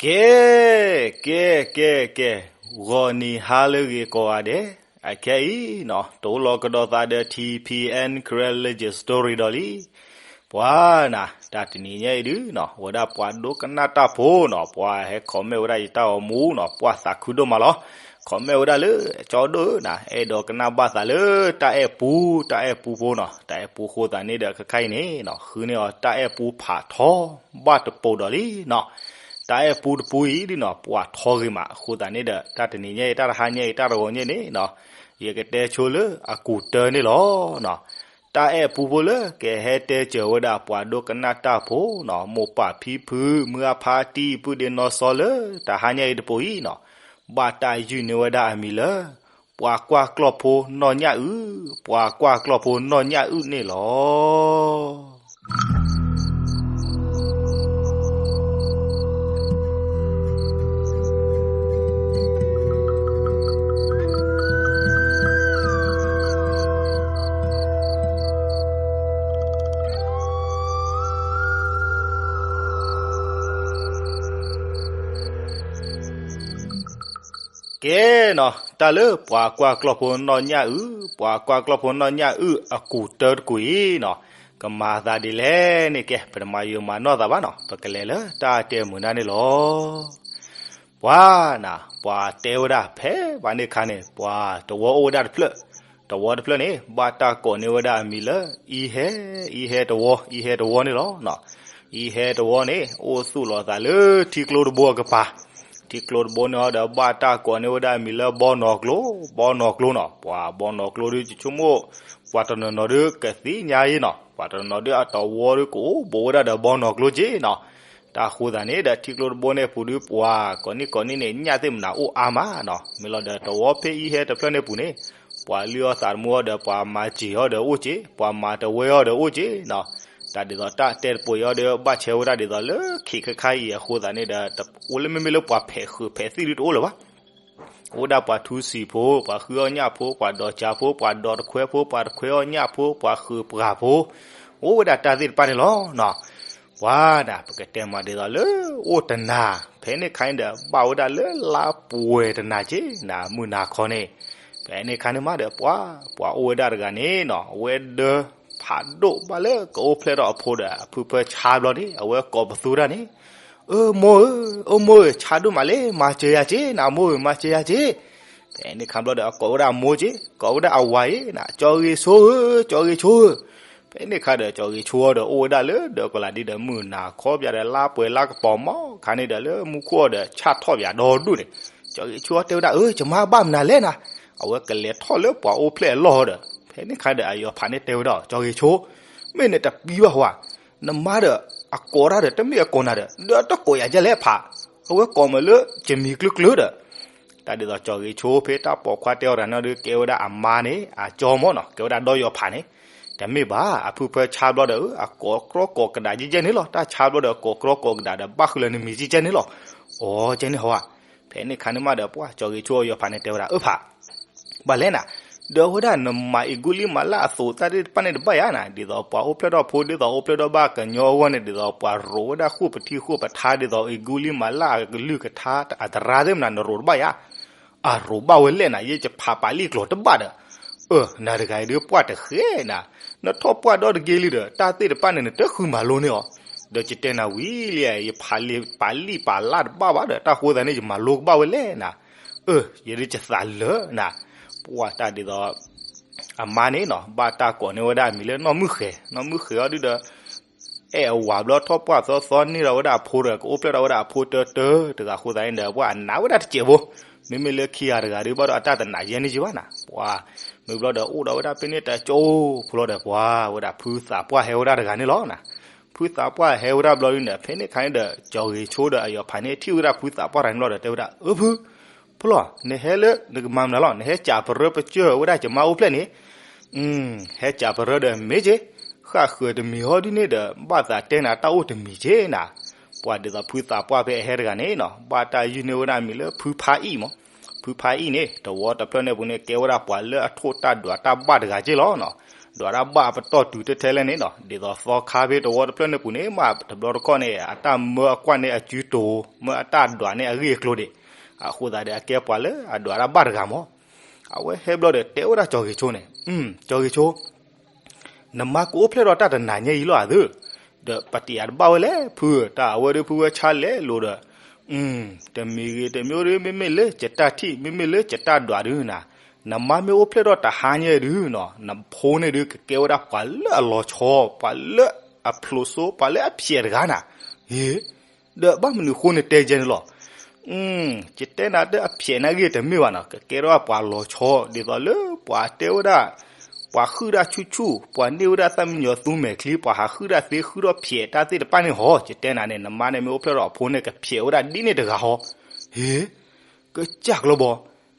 ကဲ, ကဲ, ကဲ, ကဲ, ဂီၤနံၤဟါလၢအဂ့ၤကိးဂၤဒဲး, အခဲအံၤနီၤ တိၤလီၤကဒီးသးဒီး ထံၣ်ဖံၣ်အဲၣ် Karen Legend Story ဒီးလံ. ပှၤနၤ တၢ်တနံၤညါအံၤဒုနီၤ ဝဲဒၣ်ပှၤဒိကနၣ်တၢ်ဖိနီၤ ပှၤဟဲ comment ဝဲဒၣ်ယတၢ်ဂီၤမူနီၤ ပှၤသးခုဒိၣ်မးလီၤ. comment ဝဲဒၣ်လၢ ကၠီဒိၣ်ဧၢနၤ အဲၣ်ဒိးကနၣ်ဘၣ်သးလၢတၢ်အဲၣ်ပူ, တၢ်အဲၣ်ပူဖိနီၤ တၢ်အဲၣ်ပူအဃိသတးန့ၣ်ဒီး ခဲခါအံၤန့ၣ်နီၤ ဃုန့ၢ်အီၤတၢ်အဲၣ်ပူဖးထီဘၣ်တပိာ်ဒီးလံနီၤ. တၢ်အဲၣ်ပူတပူအံၤဒုနီၤ ပှၤထီဂ့ၤမး အဃိသတးန့ၣ်ဒီး တၢ်တနံၤညါအံၤ တၢ်တဟါညါအံၤ တၢ်တဂီၤညါန့ၣ်နီၤ ယကတဲဆိလၢအကူာ်တၢန့ၣ်လီၤ. တၢ်အဲၣ်ပူဖိလၢကဟဲတဲစၢၤဝဲဒၣ်ပှၤဒိကနၣ်တၢ်ဖိနီၤ မိၢ်ပၢ်ဖံဖု မုၢ်အါဖါတံၢ် ပုၢ်ဒ့နီၢ်စီလၢ တၢ်ဟါညါအံၤတပိာ်အံၤနီၤ ဘၣ်တၢ်ယုၢ်န့ၢ်ဝဲဒၣ်အမံၤလၢ ပှၤကွၢ်ကျီၢ်ဖိနီၢ်ညၣ်အုၣ်, ပှၤကွၢ်ကျီၢ်ဖိနီၢ်ညၣ်အုၣ်န့ၣ်လီၤ. ကဲနီၤ တၢ်လၢပှၤကွၢ်ကျီၢ်ဖိနီၢ်ညၣ်အုၣ်, ပှၤကွၢ်ကျီၢ်ဖိနီၢ်ညၣ်အုၣ်အကူာ်တၢတကူာ်အံၤနီၤ ကမၤသးဒ်လဲၣ်န့ၣ် ကဲ ပတမၤယုာ်မၤနီၢ်သးဘၣ်နီၤ ပကလဲၤလၢတၢ်တဲမုာ်နၢ်န့ၣ်လီၤ. ပှၤနၤ ပှၤတဲဝဲဒၣ်ဖဲဘၣ်န့ၣ်အခါန့ၣ် ပှၤတဝီအိၣ်ဝဲဒၣ်တဖျၢၣ်, တဝီတဖျၢၣ်န့ၣ် ဘၣ်တၢ်ကိးန့ၢ်ဝဲဒၣ်အမံၤလၢ အံဟဲ, အံဟဲတဝီ, အံဟဲတဝီန့ၣ်လီၤ. အံဟဲတဝီန့ၣ် အိၣ်သူၣ်လီၤသးလၢထံကျိတဘိအကပၤ, ထံကျိတဘိန့ၣ်အီၤဒီး ဘၣ်တၢ်ကိးန့ၢ်ဝဲဒၣ်အမံၤလၢ ဘီနီၢ်ကျိ, ဘီနီၢ်ကျိနီၤ. ပှၤဘီနီၢ်ကျိဒု ယဆိကမိၣ် ပှၤတနီၤနီၤဒုကသ့ၣ်ညါအံၤနီၤ, ပှၤတနီၤနီၤဒုအတဝီဒုကအိၣ်ဘူးဝဲဒၣ်ဒီးဘီနီၢ်ကျိက့နီၤ. တၢ်ဃိသတးန့ၣ်ဒီး ထံကျိတဘိန့ၣ်အပူၤဒု ပှၤကိးနံၣ်ကိးနံၣ်န့ၣ် ညၣ်သ့ၣ်မနၤအိၣ်အါမးနီၤ. မ့ၢ်လီၤဒီး တဝီဖဲအံဟဲတဖျၢၣ်န့ၣ်အပူၤန့ၣ် ပှၤလုၢ်အီၣ်သးတမူအီၤဒီး ပှၤမၤစံာ်အီၤဒီးအိၣ်က့, ပှၤမၤတဝဲအီၤဒီးအိၣ်က့နီၤ. တၢ်ဒ်သိးတၢ်တဲတပိာ်အံၤအီၤဒီး ဘၣ်ဆဲဝဲဒၣ်ဒ်သိးလၢခံခါခါအံၤအဃိသတးန့ၣ်ဒီး အိၣ်လၢမ့မ့ၢ်လၢပှၤဖဲးဃုာ်ဖဲးသံၣ်ဒုတအိၣ်လၢၤဘၣ်. အိၣ်ဝဲဒၣ်ပှၤထူစံာ်ဖိ, ပှၤဃုအီၣ်ညၣ်ဖိ, ပှၤဒိးကၠါဖိ, ပှၤဒိးတခွဲဖိ, ပှၤတခွဲအီၣ်ညၣ်ဖိ, ပှၤဃုာ်ပှၢ်ဖိ, အိၣ်ဝဲဒၣ်တၢ်သ့ၣ်တဖၣ်န့ၣ်လီၤ. ပှၤနၤ ပကတဲမးဒ်သိးလၢအိၣ်တနၤ ဖဲန့ၣ်ခါန့ၣ်ဒီး ဘၣ်ဝဲဒၣ်လၢလါပှဲၤတနၤက့နၤ မုၢ်နၤခီန့ၣ် ဖဲန့ၣ်ခါန့ၣ်မးဒီး ပှၤ ပှၤအိၣ်ဝဲဒၣ်တဂၤန့ၣ်နီၤ အဝဲဒၢဖးဒိၣ်ဘၣ်လၢကအိၣ်ဖျဲၣ်ထီၣ်အဖိဒီး အဖုဖၢဆါဘျီန့ၣ် အဝဲကိးပသူတၢ်န့ၣ်, အၢ မိၢ်ဧၢ, အိၣ်မိၢ်ဧၢ, ဆါဒိၣ်မးလဲၣ်, မၤစၢၤယၤက့နၤ မိၢ်ဧၢ, မၤစၢၤယၤက့. ဖဲန့ၣ်ခါဘျီဒီး အကိးဝဲဒၣ်အမိၢ်က့, ကိးဝဲဒၣ်အဝၤအံၤနၤ ကၠီဂ့ၤဆိဧၢ, ကၠီဂ့ၤဆိဧၢ. ဖဲန့ၣ်ခါဒီး ကၠီဂ့ၤဆိအီၤဒီး အိၣ်ဝဲဒၣ်လၢဒၢးကီၤလၤဒ်ဒီး မုၢ်နၤခီပၠးဒီး လါပှဲၤလါကပီၤမီၤခါန့ၣ်ဒီး လၢမူခိၣ်အီၤဒီး ဆၣ်ထီၣ်ပၠးဒီဒူၣ်န့ၣ်, ကၠီဂ့ၤဆိအီၤတဲဝဲဒၣ် အၢ ယမါဘၣ်မနုၤလဲၣ်နၤ. အဝဲကလဲၤထီၣ်လၢပှၤအိၣ်ဖျဲၣ်အလီၢ်အီၤဒီး ဖဲန့ၣ်ခါဒီး အယီၤဖးန့ၣ်တဲဝဲဒၣ် ကၠီဂ့ၤဆိ မ့ၢ်နတပျံၤဘၣ်ဝဲ, နမါဒီး အကိးတၢ်ဒီး တမ့ၢ်အကိးနၤဒီး ဒီးတကိးယၤဒ်လဲၣ်ဖး, အဝဲကိးမးလၢယမံၤကျၢၤကျၢၤဒီး တၢ်ဒ်သိးကၠီဂ့ၤဆိ ဖဲတၢ်ပိာ်ခွါတဲအီၤတၢ်န့ၣ်ဒီး ကဲဝဲဒၣ်အမါန့ၣ် အကၠီမီၤနီၤ ကဲဝဲဒၣ်ဒီယီၤဖးန့ၣ်, တမ့ၢ်ဘၣ် အဖုဖၢဆါဘျီဒီး အကိးကြီကိးကဒါကဲကဲန့ၣ်လီၤ. တၢ်ဆါဘျီဒီး ကိးကြီကိးကဒါဒီး ဘၣ်ဃုလၢနမံၤကဲကဲန့ၣ်လီၤ. အိ ကဲန့ၣ်ဟီဧါ. ဖဲန့ၣ်ခါန့ၣ်မးဒီး ပှၤကၠီဂ့ၤဆိအယီၤဖးန့ၣ်တဲဝဲဒၣ် အၢဖး ဘၣ်လဲၣ်နၤ, ဒီးအဝဲဒၣ်နမၤအ့ၣ်ကူလံမၤလၢအသိးတၢ်သ့ၣ်တဖၣ်န့ၣ်တဘၣ်ယါနၤ, ဒ်သိးပှၤအိၣ်ဖျဲၣ်ထီၣ်ဖိ ဒ်သိးအိၣ်ဖျဲၣ်ထီၣ်ဘၣ်ကညီအဂီၢ်န့ၣ် ဒ်သိးပှၤရိးဝဲဒၣ်ဃိၣ်ပထံဃိၣ်ပထါ ဒ်သိးအ့ၣ်ကူလံမၤလၢအကလုၢ်ကထါအသရၣ်သ့ၣ်မနၤ နရိးတဘၣ်ယါ. အရိးဘၣ်ဝဲလဲၣ်နၤ, ယဲယဖးပာ်လံာ်ကျိာ်တဘၣ်ဒီး, အၢ နၤတဂၤအံၤဒုးပှၢ်တဃဲနၤ, နထီၣ်ပှၢ်ဒီတက့ၢ်လံဒီး တၢ်သ့ၣ်တဖၣ်န့ၣ် နတဃုမၤလိန့ၢ်အီၤ, ဒီးယတဲနၤဝံၤလံ ယဖးလံာ်ပာ်လံာ်ပာ်လၢ်တဘၣ်ဘၣ်ဒီး တၢ်ဃိသတးန့ၣ် ယမၤလိကဘၣ်ဝဲလဲၣ်နၤ. အၢ ယဒုးယသးလၢာ်နၤ, ပှၤတၢ်ဒ်သိး အမါန့ၣ်နီၤ ဘၣ်တၢ်ကိးန့ၢ်ဝဲဒၣ်အမံၤလၢနီၢ်မုၢ်ဃဲၤ, နီၢ်မုၢ်ဃဲၤအီၤဒုဒီး အဲၣ်အဝၤဘျီထီၣ်ပှၢ်သီသီန့ၢ်ဒီးဝဲဒၣ်အဖိဒီး ကအိၣ်ဖျဲၣ်ထီၣ်ဝဲဒၣ်အဖိတၢတၢတဂၤဃိသတးန့ၣ်ဒီး ပှၤအနာ်ဝဲဒၣ်တစဲးဖိ, မ့မ့ၢ်လၢခံဂၤတဂၤဒုးဘၣ်ဒီးအတၢ်တနာ်ယဲန့ၣ်က့ဘၣ်နၤ, ပှၤ မ့ၢ်ဘျီဒီးအိၣ်ဒီးဝဲဒၣ်ဖဲန့ၣ်တကၠိဖိလီၤဒီး ပှၤဝဲဒၣ်ဖုသးပှၢ်ဟဲဝဲဒၣ်တဂၤန့ၣ်လီၤနၤ. ဖုသးပှၢ်ဟဲဝဲဒၣ်ဘျီဒုန့ၣ် ဖဲန့ၣ်ခါန့ၣ်ဒီး ကၠီဂ့ၤဆိဒီးအယီၤဖးန့ၣ် ထံၣ်ဝဲဒၣ်ဖုသးပှၢ်တဂၤန့ၣ်လီၤဒီး တဲဝဲဒၣ် အၢဖု ဖုလီၤ နဟဲလၢနကမၤမနုၤလီၤ, နဟဲစံးပရၢပစၢၢ်ဝဲဒၣ်ယမါအိၣ်ဖျဲၣ်န့ၣ်, ဟဲစံးပရၢဒီးမ့ၢ်က့ၤ, ဃၣ်ဃၢၤတမံၤဟီဒုန့ၣ်ဒီး ဘၣ်သးတဲနၤတၢ်အိၣ်တမံၤက့ၤနၤ. ပှၤဒ်သိးဖုသးပှၢ်ဖဲအဟဲတဂၤန့ၣ်နီၤ ဘၣ်တၢ်ယုၢ်န့ၢ်ဝဲဒၣ်မံၤလၢဖုဖါအံၣ်မး, ဖုဖါအံၣ်န့ၣ် တဝီတဖျၢၣ်န့ၣ်အပူၤန့ၣ် ကဲဝဲဒၣ်ပှၤလၢအထိၣ်တၢ်ဒွးတၢ်ဘၣ်တဂၤက့ၤလီၤနီၤ. ဒွးတၢ်ဘၣ်အပတီၢ်တုၤထဲထဲလဲၣ်န့ၣ်ဒီး ဒ်သိးသီခါဖဲတဝီတဖျၢၣ်န့ၣ်ပူၤန့ၣ် မ့ၢ်တဘျီတခီၣ်န့ၣ် အတၢ်မၢအကွၢ်န့ၣ်အစုတိၤ မၢအတၢ်ဒွးန့ၣ်အဂ့ၢ်အကျိၤဒံး, အဃိသတးဒီးအကဲပှၤလၢအဒွးတၢ်ဘၣ်တဂၤမး. အဝဲဟဲဘျီဒီးတဲဝဲဒၣ်ကၠီဂ့ၤဆိန့ၣ်, ကၠီဂ့ၤဆိ နမါကအိၣ်ဖျဲၣ်ထီၣ်တၢ်တနၤညါအံၤလီၤဧါသၢ, ဒီးပတံၤအတဘၣ်ဝဲလဲၣ် ဖုဧၢ, တၢ်အဝဲဒၣ်ဖုဝဲဆါလဲၤလိၤဒီး, တမံၤဂ့ၤတမံၤအိၣ်ဒီး မ့မ့ၢ်လၢယတၢ်ထံၣ် မ့မ့ၢ်လၢယတၢ်ဒွးဒုးနၤ, နမါမ့ၢ်အိၣ်ဖျဲၣ်ထီၣ်တဟါညါဒုးနီၤ နဖိန့ၣ်ဒုးကကဲဝဲဒၣ်ပှၤလၢအလီၤဆီ ပှၤလၢအဖျိးစိ ပှၤလၢအဖျဲးတဂၤနၤ, ဟ့ၣ် ဒီးဘၣ်မနုၤဃိနတဲယဲန့ၣ်လီၤ. ယတဲနၤတၢ်အဖျဲးန့ၣ်အဂ့ၢ်တမ့ၢ်ဘၣ်နီၤ ကကဲထီၣ်ပှၤလီၤဆီ ဒ်သိးလၢပှၤတဲဝဲဒၣ် ပှၤဟုၣ်တၢ်ဆူၣ်ဆူၣ် ပှၤန့ၢ်ဝဲဒၣ်သၣ်မံယီၤသူမဲာ်ချံ ပှၤဟးဟုၣ်တၢ်သ့ဟုၣ်ထီၣ်ဖျဲးတၢ်သ့ၣ်တဖၣ်န့ၣ်ဟီ ယတဲနၤန့ၣ် နမါန့ၣ်မ့ၢ်အိၣ်ဖျဲၣ်ထီၣ်အဖိန့ၣ် ကဖျဲးဝဲဒၣ်ဒ်န့ၣ်တဂၤဟီ, ဟ့ၣ် ကစၢ်ကျီဘီ,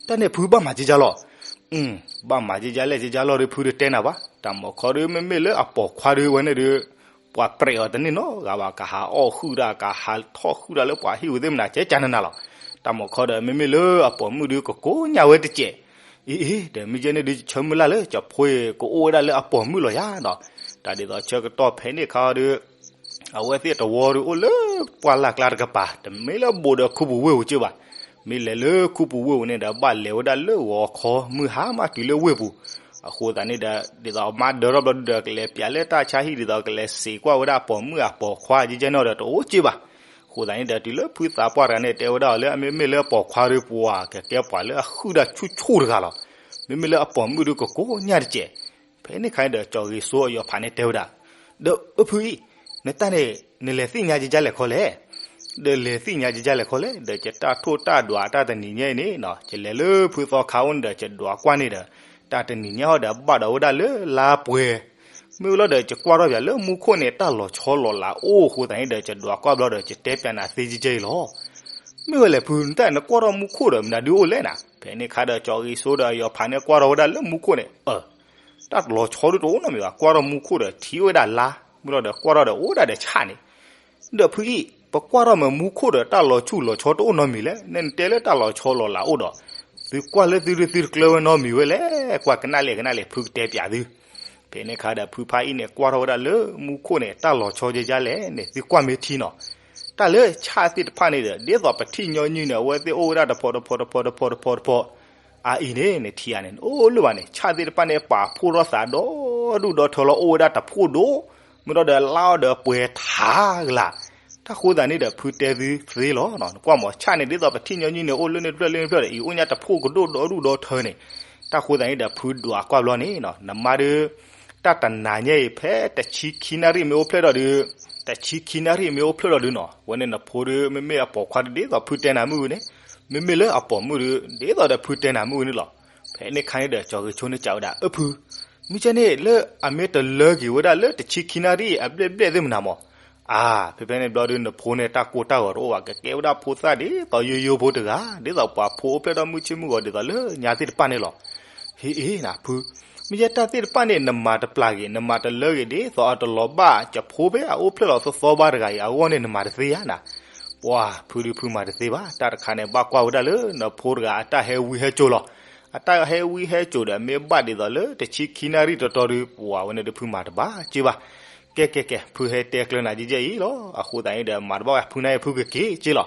တၢ်န့ၣ်ဖုဘၣ်မၤကကလီၤ. ဘၣ်မၤကကလဲၣ်ကကလီၤဒီးဖုတတဲနၤဘၣ်. တၢ်မီၤခီဒီး မ့မ့ၢ်လၢအပိာ်ခွါဒီးဝဲန့ၣ်ဒီး ပှၤပြဲးအီၤတန့ၢ်နီတဂၤဘၣ် ကဟးအီၣ်ဟုၣ်တၢ် ကဟးထီၣ်ဟုၣ်တၢ်လၢပှၤဟံၣ်ဝဲသ့ၣ်မနၤ ကဲကနနၤလီၤ. တၢ်မီၤခီဒီး မ့မ့ၢ်လၢအပိာ်မုၣ်ဒီးကကိးညါဝဲတစဲး, အံၤအံၤ ဒီးမ့ၢ်ယဲန့ၣ်ဒီး ယဆၢမုၢ်လၢ်လၢ ကၠီဖိအံၤ ကအိၣ်ဝဲဒၣ်လၢအပိာ်မုၣ်လီၤယၤဒီး, တၢ်ဒ်သိးဆၢကတီၢ်ဖဲန့ၣ်ခါဒီး အဝဲသ့ၣ်တဝီဒီးအိၣ်လၢပှၢ်လၢ်ကျါတကပၤ တမ့ၢ်လၢဘူးဒီးခူပူၤဝ့ၢ်ပူၤက့ဘၣ်. မ့ၢ်လဲၤလၢခူပူၤဝ့ၢ်ပူၤန့ၣ်ဒီး ဘၣ်လဲၤဝဲဒၣ်လၢဂီၤခီ မုၢ်ဟါမးတုၤလၢဝ့ၢ်ပူၤ. အဃိသတးန့ၣ်ဒီး ဒ်သိးမါဒၢထီၣ်ဘျီဒီး ကလဲၤပျးလၢတၢ်ဆါဟံၣ် ဒ်သိးကလဲၤစံးကွၢ်ဝဲဒၣ်ပိာ်မုၣ်အပိာ်ခွါ ကကဲန့ၣ်ဒီးတအိၣ်က့ဘၣ်. အဃိသတးန့ၣ်ဒီး တုၤလၢဖုသးပှၢ်တဂၤန့ၣ် တဲဝဲဒၣ်အီၤလၢ အမ့မ့ၢ်လၢပိာ်ခွါဒီးပှၤ ကကဲပှၤလၢအဟုၣ်တၢ်ဆူၣ်ဆူၣ်တဂၤလီၤ. မ့မ့ၢ်လၢအပိာ်မုၣ်ဒီးကကိးညါတစဲး. ဖဲန့ၣ်ခါန့ၣ်ဒီး ကၠီဂ့ၤစိအယီၤဖးန့ၣ်တဲဝဲဒၣ်, ဒီးအဖုအံၤ နတၢ်န့ၣ် နလဲၤသ့ၣ်ညါကကလဲၣ်ခီလဲၣ်, ဒီးလဲၤသ့ၣ်ညါကကလဲၣ်ခီလဲၣ်, ဒီးယတၢ်ထိၣ်တၢ်ဒွးတၢ်တနံၤညါအံၤန့ၣ် ယလဲၤလၢဖုသီခါအိၣ်န့ၣ်ဒီး ယဒွးကွၢ်န့ၣ်ဒီး တၢ်တနံၤညါဟီဒီးဘၣ်ဒီးဝဲဒၣ်လၢလါပှဲၤ, မ့ၢ်ဝဲလီၤဒီး ယကွၢ်ထီၣ်ပၠးလၢမူခိၣ်န့ၣ် တၢ်လီၤဆီလီၤလးအိၣ်အဃိသတးန့ၣ်ဒီး ယဒွးကွၢ်ဘျီဒီး ယတဲပၠးနၤသ့ကကဲအံၤလီၤ. မ့ၢ်ဝဲလဲၣ်ဖု နတၢ်နကွၢ်ထီၣ်မူခိၣ်ဒီး မနုၤဒုးအိၣ်လဲၣ်နၤ. ဖဲန့ၣ်ခါဒီး ကၠီဂ့ၤစိဒီးအယီၤဖးန့ၣ်ကွၢ်ထီၣ်ဝဲဒၣ်လၢမူခိၣ်န့ၣ် အၢ တၢ်လီၤဆီဒုးတအိၣ်နီတမံၤဘၣ်, ကွၢ်ထီၣ်မူခိၣ်ဒီးထံၣ်ဝဲဒၣ်လါ, မ့ၢ်လီၤဒီးကွၢ်ထီၣ်ဒီးအိၣ်ဝဲဒၣ်ဒီးဆၣ်န့ၣ်, ဒီးဖုအံၤ ပကွၢ်ထီၣ်မ့ၢ်မူခိၣ်ဒီးတၢ်လီၤဆူၣ်လီၤဆီတအိၣ်နီတမံၤလဲၣ်, နနတဲလၢတၢ်လီၤဆီလီၤလးအိၣ်ဒီး, သုကွၢ်လၢသုဒုးသုတကျၢၤဝဲနီတမံၤဝဲလဲၣ်, ကွၢ်ကနၣ်လဲၣ်ကနၣ်လဲၣ် ဖုကတဲပၠးသု. ဖဲန့ၣ်ခါဒီးဖုဖါအံၤန့ၣ် ကွၢ်ထီၣ်ဝဲဒၣ်လၢမူခိၣ်န့ၣ် တၢ်လီၤဆီယဲယါလဲၣ်န့ၣ် သုကွၢ်မ့ၢ်ထံနီၤ, တၢ်လၢဆၣ်သ့ၣ်တဖၣ်န့ၣ်ဒီး ဒ်သိးပထံၣ်ညီနုၢ်န့ၣ် အဝဲသ့ၣ်အိၣ်ဝဲဒၣ်တဖီတဖီတဖီတဖီတဖီတဖီ အအံၤန့ၣ် နထံၣ်ဧါန့ၣ် နအိၣ်လၢၤဘၣ်န့ၣ် ဆၣ်သ့ၣ်တဖၣ်န့ၣ် ပာ်ဖှိၣ်ထီၣ်သးဒီဒူၣ်ဒီထၢလီၤ အိၣ်ဝဲဒၣ်တဖှိၣ်ဒိၣ်, မ့ၢ်ဒီးလါအီၤဒီးပှဲၤထးကလာ်, တၢ်ဃိသးန့ၣ်ဒီး ဖုတဲသုသ့လီၤ. နကွၢ်မ့ၢ်ဆၣ်န့ၣ် ဒ်သိးပထံၣ်ညီနုၢ်န့ၣ် အိၣ်လၢန့ၣ်တဖျၢၣ်လၢန့ၣ်တဖျၢၣ်ဒီး အံၤအိၣ်ညါတဖှိၣ်ကဒိၣ်ဒီဒူၣ်ဒီထၢန့ၣ်, တၢ်ဃိသးန့ၣ်ဒီး ဖုဒွးကွၢ်ဘျီန့ၣ် နမါဒီး တၢ်တနၤညါအံၤ ဖဲတဆံခံနၣ်ရံၣ်မ့ၢ်အိၣ်ဖျဲၣ်ဒီးဒုး, တဆံခံနၣ်ရံၣ်မ့ၢ်အိၣ်ဖျဲၣ်ဒီးဒုးနီၤ, ဝဲန့ၣ်နဖိဒီး မ့မ့ၢ်အပိာ်ခွါဒုး ဒ်သိးဖုတဲနၤမုၢ်ဝံၤန့ၣ်, မ့မ့ၢ်လၢအပိာ်မုၣ်ဒုး ဒ်သိးဒီးဖုတဲနၤမုၢ်ဝံၤန့ၣ်လီၤ. ဖဲန့ၣ်ခါန့ၣ်ဒီး ကၠီဂ့ၤဆိန့ၣ်စံးဝဲဒၣ် အၢ ဖု, မ့ၢ်ကဲန့ၣ်လၢအမ့ၢ်တလၢက့ၤဝဲဒၣ်လၢတဆံခံနၣ်ရံၣ်အဘျဲၣ်ဘျဲၣ်သ့ၣ်မနၤမး, အါ ဖဲဖဲန့ၣ်ဘျီဒုး နဖိန့ၣ် တၢ်ကိၢ်တၢ်ဂီၤတအိၣ်ဘၣ် ကကဲဝဲဒၣ်ဖိသၣ်ဒ်သိးယိယိဖိတဂၤ ဒ်သိးပှၤဖိအိၣ်ဖျဲၣ်ထီၣ်မုၢ်ဆ့ၣ်မုၢ်ဂီၤဒ်သိးလၢညါသ့ၣ်တဖၣ်န့ၣ်လီၤ. ဟ့ၣ်အ့ၣ် နဖု, မ့ၢ်ယဲတၢ်သ့ၣ်တဖၣ်န့ၣ် နမၤတပျၢ်ဂ့ၤ နမၤတလၢဂ့ၤ ဒ်သိးအတလီၤဘၣ် ကဖိဖဲအအိၣ်ဖျဲၣ်လီၤသီသီဘၣ်တဂၤအံၤအဂီၢ်န့ၣ် နမၤတသ့ဧါနၤ. ပှၤဖုဒုးဖုမၤတသ့ဘၣ် တၢ်တခါန့ၣ် ဘၣ်ကွၢ်ဝဲဒၣ်လၢနဖိတဂၤအတၢ်ဟဲဝံဟဲစိၤလီၤ. အတၢ်ဟဲဝံဟဲစိၤဒီး မ့ၢ်ဘၣ်ဒ်သိးလၢတဆံခံနၣ်ရံၣ်တီတီဒုး ပှၤဝဲန့ၣ်ဒုးဖုမၤတဘၣ်က့ဘၣ်. ကဲကဲကဲ ဖုဟဲတဲကျၢၤနၤယဲယဲအံၤလီၤ. အဃိသတးန့ၣ်ဒီး မၤတဘၣ်ဝဲဖုနၢ်အံၤဖုကက့ၤက့လီၤ.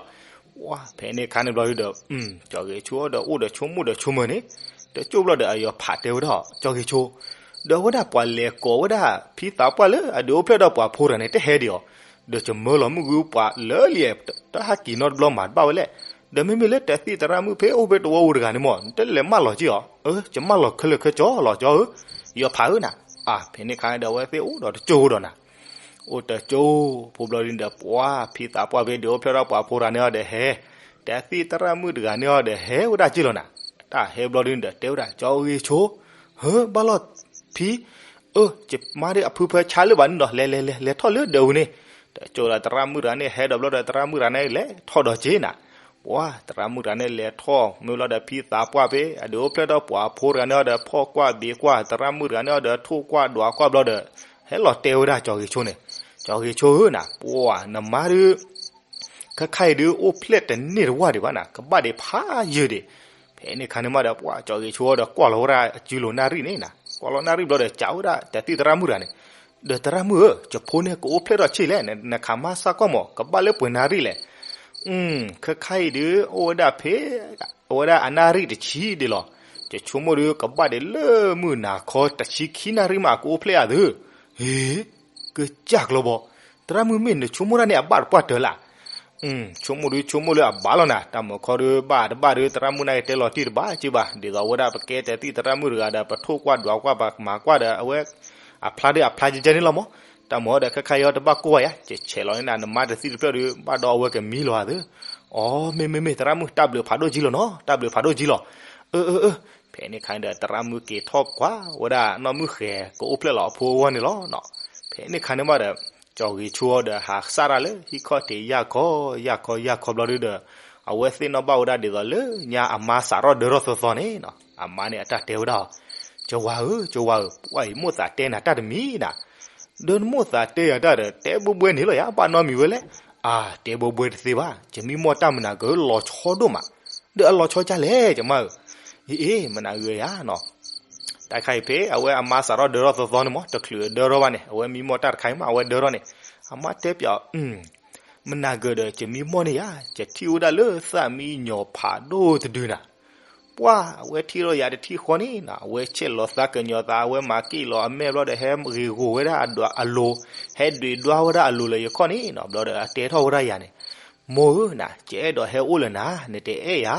ပှၤဖဲန့ၣ်ခါန့ၣ်ဘျီဒုးဒီး ကၠီဂ့ၤဆိဒီးအိၣ်ဒီးဆိကမိၣ်ဒီးဆိကမၢၤန့ၣ်, တကၠိၢ်ဘျီဒီးအယီၤဖးတဲဝဲဒၣ် ကၠီဂ့ၤဆိ, ဒီးဝဲဒၣ်ပှၤလဲၤကိးဝဲဒၣ် ဖံသးပှၢ်လၢအဒုးအိၣ်ဖျဲၣ်ဒီးပှၤဖိတဂၤန့ၣ် တဟဲဒံးအီၤ, ဒီးကမၢလီၤမုၢ်ဂုၢ်ပှၤလၢလံ, တၢ်ဟဲက့ၤနီတဘျီမၤတဘၣ်ဝဲလဲၣ်. ဒီးမ့မ့ၢ်လၢတသံၣ်သရၣ်မုၣ်ဖဲအိၣ်ဖဲတဝီပူၤတဂၤန့ၣ်မး နတလဲၤမၢလီၤက့ၤအီၤ, အၢ ယမၢလီၤခဲလၢာ်ခဲဆ့လီၤ ကၠီဧၢ, ယီၤဖးဧၢနၤ. အါ ဖဲန့ၣ်ခါဒီးအဝဲသ့ၣ်အိၣ်ဒီးတကၠိၢ်ဒီးနၤ အိၣ်တကၠိၢ်ဖိဘျီဒုးဒီး ပှၤဖံသးပှၢ်ဖဲဒုးအိၣ်ဖျဲၣ်ထီၣ်ပှၤဖိတဂၤန့ၣ်အီၤဒီးဟဲ, တသံၣ်သရၣ်မုၣ်တဂၤန့ၣ်အီၤဒီးဟဲဝဲဒၣ်က့လီၤနၤ. တၢ်ဟဲဘျီဒုးဒီးတဲဝဲဒၣ် ကၠီဂ့ၤဆိ, ဟၢ ဘၣ်လီၤဖံ, အၢ ယမါဒုးအဖုဖၢဆါလၢၤဘၣ်န့ၣ်ဒီး လဲၤလဲၤလဲၤလဲၤထီၣ်လၢဒၢးပူၤန့ၣ်. တကၠိၢ်ဒီးသရၣ်မုၣ်တဂၤန့ၣ် ဟဲဒီးဘျီဒီးသရၣ်မုၣ်တဂၤန့ၣ်လဲၤထီၣ်ဒီးက့နၤ. ပှၤသရၣ်မုၣ်တဂၤန့ၣ်လဲၤထီၣ် မ့ၢ်လီၤဒီးဖံသးပှၢ်ဖဲ အဒုးအိၣ်ဖျဲၣ်ထီၣ်ပှၤအဖိတဂၤန့ၣ်အီၤဒီးဖီၣ်ကွၢ်ဘ့းကွၢ် သရၣ်မုၣ်တဂၤန့ၣ်အီၤဒီးထိၣ်ကွၢ်ဒွးကွၢ်ဘျီဒီး ဟဲလီၤတဲဝဲဒၣ်ကၠီဂ့ၤဆိန့ၣ်, ကၠီဂ့ၤဆိဧၢနၤ ပှၤနမါဒုး ခဲခါအံၤဒုးအိၣ်ဖျဲၣ်တန့ၢ်တဝၢ်ဒံးဘၣ်နၤ ကဘၣ်ဒံးဖးယံာ်ဒံး. ဖဲန့ၣ်ခါန့ၣ်မးဒီး ပှၤကၠီဂ့ၤဆိဒီးကွၢ်လီၤဝဲဒၣ်အစုလိၤနၣ်ရံၣ်န့ၣ်နီၤ, ကွၢ်လီၤနၣ်ရံၣ်ဘျီဒီး ကးဝဲဒၣ်တၢ်သံၣ်သရၣ်မုၣ်တဂၤန့ၣ်, ဒီးသရၣ်မုၣ်ဧၢ, ယဖိန့ၣ်ကအိၣ်ဖျဲၣ်ထီၣ်ဆံးလဲၣ်, နခးမါစၢ်ကွၢ်မး ကဘၣ်လၢပှဲၤနၣ်ရံၣ်လဲၣ်. ခဲခါအံၤဒုး အိၣ်ဝဲဒၣ်ဖဲ အဝဲဒၣ်အနၣ်ရံၣ်တဆံဒံးလီၤ. ယဆိကမိၣ်ဒုး ကဘၣ်ဒံးလၢမုၢ်နၤခီတဆံခံနၣ်ရံၣ်မး အကအိၣ်ဖျဲၣ်ယၤသု. ဟ့, ကစၢ်ကျီၤဘီ, သရၣ်မုၣ်မ့ၢ်နဆိကမိၣ်တၢ်န့ၣ် အဘၣ်တပှၢ်တၢၢ်လၢ်. ဆိကမိၣ်ဒုးဆိကမိၣ်လၢအဘၣ်လီၤနၤ, တၢ်မၤခီဒုးဘၣ်တဘၣ်ဒုး သရၣ်မုၣ်န့ၣ်ကတဲလီၤတံၢ်တဘၣ်က့ဘၣ်, ဒ်သိးဝဲဒၣ်ပကဲတၢ်သံၣ်သရၣ်မုၣ်တဂၤဒီး ပထိၣ်ကွၢ်ဒွးကွၢ်ပမၤကွၢ်ဒီး အဝဲ အဖျါဒုးအဖျါကဲကဲန့ၣ်လီၤမး. တၢ်မၤဒီးခဲခါအံၤတဘၣ်ကိၢ်ဘၣ်ယၤ, ယဆဲးလီၤန့ၢ်နၤ နမါတသံၣ်တဖျၢၣ်ဒုး ဘၣ်ဒီးအဝဲကမံလီၤဧါသု. အိ မ့ၢ်မ့ၢ်မ့ၢ် သရၣ်မုၣ် တၢ်ဘျုးဖးဒိၣ်ကံလီၤနီၤ, တၢ်ဘျုးဖးဒိၣ်ကံလီၤ. အၢ အၢ အၢ, ဖဲန့ၣ်ခါန့ၣ်ဒီး သရၣ်မုၣ်က့ၤထီၣ်ကွၢ်ဝဲဒၣ်နီၢ်မုၣ်ဃဲၤ ကအိၣ်ဖျဲၣ်လီၤအဖိအဂီၢ်န့ၣ်လီၤ. ဖဲန့ၣ်ခါန့ၣ်မးဒီး ကၠီဂ့ၤဆိဒီးဟးစၢ်တၢ်လၢဟံၣ်ခီၣ်ထံး ယၢ်ခီယၢ်ခီယၢ်ခီဘျီဒုးဒီး အဝဲသ့ၣ်နီၣ်ဘၣ်ဝဲဒၣ်ဒ်သိးလၢညါအမါစးထီၣ်ဒၢထီၣ်သီသီန့ၣ်နီၤ, အမါန့ၣ်အတၢ်တဲဝဲဒၣ်အီၤ, ကဝၤဧၢ ကဝၤဧၢ, ပှၢ်အံၤမိၣ်သးတဲနၤတၢ်တမံၤနၤ, ဒီးနမိၣ်သးတဲယၤတၢ်ဒီး တဲဘှဲဘှဲန့ၣ်လီၤယၤ, ဘၣ်နီတမံၤဝဲလဲၣ်. အါ တဲဘှဲဘှဲတသ့ဘၣ်, ယမံမီၢ်တၢ်မနၤကလီၤဆီဒိၣ်မး, ဒီးအလီၤဆီကၢ်လဲၣ် ယမါဧၢ, အ့ အ့ မနၤဂ့ၤယၤနီၤ. တၢ်ခါအံၤဖဲအဝဲအမါစးထီၣ်ဒၢထီၣ်သီသီန့ၣ်မး တချုးဒၢထီၣ်ဘၣ်န့ၣ် အဝဲမံမီၢ်တၢ်တခါအံၤမး အဝဲဒၢထီၣ်န့ၣ်, အမါတဲပၠးအီၤ, မနၤဂ့ၤဒီး ယမံမီၢ်န့ၣ်ယၤ, ယထံၣ်ဝဲဒၣ်လၢသၣ်မံယီၤဖးဒိၣ်တဒုနၤ ပှၢ် အဝဲထံၣ်ထီၣ်ယၤတထံၣ်ဃီန့ၣ်နီၤ, အဝဲဆဲးလီၤသးကညီၤသး အဝဲမၤက့ၣ်လီၤအမဲာ်ဘျီဒီး ဟဲဂ့ၤဂီၤဝဲဒၣ်အလိၤ, ဟဲဒွံးဒွါဝဲဒၣ်အလိၤလၢယခီၣ်န့ၣ်နီၤ, ဘျီဒီးအတဲထီၣ်ဝဲဒၣ်ယၤန့ၣ်, မိၢ်ဧၢနၤ, ယအဲၣ်ဒိးဟဲအိၣ်လၢနၤ, နတအဲၣ်ယၤ.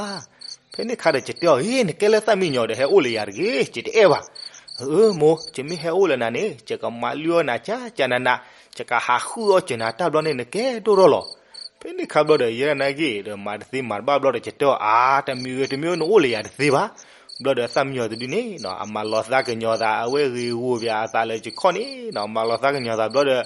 ဖဲန့ၣ်ခါဒီးယတဲအီၤ, အ့ နကဲလၢသၣ်မံယီၤဒီး ဟဲအိၣ်လၢယၤတဂ့ၤ, ယတအဲၣ်ဘၣ်. အၢ မိၢ်, ယမ့ၢ်ဟဲအိၣ်လၢနၤန့ၣ် ယကမၤလုၢ်အီၣ်နၤကၢ်ကၢ်နးနး, ယကဟးဃုအီၣ်စၢၤနၤတၢ်ဘျီန့ၣ် နကဲဒိၣ်ထီၣ်လီၤ. ဖဲန့ၣ်ခါဘျီဒီး ယဲဒၣ်နာ်က့ၤဒီး မၤတသ့မၤတဘၣ်ဘျီဒီး ယတဲအီၤ, အါ တမံၤဂ့ၤတမံၤဂ့ၤ နအိၣ်လၢယၤတသ့ဘၣ်. ဘျီဒီးသၣ်မံယီၤတဒုန့ၣ်နီၤ အမၤလီၤသးကညီၤသး အဝဲဂ့ၤဂီၤပၠးအသးလၢယခီၣ်န့ၣ်နီၤ, မၤလီၤသးကညီၤသးဘျီဒီး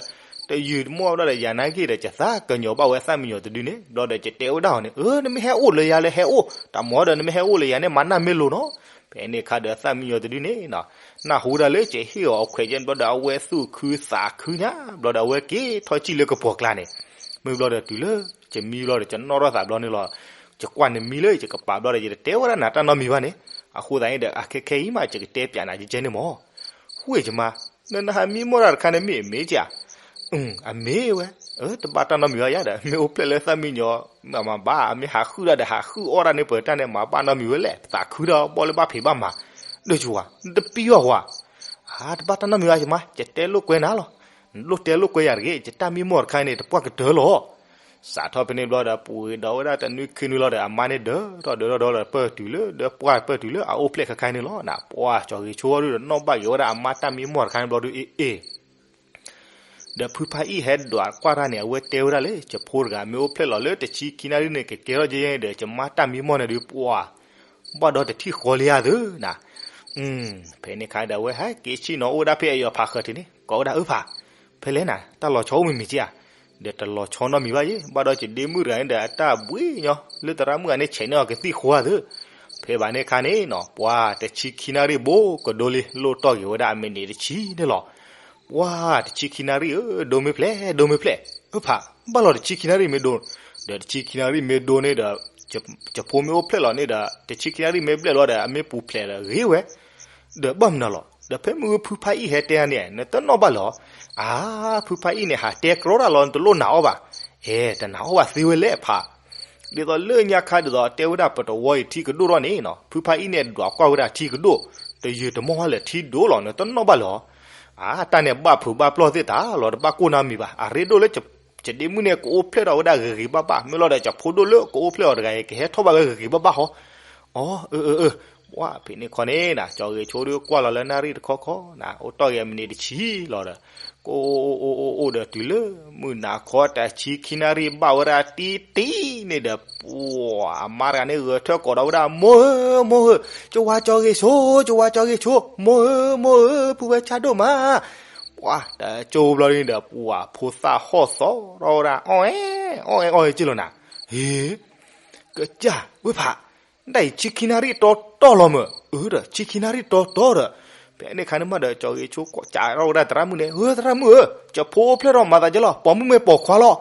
တယုၢ်တမီၢ်ဘျီဒီး ယၤနာ်က့ၤဒီး ယသးကညီၤဘၣ်ဝဲသၣ်မံယီၤတဒုန့ၣ်, ဘျီဒီးယတဲဝဲဒၣ်အီၤန့ၣ်, အၢ နမ့ၢ်ဟဲအိၣ်လၢယၤလၢဟဲအိၣ်, တၢ်မၤဒီး နမ့ၢ်ဟဲအိၣ်လၢယၤန့ၣ် မၤနၢ်မ့ၢ်လိၤနီၤ. ဖဲန့ၣ်ခါဒီးသၣ်မံယီၤတဒုန့ၣ်နီၤ နၢ်ဟူဒၣ်လၢယဟ့ၣ်အီၤအခွဲးကဲန့ၣ်ဘျီဒီး အဝဲသူၣ်ခုသးခုညါ, ဘျီဒီးအဝဲက့ၤထီၣ်ကံၣ်လၢကပီၤကျါန့ၣ်, မ့ၢ်ဘျီဒီးတုၤလၢ ယမံဘျီဒီး ယနီၣ်ထီၣ်သးဘျီန့ၣ်လီၤ. ယကွၢ်နမံလၢယကပၤဘျီဒီး ယတတဲဝဲဒၣ်နၤတၢ်နီတမံၤဘၣ်န့ၣ်, အဃိသတးန့ၣ်ဒီး အခဲခဲအံၤမး ယကတဲပၠးနၤကဲကဲန့ၣ်မး. ဃိယမါ, နနဟးမံမီၢ်တၢ်တခါန့ၣ် မ့ၢ်အမ့ၢ်ကဧါ. အမ့ၢ်ဝဲ, တဘၣ်တၢ်နီတမံၤဘၣ်ယၤဒီး မ့ၢ်အိၣ်ဖျဲၣ်လၢသၣ်မံယီၤ မၤဘၣ်, မ့ၢ်ဟးဃုတၢ်ဒီး ဟးဃုအီၣ်တၢ်န့ၣ် ပှဲၤတၢ်န့ၣ် မၤဘၣ်နီတမံၤဝဲလဲၣ်, ပသးခုဒီး ဘီၣ်လၢဘၣ်ဖံးဘၣ်မၤ, ဒိၣ်ကဝၤ, နတပံၢ်ဘၣ်ဝဲ. တဘၣ်တၢ်နီတမံၤဘၣ်ယမါ, ယတဲလိာ်ကွဲနၤလီၤ. နလိၣ်တဲလိာ်ကွဲယၤတဂ့ၤ, ယတၢ်မံမီၢ်တခါအံၤန့ၣ် တပှၢ်ကတၢၢ်လီၤ. စးထီၣ်ဖဲန့ၣ်ဘျီဒီး ပှ့ၤဒီးဝဲဒၣ်တနွံခံနွံလီၤဒီး အမါန့ၣ်ဒၢထီၣ်ဒၢထီၣ်ဒီး ပၢၢ်တုၤလၢ ဒီးပှၢ်ပၢၢ်တုၤလၢအအိၣ်ဖျဲၣ်ခဲခါန့ၣ်လီၤ. ပှၤကၠီဂ့ၤဆိဒုးဒီး နီၣ်ဘၣ်က့ၤဝဲဒၣ်အမါတၢ်မံမီၢ်တခါန့ၣ်ဘျီဒုး အ့ၣ်အ့ၣ် ဒီးဖုဖါအံၣ်ဟဲဒွးကွၢ်တၢ်န့ၣ် အဝဲတဲဝဲဒၣ်လၢ ယဖိတဂၤမ့ၢ်အိၣ်ဖျဲၣ်လီၤလၢတဆံခံနၣ်ရံၣ်န့ၣ် ကကဲထီၣ်ယဲန့ၣ်ဒီး ယမါတၢ်မံမီၢ်န့ၣ်ဒုး ပှၤ ဘၣ်ဒီးတထံၣ်ဃီလံဧါသုနၤ. ဖဲန့ၣ်ခါဒီး အဝဲဟဲက့ၤဆ့ၣ်နီၤ အိၣ်ဝဲဒၣ်ဖဲအယီၤဖးဃၢၤထံးန့ၣ် ကိးဝဲဒၣ်အၢဖး, ဖဲလဲၣ်နၤ တၢ်လီၤဆီအိၣ်မ့ၢ်မ့ၢ်ကဧါ. ဒီးတလီၤဆီနီတမံၤဘၣ်ယဲ ဘၣ်ဒီးယဒ့မုၣ်တဂၤန့ၣ်ဒီး အတၢ်ဘှံးညီ လၢသရၣ်မုၣ်ဂၤန့ၣ် ဆဲးန့ၢ်အီၤကသံၣ်ဃိဧါသု. ဖဲဘၣ်န့ၣ်ခါန့ၣ်နီၤ ပှၤတဆံခံနၣ်ရံၣ်ဘိကဒိလံ လိၣ်တီၢ်က့ၤဝဲဒၣ်အမံးနံးတဆံန့ၣ်လီၤ. ပှၤတဆံခံနၣ်ရံၣ်ဧၢ ဒိမ့ၢ်ဖျဲၣ် ဒိမ့ၢ်ဖျဲၣ်, အၢဖး ဘၣ်လီၤတဆံခံနၣ်ရံၣ်မ့ၢ်ဒိ, ဒီးတဆံခံနၣ်ရံၣ်မ့ၢ်ဒိန့ၣ်ဒီး ယဖိမ့ၢ်အိၣ်ဖျဲၣ်လီၤန့ၣ်ဒီး တဆံခံနၣ်ရံၣ်မ့ၢ်ဘျဲၣ်လီၤဒီး အမ့ၢ်ပူၤဖျဲးလီၤဂ့ၤဝဲ ဒီးဘၣ်မနုၤလီၤ. ဒီးဖဲမုၢ်ဖုဖါအံၣ်ဟဲတဲန့ၣ် နတနီၣ်ဘၣ်လီၤ. အါ ဖုဖါအံၣ်န့ၣ် ဟးတဲကြီတၢ်လီၤ နတလိၣ်နာ်အီၤဘၣ်. အဲ တနာ်အီၤဘၣ်သ့ဝဲလဲၣ်ဖး. ဒ်သိးလၢညါခါဒ်သိး တဲဝဲဒၣ်ပတဝီအံၤထံကဒိၣ်ထီၣ်န့ၣ်နီၤ ဖုဖါအံၣ်န့ၣ် ဒွးကွၢ်ဝဲဒၣ်ထံကဒိၣ်, တယုၢ်တမီၢ်ဝဲလၢထံဒိၣ်လီၤ နတနီၣ်ဘၣ်လီၤ. အါ တၢ်န့ၣ်ဘၣ်ဖုးဘၣ်ပျီၢ်သ့ၣ်တၢ်လီၤ တဘၣ်ကိၢ်နီတမံၤဘၣ်. အရ့ဒိၣ်လၢ ယဒ့မုၣ်န့ၣ် ကအိၣ်ဖျဲၣ်ထီၣ်ဝဲဒၣ်ဂ့ၤဂ့ၤဘၣ်ဘၣ် မ့ၢ်လီၤဒီး ယဖိဒိၣ်လၢကအိၣ်ဖျဲၣ်အီၤတဂၤအံၤ ကဟဲထီၣ်ဘၣ်ဝဲဂ့ၤဂ့ၤဘၣ်ဘၣ်ဟီ. အၢ အၢ အၢ ပှၤဖဲန့ၣ်ခီန့ၣ် ကၠီဂ့ၤဆိဒုးကွၢ်လီၤလၢနၣ်ရံၣ်တခီခီ အိၣ်တီၢ်က့ၤအမံးနံးတဆံလီၤဒီး ကအိၣ်အိၣ်အိၣ်အိၣ်ဒီးတုၤလၢ မုၢ်နၤခီတဆံခံနၣ်ရံၣ်ဘၣ်ဝဲဒၣ်တံၢ်တံၢ်န့ၣ်ဒီး ပှၤအမါတဂၤန့ၣ် ဂဲၤထၢၣ်ကိးဒီးဝဲဒၣ် မိၢ်ဧၢ မိၢ်ဧၢ, ကၠီဝါကၠီဂ့ၤဆိ ကၠီဝါကၠီဂ့ၤဆိ မိၢ်ဧၢ မိၢ်ဧၢ ဖုဝဲဆၣ်ဒိၣ်မး. ပှၤတကၠိဘျီန့ၣ်ဒီး ပှၤဖိသၣ်ဟီၣ်သီထီၣ်ဝဲဒၣ် အီၣ်အဲၣ် အီၣ်အဲၣ် အီၣ်အဲၣ်က့လီၤနၤ. ဟ့ ကစၢ်ဝဲဖး ဒ်အံၤဆံခံနၣ်ရံၣ်တီတီလီၤမၢ်. အၢဒီး ဆံခံနၣ်ရံၣ်တီတီဒီး ဖဲန့ၣ်ခါန့ၣ်မးဒီး ကၠီဂ့ၤဆိကိးကးထီၣ်ဝဲဒၣ်သရၣ်မုၣ်န့ၣ် ဧၢ သရၣ်မုၣ်ဧၢ, ယဖိအိၣ်ဖျဲၣ်ထီၣ်မၤသးဒ်လီၤ ပိာ်မုၣ်မ့ၢ်ပိာ်ခွါလီၤ.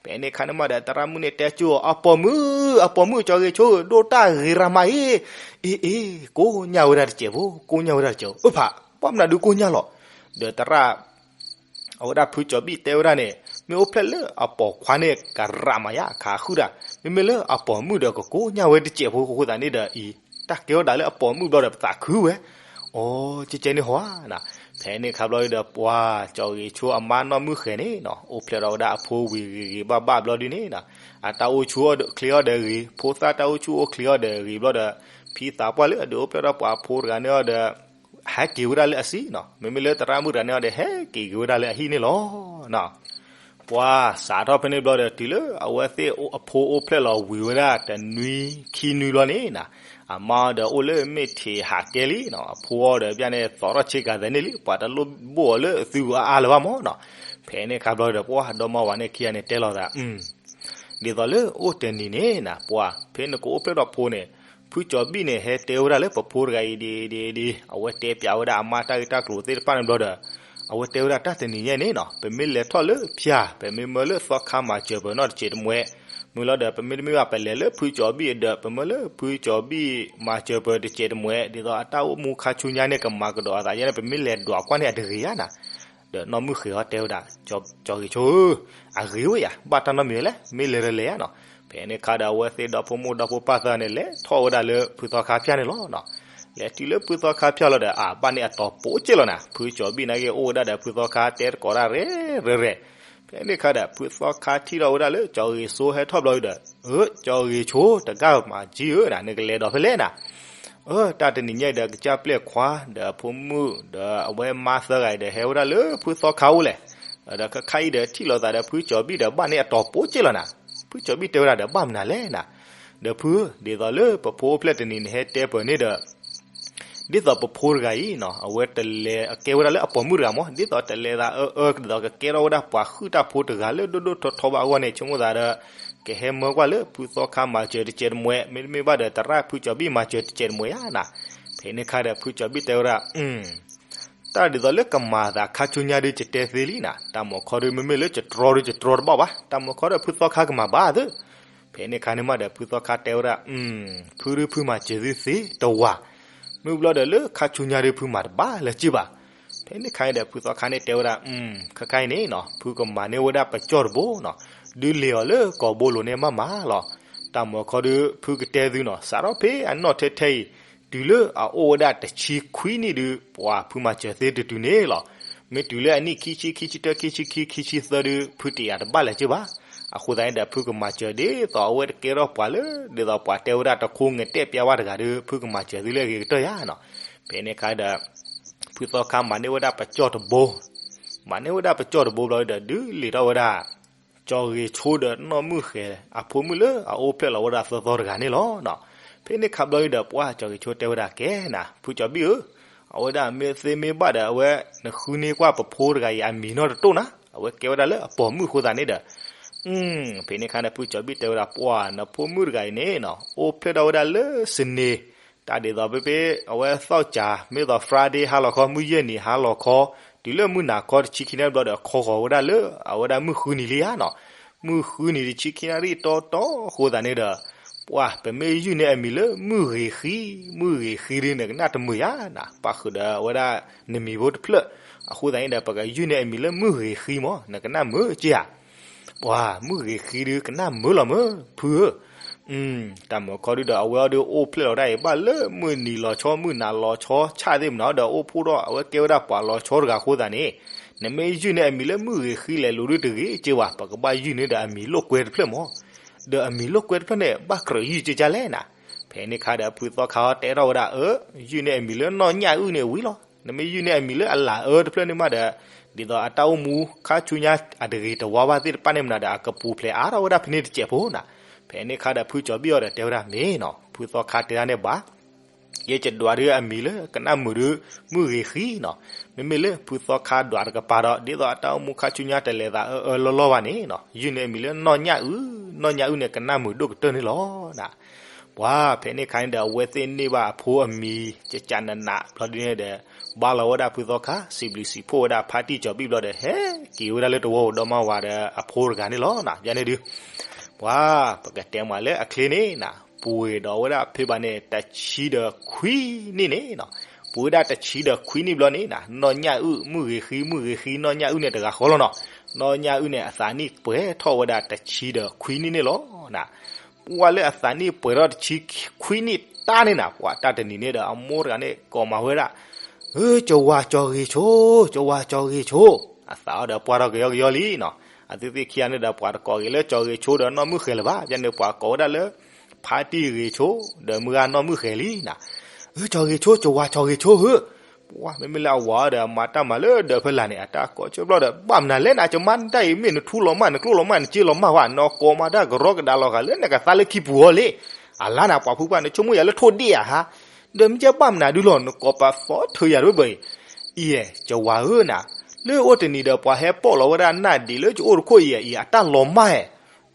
ဖဲန့ၣ်ခါန့ၣ်မးဒီး သရၣ်မုၣ်န့ၣ်တဲကၠိအီၤ အပိာ်မုၣ်, အပိာ်မုၣ် ကၠီဂ့ၤဆိဧၢ, ဒိၣ်တၢ်ဂ့ၤရၤမးအံၤ, အ့ အ့ ကိးညၢ်ဝဲဒၣ်တစဲးဖိ, ကိးညၢ်ဝဲဒၣ်တစဲး, အၢဖး, ဘၣ်မနုၤဒုးကိးညၢ်လီၤ. ဒီးသရၣ် အဝဲဒၣ်ဖုကၠီၤဘံၣ်တဲဝဲဒၣ်န့ၣ် မ့ၢ်အိၣ်ဖျဲၣ်လၢအပိာ်ခွါန့ၣ် ကရၤမးယါခးဃုာ်ဒၣ်, မ့မ့ၢ်လၢအပိာ်မုၣ်ဒီး ကကိးညၢ်ဝဲတစဲးဖိအဃိသတးန့ၣ်ဒီးအံၤ, တၢ်ကဲထီၣ်ဒၣ်လၢအပိာ်မုၣ်ဘျီဒီး ပသးခုဝဲ, အိ ကဲကဲန့ၣ်ဟီဧါ. ဖဲန့ၣ်ခါဘျီဒီး ပှၤကၠီဂ့ၤဆိအမါနီၢ်မုၣ်ဃဲၤန့ၣ်နီၤ အိၣ်ဖျဲၣ်ထီၣ်ဝဲဒၣ်အဖိဝံၤဂ့ၤဂ့ၤဘၣ်ဘၣ်ဘျီဒုန့ၣ်နီၤ, အတၢ်အိၣ်ဆူၣ်အိၣ်ချ့အီၤဒီးဂ့ၤ, ဖိသၣ်တၢ်အိၣ်ဆူၣ်အိၣ်ချ့အီၤဒီးဂ့ၤဘျီဒီး ဖံသးပှၢ်လၢအဒုးအိၣ်ဖျဲၣ်ထီၣ်ပှၤဖိတဂၤန့ၣ်အီၤဒီး ဟဲက့ၤဝဲဒၣ်လၢအဆံးနီၤ, မ့မ့ၢ်လၢသရၣ်မုၣ်တဂၤန့ၣ်အီၤဒီး ဟဲက့ၤက့ၤဝဲဒၣ်လၢအဟံၣ်န့ၣ်လီၤ. ပှၤစးထီၣ်ဖဲန့ၣ်ဘျီဒီး တုၤလၢအဝဲသ့ၣ်အဖိအိၣ်ဖျဲၣ်လီၤဝံၤဝဲဒၣ်တနွံခံနွံဘျီန့ၣ်နီၤ, အမါအီၤဒီးအိၣ်လၢမ့ၢ်ထံးဟးကဲလံနီၤ, အဖိအီၤဒီးပျၢ်န့ၣ် သီထီၣ်ဆ့ကၤသဲန့ၣ်လံ, ပှၤတလိၣ်ဘိၣ်အီၤလၢသုဂီၤအါအါလၢၤဘၣ်မးနီၤ. ဖဲန့ၣ်ခါဘျီဒီး ပှၤဒီမါဝၤန့ၣ်ခံဂၤန့ၣ်တဲလီၤသး ဒ်သိးလၢအိၣ်တနံၤန့ၣ်နီၤ ပှၤဖဲနကအိၣ်ဖျဲၣ်ထီၣ်ဖိန့ၣ် ဖုကၠီၤဘံၣ်န့ၣ် ဟဲတဲဝဲဒၣ်လၢပဖိတဂၤအံၤဒ်အံၤဒ်အံၤဒ်အံၤ, အဝဲတဲပၠးဝဲဒၣ်အမါတၢ်ဂ့ၢ်တၢ်ကျိၤသ့ၣ်တဖၣ်န့ၣ်ဘျီဒီး အဝဲတဲဝဲဒၣ်တၢ်တနံၤညါန့ၣ်နီၤ ပမ့ၢ်လဲၤထီၣ်လၢဖၠၣ် ပမ့ၢ်မၢလၢသီခါမၤစၢၤပၢၤနီၢ်တစဲးတမှဲး, မ့ၢ်လီၤဒီး ပမ့တမ့ၢ်ဘၣ်ပလဲၤလၢဖုကၠီၤဘံၣ်အဒၢး ပမၢလၢဖုကၠီၤဘံၣ်မၤစၢၤပၢၤတစဲးတမှဲး ဒ်သိးအတၢ်အိၣ်မူခါဆူညါန့ၣ် ကမၤကဒီးအသးယဲန့ၣ် ပမ့ၢ်လဲၤဒွးကွၢ်န့ၣ်အတဂ့ၤဧါနီၤ. ဒီးနီၢ်မုၣ်ဃဲၤအီၤတဲဝဲဒၣ် ကၠီဂ့ၤဆိဧၢ, အဂ့ၤဝဲယၤ ဘၣ်တၢ်နီတမံၤလဲၣ် မ့ၢ်လဲၤဒီးလဲၤဧါနီၤ. ဖဲန့ၣ်ခါဒီး အဝဲသ့ၣ်ဒီဖိမိၢ်ဒီဖိပၢ်သၢဂၤန့ၣ် လဲၤထီၣ်ဝဲဒၣ်လၢဖုသီခါဖၠၣ်န့ၣ်လီၤနီၤ. လဲၤတုၤလၢဖုသီခါဖၠၣ်လီၤဒီး အဘၣ်န့ၢ်အတီၤပိာ်က့ၢ်လီၤနီၤ, ဖုကၠီၤဘံၣ်နာ်က့ အိၣ်ဝဲဒၣ်ဒီးဖုသီခါတဲသကိးတၢ်ရဲၣ်ရဲၣ်ရဲၣ်. ဖဲန့ၣ်ခါဒီး ဖုသီခါထံၣ်ထီၣ်ဝဲဒၣ်လၢကၠီဂ့ၤဆိဟဲထီၣ်ဘျီဒီး အၢ ကၠီဂ့ၤဆိ တဂၤမၤကံဧၢနီၤ နကလဲၤဒီးဖဲလဲၣ်နီၤ. အၢ တၢ်တနံၤညါအံၤဒီး ကစၢ်ပျဲၢ်ခွါ ဒီးအဖိမုၣ် ဒီးအဝဲမါသၢဂၤအံၤဒီး ဟဲဝဲဒၣ်လၢဖုသီခါအိၣ်လဲၣ်. ဒီးခဲခါအံၤဒီး ထံၣ်လိာ်သးဒီးဖုကၠီၤဘံၣ်ဒီး ဘၣ်န့ၢ်အတီၤပိာ်က့ၢ်လီၤနီၤ. ဖုကၠီၤဘံၣ်တဲဝဲဒၣ်ဒီး ဘၣ်မနုၤလဲၣ်နီၤ. ဒီးဖုဧၢ ဒ်သိးလၢပဖိအိၣ်ဖျဲၣ်တနံၤန့ၣ် ဟဲတဲပၢၤန့ၣ်ဒီး ဒ်သိးပဖိတဂၤအံၤနီၤ အဝဲတလဲၤအကဲဝဲဒၣ်လၢအပိာ်မုၣ်တဂၤမး ဒ်သိးတလဲၤသးအၢအၢ ဒ်သိးကကဲထီၣ်ဝဲဒၣ်ပှၤဟုၣ်တၢ်ဖိတဂၤလၢဒိၣ်ဒိၣ်ထီထီဘၣ်အဂီၢ်န့ၣ် ဆိကမိၣ်သးဒီး ကဟဲမၢကွၢ်လၢဖုသီခါမၤစၢၤတစဲးတမှဲး မ့တမ့ၢ်ဘၣ်ဒီး သရၣ်ဖုကၠီၤဘံၣ်မၤစၢၤတစဲးတမှဲးဧါနီၤ. ဖဲန့ၣ်ခါဒီး ဖုကၠီၤဘံၣ်တဲဝဲဒၣ် တၢ်ဒ်သိးလၢကမၤသးခါဆူညါဒုး ယတဲသ့လံနီၤ. တၢ်မၤခီဒုး မ့မ့ၢ်လၢယတြီဒုး ယတြီတဘၣ်ဘၣ်. တၢ်မၤခီဒီး ဖုသီခါကမၤဘၣ်သု. ဖဲန့ၣ်ခါန့ၣ်မးဒီး ဖုသီခါတဲဝဲဒၣ် ဖုဒုး ဖုမၤစၢၤသုသ့တဝၤ. မ့ၢ်ဘျီဒီး လၢခါဆူညါဒုး ဖုမၤတဘၣ်လၢၤက့ဘၣ်. ဖဲန့ၣ်ခါအံၤဒီး ဖုသီခါန့ၣ်တဲဝဲဒၣ် ခဲခါအံၤန့ၣ်နီၤ ဖုကမၤန့ၢ်ဝဲဒၣ်ပကၠီၣ်တဘိနီၤ. ဒုးလဲၤအီၤလၢကီၢ်ဘိလိၤန့ၣ်မးမးလီၤ. တၢ်မၤခီဒုး ဖုကတဲသုနီၤ စးထီၣ်ဖဲအနီၢ်ထဲထဲအံၤ တုၤလၢအအိၣ်ဝဲဒၣ်တဆံခွံနံၣ်ဒုး ပှၤဖုမၤစၢၤသ့တတုၤန့ၣ်လီၤ. မ့ၢ်တုၤလၢအနံၣ်ခံဆံ ခံဆံတၢ ခံဆံခံ ခံဆံသၢဒုး ဖုတယာ်တဘၣ်လၢၤက့ဘၣ်. အဃိသတးန့ၣ်ဒီး ဖုကမၤစၢၤဒ်သိးအဝဲတကဲထီၣ်ပှၤလၢ ဒ်သိးပှၤတဲဝဲဒၣ်တခူငတဲာ်ပျၢ်ဝၣ်တဂၤဒီး ဖုကမၤစၢၤသုလၢအဂ့ၤကတၢၢ်ယါနီၤ. ဖဲန့ၣ်ခါဒီး ဖုသီခါမၤန့ၢ်ဝဲဒၣ်ပကၠီၣ်တဘိ, မၤန့ၢ်ဝဲဒၣ်ပကၠီၣ်တဘိဘျီဒီး ဒုးလဲၤထီၣ်ဝဲဒၣ် ကၠီဂ့ၤဆိဒီးနီၢ်မုၢ်ဃဲၤ အဖိမုၣ်လၢအအိၣ်ဖျဲၣ်လီၤဝဲဒၣ်သီသီတဂၤန့ၣ်လီၤ. ဖဲန့ၣ်ခါဘျီအံၤဒီး ပှၤကၠီဂ့ၤဆိတဲဝဲဒၣ်ကဲနၤ ဖုကၠီဘံၣ်ဧၢ, အဝဲဒၣ်မ့ၢ်သ့မ့ၢ်ဘၣ်ဒီး အဝဲနဃုန့ၢ်ကွၢ်ပဖိတဂၤအံၤအမံၤနီတတိၢ်နၤ, အဝဲကဲဝဲဒၣ်လၢအပိာ်မုၣ်အဃိသတးန့ၣ်ဒီး ဖဲန့ၣ်ခါန့ၣ် ဖုကၠီဘံၣ်တဲဝဲဒၣ် ပှၤနဖိမုၣ်တဂၤအံၤန့ၣ်နီၤ အိၣ်ဖျဲၣ်ထီၣ်ဝဲဒၣ်လၢစနေ တၢ်ဒ်သိးဖဲဖဲ အဝဲသီၣ်ကၠၤ မ့ၢ်သိး Friday ဟါလီၤခီ မုၢ်ယဲၢ်နံၤဟါလီၤခီ တုၤလၢမုၢ်နၤခီတဆံခံနၣ်ရံၣ်ဘျီဒီး ခီဃီၤဝဲဒၣ်လၢ အဝဲဒၣ်မုၢ်ဃုနံၤလံဧါနီၤ. မုၢ်ဃုနံၤတဆံခံနၣ်ရံၣ်တီတီအဃိသတးန့ၣ်ဒီး ပှၤ ပမ့ၢ်ယုၢ်န့ၢ်အမံၤလၢ မုၢ်ဂ့ၤဃံ, မုၢ်ဂ့ၤဃံဒုး နကနၣ်တမုာ်ယါနၤ, ပၣ်ဃုာ်ဒီးအဝဲဒၣ်နမံၤဖိတဖျၢၣ် အဃိသတးန့ၣ်ဒီး ပကယုၢ်န့ၢ်အမံၤလၢ မုၢ်ဂ့ၤဃံမး နကနၣ်မုာ်က့ဧါ. ပှၤ မုၢ်ဂ့ၤဃံဒုး ကနၣ်မုာ်လီၤမုာ် ဖုဧၢ. တၢ်မုာ်ခီဒုးဒီး အဝဲအီၤဒုးအိၣ်ဖျဲၣ်လီၤဒၣ်အံၤ ဘၣ်လၢမုၢ်နံၤလီၤဆီ မုၢ်နၤလီၤဆီ ဆၣ်သ့ၣ်မနုၤဒီး အိၣ်ဖှိၣ်ထီၣ် အဝဲကဲဝဲဒၣ်ပှၤလီၤဆီတဂၤအဃိသတးန့ၣ် နမ့ၢ်ယုၢ်န့ၢ်အမံၤလၢ မုၢ်ဂ့ၤဃံလဲၣ်လိၤဒုးတဂ့ၤက့ဝဲ ပကဘၣ်ယုၢ်န့ၢ်ဒီးအမံၤလိာ်ကွဲတဖျၢၣ်မး. ဒီးအမံၤလိာ်ကွဲတဖျၢၣ်န့ၣ် ဘၣ်ကြၢးယုၢ်က့ကလဲၣ်နၤ. ဖဲန့ၣ်ခါဒီး ဖုသီခါအီၤတဲထီၣ်ဝဲဒၣ် အၢ ယုၢ်န့ၢ်အမံၤလၢ နီၢ်ညၣ်အုၣ်န့ၣ်ဝံၤလီၤ. နမ့ၢ်ယုၢ်န့ၢ်အမံၤလၢအလၢ်အၢတဖျၢၣ်န့ၣ်မးဒီး ဒ်သိးအတၢ်အိၣ်မူခါဆူညါအတဂ့ၤတဝါဘၣ်သ့ၣ်တဖၣ်န့ၣ်မနုၤဒီး အကပူၤဖျဲးအါထီၣ်ဝဲဒၣ်ဖဲန့ၣ်တစဲးဖိနၤ. ဖဲန့ၣ်ခါဒီး ဖုကၠီဘံၣ်အီၤဒီးတဲဝဲဒၣ် မ့ၢ်နီၤ ဖုသီခါတဲဒၣ်န့ၣ်ဘၣ် ယဲယဒွးဒုးအမံၤလၢကနၣ်မုာ်ဒုး မုၢ်ဂ့ၤဃံနီၤ. မ့မ့ၢ်လၢဖုသီခါဒွးတကပၤဒီး ဒ်သိးအတၢ်အိၣ်မူခါဆူညါတလဲၤသးအၢအၢလီၢ်လီၢ်ဘၣ်န့ၣ်နီၤ ယုၢ်န့ၢ်အမံၤလၢ နီၢ်ညၣ်အုၣ်, နီၢ်ညၣ်အုၣ်န့ၣ် ကနၣ်မုာ်ဒိၣ်ကတၢၢ်န့ၣ်လီၤနၤ. ပှၤဖဲန့ၣ်ခါန့ၣ်ဒီး အဝဲသ့ၣ်န့ၢ်ဘၣ်အဖိအမံၤ ကကးနးနး ဘျီဒုန့ၣ်ဒီး ဘါလီၤဝဲဒၣ်ဖုသီခါ စံးဘျုးစံးဖှိၣ်ဝဲဒၣ်ဖါတံၢ်ကၠီၤဘံၣ်ဘျီဒီး ဟဲက့ၤဝဲဒၣ်လၢတဝီပူၤ ဒီမါဝၤဒီးအဖိတဂၤန့ၣ်လီၤ. ယန့ၣ်ဒု ပှၤ ပကတဲမးလၢအချ့န့ၣ်နၤ ပှ့ၤဒီးဝဲဒၣ်ဖဲဘၣ်န့ၣ် တဆံဒီးခွံနံၣ်န့ၣ်နီၤ, ပှ့ၤဝဲဒၣ်တဆံဒီးခွံနံၣ်ဘျီန့ၣ်နၤ နီၢ်ညၣ်အုၣ် မုၢ်ဂ့ၤဃံ မုၢ်ဂ့ၤဃံ နီၢ်ညၣ်အုၣ်န့ၣ်တဂၤဃီလီၤနီၤ. နီၢ်ညၣ်အုၣ်န့ၣ် အသးနံၣ်ပှဲၤထီၣ်ဝဲဒၣ်တဆံဒီးခွံနံၣ်န့ၣ်လီၤနၤ. ပှၤလၢအသးနံၣ်ပှဲၤထီၣ်တဆံခွံနံၣ်တၢ်န့ၣ်နၤ ပှၤတၢ်တနံၤန့ၣ်ဒီး အမိၢ်တဂၤန့ၣ် ကိးမၤဝဲဒၣ် ဧၢ ကဝၤကၠီၤဂ့ၤဆိ, ကဝၤကၠီၤဂ့ၤဆိ, အသးအီၤဒီးပှၢ်ထီၣ်ကယီကယီလံနီၤ. အသုသ့ၣ်ခံဂၤန့ၣ်ဒီး ပှၤတကိးဂ့ၤလၢကၠီၤဂ့ၤဆိဒီးနီၢ်မုၢ်ဃဲၤလၢၤဘၣ်. ယန့ၣ်ပှၤကိးဝဲဒၣ်လၢ ဖါတံၢ်ဂ့ၤဆိ ဒီးမုၢ်ဂၤနီၢ်မုၢ်ဃဲၤလံနၤ. ဧၢ ကၠီၤဂ့ၤဆိ ကဝၤကၠီၤဂ့ၤဆိဧၢ, ပှၤမ့မ့ၢ်လၢအဝၤအီၤဒီး မၤတၢ်မၤလၢဒၢးဖဲလၢ်န့ၣ် အတၢ်ကိးဆၢဘျီဒီး ဘၣ်မနုၤလဲၣ်နၤ ကမါတၢ်အံၤ မ့ၢ်နထူလီၤမၢ် နကျိလီၤမၢ် နစ့လီၤမၢ်ဝဲ နကိးမၤတၢ်ကရီကဒါလီၤဂာ်လၢနကသါလၢခံပူၤအီၤလံ. အလါနၤ ပှၤဖုပှၢ် နဆိကမိၣ်ယၤလၢထိၣ်ဒ့ၣ်ဧါဟါ, ဒီးမ့ၢ်ကဲဘၣ်မနုၤဒုလီၤ နကိးပာ်သီထၢယၤတဘၢဘၢအံၤ. အံၤ ကဝၤဧၢနၤ, လၢအိၣ်တနံၤဒီးပှၤဟဲပိာ်လီၤဝဲဒၣ်နၢ်ဒံးလၢကအိၣ်တခိၣ်အံၤ အံၤအတၢ်လီၤမၢ်ဧါ.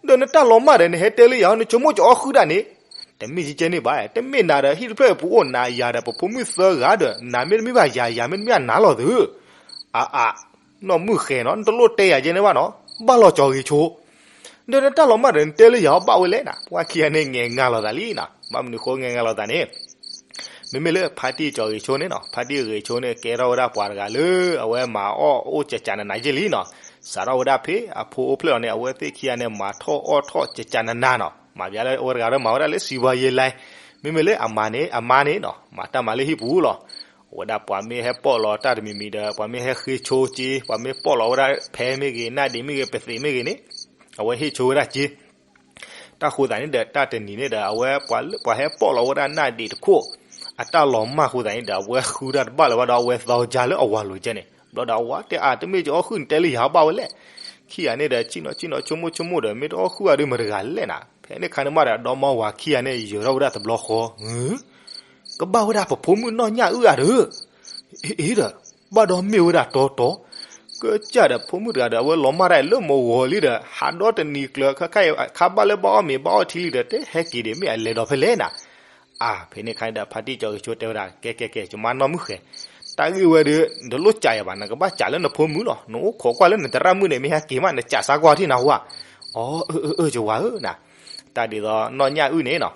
ဒီးနတၢ်လီၤမၢ်ဒီး နဟဲတဲလၢယၤ နဆိကမိၣ်ကအီၣ်ဃုာ်ဒၣ်န့ၣ် တမ့ၢ်ကဲကဲန့ၣ်ဘၣ်, တမ့ၢ်နၤဒီး ဟံၣ်တဖျၢၣ်အပူၤအိၣ်နၤယၤဒီး ပဖိမုၣ်သၢဂၤဒီး နၤမ့တမ့ၢ်ဘၣ်ယၤ ယၤမ့တမ့ၢ်ဘၣ်နၤလီၤသု. အါအါ, နီၢ်မုၢ်ဃဲၤနီၤ နတလိၣ်တဲယၤကဲန့ၣ်ဘၣ်နီၤ, ဘၣ်လီၤကၠီၤဂ့ၤဆိ ဒီးနတၢ်လီၤမၢ်ဒီး နတဲလၢယၤဘၣ်ဝဲလဲၣ်နၤ, ပှၤခံဂၤန့ၣ်ငဲၤငါလီၤသးလံနီၤ. ဘၣ်မနုၤဃိငဲၤငါလီၤသးန့ၣ် မ့မ့ၢ်လၢဖါတံၢ်ကၠီၤဂ့ၤဆိန့ၣ်နီၤ, ဖါတံၢ်ဂ့ၤဆိန့ၣ် ကဲထီၣ်ဝဲဒၣ်ပှၤတဂၤလၢ အဝဲမၤအီၣ်အိၣ်ကကးနးနးက့လံနီၤ. စးထီၣ်ဝဲဒၣ်ဖဲအဖိအိၣ်ဖျဲၣ်လီၤန့ၣ် အဝဲသ့ၣ်ခံဂၤန့ၣ် မၤထီၣ်အီၣ်ထီၣ်ကကးနးနးနီၤ, မၤဘၣ်လၢအဝဲတဂၤဒီးမၤဝဲဒၣ်လၢစံးဘီယ့လဲ, မ့မ့ၢ်လၢအမါန့ၣ် အမါန့ၣ်နီၤ မၤတၢ်မၤလၢဟံၣ်ပူၤလီၤ. အဝဲဒၣ်ပှၤမ့ၢ်ဟဲပိာ်လီၤတၢ်တမံၤမံၤဒီး ပှၤမ့ၢ်ဟဲဃ့ဆိက့ ပှၤမ့ၢ်ပိာ်လီၤဝဲဒၣ်ဖဲမ့ၢ်ဂ့ၤ နၢ်ဒံးမ့ၢ်ဂ့ၤ ပသံးမ့ၢ်ဂ့ၤန့ၣ် အဝဲဟ့ၣ်ဆိဝဲဒၣ်က့ တၢ်ဃိသးန့ၣ်ဒီး တၢ်တနံၤန့ၣ်ဒီး အဝဲပှၤလၢပှၤဟဲပိာ်လီၤဝဲဒၣ်နၢ်ဒံးတခိၣ် အတၢ်လီၤမၢ်ဃိသးန့ၣ်ဒီး အဝဲဃုတၢ်တဘၣ်လၢၤဘၣ်ဒီး အဝဲသီကၢ်လၢအဝၤလိၤကဲန့ၣ် ဘျီဒီးအဝၤတဲအါ တမ့ၢ်ကအီၣ်ဃုာ်နတဲလၢယၤဘၣ်ဝဲလဲၣ်. ခံဂၤန့ၣ်ဒီး ဆံၣ်နီၤဆံၣ်နီၤ ဆိကမိၣ်ဆိကမိၣ်ဒီး မ့ၢ်တအီၣ်ဃုာ်အဒုးမတၤတဂၤလဲၣ်နၤ. ဖဲန့ၣ်ခါန့ၣ်မးဒီး ဒီမါဝၤခံဂၤန့ၣ် ယၢၤထီၣ်ဝဲဒၣ်တဘျီဃီ ကဘၣ်ဝဲဒၣ်ပဖိမုၣ်နီၢ်ညၣ်အုၣ်ဧါဒီး အ့ဒီး ဘၣ်ဒီးမ့ၢ်ဝဲဒၣ်တီတီ ကစၢ်ဒီးဖိမုၣ်တဂၤဒီး အဝဲလီၤမၢ်တၢ်လၢမိၢ်ဂီၤလံဒီး ဟးဒီတနံၤကျၢၤ ခါခါအံၤ ခါဘၣ်လၢဘၣ်အီၣ်မ့ၤဘၣ်အီၣ်ထံလံဒီး တဟဲက့ၤဒီးမ့ၢ်အလဲၤဒီးဖဲလဲၣ်နၤ. အါ ဖဲန့ၣ်ခါန့ၣ်ဒီး ဖါတံၢ်ကၠီၤဂ့ၤဆိတဲဝဲဒၣ် ကဲကဲကဲ ယမါနီၢ်မုၢ်ဃဲၤ တၢ်ဂ့ၢ်ဝဲဒီး နတလိၣ်ကးယၤဘၣ် နကဘၣ်ကးလၢနဖိမုၣ်လီၤ. နအိၣ်ခိးကွၢ်လၢနသရၣ်မုၣ်န့ၣ် မ့ၢ်ဟဲက့ၤမး နကးစါကွၢ်ထံၣ်နၤဝဲ. အီ အၢ အၢ အၢ ယဝၤဧၢနၤ. တၢ်ဒ်သိးနီၢ်ညၣ်အုၣ်န့ၣ်နီၤ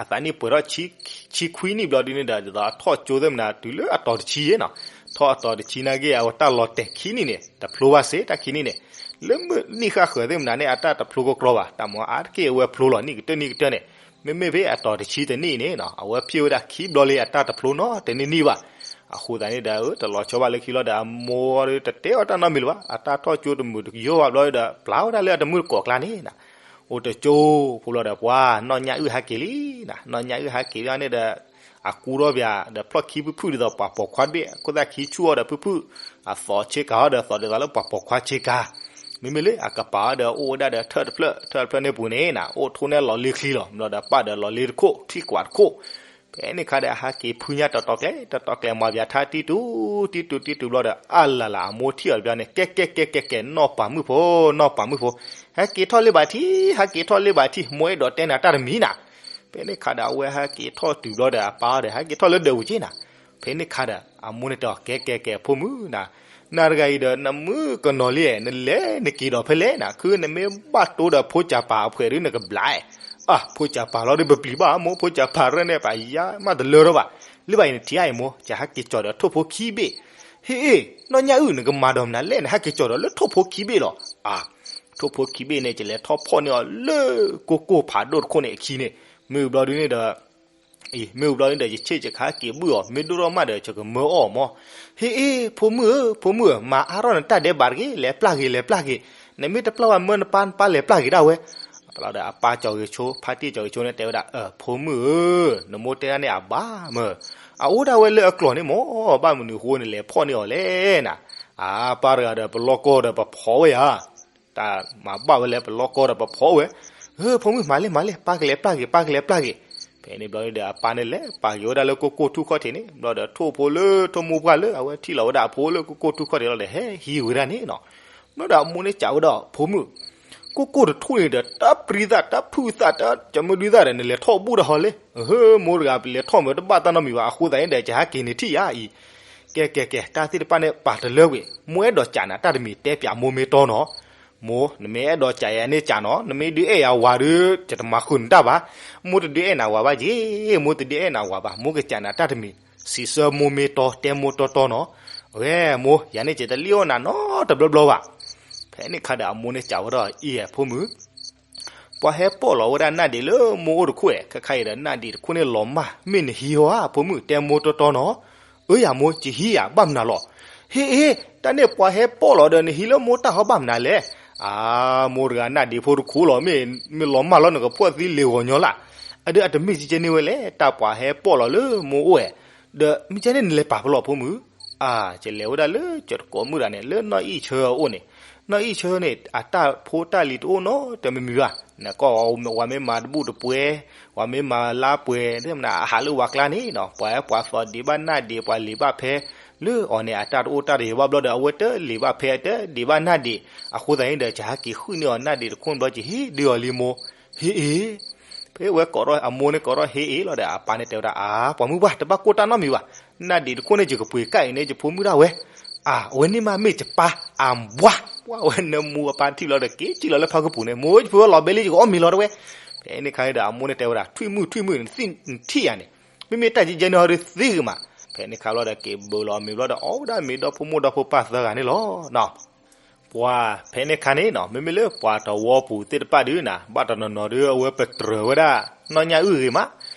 အသးနံၣ်ပှဲၤထီၣ်ဆံခွံနံၣ်ဘျီဒုန့ၣ်ဒီး ဒ်သိးအထီၣ်ကၠိသ့ၣ်မနၤ တုၤလၢအတီၤတဆံယဲနီၤ. ထီၣ်အတီၤတဆံနာ်က့ အဝဲတၢ်လီၤတဲာ်ခံနံၣ်န့ၣ် တဖျိဘၣ်စ့ၢ် တၢ်ခံနံၣ်န့ၣ် လၢမုၢ်နံၣ်ဃၣ်ဃၢၤသ့ၣ်မနၤန့ၣ် အတၢ်တဖျိကကြီဘၣ် တၢ်မၤအါတက့ၢ်အဝဲဖျိလီၤ နံၣ်ကတၢၢ်နံၣ်ကတၢၢ်န့ၣ် မ့မ့ၢ်ဖဲအတီၤတဆံတနံၣ်န့ၣ်နီၤ အဝဲဖျိဝဲဒၣ်ခံဘျီလံ အတၢ်တဖျိနီတနံၣ်နံၣ်ဘၣ်. အဃိသတးန့ၣ်ဒီး တလီၤဆီဘၣ်လၢခံလီၤဒီး အမိၢ်တတဲအီၤတၢ်နီတမံၤလၢၤဘၣ် အတၢ်ထီၣ်ကၠိတမုာ်တယိဘၣ်ဘျီဒီး ပျၢ်ဝဲဒၣ်လၢအတမုၢ်တကိးကျါန့ၣ် အိၣ်တကၠိဖိလီၤဒီး ပှၤနီၢ်ညၣ်အုၣ်ဟဲက့ၤလံနၤ နီၢ်ညၣ်အုၣ်ဟဲက့ၤန့ၣ်ဒီး အကူထီၣ်ပၠးဒီးဖျီၣ်ခံဖုၣ်ဖုၣ်ဒ်သိး ပှၤပိာ်ခွါတဘ့ၣ် ခိၣ်သၣ်ခံဆူၣ်အီၤဒီးဖုၣ်ဖုၣ် အသီဆ့ကၤအီၤဒီး သီဒ်သိးလၢပှၤပိာ်ခွါဆ့ကၤ မ့မ့ၢ်လၢအကပၤအီၤဒီး အိၣ်ဝဲဒၣ်ဒီးထၢၣ်တဖျၢၣ် ထၢၣ်တဖျၢၣ်န့ၣ်ပူၤန့ၣ်နၤ အိၣ်ထိၣ်န့ၢ်လီၤလ့ချံလီၤ ဘျီဒီးပာ်ဒီးလီၤလ့တခိၣ် ချံကွၢ်တခိၣ် ဖဲန့ၣ်ခါဒီး ဟဲက့ၤဖုညါတီတီကျဲ တီတီကျဲ မၤပၠးထါတံၢ်တူၤတံၢ်တူၤဘျီဒီး အါလၢ်လၢ် အမိၢ်ထံၣ်အီၤတဘျီန့ၣ် ကဲကဲကဲကဲကဲ နီၢ်ပၤမုၣ်ဖိ နီၢ်ပၤမုၣ်ဖိ ဟဲက့ၤထီၣ်လ့ဘၣ်ထံ ဟဲက့ၤထီၣ်လ့ဘၣ်ထံ မိၢ်အဲၣ်ဒိးတဲနၤတၢ်တမံၤနၤ. ဖဲန့ၣ်ခါဒီး အဝဲဟဲက့ၤထီၣ်တုၤဘျီဒီး အပၢ်ဒီး ဟဲက့ၤထီၣ်လၢဒၢးပူၤက့နၤ. ဖဲန့ၣ်ခါဒီး အမိၢ်န့ၣ်တဲအီၤ ကဲကဲကဲ ဖိမုၣ်နၤ နၤတဂၤအံၤဒီး နမုၣ်ကနီၤလံ နလဲၤနက့ၤဒီးဖဲလဲၣ်နၤ ခုနမ့ၢ်ဘၣ်တိဒီးဖိစၢ်ပၤအဖှဲးဒုး နကဘျး အါ ဖိစၢ်ပၤလီၤဒီး ပပျံၤဘၣ်မိၢ် ဖိစၢ်ပၤရဲၣ်န့ၣ် ပယါမးတလၢထီၣ်ဘၣ်. လၢဘၣ်အံၤနထံၣ်အံၤမိၢ် ယဟဲက့ၤကၠီၤဒီးထိၣ်ဖိခံဘ့ၣ်. ဟ့ၣ်အ့ၣ် နီၢ်ညၣ်အုၣ် နကမၤဒီးမနုၤလဲၣ် နဟဲက့ၤကၠီၤဒီးလၢထိၣ်ဖိခံဘ့ၣ်လီၤ. အါ ထိၣ်ဖိခံဘ့ၣ်န့ၣ် ယလဲၤထီၣ်ဖီၣ်န့ၢ်အီၤလၢကိၢ်ကိၢ်ဖးဒိၣ်တခိၣ်န့ၣ်အခံန့ၣ် မ့ၢ်ဘျီဒုန့ၣ်ဒီး အံၤ မ့ၢ်ဘျီန့ၣ်ဒီး ယဆ့ၣ်ယခါက့ၤဘုၣ်အီၤ မ့ၢ်ဒိၣ်ထီၣ်မးဒီး ယကမၢအီၣ်မး. ဟ့ၣ်အ့ၣ် ဖိမုၣ်ဧၢ ဖိမုၣ်ဧၢ မၤအါထီၣ်နတၢ်ဒဲးဘးတဂ့ၤ လဲၤပျၢ်ဂ့ၤ လဲၤပျၢ်ဂ့ၤ. နမ့ၢ်တပျၢ်ဘၣ်မၢနပၢ် နပၢ်လဲၤပျၢ်ဂ့ၤဒၣ်ဝဲ. ပျီဒီးအပၢ်ကၠီၤဂ့ၤဆိ ဖါတံၢ်ကၠီၤဂ့ၤဆိန့ၣ် တဲဝဲဒၣ် အၢ ဖိမုၣ်ဧၢ နမိၢ်တဲဒၣ်န့ၣ်အဘၣ်မၢ်. အအိၣ်ဒၣ်ဝဲလၢအကျိၤန့ၣ်မၢ် ဘၣ်မနုၤဃိနလဲၤဖီၣ်န့ၢ်အီၤလဲၣ်နၤ. အါ ပၢ်တဂၤဒီး ပလီၢ်ကီၢ်ဒီးပဖီးဝဲယၤ တၢ်မၤဘၣ်ဝဲလၢပလီၢ်ကီၢ်ဒီးပဖီးဝဲ. အၢ ဖိမုၣ်မၤလံ မၤလံ ပၢ်ကလဲၤပျၢ်ဂ့ၤ ပၢ်ကလဲၤပျၢ်ဂ့ၤ. ဖဲန့ၣ်ဘျီန့ၣ်ဒီး အပၢ်န့ၣ်လဲၤပာ်က့ၤဝဲဒၣ်လၢကိၢ်ကိၢ်ထူၣ်ခီၣ်ထံးန့ၣ် ဘျီဒီးထိၣ်ဖိလၢထိၣ်မိၢ်ပှၢ်လၢ အဝဲထံၣ်လီၤဝဲဒၣ်အဖိလၢကိၢ်ကိၢ်ထူၣ်ခီၣ်ထံးလီၤဒီး ဟဲဟံးဝဲဒၣ်န့ၣ်နီၤ. ဘျီဒီးအမိၢ်န့ၣ်စံးဝဲဒၣ် ဖိမုၣ် ကိၢ်ကိၢ်တထူၣ်န့ၣ်ဒီး တၢ်ပြံသၣ် တၢ်ဖုသၣ် တၢ်ကမုဒုသၣ်ဒီး နလဲၤထီၣ်ဘူၣ်တၢ်ဟီလဲၣ်. ဟၢ မိၢ်တဂၤ ပလဲၤထီၣ်မ့ၢ်တဘၣ်တၢ်နီတမံၤဘၣ် အဃိသတးန့ၣ်ဒီး ကဟဲက့ၤန့ၣ်ထံၣ်ယၤအံၤ. ကဲ ကဲ ကဲ တၢ်သ့ၣ်တဖၣ်န့ၣ် ပာ်တလၢကွံာ် မိၢ်အဲၣ်ဒိးကးနၤတၢ်တမံၤ တဲပၠးမိၢ်မ့ၢ်တီနီၤ. မိၢ် နမ့ၢ်အဲၣ်ဒိးကးယၤန့ၣ်ကးနီၤ, နမ့ၢ်ဒုးအဲၣ်ယၤဝၤဒီး ယတမၤဃုာ်နတၢ်ဘၣ်. မိၢ်တဒုးအဲၣ်နၤဝၤဘၣ်က့ၤ, မိၢ်ကကးနၤတၢ်တမံၤ, စံးဆၢမိၢ်မ့ၢ်တီ တဲမိၢ်တီတီနီၤ. အဝဲမိၢ် ယၤန့ၣ် ယတလံၣ်အီၣ်နၤနီတဘျီဘျီဘၣ်. ဖဲန့ၣ်ခါဒီး အမိၢ်န့ၣ်စံးဝဲဒီး အံၤ ဖိမုၣ် ပှၤဟဲပိာ်လီၤဝဲဒၣ်နၢ်ဒံးလၢမိၢ်အိၣ်တခိၣ်ဧါ, ခဲခါအံၤဒီး နၢ်ဒံးတခိၣ်န့ၣ်လီၤမၢ်, မ့ၢ်နဟံးအီၤဧါ ဖိမုၣ်, တဲမိၢ်တီတီနီၤ. အၢ ယၤမိၢ် ယဟံးယၤ ဘၣ်မနုၤလီၤ. ဟ့ၣ်အ့, တၢ်န့ၣ်ပှၤဟဲပိာ်လီၤဒီး နဟံးလၢမိၢ်တၢ်ဟီဘၣ်မနုၤလဲၣ်. အါ, မိၢ်တဂၤ နၢ်ဒံးဖိတခိၣ်လီၤ, မ့ၢ် မ့ၢ်လီၤမၢ်လီၤ နကဖှီၣ်သံလ့ၤဂီၤညီလၢ်. အဒုးအတမ့ၢ်ကကဲန့ၢ်ဝဲလဲၣ်, တၢ်ပှၤဟဲပိာ်လီၤလၢမိၢ်အိၣ်ဧါ. ဒီးမ့ၢ်ကဲန့ၣ် နလဲၤပာ်ဖဲလဲၣ် ဖိမုၣ်. အါ, ယလဲၤဝဲဒၣ်လၢယတကိးမုၣ်တဂၤန့ၣ် လၢနီၢ်အံၣ်ဆၢအအိၣ်န့ၣ်, နီၢ်အံၣ်ဆၢန့ၣ် အတၢ်ဖိတၢ်လံၤတအိၣ်နီတမံၤမံၤဘၣ်. နကီၢ် ဝၤမ့ၢ်မၤတဘူၣ်တပှဲၤ, ဝၤမ့ၢ်မၤလါပှဲၤ မနုၤ အဟးလၢဝၤကျါန့ၣ်နီၤ, ပှၤဟဲပှၤသီဒံးဘၣ်နၢ်ဒံး ပှၤလံၤဘၣ်ဖဲ လၢအီၤန့ၣ် အတၢ်တအိၣ်တၢ်တယၢၤဘၣ်ဘျီဒီး အဝဲတလံၤဘၣ်ဖဲ တဒံးဘၣ်နၢ်ဒံး. အဃိသတးန့ၣ်ဒီး ယဟဲက့ၤဃုန့ၢ်အီၤနၢ်ဒံးတခိၣ်ဘျီ ယဟ့ၣ်ဒုးအီၤလံမိၢ်. ဟ့ၣ်အ့, ဖဲဝဲကိးထီၣ် အမိၢ်န့ၣ်ကိးထီၣ်ဟ့ၣ်အ့လီၤဒီး အပၢ်န့ၣ်တဲဝဲဒၣ် အါ, ပှၤမုၣ်ပှၢ် တဘၣ်ကိၢ်တၢ်နီတမံၤဘၣ်. နၢ်ဒံးတခိၣ်န့ၣ် ယကပှ့ၤကၣ်အံၤန့ၣ် ယဖိမုၣ်ဒၣ်ဝဲ. အါ, အဝဲန့ၣ်မးမ့ၢ်ယပၢ် အဘှါ, ပှၤဝဲနၢမူအပၢ်ထံၣ်လီၤဒီး က့ၤကံၣ်လီၤလၢဖးကပူၤန့ၣ်, မိၢ် ယဖိဝဲလီၤဘဲလံ ယကအီၣ်မ့ၤလီၤတဝဲ. ဖဲန့ၣ်ခါန့ၣ်ဒီး အမိၢ်န့ၣ်တဲဝဲဒၣ် ထွံၣ်မုၣ် ထွံၣ်မုၣ် နထံၣ်ယၤန့ၣ်, မ့မ့ၢ်တၢ်ယံကဲန့ၣ်ဟီဒီးသ့ဂ့ၤမး. ဖဲန့ၣ်ခါလီၤဒီး က့ၤဘၢလီၤအမ့ၤဘျီဒီး အီၣ်ဝဲဒၣ်မ့ၤဒီဖိမိၢ်ဒီဖိပၢ်သၢဂၤန့ၣ်လီၤ. ပှၤဖဲန့ၣ်ခါန့ၣ်နီၤ, မ့မ့ၢ်လၢပှၤတဝီပူၤသ့ၣ်တဖၣ်ဒုးနၤ, ဘၣ်တနီၤနီၤဒုး အဝဲပတြၢၤဝဲဒၣ် နီၢ်ညၣ်အုၣ်ဂ့ၤမး,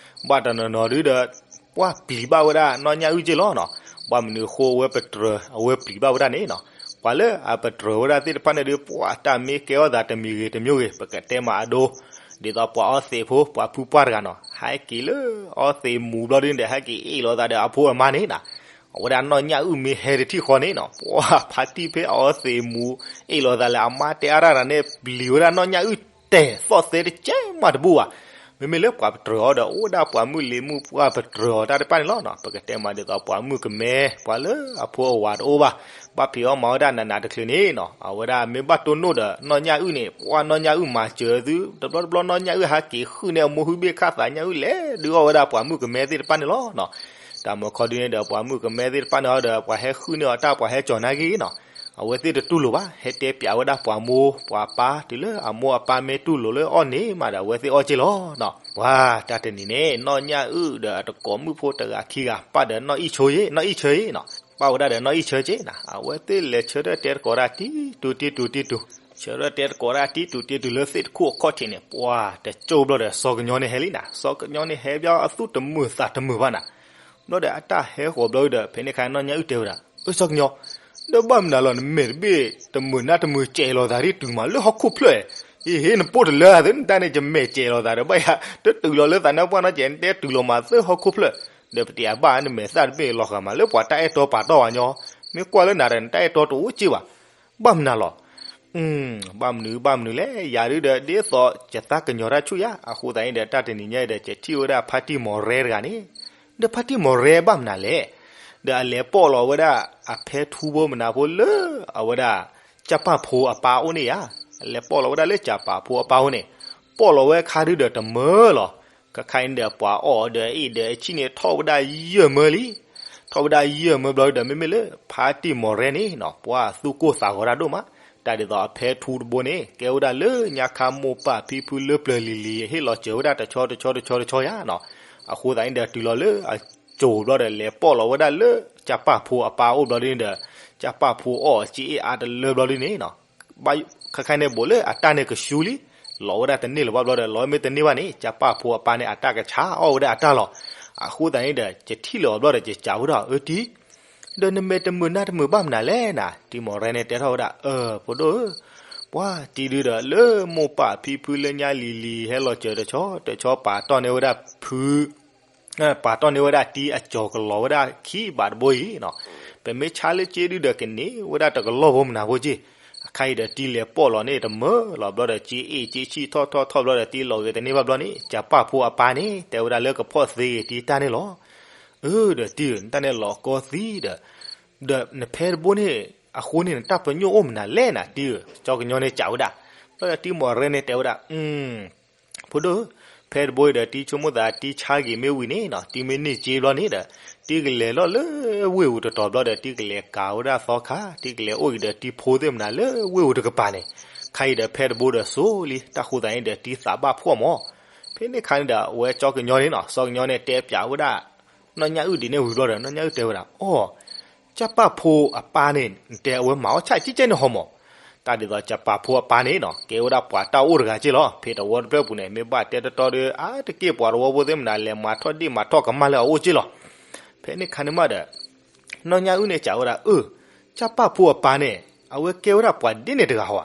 ဘၣ်တနီၤနီၤဒုးဒီး ပှၤပျံၤဘၣ်ဝဲဒၣ်နီၢ်ညၣ်အုၣ်က့လီၤနီၤ. ဘၣ်မနုၤအဃိအဝဲပတြၢၤ အဝဲပျံၤဘၣ်ဝဲဒၣ်န့ၣ်နီၤ, ပှၤလၢအပတြၢၤဝဲဒၣ်သ့ၣ်တဖၣ်န့ၣ်ဒုး ပှၤတၢ်မ့ၢ်ကဲထီၣ်သးတမံၤဂ့ၤတမံၤဂ့ၤ ပကတဲမးအဒိ, ဒ်သိးပှၤအီသံးဖိ ပှၤဖုပှၢ်တဂၤနီၤ, ဟဲက့ၤလၢအီသံးမူဘျီဒုးဒီး ဟဲက့ၤအ့ၣ်လိာ်သးဒီးအဖိအမါန့ၣ်နီၤ. အဝဲဒၣ်နီၢ်ညၣ်အုၣ်မ့ၢ်ဟဲတထံၣ်ဃီန့ၣ်နီၤ, ပှၤဖါတံၢ်ဖဲအီသံးမူ အ့ၣ်လိာ်သးလၢအမါတဲအါတၢ်န့ၣ် ပျံၤဝဲဒၣ်နီၢ်ညၣ်အုၣ်တဲာ်သီၣ်သဲတကဲမးတဘူၣ်ဘၣ်. မ့မ့ၢ်လၢပှၤပတြၢၤအီၤဒီး အိၣ်ဝဲဒၣ်ပှၤမုၣ်လံၤမုၣ်ပှၢ်ပတြၢၤအီၤတၢ်တဖၣ်န့ၣ်လီၤနီၤ. ပကတဲမးဒ်သိးပှၤမုၣ်ကမဲ ပှၤလၢအဖိအဝၤတအိၣ်ဘၣ်, ဘၣ်ဖံးအီၣ်မၤအီၣ်ဝဲဒၣ်နးနးတချုးန့ၣ်နီၤ, အဝဲဒၣ်မ့ၢ်ဘၣ်တိၢ်နီၣ်ဒီး နီၢ်ညၣ်အုၣ်န့ၣ် ပှၤနီၢ်ညၣ်အုၣ်မၤစၢၤသု, တဘျီတဘျီနီၢ်ညၣ်အုၣ်ဟဲက့ၤဃုန့ၢ်အမိၢ်ဟုဘ့ၣ်ခၣ်သးညၣ်အုၣ်လဲၤဒုးအီၣ်ဝဲဒၣ်ပှၤမုၣ်ကမဲသ့ၣ်တဖၣ်န့ၣ်လီၤနီၤ. တၢ်မုၢ်ခီဒုးန့ၣ်ဒီး ပှၤမုၣ်ကမဲသ့ၣ်တဖၣ်န့ၣ်ဒီး ပှၤဟဲဃုန့ၢ်အီၤတၢ် ပှၤဟဲကၠီၤနၢ်ဂ့ၤနီၤ. အဝဲသ့ၣ်တတူၢ်လိာ်ဘၣ်, ဟဲတဲပၠးဝဲဒၣ်ပှၤမိၢ်ပှၤပၢ် တုၤလၢအမိၢ်အပၢ်မ့ၢ်တူၢ်လိာ်လၢအီၣ်န့ၣ်မးဒီး အဝဲသ့ၣ်အီၣ်က့လီၤနီၤ. ပှၤတၢ်တနံၤန့ၣ် နီၢ်ညၣ်အုၣ်ဒီးအတကိးမုၣ်ဖိတဂၤခံဂၤ ပၢ်ဒီးနီၢ်အံၣ်ဆၢယ့, နီၢ်အံၣ်ဆၢယ့နီၤ, ပၢ်ဝဲဒၣ်ဒီးနီၢ်အံၣ်ဆၢက့နီၤ, အဝဲသ့ၣ်လဲၤဆၢထၢၣ်တဲသကိးတၢ်တံၤတူၤတံၤတူၤတံၤတူၤ, ဆၢထၢၣ်တဲသကိးတၢ်တံၤတူၤတံၤတူၤလၢသ့ၣ်တခိၣ်အခီၣ်ထံးန့ၣ်, ပှၤတကၠိဘျီဒီး စီၤကညီန့ၣ်ဟဲလံနီၤ, စီၤကညီန့ၣ်ဟဲဘျီအသူၣ်တမုာ်သးတမုာ်ဘၣ်နီၤ. ဘျီဒီးအတၢ်ဟဲဃီၤဘျီဒီး ဖဲန့ၣ်ခါနီၢ်ညၣ်အုၣ်တဲဝဲဒၣ်, အၢ စီၤကညီ, ဒီးဘၣ်မနုၤလီၤ နမဲာ်တဘ့ၣ်တမုာ်နါတမုာ် ကဲးလိာ်သးဒ်တုၤမးလၢဟီၣ်ခိၣ်ဖျၢၣ်, အ့ ဟ့ၣ်နပိၢ်တလၢသ့ နတၢ်န့ၣ် ယမဲာ်ကဲးလိာ်သးဒီး ဘၣ်ယၤ တတုၤလီၤလၢသးနါပှၢ်နီတစဲး နတဲတုၤလီၤမးသၢဟီၣ်ခိၣ်ဖျၢၣ်, ဒီးပတဲအဘၣ်နမဲာ်သၣ်တဘ့ၣ်လီၤဃာ်မး လၢပှၤတၢ်အဲၣ်တီပာ်တီပှၤညီ, မ့ၢ်ကွၢ်လၢနၤဒီး နတၢ်အဲၣ်တီတအိၣ်က့ဘၣ်. ဘၣ်မနုၤလီၤ. ဘၣ်မနုၤဘၣ်မနုၤလဲၣ်, ယၤဒုဒီး ဒ်သိးယသးကညီၤတၢ်ဆူၣ်ယၤ, အဃိသတးန့ၣ်ဒီး တၢ်တနံၤညါဒီး ယထံၣ်ဝဲဒၣ်ဖါတံၢ်မီၤရဲတဂၤန့ၣ်, ဒီးဖါတံၢ်မီၤရဲဘၣ်မနုၤလဲၣ်, ဒီးအလဲၤပိာ်လီၤဝဲဒၣ် အဖဲထူဖိမနၤဖိလၢ အဝဲဒၣ် ကၠၢ်ပၢ်ဖိအပၢ်အိၣ်န့ၣ်ဧါ, အလဲၤပိာ်လီၤဝဲဒၣ်လၢကၠၢ်ပၢ်ဖိအပၢ်အိၣ်န့ၣ်, ပိာ်လီၤဝဲခါဒုဒီးတမၢလီၤ. ခဲခါအံၤန့ၣ်ဒီး ပှၤအီၣ်ဒီးအ့ၣ်ဒီးအဆံၣ်န့ၣ် ထီၣ်ဝဲဒၣ်ယဲၢ်မၢလံ. ထီၣ်ဝဲဒၣ်ယဲၢ်မၢဘျီဒီး မ့မ့ၢ်လၢ ဖါတံၢ်မီၤရဲန့ၣ်နီၤ ပှၤသူၣ်ကိၢ်သးဂီၤတၢ်ဒိၣ်မး, တၢ်ဒ်သိးအဖဲထူတဘိန့ၣ် ကဲဝဲဒၣ်လၢညါခါမိၢ်ပၢ်ဖံဖုလၢပျၢၤလံၤလံၤ ဟ့ၣ်လီၤစၢၤဝဲဒၣ်တဆီတဆီတဆီတဆီယါနီၤ. အဃိသတးန့ၣ်ဒီး တုၤလီၤလၢအစိၤဘျီဒီး လဲၤပိာ်လီၤဝဲဒၣ်လၢ ကၠၢ်ပၢ်ဖိအပၢ်အိၣ်ဘျီဒ်န့ၣ်ဒီး ကၠၢ်ပၢ်ဖိအီၣ်စ့အ့ၣ်အါတလၢဘျီဒ်န့ၣ်နီၤ ဘၣ် ခဲခါန့ၣ်ဘူးလၢအတၢ်န့ၣ်ကဆူလံ, လီၤဝဲဒၣ်တန့ၢ်လၢၤဘၣ်ဘျီဒီး လီၤမ့ၢ်တန့ၢ်ဘၣ်န့ၣ် ကၠၢ်ပၢ်ဖိအပၢ်န့ၣ် အတၢ်ကဆါအီၣ်ဝဲဒၣ်အတၢ်လီၤ. အဃိသတးန့ၣ်ဒီး ယထံၣ်လၢၤအီၤဘျီဒီး ယစံးဝဲဒၣ် အၢတံၢ်, ဒီးနမဲာ်တမုာ်နါတမုာ်ဘၣ်မနုၤလဲၣ်နၤ. တံၢ်မီၤရဲန့ၣ်တဲထီၣ်ဝဲဒၣ် အၢ ဖိဒိၣ်ဧၢ, ပှၤတံၢ်ဒုဒီး လၢမိၢ်ပၢ်ဖံဖုလၢညါလံၤလံၤ ဟဲလီၤစၢၤတဆီတဆီ ပာ်တီၢ်န့ၢ်ဝဲဒၣ်ဖု ပာ်တီၢ်န့ၢ်ဝဲဒၣ်တံၢ်အကၠီၤကလီၤဝဲဒၣ်ခံဘးတဘိအံၤနီၤ. ပမ့ၢ်ဆါလၢက့ဒုဒီးကန့ၢ်ဝဲဒၣ်တကလီၢ်ဖိမနၤဖိက့, အခါအံၤဒီးတံၢ်လဲၤပိာ်လီၤန့ၣ်တမၢလီၤဘျီဒီး က့အ့ၣ်က့ဆံၣ်ထီၣ်ထီၣ်ထီၣ်ဘျီဒီး တံၢ်လီၤဂ့ၤတန့ၢ်ဘၣ်ဘျီန့ၣ် ကၠၢ်ပၢ်ဖိအပၢ်န့ၣ် တဲဝဲဒၣ်လၢကဖီၣ်သ့ဂ့ၤတံၢ်တၢ်န့ၣ်လီၤ. အၢ ဒီးတံၢ်ဧၢ နတၢ်န့ၣ်လီၤကီသံဒီး ဒီးနဖဲတဘိန့ၣ် အဃိန့ၣ် နတၢ်ပညိၣ်အိၣ်မနုၤလဲၣ်နၤတံၢ်ဧၢ. ကၠီကညီန့ၣ်စံးဝဲဒၣ်, ဘျီဒီးတံၤမီၢ်ရဲန့ၣ်တဲဝဲဒၣ်, ဖိဒိၣ်, ဖဲတဘိအံၤဒီး တံၤဆိကမိၣ်သး တံၤဆါက့ၤမ့ၢ်ဝံၤန့ၣ်နီၤ, တံၤမ့ၢ်န့ၢ်စ့ဘျီန့ၣ်ဒီး တံၤကလဲၤလီၤလၢဝ့ၢ်ဧူၤတတီၤဘျီဒီး တံၤကလဲၤကၤဝဲဒၣ်သီခါ, တံၤကလဲၤအိၣ်က့ၤဒီးတံၤဖိသ့ၣ်မနုၤလၢဝ့ၢ်ဧူၤတကပၤန့ၣ်, ခါအံၤဒီးဖဲတဘိဒီးစိၤလံ, တၢ်ဃိသးန့ၣ်ဒီးတံၤသးဘၣ်ဖှီၣ်မး. ဖဲန့ၣ်ခါန့ၣ်ဒီး အဝဲကၠီကညီန့ၣ်နီၤ, စီၤကညီန့ၣ် တဲပၠးဝဲဒၣ် နီၢ်ညၣ်အုၣ်ဒ်န့ၣ်ဝံၤဘျီဒီး နီၢ်ညၣ်အုၣ်တဲဝဲဒၣ်, အိ, ကၠၢ်ပၢ်ဖိအပၢ်န့ၣ် နတဲအဝဲမၤအီၣ်ဆၣ်ကဲကဲန့ၣ်ဟီမး. တၢ်ဒ်သိးကၠၢ်ပၢ်ဖိအပၢ်န့ၣ်နီၤ ကဲဝဲဒၣ်ပှၤတၢ်အိၣ်တဂၤက့လီၤ. ဖဲတဝီတဖျၢၣ်ပူၤန့ၣ် မ့ၢ်ဘၣ်တဲတီတီဒီး အါတက့ၢ်ပှၤတဝီဖိသ့ၣ်မနုၤလဲၤမၤထီၣ်ဒ့ၣ်မၤထီၣ်ကမၢ်လၢအအိၣ်က့လီၤ. ဖဲန့ၣ်ခါန့ၣ်မးဒီး နီၢ်ညၣ်အုၣ်န့ၣ်စံးဝဲဒၣ်, အၢ, ကၠၢ်ပၢ်ဖိအပၢ်န့ၣ် အဝဲကဲဝဲဒၣ်ပှၤဒ်န့ၣ်တဂၤဧါ.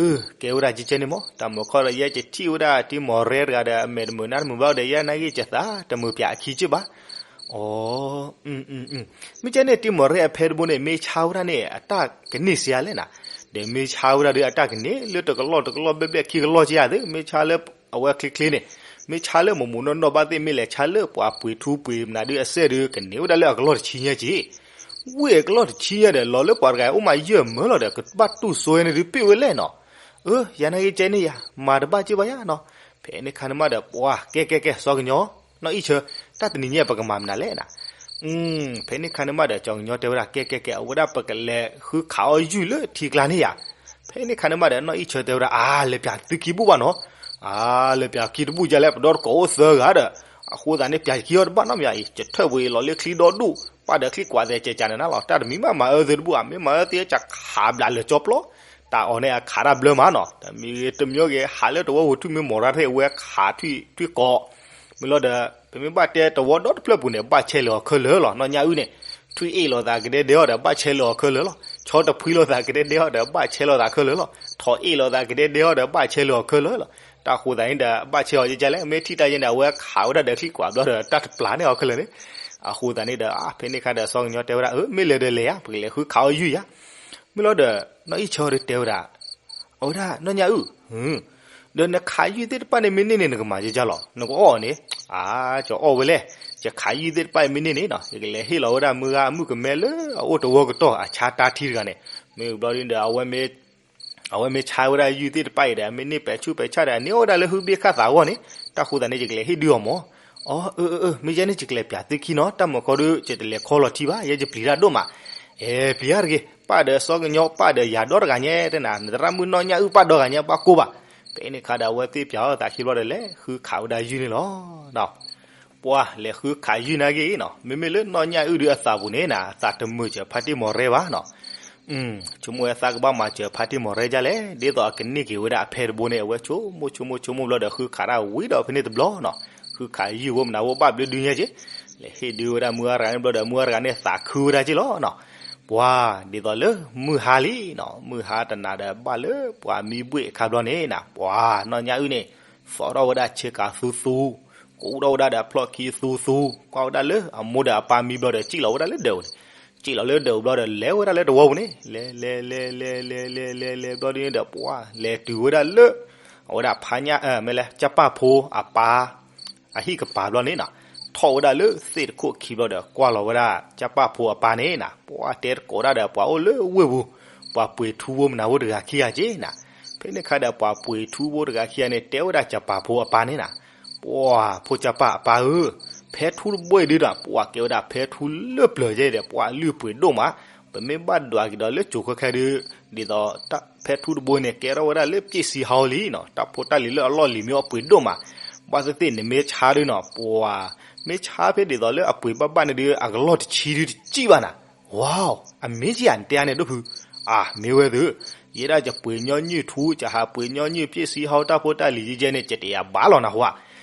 အၢ, ကဲဝဲဒၣ်ကဲကဲန့ၣ်မး. တၢ်မုၢ်ခီဒီး ယဲယထံၣ်ဝဲဒၣ်တံၤမီၢ်ရဲတဂၤဒီး အမဲာ်တမုာ်နါတမုာ်ဘၣ်ဒီး ယဲနာ်က့ၤယသးတမုာ်ပၠးအခံက့ဘၣ်. အိ, မ့ၢ်ကဲန့ၣ် တံၤမီၢ်ရဲအဖဲတဘိန့ၣ် မ့ၢ်ဆါဝဲဒၣ်န့ၣ် အတၢ်ကန့ၢ်စ့ဧါလဲၣ်နၤ. ဒီးမ့ၢ်ဆါဝဲဒၣ်ဒီး အတၢ်ကန့ၢ်လၢတကလီၢ်တကလီၢ်ဘျဲၣ်ဘျဲၣ်ခံကလီၢ်က့ဧါသ့, မ့ၢ်ဆါလၢအဝဲချ့ချ့န့ၣ်, မ့ၢ်ဆါလၢမိၢ်မိၢ်နီၢ်နီၢ်ဘၣ်သ့ၣ် မ့ၢ်လဲၤဆါလၢပှၤပှ့ၤထူပှ့ၤမနုၤဒုးအစဲၣ်ဒီး ကန့ၢ်ဝဲဒၣ်လၢအကလီၢ်တဆံညါက့ ဝ့ၢ်အကလီၢ်တဆံညါဒီး လီၤလၢပှၤတဂၤအိၣ်မးယဲၢ်မၢလီၤဒီး ကဘၣ်တူၢ်စိန့ၣ်ဒုးပ့ၢ်ဝဲလဲၣ်နီၤ. အၢ, ယၤနာ်က့ၤကဲန့ၣ်ယၤ မၤတဘၣ်က့ဘၣ်ယၤနီၤ. ဖဲန့ၣ်ခါန့ၣ်မးဒီး ပှၤကဲကဲကဲ စီၤကညီ, နီၢ်အံၣ်ဆၢ, တၢ်တနံၤညါပကမၤမနုၤလဲၣ်နၤ. ဖဲန့ၣ်ခါန့ၣ်မးဒီး စီၤကညီတဲဝဲဒၣ် ကဲကဲကဲ အဝဲဒၣ်ပကလဲၤဃုခးအီၣ်ယုၢ်လၢထံကျါန့ၣ်ယၤ. ဖဲန့ၣ်ခါန့ၣ်မးဒီး နီၢ်အံၣ်ဆၢတဲဝဲဒၣ် အါ လဲၤပၠးသုခံဘူၣ်ဘၣ်နီၤ. အါ လဲၤပၠးခံတဘူၣ်ယၤလဲၣ် ပဒီတကိးအိၣ်သၢဂၤဒီး အဃိသတးန့ၣ် ပၠးခံအီၤတဘၣ်နီတမံၤအံၤ ယထၢၣ်ဝဲလီၤလၢချံဒီဒူၣ် ပၢ်ဒီးချံကွၢ်သဲးကဲကးန့ၣ်နၤလီၤ. တၢ်တမံၤမးမၤအၢသုတဘူၣ် အမ့ၢ်မၤအၢသ့ကခးဘျးလၢကၠီပျီ, တၢ်အီၤန့ၣ်အခးတၢ်ဘျၢမးနီၤ. တမံၤတမံၤဂ့ၤ ဟးလၢတဝီဝူၤထွံၣ်မ့ၢ်မီၢ်ရၣ်တဖဲ အဝဲခးထွံၣ်ထွံၣ်ကိး မ့ၢ်လီၤဒီး ပမ့ၢ်ဘၣ်တဲတဝီဒီတဖျၢၣ်ပူၤန့ၣ် ဘၣ်ဆဲးလၢအီၤခဲလၢာ်လီၤ. နီၢ်ညၣ်အုၣ်န့ၣ် ထွံၣ်အ့ၣ်လိာ်သးကဒဲဒဲအီၤဒီး ဘၣ်ဆဲးလၢအီၤခဲလၢာ်လီၤ. ဆီတဖှံလိာ်သးကဒဲဒဲအီၤဒီး ဘၣ်ဆဲးလိာ်သးခဲလၢာ်လီၤ. ထိးအ့ၣ်လိာ်သးကဒဲဒဲအီၤဒီး ဘၣ်ဆဲးလၢအီၤခဲလၢာ်လီၤ. တၢ်ဃိသးန့ၣ်ဒီး ဘၣ်ဆဲးအီၤကကလဲၣ် မ့ၢ်ထံၣ်တၢ်ယဲန့ၣ် အဝဲခးဝဲဒၣ်ဒီးချံကွၢ်ဘျီဒီး တၢ်တပျၢ်န့ၢ်အီၤခဲလၢာ်န့ၣ်. အဃိသတးန့ၣ်ဒီး ဖဲန့ၣ်ခါဒီး စီၤကညီတဲဝဲဒၣ် အၢ မ့ၢ်လဲၤဒီးလဲၤယၤ ပကလဲၤဃုခးအီၣ်ယုၢ်ယၤ. မ့ၢ်လီၤဒီး နီၢ်အံၣ်ဆၢဒီးတဲဝဲဒၣ် အဝဲဒၣ် နီၢ်ညၣ်အုၣ်, ဒီးနခးယုၢ်သ့ၣ်တဖၣ်န့ၣ် မ့ၢ်န့ၢ်န့ၣ် နကမၤကကလီၤ နကအီၣ်န့ၣ်. အါ ကအီၣ်ဝဲလဲၣ်, ယခးယုၢ်သ့ၣ်တဖၣ်အံၤမ့ၢ်န့ၢ်န့ၣ်နီၤ ယကလဲၤဟ့ၣ်လီၤဝဲဒၣ်မုၢ်ဂၤအမုၣ်ကမဲလၢအအိၣ်တဝီကတီၢ် အဆါတၢ်ထံတဂၤန့ၣ်. မ့ၢ်ဘျီဒ်ဒီး အဝဲမ့ၢ်ဆါဝဲဒၣ်ယုၢ်သ့ၣ်တဖၣ်အံၤဒီး မ့ၢ်န့ၢ်ပဲာ်ဆူၣ်ပဲာ်ဆၣ်ဒီး အန့ၢ်အီၣ်ဝဲဒၣ်လၢဟုဘ့ၣ်ဃၣ်သးအဂီၢ်န့ၣ် တၢ်ဃိသတးန့ၣ် ယကလဲၤဟ့ၣ်ဒုးအီၤမး. အၢ အၢ အၢ မ့ၢ်ယဲန့ၣ် ယကလဲၤပၠးသုခံနီၤ တၢ်မုၢ်ခီဒုး ယတလဲၤခီလီၤထံဘၣ် ယဲယပျံၤတၢ်ဒိၣ်မး. အဲ ပျံၤတဂ့ၤ ပၢ်ဒီးစီၤကညီ ပၢ်ဒီးယၤဒီတဂၤညါ တဲနၤ နသရၣ်မုၣ်နီၢ်ညၣ်အုၣ်ပၢ်ဒီဂၤညါ ဘၣ်ကိၢ်ဘၣ်. ဖဲန့ၣ်ခါဒီး အဝဲသ့ၣ်ပၠးအီၣ်သးခံဘျီဒီး လဲၤဃုခးဝဲဒၣ်ယုၢ်န့ၣ်လီၤ. ပှၤလဲၤဃုခးယုၢ်နာ်က့နီၤ မ့မ့ၢ်လၢနီၢ်ညၣ်အုၣ်ဒုးအသးပူၤန့ၣ်နၤ အသးတမုာ်စၢၤဖါတံၢ်မီၢ်ရဲဘၣ်နီၤ. ဆိကမိၣ်ဝဲသးကဘၣ်မၤစၢၤဖါတံၢ်မီၢ်ရဲဒ်လဲၣ် ဒ်သိးအကန့ၢ်က့ၤဝဲဒၣ်အဖဲတဘိန့ၣ် အဝဲဆိကမိၣ်ဆိကမိၣ်ဆိကမိၣ်ဘျီဒီး ဃုခးတၢ်ဝံၤဒီးဖဲန့ၣ်တဘျီနီၤ. ဃုခးယုၢ်ဝဲမနုၤဝဲဘၣ်ဘျုးဒုညါက့ၤ လဲၤဟ့ၣ်ဒုးဝဲဒၣ်မုၢ်ဂၤတဂၤန့ၣ်ဘျီဒီး မုၢ်ဂၤတဂၤန့ၣ်သးခုဝဲဒၣ်က့ၤလီၤနီၤ. ပှၤဒ်သိးလၢမုၢ်ဟါလံနီၤ မုၢ်ဟါတနၤဒီးဘၣ်လၢပှၤမံဘှ့ၣ်အခါဘျီန့ၣ်နၤ ပှၤနီၢ်ညၣ်အုၣ်န့ၣ် သီထီၣ်ဝဲဒၣ်ဆ့ကၤသူသူ ကူးထီၣ်ဝဲဒၣ်ဒီးဖျီၣ်ခံသူသူ ကွၢ်ဝဲဒၣ်လၢအမိၢ်ဒီးအပၢ်မံဘျီဒီး စံၣ်လီၤဝဲဒၣ်လၢဒၢးပူၤန့ၣ် စံၣ်လီၤလၢဒၢးပူၤဘျီဒီး လဲၤဝဲဒၣ်လၢတဝီပူၤန့ၣ် လဲၤလဲၤလဲၤလဲၤလဲၤလဲၤလဲၤလဲၤဘျီဒ်န့ၣ်ဒီး ပှၤလဲၤတုၤဝဲဒၣ်လၢ အဝဲဒၣ်ဖါညၣ် မ့ၢ်လဲၣ် ကၠၢ်ပၢ်ဖိအပၢ် အဟံၣ်ကပၤဘျီန့ၣ်နီၤ ထီၣ်ဝဲဒၣ်လၢသ့ၣ်တခိၣ်ခံဘျီဒီး ကွၢ်လီၤဝဲဒၣ်ကၠၢ်ပၢ်ဖိအပၢ်န့ၣ်နၤ ပှၤတဲတကိးဒၣ်ဒီး ပှၤအိၣ်လၢဝ့ၢ်ပူၤ ပှၤပှ့ၤထူဖိမနုၤဖိတဂၤခံဂၤက့နၤ. ဖဲန့ၣ်ခါဒီး ပှၤပှ့ၤထူဖိတဂၤခံဂၤန့ၣ် တဲဝဲဒၣ်ကၠၢ်ပၢ်ဖိအပၢ်န့ၣ်နၤ ပှၤဖိကၠၢ်ပၢ်အပၢ်ဧၢ, ဖဲထူတဘိအံၤဒုဒီး ပှၤကဲဝဲဒၣ်ဖဲထူလၢပျၢၤကဲဒီး ပှၤလုၢ်ပှ့ၤဒိၣ်မး, ပမ့ၢ်ဘၣ်ဒွးက့ၤဒီးလၢကၠိၤခဲခဲဒု ဒ်သိး ဖဲထူတဘိန့ၣ် ကဲထီၣ်ဝဲဒၣ်လၢပျဲၢ်စံဟီလံနီၤ, တၢ်ဖိတၢ်လံၤလၢအလီၢ်လံၤမ့ၢ်အီၣ်ပှ့ၤဒိၣ်မး, ဘၣ်သ့ၣ်သ့ၣ်န့ၣ်မ့ၢ်ဆါဒုနီၤ, ပှၤ မ့ၢ်ဆါဖဲဒ်သိးလၢအပှ့ၤဘၣ်ဘၣ်န့ၣ်ဒု အကလီၢ်တဆံဒုတစံၣ်ဘၣ်နၤ, ဝါ အမ့ၢ်ကယၤနတဲအါန့ၣ်ဒိၣ်ဖု, အမ့ၢ်ဝဲသု, ယဲဒၣ်ယပှ့ၤညီနုၢ်ထူ ယဟးပှ့ၤညီနုၢ်ပျဲၢ်စံဟီတၢ်ဖိတၢ်လံၤယဲကဲန့ၣ် ယတယၤဘၣ်လီၤနဟူဧါ,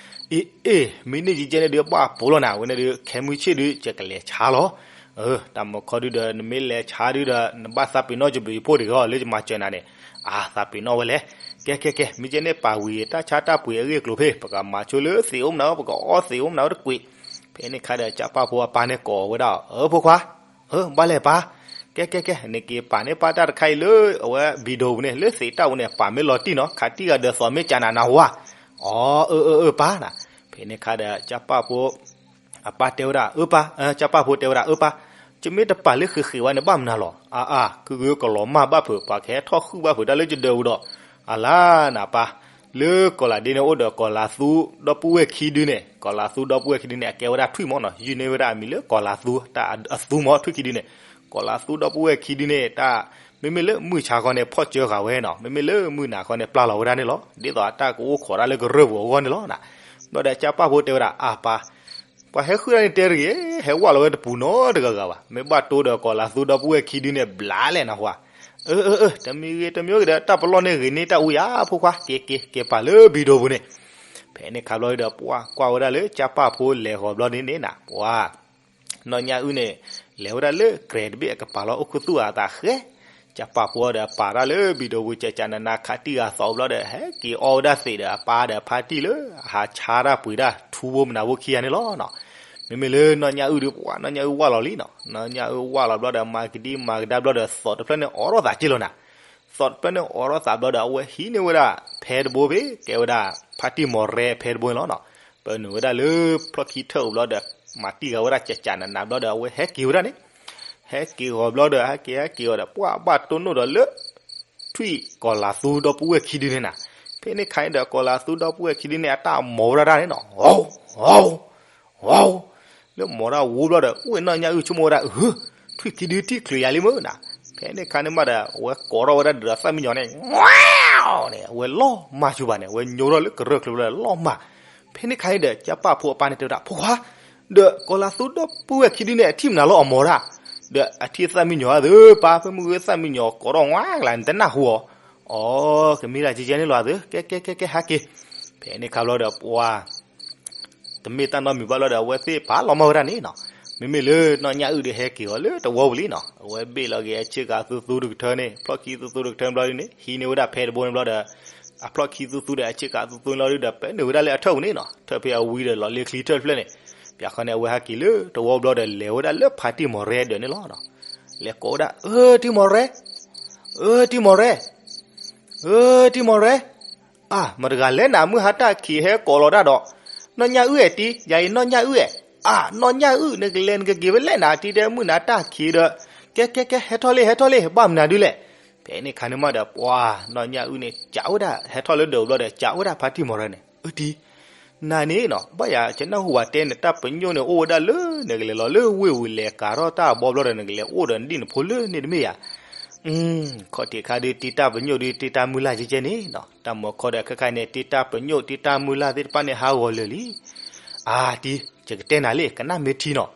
အ့ အ့ မ့ၢ်န့ၢ်ယဲကဲန့ၣ်ဒု ဘၣ်ပိာ်လီၤနၤ, ဝဲန့ၣ်ဒု ခဲမုၢ်ဆ့ၣ်ဒု ယကလဲၤဆါလီၤ တၢ်မုၢ်ခီဒုဒီး နမ့ၢ်လဲၤဆါဒုဒီး နဘၣ်သးပ့ၤနီၣ်ယဘျုးယဖှိၣ်တဂ့ၤလၢယမၤစၢၤနၤန့ၣ်, အသးပ့ၤနီၣ်ဝဲလဲၣ်, ကဲကဲကဲ မ့ၢ်ကဲန့ၣ်ပာ်ဝံၤတၢ်ဆါတၢ်ပှ့ၤအဂ့ၢ်အကျိၤဖဲ ပကမၤဆိလၢသ့ၣ်အိၣ်မနုၤ ပကအီၣ်သ့ၣ်အိၣ်မနုၤတကွံာ်, ဖဲန့ၣ်ခါဒီး ကၠၢ်ပၢ်ဖိအပၢ်န့ၣ်ကိးဝဲဒၣ် အၢ ဖိခွါ အၢ ဘၣ်လဲၣ်ပၢ်, ကဲကဲကဲ နက့ၤပာ်န့ၢ်ပၢ်တၢ်တခါအံၤလၢ အဝဲဘံဒိပူၤန့ၣ် လၢသ့ၣ်တၢ်ပူၤန့ၣ် ပာ်မ့ၢ်လီၤတံၢ်နီၤ ခးတံၢ်ဂၤဒၢးသီးမ့ၢ်ကနၤနဟူဧါ, အီ အၢ အၢ အၢ ပၢ်နၤ, ဖဲန့ၣ်ခါဒီး ကၠၢ်ပၢ်ဖိ အပၢ်တဲဝဲဒၣ် အၢပၢ်, ကၠၢ်ပၢ်ဖိတဲဝဲဒၣ် အၢပၢ်, ယမ့ၢ်တပာ်လၢဃ့ဃ့ဝဲန့ၣ် ဘၣ်မနုၤလီၤ, အါအါ ကဂ့ၤကလီၤမၢ်ဘၣ်ဖုး ပှၤကဟဲထီၣ်ဃုာ်ဘၣ်ဖုးတၢ်လၢယဒၢးပူၤဒီး, အလါနၤပၢ်, လၢကီၢ်လၤဒ့န့ၣ် အိၣ်ဒီးကီၢ်လၤသူဒီပုၢ်ဝဲၢ်ခံဒုန့ၣ်, ကီၢ်လၤသူဒီပုၢ်ဝဲၢ်ခံဒုန့ၣ် အကဲဝဲဒၣ်ထွံၣ်မၢ်နီၤ, ယုၢ်န့ၢ်ဝဲဒၣ်အမံၤလၢကီၢ်လၤသူ, တၢ်အသူမၢ် ထွံၣ်ခံဒုန့ၣ်, ကီၢ်လၤသူဒီပုၢ်ဝဲၢ်ခံဒုန့ၣ် တၢ် မ့မ့ၢ်လၢမုၢ်ဆါခီန့ၣ် ဖီၣ်စၢဃာ်ဝဲနီၤ, မ့မ့ၢ်လၢမုၢ်နၤခီန့ၣ် ပျၢ်လီၤဝဲဒၣ်န့ၣ်လီၤ, ဒ်သိးအတၢ်ကအိၣ်ခိးတၢ်လၢကရၢၢ်ပူၤအဂီၢ်န့ၣ်လီၤ. ဘျီဒီးကၠၢ်ပၢ်ဖိတဲဝဲဒၣ် အပၢ် ပှၤဟဲဃုတၢ်န့ၣ်တဲတဂ့ၤ, ဟဲဝၢ်လီၤဝဲတပူၤနီတဂၤဂၤဘၣ်, မ့ၢ်ဘၣ်တိၢ်ဒီးကီၢ်လၤသူဒီပုၢ်ဝဲၢ်ခံဒုန့ၣ် ဘျးလဲၣ်နဟူဧါ, အၢ အၢ အၢ တမံၤဂ့ၤတမံၤဂ့ၤဒီး တၢ်ပလီၢ်န့ၣ်ဂ့ၤန့ၢ်တၢ်အူယၤ ဖိခွါ, က့ၤ က့ၤ က့ၤပာ်လၢဘံဒိပူၤန့ၣ်, ဖဲန့ၣ်ခါဘျီဒီး ပှၤကွၢ်ဝဲဒၣ်လၢကၠၢ်ပၢ်ဖိလဲၤဃီၤဘျီန့ၣ်န့ၣ်နၤ, ပှၤ နီၢ်ညၣ်အုၣ်န့ၣ် လဲၤဝဲဒၣ်လၢကြဲးတဘ့ၣ်အကပၤလီၤအိၣ်ခူသူၣ်အသးဃဲ, ကၠၢ်ပၢ်ဖိဒီးပာ်တၢ်လၢဘံဒိပူၤ ကကနနါခးတံၢ်ဂၤသီဘျီဒီး ဟဲက့ၤအီၣ်ဝဲဒၣ်သ့ၣ်ဒီးအပၢ်ဒီးဖါတံၢ်လၢ အဟးဆါတၢ်ပှ့ၤတၢ်ထူဘိမနၤဖိခံဂၤန့ၣ်လီၤ. မ့မ့ၢ်လၢနီၢ်ညၣ်အုၣ်ဒီး ပှၤနီၢ်ညၣ်အုၣ်ဝၢ်လီၤလံနီၤ, နီၢ်ညၣ်အုၣ်ဝၢ်လီၤဘျီဒီး မၤကဒံမၤကဒါဘျီဒီး သီးတဖျၢၣ်န့ၣ်အိးထီၣ်သးက့ၢ်လီၤနၤ, သီးတဖျၢၣ်န့ၣ်အိးထီၣ်သးဘျီဒီး အဝဲဟံးန့ၢ်ဝဲဒၣ်ဖဲတဘိဖဲ ကဲဝဲဒၣ် ဖါတံၢ်မီၤရဲဖဲတဘိန့ၣ်လီၤနီၤ, ပနုာ်ဝဲဒၣ်လၢဖျီၣ်ခံထၢၣ်အူၤဘျီဒီး မၤတံၢ်ဃာ်ဝဲဒၣ်ကကနနါဘျီဒီး အဝဲဟဲက့ၤဝဲဒၣ်န့ၣ် ဟဲက့ၤဂီၤဘျီဒီး ဟဲက့ၤဟဲက့ၤဂီၤဒီး ပှၤဘၣ်တိၢ်နီၣ်ဒီးလၢ ထွံၣ်ကီၢ်လၤသူဒီပုၢ်ဝဲၢ်ခံဒုန့ၣ်နၤ, ဖဲန့ၣ်ခါအံၤဒီး ကီၢ်လၤသူဒီပုၢ်ဝဲၢ်ခံဒုန့ၣ် အတၢ်မီၤဝဲဒၣ်တၢ်န့ၣ်နီၤ, လၢမီၤတၢ်ဝူဘျီဒီး အိၣ်နီၢ်ညၣ်အုၣ်ဆိကမိၣ်ဝဲဒၣ် ထွံၣ်ခံဒုထံၣ်ချုးယၤလံမ့ၢ်နၤ, ဖဲန့ၣ်ခါန့ၣ်မးဒီး အဝဲကိးထီၣ်ဝဲဒၣ်ဒီးသၣ်မံယီၤန့ၣ် န့ၣ် အဝဲလီၤမၢ်ဆူၣ်ဘၣ်န့ၣ် အဝဲညိထီၣ်လၢကရၢၢ်ချၢဘျီဒီးလီၤမၢ်, ဖဲန့ၣ်ခါအံၤဒီး ကၠၢ်ပၢ်ဖိအပၢ်န့ၣ်တဲဝဲဒၣ် ဖိခွါ ဒီးကီၢ်လၤသူဒီပုၢ်ဝဲၢ်ခံဒုန့ၣ် အထံၣ်မနုၤလီၤအမီၤတၢ်, ဒီးအထံၣ်သၣ်မံယီၤအသးပၢ် ဖဲမုၢ်ဂ့ၤသၣ်မံယီၤကိးထီၣ်ဝဲကလါ နတနၢ်ဟူအီၤ, အီ ကမ့ၢ်ဒၣ်ကဲကဲန့ၣ်လီၤအသး ကဲကဲကဲကဲဟဲက့ၤ, ဖဲန့ၣ်ခါဘျီဒီးပှၤ တမ့ၢ်တၢ်နီတမံၤဘၣ်လီၤဒီး အဝဲသ့ၣ်ပာ်လီၤမၢ်ဝဲဒၣ်န့ၣ်နီၤ, မ့မ့ၢ်လၢနီၢ်ညၣ်အုၣ်ဒီးဟဲက့ၤအီၤလၢတဝီပူၤလံနီၤ, အဝဲဘ့ၣ်လီၤက့ၤအဆ့ကၤသူသူတကထၢန့ၣ် ဖျီၣ်ခံသူသူတကထၢဘျီဒ်န့ၣ် ဟံးန့ၢ်ဝဲဒၣ်ဖဲတဘိန့ၣ်ဘျီဒီး အဖျီၣ်ခံသူသူဒီးအဆ့ကၤသူသူန့ၣ်လီၤဒုဒီး ပနုာ်ဝဲဒၣ်လၢအထၢၣ်ပူၤန့ၣ်နီၤ, ထၢၣ်ဖဲအဝံၤဒီးလီၤလ့ချံထၢၣ်တဖျၢၣ်န့ၣ်, ပၠးခီန့ၣ် အဝဲဟဲက့ၤလၢတဝီဘျီဒီး လဲၤဝဲဒၣ်လၢဖါတံၢ်မီၤရဲဒၢးန့ၣ်လီၤ. လဲၤကိးဝဲဒၣ် အၢ တံၢ်မီၤရဲ, အၢ တံၢ်မီၤရဲ, အၢ တံၢ်မီၤရဲ, အၢ မတၤတဂၤလဲၣ်နၤ မုၢ်ဟါတၢ်ခံးဟဲကိးလီၤတၢ်ဒီး, နီၢ်ညၣ်အုၣ်အဲၣ်တံၢ် ယၤအံၤနီၢ်ညၣ်အုၣ်အဲၣ်, အၢ နီၢ်ညၣ်အုၣ် နကလဲၤနကက့ၤဝဲလဲၣ်နၤ တံၢ်တဲမုၢ်နၤတၢ်ခံးဒီး, ကဲကဲကဲ ဟဲထီၣ်လံ ဟဲထီၣ်လံ ဘၣ်မနုၤဒုလဲၣ်, ဖဲန့ၣ်ခါန့ၣ်မးဒီး ပှၤ နီၢ်ညၣ်အုၣ်န့ၣ် ကးဝဲဒၣ် ဟဲထီၣ်လၢဒၢးဘျီဒီး ကးဝဲဒၣ်ဖါတံၢ်မီၤရဲန့ၣ်, အၢ တံၢ် နၤန့ၣ်နီၤ ဘၣ်ယၤ ကနၢ်ဟူဝဲတဲ နတၢ်ပညိၣ်န့ၣ် အိၣ်ဝဲဒၣ်လၢ နကလဲၤလီၤလၢဝ့ၢ်ပူၤလဲၤကၤထီၣ်တၢ်ဘီဘျီဒီး နကလဲၤအိၣ်ဒီးနဒံၣ်နဖိလၢန့ၣ်တမ့ၢ်ဧါ. ခီၣ်ထံးခါဒုး တံၢ်တၢ်ပညိၣ်ဒုး တံၢ်တၢ်မုၢ်လၢ်ကဲကဲန့ၣ်နီၤ, တၢ်မီၤခီဒီးခဲခါန့ၣ် တံၢ်တၢ်ပညိၣ် တံၢ်တၢ်မုၢ်လၢ်သ့ၣ်တဖၣ်န့ၣ် ဟးဂီၤလၢာ်လံ. အၢ တံၢ် ယကတဲနၤလံ ကနၣ်မ့ၢ်ထံနီၤ.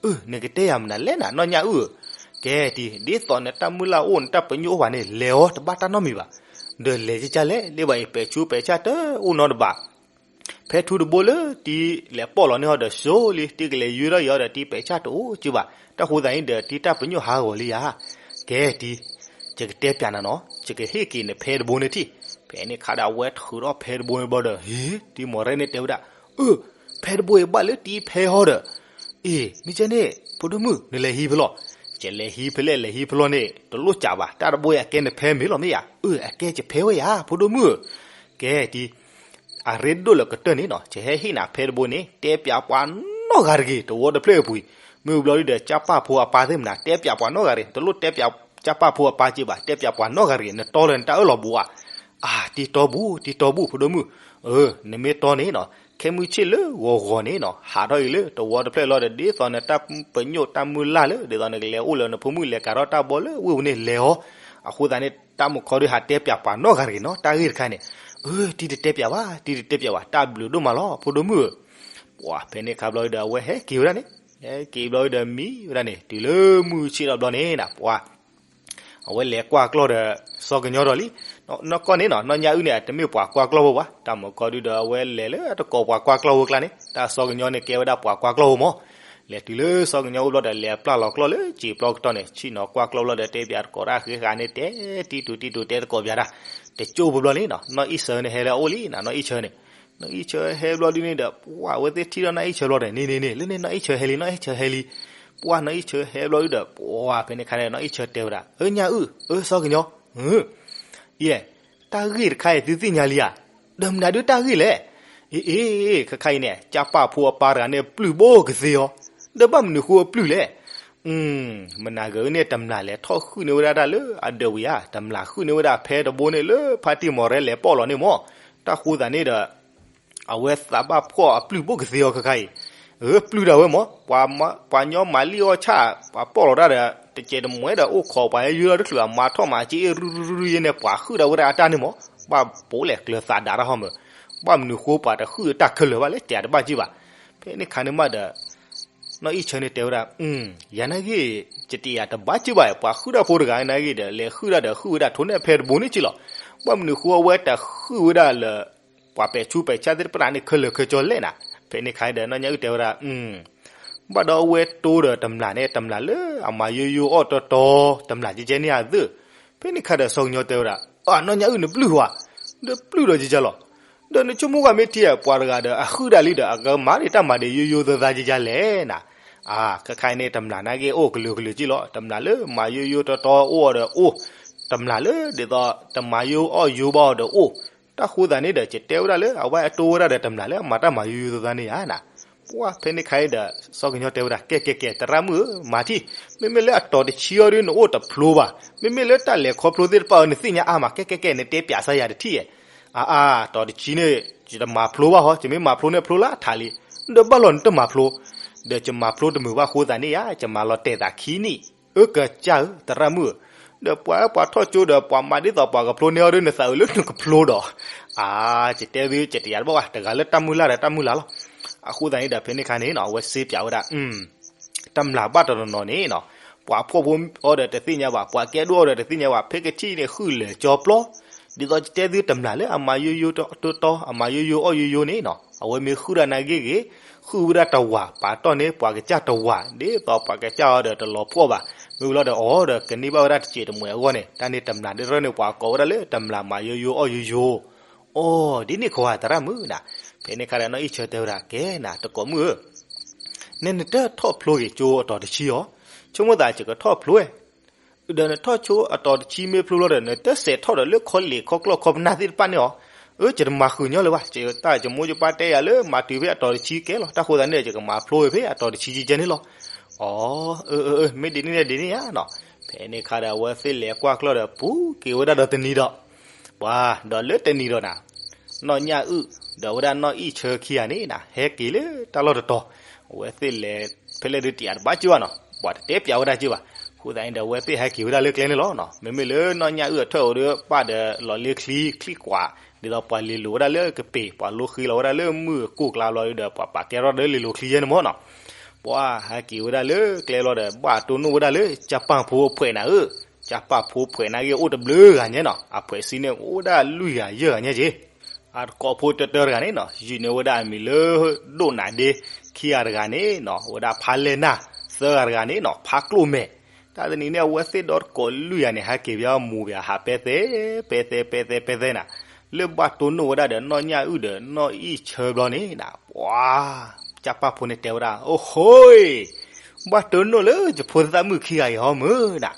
အၢ နကတဲယၤမနုၤလဲၣ်နၤ နီၢ်ညၣ်အုၣ်ဧၢ. ကဲတံၢ် ဒ်သိးနတၢ်မုၢ်လၢ်အိၣ် နတၢ်ပညိၣ်အိၣ်ဘၣ်န့ၣ် လဲၤအီၤ တဘၣ်တၢ်နီတမံၤဘၣ်. ဒီးလဲၤကကလဲၣ် လၢဘၣ်အံၤ ပဲာ်ဆူးပဲာ်ဆၣ်တအိၣ်နီတဘ့ၣ် ဖဲထူတဘိလၢတံၢ်လဲၤပိာ်လီၤန့ၢ်အီၤဒီး ဆိလံ တံၢ်ကလဲၤယွ့ထီၣ်က့ၤအီၤဒီး တံၢ်ပဲာ်ဆၣ်တအိၣ်က့ဘၣ်. တၢ်ဃိသတးန့ၣ်ဒီး တံၢ်တၢ်ပညိၣ်ဟးဂီၤလံဧါ. ကဲတံၢ် ယကတဲပၠးနၤနီၤ, ယကဟ့ၣ်က့ၤနဖဲတဘိန့ၣ်ထံၣ်. ဖဲန့ၣ်ခါဒီး အဝဲထုးထီၣ်ဖဲတဘိန့ၣ်ဘျီဒီး ဟ့ၣ် တံၢ်မီၤရဲန့ၣ်တဲဝဲဒၣ်, အၢ ဖဲတဘိအံၤဘၣ်လၢတံၢ်ဖဲဟီဒီး အ့ မ့ၢ်ကဲန့ၣ် ဖိဒိၣ်မုၣ် နလဲၤဟံးဖဲလဲၣ်. ယလဲၤဟံးဖဲလဲၣ် လဲၤဟံးဖဲလဲၣ်န့ၣ် တလိၣ်ကးဘၣ်. တၢ်တဘိအံၤ အကဲနဖဲမ့ၢ်လီၤမ့ၢ်ဧါ. အၢ အကဲယဖဲဝဲဧါ ဖိဒိၣ်မုၣ်ဧၢ. ကဲတံၢ် အရ့ဒိၣ်လၢကတၢၢ်န့ၣ်နီၤ, ယဟဲဟ့ၣ်နၤဖဲတဘိန့ၣ် တဲပၠးပှၤနီတဂၤတဂ့ၤ တဝီတဖျၢၣ်အပူၤအံၤ. မ့ၢ်ဘျီဒုဒီး ကၠၢ်ပၢ်ဖိအပၢ်သ့ၣ်မနၤ တဲပၠးပှၤနီတဂၤတဂ့ၤ, တလိၣ်တဲပၠးကၠၢ်ပၢ်ဖိအပၢ်က့ဘၣ်, တဲပၠးပှၤနီတဂၤတဂ့ၤ, နတီလၢနတၢ်အၢၣ်လီၤဘူးဧါ. အၢ တံၢ်တီဘူး တံၢ်တီဘူး ဖိဒိၣ်မုၣ်. အၢ နမ့ၢ်တီန့ၣ်နီၤ, ခဲမုၢ်ဆ့ၣ်လၢဂီၤဂီၤန့ၣ်နီၤ, ဟးထီၣ်အံၤလၢတဝီတဖျၢၣ်လီၤဒီး ဒ်သိးနတၢ်ပညိၣ်တၢ်မုၢ်လၢ်လၢ ဒ်သိးနကလဲၤအိၣ်လၢနဖိမုၣ်လဲၤကၤထီၣ်တၢ်ဘီလၢဝ့ၢ်ပူၤန့ၣ် လဲၤအီၤ. အဃိသတးန့ၣ် တၢ်မုၢ်ခီဒုး ဟးတဲပၠးပှၤနီတဂၤတဂ့ၤနီၤ, တၢ်ဂ့ၢ်တခါန့ၣ်. အၢ တံၢ်တတဲပၠးဘၣ် တံၢ်တတဲပၠးဘၣ် တၢ်ဘျုးဒိၣ်မးလီၤ ဖိဒိၣ်မုၣ်ဧၢ. ပှၤဖဲန့ၣ်ခါဘျီဒုဒီး အဝဲဟဲက့ၤဝဲဒၣ်န့ၣ်, ဟဲက့ၤဘျီဒုဒီးမံဝဲဒၣ်န့ၣ် တုၤလၢမုၢ်ဆ့ၣ်ထီၣ်ဘျီန့ၣ်နၤ ပှၤ အဝဲလဲၤကွၢ်ကျီၢ်ဒီး စီၤကညီဒီးလံ. နီၢ်ကီၢ်န့ၣ်နီၤ နီၢ်ညၣ်အုၣ်န့ၣ် တမ့ၢ်ပှၤကွၢ်ကျီၢ်ဖိဘၣ်, တၢ်မုၢ်ခီဒုဒီး အဝဲလဲၤလၢတကိးပှၤကွၢ်ကျီၢ်ဖိကျါန့ၣ်, တၢ်စီၤကညီန့ၣ် ကဲဝဲဒၣ်ပှၤကွၢ်ကျီၢ်ဖိမး. လဲၤတုၤလၢစီၤကညီအိၣ်ဘျီဒီး လဲၤပျၢ်လီၤကျီၢ်လၢစံာ်ပျီကတီၢ်န့ၣ် ဆ့ၣ်နီၤကွၢ်ကျီၢ်ဘျီဒီး တဲပၠးတကိးတၢ်ဃ့ဃာ်န့ၣ် တဲတံတူာ်တံတူာ်တဲတကိးပၠးတၢ်, တကၠိၢ်ဖိဘျီန့ၣ်နီၤ နီၢ်အံၣ်ဆၢန့ၣ် ဟဲလၢအအိၣ်လံနီၤ, နီၢ်အံၣ်ဆၢန့ၣ် နီၢ်အံၣ်ဆၢဟဲဘျီဒုန့ၣ်ဒီး ပှၤအဝဲသ့ၣ်ထံၣ်ဒီးနီၢ်အံၣ်ဆၢဘျီဒီး န့ၣ်န့ၣ်န့ၣ် လၢန့ၣ်နီၢ်အံၣ်ဆၢဟဲလံ နီၢ်အံၣ်ဆၢဟဲလံ. ပှၤနီၢ်အံၣ်ဆၢဟဲဘျီဒုဒီး ပှၤဖဲန့ၣ်ခါန့ၣ် နီၢ်အံၣ်ဆၢတဲဝဲဒၣ် အၢ ညၣ်အုၣ် အၢ စီၤကညီ ယဲ တၢ်ဂ့ၢ်တခါအံၤသုသ့ၣ်ညါလံဧါ. ဒီးမနုၤဒုတၢ်ဂ့ၢ်လဲၣ်. အ့ အ့ အ့ ခဲခါအံၤန့ၣ် ကၠၢ်ပၢ်ဖိအပၢ်တဂၤန့ၣ် ပျုၢ်ဘိကသ့အီၤ, ဒီးဘၣ်မနုၤဃိအပျုၢ်လဲၣ်. မနၤဂ့ၤန့ၣ် တမျၢ်လဲၤထီၣ်ဃုန့ၢ်ဝဲဒၣ်တၢ်လၢအဒၢးဝံၤဧါ, တမျၢ်ဃုန့ၢ်ဝဲဒၣ်ဖဲတဘိန့ၣ်လၢဖါတံၢ်မီၤရဲလဲၤပီၣ်လီၤန့ၣ်မၢ်. တၢ်ဃိသးန့ၣ်ဒီး အဝဲသးဘၣ်ဖှီၣ်အပျုၢ်ဘိၣ်ကသ့အီၤခဲခါအံၤ, ဂ့ၤပျုၢ်ဒၣ်ဝဲမၢ်, ပှၤညီမၤလံၣ်အီၣ်ဆၣ် ပှၤပီၣ်လီၤတၢ်ဒီး တစဲးတမှဲဒီးအိၣ်ခိးပှၤယဲယုလီၤတချုး အမါထီၣ်မၤစ့အ့ရူရူရူယဲန့ၣ် ပှၤဃုဒၣ်ဝဲဒၣ်အတၢ်န့ၣ်မၢ်, ဘၣ်ပိာ်လဲၣ်ကျၢၤသးဒးတၢ်ဟီမၢ်, ဘၣ်မနုၤဃိပှၤတဃုတၢ်ခဲလၢာ်ဘၣ်လဲၣ် တဲတဘၣ်က့ၢ်ဘၣ်. ဖဲန့ၣ်ခါန့ၣ်မးဒီး နီၢ်အံၣ်ဆၢန့ၣ်တဲဝဲဒၣ်, ယၤနာ်ဂ့ၢ် ယတယၤတဘၣ်က့ၢ်ဘၣ် ပှၤဃုဒၣ်ဖိတဂၤနာ်ဂ့ၢ်ဒီး လဲၤဃုဒၣ်ဒီးဃုဝဲဒၣ်ထိၣ်န့ၣ်ဖဲတဘိန့ၣ်က့ၢ်လီၤ. ဘၣ်မနုၤဃိအဝဲတဃုဝဲဒၣ်လၢ ပှၤပဲာ်ဆူးပဲာ်ဆါသ့ၣ်တဖၣ်န့ၣ်ခဲလၢာ်ခဲဆ့လဲၣ်နၤ. ဖဲန့ၣ်ခါဒီးနီၢ်ညၣ်အုၣ်တဲဝဲဒၣ် ဘၣ်ဒီးအဝဲတိဒီးတမျၢ်န့ၣ် တမျၢ်လၢအမၤယိယိအီၣ်တီတီ တမျၢ်ကဲကဲန့ၣ်အသ့ၣ်. ဖဲန့ၣ်ခါဒီးစီၤကညီတဲဝဲဒၣ်, အနီၢ်ညၣ်အုၣ်နပျုၢ်ဝဲ, နပျုၢ်ဒီးကဲကဲလီၤ. ဒီးနဆိကမိၣ်ကွၢ်မ့ၢ်ထံဧါ ပှၤတဂၤဒီးအဃုဒၣ်လံဒီး အကမၤဒံးတၢ်မၤဒံးယိယိသၢသၢကဲကဲလဲၣ်နၤ. အါ ခဲခါအံၤန့ၣ် တမျၢ်နာ်ဂ့ၢ်အိၣ်ကလုာ်ကလုာ်က့ၢ်လီၤ. တမျၢ်လၢမၤယိယိတီတီအိၣ်အီၤဒီးအိၣ်, တမျၢ်လၢဒ်သိးတမၤယိအီၣ်ယိဘၣ်အီၤဒီးအိၣ်. တၢ်ဃိသးန့ၣ်ဒီး ယတဲဝဲဒၣ်လၢအဝဲအတိဝဲဒၣ်ဒီးတမျၢ်လၢအမၤတၢ်မၤယိယိသၢသၢန့ၣ်ဧါနၤ. ပှၤဖဲန့ၣ်ခါအံၤဒီး စီၤကညီတဲဝဲဒၣ် ကဲကဲကဲ သရၣ်မုၣ်ဧၢ မၤထံၣ်, မ့မ့ၢ်လၢအတီၤတဆံအီၤဒ်နအိၣ်တဖျိဘၣ်, မ့မ့ၢ်လၢတၢ်လဲၤခီဖျိသ့ၣ်တဖၣ်အီၤ နသ့ၣ်ညါအါမး ကဲကဲကဲ နတဲပၠးစါယၤတထံၣ်ဧါ. အါအါ တီၤတဆံန့ၣ် ယတမၤဖျိဘၣ်ဟီ, ယမ့ၢ်မၤဖျိန့ၣ်ဖျိလၢအထးလံ, ဒီးဘၣ်လီၤနတမၤဖျိ, ဒီးယမၤဖျိတမုာ်ဘၣ်ဃိသးန့ၣ်ဧါ ယမၤလီၤတဲာ်သးခံနံၣ်, အၢကစၢ်ဧၢ သရၣ်မုၣ်ဧၢ, ဒီးပှၤပှၤထီၣ်ကၠိဒီးပှၤမၤဒ်သိးပှၤကဖျိန့ၢ်အီၤဒီး နသးအုးလၢနကဖျိဒီး, အါ ယတဲသု ယတယၤတဘၣ်ဘၣ် တဂၤလၢတၢ်မုၢ်လၢ်ဒီးတၢ်မုၢ်လၢ်လီၤ. အဃိသတးန့ၣ်ဒီး ဖဲန့ၣ်ခါန့ၣ်နီၤ အဝဲစ့ပၠးဝဲဒၣ် တမျၢ်ဘၣ်တနီၤနီၤန့ၣ်နီၤ, ပှၤဖှီၣ်ဖိအီၤဒီးတသ့ၣ်ညါဘၣ်, ပှၤကဲဒိၣ်အီၤဒီးတသ့ၣ်ညါဘၣ်, ဖဲကထံၣ်န့ၣ်ဃုာ်လဲၤကၠီပျီ, ဒ်သိးယတဲသုတမျၢ်လၢအမၤယိယိတီတီ အမၤယိယိအီၣ်ယိယိန့ၣ်နီၤ အဝဲမ့ၢ်ဃုာ်ဒၣ်နာ်ဂ့ၢ်ဂ့ၤ, ဃုာ်ဝဲဒၣ်တဝာ် ပာ်တီၢ်န့ၢ်ပှၤကစၢ်တဝာ်, ဒ်သိးပှၤကစၢ်အီၤဒီးတလီၤဖှီၣ်ဘၣ်, မ့ၢ်ဝံၤလီၤဒီးအီၤဒီးကန့ၢ်ဘၣ်ဝဲဒၣ်တစဲးတမှဲအဂီၢ်န့ၣ်, တၢ်န့ၣ်တမျၢ်ဒ်ရဲၣ်န့ၣ် ပှၤကိးဝဲဒၣ်လၢတမျၢ်မၤယိယိအီၣ်ယိယိ အိ ဒ်န့ၣ်ခိၣ်ဧါ သရၣ်မုၣ်နၤ. ဖဲန့ၣ်ခါဒီးနီၢ်အံၣ်ဆၢတဲဝဲဒၣ် ကဲနၤ တကိးမုၣ်ဧၢ, နဲနတထီၣ်ဖျိက့ၤကၠိအတီၤတဆံအီၤ, ဆိကမိၣ်သးယကထီၣ်ဖျိဝဲ, ဒီးနထီၣ်ကၠိအတီၤတဆံမ့ၢ်ဖျိလီၤဒီး နတစဲးထီၣ်ဒီးလၢခီလ့ၣ်ခီကျီၢ်ခီပနၢ်သ့ၣ်တဖၣ်န့ၣ်အီၤ, အၢ ယတမၤဃုာ်ညီလၢၤဘၣ်, ယတၢ်ယမိၢ်ယပၢ်တဲယၤလၢမၤတုၤဖဲအတီၤတဆံကဲလီၤ, တၢ်ဃိသတးန့ၣ် ယကမၤဖျိဝဲဖဲအတီၤတဆံကဲန့ၣ်လီၤ. အိ အၢ အၢ အၢ မ့ၢ်ဒ်န့ၣ်ဒ်န့ၣ်ဧါနီၤ. ဖဲန့ၣ်ခါဒီးအဝဲသ့ၣ်လဲၤကွၢ်ကျီၢ်ဒီးပူၤက့ၤဝဲဒၣ်ဒီးတနံၤဒီး, ပှၤဒီးလၢတနံၤဒီးနၤ, နီၢ်ညၣ်အုၣ် ဒီးဝဲဒၣ်နီၢ်အံၣ်ဆၢခံဂၤန့ၣ်နၤ ဟဲက့ၤလၢတၢ်လီၢ်တတီၤ, အဝဲသ့ၣ်လဲၤဖဲလဲၣ်ဒုးတယၤတဘၣ်က့ၢ်ဘၣ်နီၤ, ပှၤတတဲပၠးဝဲဒၣ်က့ၢ်ဘၣ်. အဃိသတးန့ၣ်ဒီး အဝဲသ့ၣ်ဟဲက့ၤဝဲဒၣ်လၢကျဲန့ၣ်လီၤနီၤ. မ့မ့ၢ်လၢနီၢ်ညၣ်အုၣ်အထၢၣ်အိၣ်ဒီး ပၢ်ဒီးလီၤလ့ချံ ချံကွၢ်, ဒ်သိးပှၤလ့ၤလိာ်ဝဲဒၣ်လၢကပ့ၤ, ပှၤလိဃ့လီၤဝဲဒၣ်လၢမုၢ်ကိၢ်ကျါဘျီဒီး ပှၤပာ်ကဲထီၣ်ဒီးလ့ၤလိာ်ချံယဲန့ၣ်မၢ်နီၤ. ပှၤဟဲက့ၤဝဲဒၣ်လၢကျဲလီၤဒီး ဘၣ်တိၢ်နီၣ်ဝဲဒၣ်လၢ ကၠၢ်ပၢ်ဖိအဖှဲးနၤဧၢ, ကၠၢ်ပၢ်ဖိဖှဲးနာ်ဂ့ၢ်အိၣ်တဘျုးဂၤညါနီၤ, အဖှဲးဆံန့ၣ်အိၣ်ဝဲဒၣ်လွံၢ်ဂၤယဲၢ်ဂၤညါက့ၢ်. အတကိးဖိတၢတၢတဂၤန့ၣ်နီၤ ယုၢ်န့ၢ်ဝဲဒၣ်အမံၤလၢ ဒိၣ်နးဒ့, ခံဂၤတဂၤန့ၣ်နီၤ ဝဲဒၣ်ဖါလဲၢ်နၢ်, သၢဂၤတဂၤန့ၣ်နီၤ ဖါကျိၣ်မဲာ်. တၢ်တနံၤန့ၣ် အဝဲသ့ၣ်ဒီတကိးလွံၢ်ဂၤန့ၣ် ဟဲက့ၤဘၣ်မူဘၣ်ဟးပဲသဲ, ပဲသဲ ပဲသဲ ပဲသဲနၤ, လၢဘၣ်တိၢ်နီၣ်ဝဲဒၣ်ဒီးနီၢ်ညၣ်အုၣ်ဒီးနီၢ်အံၣ်ဆၢဘျီန့ၣ်နၤ, ပှၤ ကၠၢ်ပၢ်ဖိန့ၣ်တဲဝဲဒၣ် အိၣ်ဟိ, ဘၣ်တိၢ်နီၣ်လၢယဖိသၣ်မုၣ်ခံဂၤအံၤဟီမုၢ်နၤ.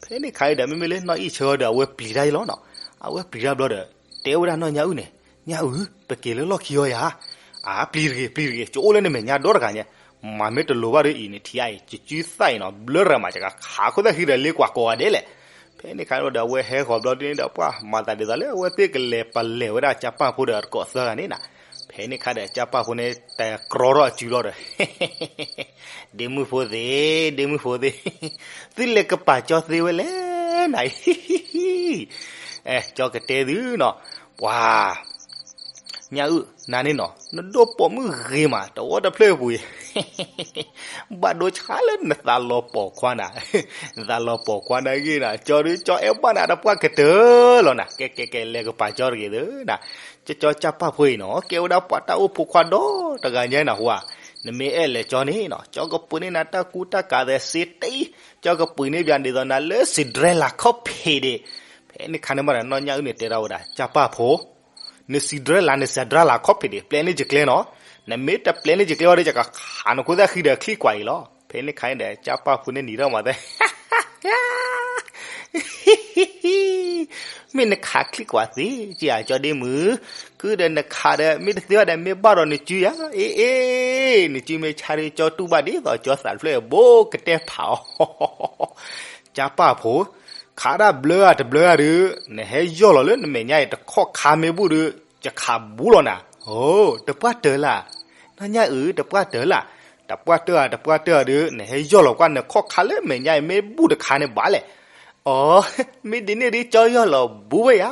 ဖဲန့ၣ်ခါအံၤဒီး မ့မ့ၢ်လၢနီၢ်အံၣ်ဆၢဒီး အဝဲပျံၤတၢ်အံၤလီၤနီၤ. အဝဲပျံၤတၢ်ဘျီဒီး တဲဝဲဒၣ်နီၢ်ညၣ်အုၣ်န့ၣ်, ညၣ်အုၣ်, ပက့ၤလၢလီၢ်ခံအီၤယၤ, အါ ပျံၤတဂ့ၤ ပျံၤတဂ့ၤ ယအိၣ်လၢနမဲာ်ညါဒီတဂၤညါ, မၤမ့ၢ်တလိၤဘၣ်ဒီးအံၤန့ၣ်ထံၣ်အံၤ ယစုသၣ်အံၤနီၤ ဘျၢရၤမး ယကခးခိၣ်သၣ်ဃံဒီးလ့ကွၢ်ကိးဂၤဒဲးလဲၣ်. ဖဲန့ၣ်ခါဒီးအဝဲဟဲဃီၤဘျီဒ်န့ၣ်ဒီး ပှၤမၤသးဒ်သိးလၢအဝဲသ့ၣ်ကလဲၤပလဲၤဝဲဒၣ်ကၠၢ်ပၢ်ဖိဒီးတကိးသၢဂၤန့ၣ်နၤ. ဖဲန့ၣ်ခါဒီးကၠၢ်ပၢ်ဖိန့ၣ် တဲကြီထီၣ်အစုလီၤဒီး ဒ့မုၣ်ဖိသ့ၣ်, ဒ့မုၣ်ဖိသ့ၣ်, သုလဲၤကပာ်ကၠီသ့ဝဲလဲၣ်နၤ, အဲ ကၠီကတဲသုနီၤ, ပှၤ ညၣ်အုၣ် နၤန့ၣ်နီၤ နဒိၣ်ပိာ်မုၣ်ဂ့ၤမး တဝီတဖျၢၣ်ပူၤအံၤ ဘၣ်ဒိဆါလၢနသးလီၤပိာ်ခွါနၤ, နသးလီၤပိာ်ခွါနာ်ဂ့ၢ်နၤ ကၠီဒုး ကၠီအဲၣ်ဘၣ်နၤတပှၢ်ကတၢၢ်လီၤနၤ, ကဲကဲကဲ လဲၤကပာ်ကၠီတဂ့ၤသုနၤ, ကၠီကၠၢ်ပၢ်ဖိအံၤနီၤ ကဲဝဲဒၣ်ပှၤတၢ်အိၣ်ဖိခွါဒီတဂၤညါနၤဟူဧါ, နမ့ၢ်အဲၣ်လဲၤကၠီန့ၣ်နီၤ ကၠီကပှ့ၤန့ၢ်နၤတၢ်ကူတၢ်ကၤသဲစ့တံ, ကၠီကပှ့ၤန့ၢ်ပှၤဒ်သိးနၤလၢစံးဒြဲလးခီၣ်ဖံးဒံး, ဖဲန့ၣ်ခါန့ၣ်မးဒီး နီၢ်ညၣ်အုၣ်န့ၣ်တဲထီၣ်ဝဲဒၣ် ကၠၢ်ပၢ်ဖိ နစံးဒြဲလး နစံးဒြဲလးခီၣ်ဖံးဒံး ပျဲန့ၢ်ယကျဲနီၤ, နမ့ၢ်တပျဲန့ၢ်ယကျဲဘၣ်ဒီး ယကခးနခိၣ်သၣ်ဃံဒီးချံကွၢ်အံၤလီၤ. ဖဲန့ၣ်ခါန့ၣ်ဒီး ကၠၢ်ပၢ်ဖိန့ၣ်နံၤထီၣ်မၤသဲ မ့ၢ်နခးချံကွၢ်သ့က့ယၤ ကၠီဒ့မုၣ်, ကုဒီးနခးဒီး မ့ၢ်တသ့ဘၣ်ဒီး မ့ၢ်ဘၣ်ဒီးနစုယၤ, အ့ၣ်အ့ၣ်, နစုမ့ၢ်ဆါဒုး ကၠီတူၢ်ဘၣ်ဒ်သိးကၠီသးတဖျၢၣ်အဘိကတဲဖးအီၤ ကၠါပၢ်ဖိ, ခးဒၣ်ဘျၢဂၤတဘျၢဂၤဒုး, နဟဲယီၢ်လီၤလၢနမဲာ်ညါအံၤ တခီၣ်ခါမ့ၢ်ဘူၣ်ဒုး, ယခးဘူးလီၤနၤ, အိ, တပှၢ်တၢၢ်လၢ်, နီၢ်ညၣ်အုၣ် တပှၢ်တၢၢ်လၢ်, တပှၢ်တၢၢ်ဧါ တပှၢ်တၢၢ်ဧါဒုး, နဟဲယီၢ်လီၤကွၢ် နခီၣ်ခါလၢမဲာ်ညါအံၤ မ့ၢ်ဘူၣ်တခါန့ၣ်ဘၣ်လဲၣ်, အိ, မ့ၢ်ဒ်န့ၣ်ဒုး ကၠီယီၢ်လီၤဘူးဝဲယၤ,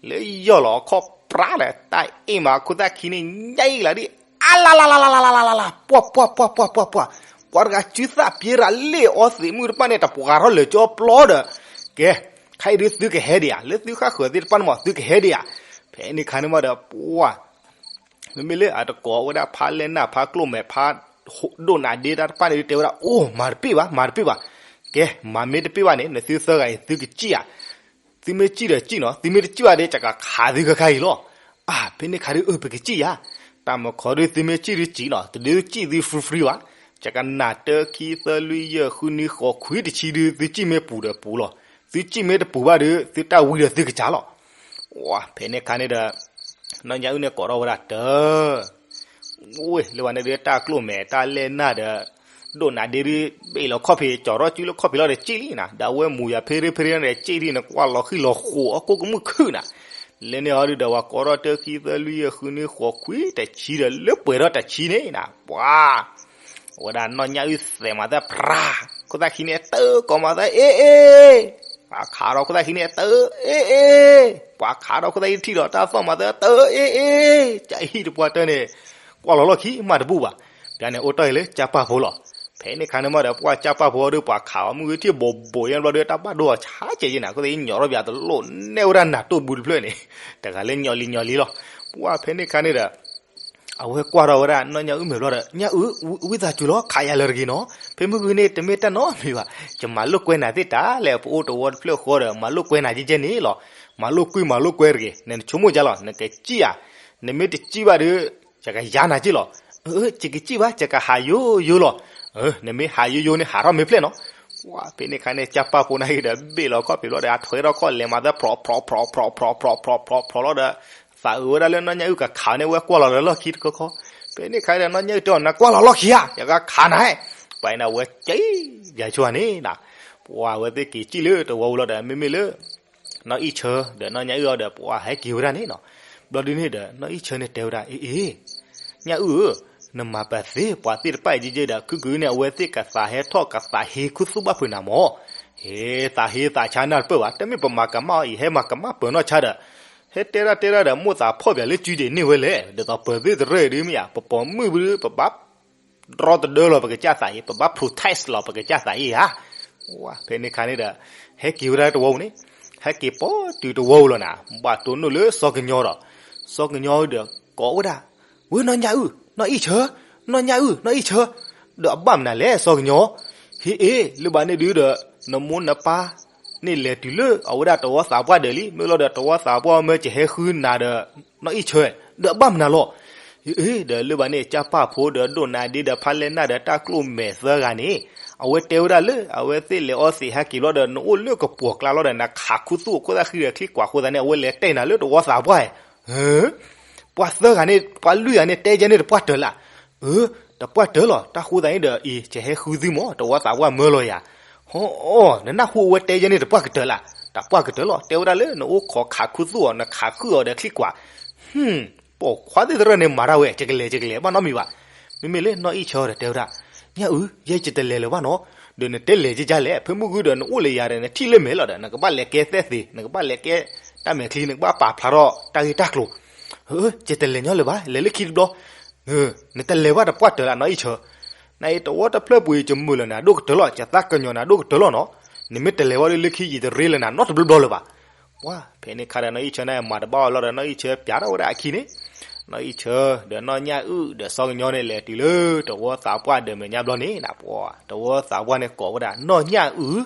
လၢယီၢ်လီၤအခီၣ်ပြးဒီး တၢ်အ့ၣ်မးခိၣ်သၣ်ခံန့ၣ် ညၣ်အံၤလၢဒ်, အါလါလါလါလါလါလါလါ, ပှၢ်ပှၢ်ပှၢ်ပှၢ်ပှၢ်ပှၢ်, ပှၤတဂၤစုသၣ်ပျ့ရၤလ့ၣ်အီသံးမုၣ်တဖၣ်န့ၣ် တပှၤထီၣ်လၢာ်ကၠီပျီဒီး, ကဲ, ခဲအံၤဒုးသုကဟဲဒံးဧါ, လၢသုဃၣ်ဃၢၤသ့ၣ်တဖၣ်န့ၣ်မး သုကဟဲဒံးဧါ, ဖဲန့ၣ်ခါန့ၣ်မးဒီး ပှၢ် မ့မ့ၢ်လၢအတကိးဝဲဒၣ်ဖးလဲၢ်နၢ် ဖးကျိၣ်မဲာ် ဖးဒိၣ်နးဒ့တၢ်တဖၣ်န့ၣ်ဒုး တဲဝဲဒၣ် အိၣ် မၤတပ့ၢ်ဘၣ် မၤတပ့ၢ်ဘၣ်, ကဲ မၤမ့ၢ်တပ့ၢ်ဘၣ်န့ၣ် နသုသၢဂၤအံၤ သုကစံၣ်ဧါ, သုမ့ၢ်စံၣ်ဒီးစံၣ်နီၤ, သုမ့ၢ်တစံၣ်ဘၣ်ဒီး ယကခးသုခဲခါအံၤလီၤ, အါ ဖဲန့ၣ်ခါဒုး အၢ ပကစံၣ်ယၤ, တၢ်မုၢ်ခီဒုး သုမ့ၢ်စံၣ်ဒုးစံၣ်နီၤ, တဒုးစံၣ်သု free free ဘၣ်, ယကနၣ်တၢ ခံ သၢ လွံၢ် ယဲၢ် ဃု နွံ ဃိး ခွံ တဆံဒုး သုစံၣ်မ့ၢ်ပူၤဒီးပူၤလီၤ, သုစံၣ်မ့ၢ်တပူၤဘၣ်ဒုး သုတၢ်ဝံဒီးသုကစၢ်လီၤ, ဝါ ဖဲန့ၣ်ခါန့ၣ်ဒီး နီၢ်ညၣ်အုၣ်န့ၣ်ကိးထီၣ်ဝဲဒၣ်တၢ် ဝ့ၢ် လၢဘၣ်န့ၣ်ဒုး တၢ်ကျိၣ်မဲာ် တၢ်လဲၢ်နၢ်ဒီး ဒိၣ်နးဒ့ဒုး ဘ့ၣ်လီၤခီၣ်ဖံး ကၠီၤထီၣ်စုလၢခီၣ်ဖံးလီၤဒီးစံၣ်လံနၤ, ဒီးအဝဲမူၤယၤဖ့ရ့ဖ့ရ့န့ၣ် စံၣ်ဒုးန့ၣ် ကွၢ်လီၤဃံလီၤဃိးအကိၣ်ကမုၣ်ခုၣ်နၤ, လၢန့ၣ်အီၤဒုးဒီး ဝၤကိးထီၣ်တၢ ခံ သၢ လွံၢ် ယဲၢ် ဃု နွံ ဃိး ခွံ တဆံဒီး လၢပှဲၤထီၣ်တဆံန့ၣ်နၤ, ပှၤ အဝဲဒၣ်နီၢ်ညၣ်အုၣ်သဲးမၤသၣ်ဖြါ, ခိၣ်သၣ်ခံန့ၣ်တၢ်ကိးမၤသၣ် အ့ၣ်အ့ၣ်, ပှၤခးဒီးခိၣ်သၣ်ခံန့ၣ်တၢ်အ့ၣ်အ့ၣ်, ပှၤခးဒီးခိၣ်သၣ်ခံထံၣ်ဒီးတၢ်သီၣ်မၤသၣ် တၢ်အ့ၣ်အ့ၣ်, ကၢ်ဟံၣ်တပှၢ်တၢၢ်န့ၣ် ကွၢ်လီၤလီၢ်ခံမးတဘူၣ်ဘၣ်, ပျၢၤန့ၣ်အိၣ်တ့ၢ်လၢကၠါပၢ်ဖိလီၤ, ဖဲန့ၣ်ခါန့ၣ်မးဒီး ပှၤကၠါပၢ်ဖိအီၤဒုး ပှၤခးအီၤမုၢ်ဂ့ၤထံၣ်ဘိးဘိးယါဘျီဒီး တၢ်ဘၣ်ဒိအီၤဆါကဲးယဲနၤ, ခိၣ်သၣ်ညီၣ်ထီၣ်ပၠးတလိၣ်နဲၣ်ဝဲဒၣ်နၤတိၢ်ဘူးတဖျၢၣ်န့ၣ်, တဂၤလၢညီၣ်လံညီၣ်လံလီၤ, ပှၤဖဲန့ၣ်ခါန့ၣ်ဒီး အဝဲကွၢ်ထီၣ်ဝဲဒၣ်နီၢ်ညၣ်အုၣ်မဲာ်ဘျီဒီး ညၣ်အုၣ် ဝံသးစူၤလီၤ ခးယၤလၢတဂ့ၤနီၤ, ဖဲမုၢ်ဂုၢ်န့ၣ် တမ့ၢ်တၢ်နီတမံၤဘၣ်, ယမၤလိာ်ကွဲနၤသ့ၣ်တၢ်လဲၣ်, ပအိၣ်တဝီတဖျၢၣ်ဃီဒီး မၤလိာ်ကွဲနၤကဲကဲန့ၣ်လီၤ, မၤလိာ်ကွံမၤလိာ်ကွဲတဂ့ၤ, နဆိကမိၣ်ကလီၤ နကစံၣ်ဧါ, နမ့ၢ်တစံၣ်ဘၣ်ဒီး ယကယၤနၤက့လီၤ, ယကစံၣ်ဘၣ် ယကဟးယိယိလီၤ, နမ့ၢ်ဟးယိယိန့ၣ် ဟးထီၣ်မ့ၢ်ဖျဲၣ်နီၤ, ပှၤဖဲန့ၣ်ခါန့ၣ် ကၠါပၢ်ဖိနၢ်ဟံၣ်ဒီး ဘ့ၣ်လီၤခီၣ်ဖံးဘျီဒီး အထွဲထီၣ်ခီၣ်လဲၤမၤသၣ် ဖြီဖြီဖြီဖြီဖြီဖြီဖြီဖြီလီၤဒီး သးအုးဝဲဒၣ်လၢနီၢ်ညၣ်အုၣ်ကခးန့ၢ်ဝဲကွၢ်လီၤလၢလီၢ်ခံတခီခီ, ဖဲန့ၣ်ခါဒီးနီၢ်ညၣ်အုၣ်တဲအီၤ နကွၢ်လီၤလီၢ်ခံဧါ, ယကခးနၤ, ပှၤအံၤန့ၣ်ဝဲကဲယၤဆိန့ၣ်, ပှၤဝဲသ့ၣ်က့ၤစံၣ်လၢတဝီပူၤလီၤဒီး မ့မ့ၢ်လၢ နီၢ်အံၣ်ဆၢ ဒီးနီၢ်ညၣ်အုၣ်အီၤဒီး ပှၤဟဲက့ၤဝဲဒၣ်န့ၣ်နီၤ, ဘျီဒုန့ၣ်ဒီး နီၢ်အံၣ်ဆၢန့ၣ်တဲဝဲဒၣ် အ့ၣ်အ့ၣ် ညၣ်အုၣ်ဧၢ, နမၤပာ်သ့ပှၤသ့ၣ်တဖၣ်အံၤကဲကဲဒီး ခုၣ်ခုၣ်န့ၣ် အဝဲသ့ၣ်ကသးဟဲထီၣ်ကသးဟ့ခူသူၣ်ဘၣ်ဖုးနၤမၢ်, ဟ့ သးဟ့သးဆါနၢ်တပၢၢ်ဘၣ်, တမ့ၢ်ပမၤကမၣ်အီၤအံၤ ဟဲမၤကမၣ်ပၢၤနီၢ်ဆါဒီး ဟဲတဲဒၣ်တဲဒၣ်ဒီး မိၢ်သးဖှီၣ်ပၠးလၢစုဒံးန့ၢ်ဝဲလဲၣ်, ဒ်သိးပၢၤသ့ၣ်တရၢၢ်ဒုမ့ၢ်ဧါ, ပပိာ်မုၣ်ဘုပဘၣ် တြီတဒၢလီၤပကစၢ်သးအံၤ, ပဘၣ် protest လီၤပကစၢ်သးအံၤဧါ, ဖဲန့ၣ်ခါန့ၣ်ဒီး ဟဲက့ၤဝဲဒၣ်တဝီပူၤန့ၣ်, ဟဲက့ၤပိာ်တုၤတဝီပူၤလီၤနၤ, ဘၣ်တိၢ်နီၣ်လၢစီၤကညီဒီး, စီၤကညီဒီး ကိးဝဲဒၣ်, ဝဲနီၢ်ညၣ်အုၣ် နီၢ်အံၣ်ဆၢ, နီၢ်ညၣ်အုၣ် နီၢ်အံၣ်ဆၢ, ဒီးအဘၣ်မနုၤလဲၣ်စီၤကညီ, ဟ့အ့ၣ် လၢဘၣ်န့ၣ်ဒုဒီး နမိၢ်နပၢ် န့ၣ်လဲၤတုၤလၢအဝဲဒၣ်တဝီသးပှၢ်ဒၢးလံ, မ့ၢ်လီၤဒီးတဝီသးပှၢ်မၢကဟဲဃုနၤဒီး နီၢ်အံၣ်ဆၢ, ဒီးအဘၣ်မနုၤလီၤ, အ့ၣ် ဒီးလၢဘၣ်န့ၣ် ကၠါပၢ်ဖိဒီးဒိၣ်နါဒ့ဒီးဖးလဲၢ်နၢ်ဒီးတၢ်ကျိၣ်မဲာ်သၢဂၤန့ၣ်, အဝဲတဲဝဲဒၣ်လၢ အဝဲသ့ၣ်လဲၤအီသံးဟဲက့ၤဘျီဒီး နအိၣ်လၢကပှီၤကျါလီၤဒီး နခးခူသူၣ်အခိၣ်သၣ်ဃံဒီးချံကွၢ်အဃိသတးန့ၣ် အဝဲလဲၤတဲနၤလၢတဝီသးပှၢ်, ပှၤသၢဂၤန့ၣ် ပှၤလွံၢ်ဂၤန့ၣ် တဲယဲန့ၣ်တပှၢ်တၢၢ်လၢ်, အၢ တပှၢ်တၢၢ်လီၤ, တၢ်ဃိသးန့ၣ်ဒီးအံၤ ယဟဲဃုသုမၢ် တဝီသးပှၢ်မၢလီၤယၤ, ဟီ နနၢ်ဟူအဝဲတဲယဲန့ၣ်တပှၢ်ကတၢၢ်လၢ်, တပှၢ်ကတၢၢ်လီၤ, တဲဝဲဒၣ်လၢနအိၣ်ခိးခးခူသူၣ်အီၤ နခးဃုာ်အီၤဒီးချံကွၢ် ပိာ်ခွါသ့ၣ်တရၢၢ်န့ၣ်မၤတၢ်ဝဲ ယကလဲၤ ယကလဲၤ ဘၣ်နီတမံၤဘၣ်, မ့မ့ၢ်လၢနီၢ်အံၣ်ဆၢဒီးတဲဝဲဒၣ်, ညၣ်အုၣ် ယဲယတလဲၤလၢၤဘၣ်နီၤ, ဒီးနတဲလဲၤကကလဲၣ်, ဖဲမုၢ်ဂုၢ်ဒီးနအိၣ်လၢယၤဒီး နထံၣ်လၢမဲာ်လီၤဒီး နကဘၣ်လဲၤကဲသဲသ့, နကဘၣ်လဲၤကဲတၢ်မဲာ်ချံ, နကဘၣ်ပာ်ဖျါထီၣ်တၢ်ဂ့ၢ်တၢ်ကျိၤ, ယတလဲၤညီလၢၤဘၣ်, လဲၤလၢခံတဘျီ, နတလဲၤဘၣ်တပှၢ်တၢၢ်လၢ်နီၢ်အံၣ်ဆၢ, နအံၤတဝီတဖျၢၣ်ပူၤအံၤ ယမုာ်လၢၤနၤဒိၣ်ကတၢၢ်လီၤ, ယသးကညီၤနၤဒိၣ်ကတၢၢ်လီၤနီၤ, နမ့ၢ်တလဲၤဘၣ်ဒီးလၢခံယတရ့လၢၤနၤနီတဘျီဘျီလၢၤဘၣ်, ပှၤ ဖဲန့ၣ်ခါဒီးနီၢ်အံၣ်ဆၢန့ၣ်မၤတဘၣ်အီၤလီၤဒီး နီၢ်အံၣ်ဆၢပျးထီၣ်ဝဲဒၣ်အခံန့ၣ်, နီၢ်အံၣ်ဆၢ ဒီးနီၢ်ညၣ်အုၣ် ဒီးစီၤကညီန့ၣ် လဲၤတုၤလၢတဝီသးပှၢ်ဒီးမဲာ်ညါဘျီန့ၣ်, တဝီသးပှၢ်န့ၣ်ကိးဝဲဒၣ် နီၢ်ညၣ်အုၣ်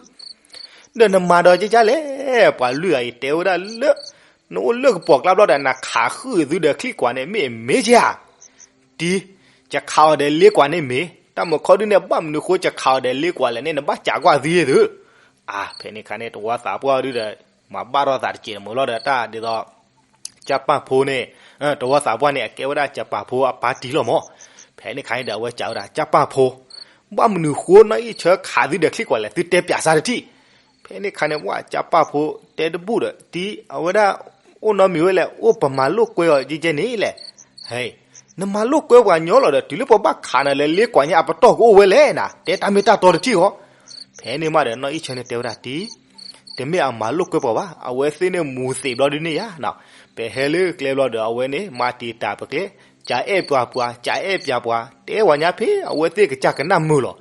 ဒီးနမၤဒီးကကလဲၣ်, ပှၤလွံၢ်ဂၤအံၤတဲဝဲဒၣ်လၢ နအိၣ်လၢကပှီၤကျါဘျီဒီး နခးဃုာ်သုဒီးချံကွၢ်န့ၣ် မ့ၢ်အမ့ၢ်ဧါ, တံၤ, ယခးအီၤဒီးလ့ကွၢ်န့ၣ်မ့ၢ်, တၢ်မုၢ်ခီဒုန့ၣ် ဘၣ်မနုၤဃိယခးအီၤဒီးလ့ကွၢ်လဲၣ်န့ၣ် နဘၣ်စံးကွၢ်သုယဲသု, အါ ဖဲန့ၣ်ခါန့ၣ် တဝီသးပှၢ်ဒုဒီး မၤဘၣ်ထီၣ်သးတစဲးတမုာ်လီၤဒီး တၢ်ဒ်သိး ကၢ်ပၢ်ဖိန့ၣ် တဝီသးပှၢ်န့ၣ် အကဲဝဲဒၣ်ကၢ်ပၢ်ဖိအပၢ်တံၢ်လီၤမး. ဖဲန့ၣ်ခါန့ၣ်ဒီး အဝဲစံးဝဲဒၣ် ကၢ်ပၢ်ဖိ, ဘၣ်မနုၤဃိနီၢ်အံၣ်ဆၢခးသုဒီးချံကွၢ်လဲၣ် သုတဲပၠးစၢ်တထံၣ်. ဖဲန့ၣ်ခါန့ၣ် ပှၤကၢ်ပၢ်ဖိတဲတဘူၣ်ဒီး တံၢ်အဝဲဒၣ် အိၣ်နီတမံၤဝဲလဲၣ် အိၣ်ပမၤလိာ်ကွဲအီၤကဲကဲန့ၣ်လဲၣ်. ဟဲ, နမၤလိာ်ကွဲပှၤညီလီၤဒီး တုၤလၢပဘၣ်ခးနၤလၢလ့ကွၢ်ညါအပတီၢ်ကအိၣ်ဝဲလဲၣ်နၤ တဲတၢ်မ့ၢ်တၢ်တီတထံၣ်ဃီ. ဖဲန့ၣ်မးဒီး နီၢ်အံၣ်ဆၢန့ၣ်တဲဝဲဒၣ်တံၢ် တမ့ၢ်အမၤလိာ်ကွဲပှၤဘၣ်, အဝဲသ့ၣ်န့ၣ်မူၤသံးဘျီဒုန့ၣ်ယါနီၤ. ပဟဲလၢကျဲဘျီဒီး အဝဲန့ၣ် မၤတံာ်တာ်ပကျဲ, ကးအဲၣ်ပှၤပှၤ, ကးအဲၣ်ပျးပှၤ, တဲဝဲညါဖဲ အဝဲသ့ၣ်ကစၢ်ကနၣ်မုာ်လီၤ.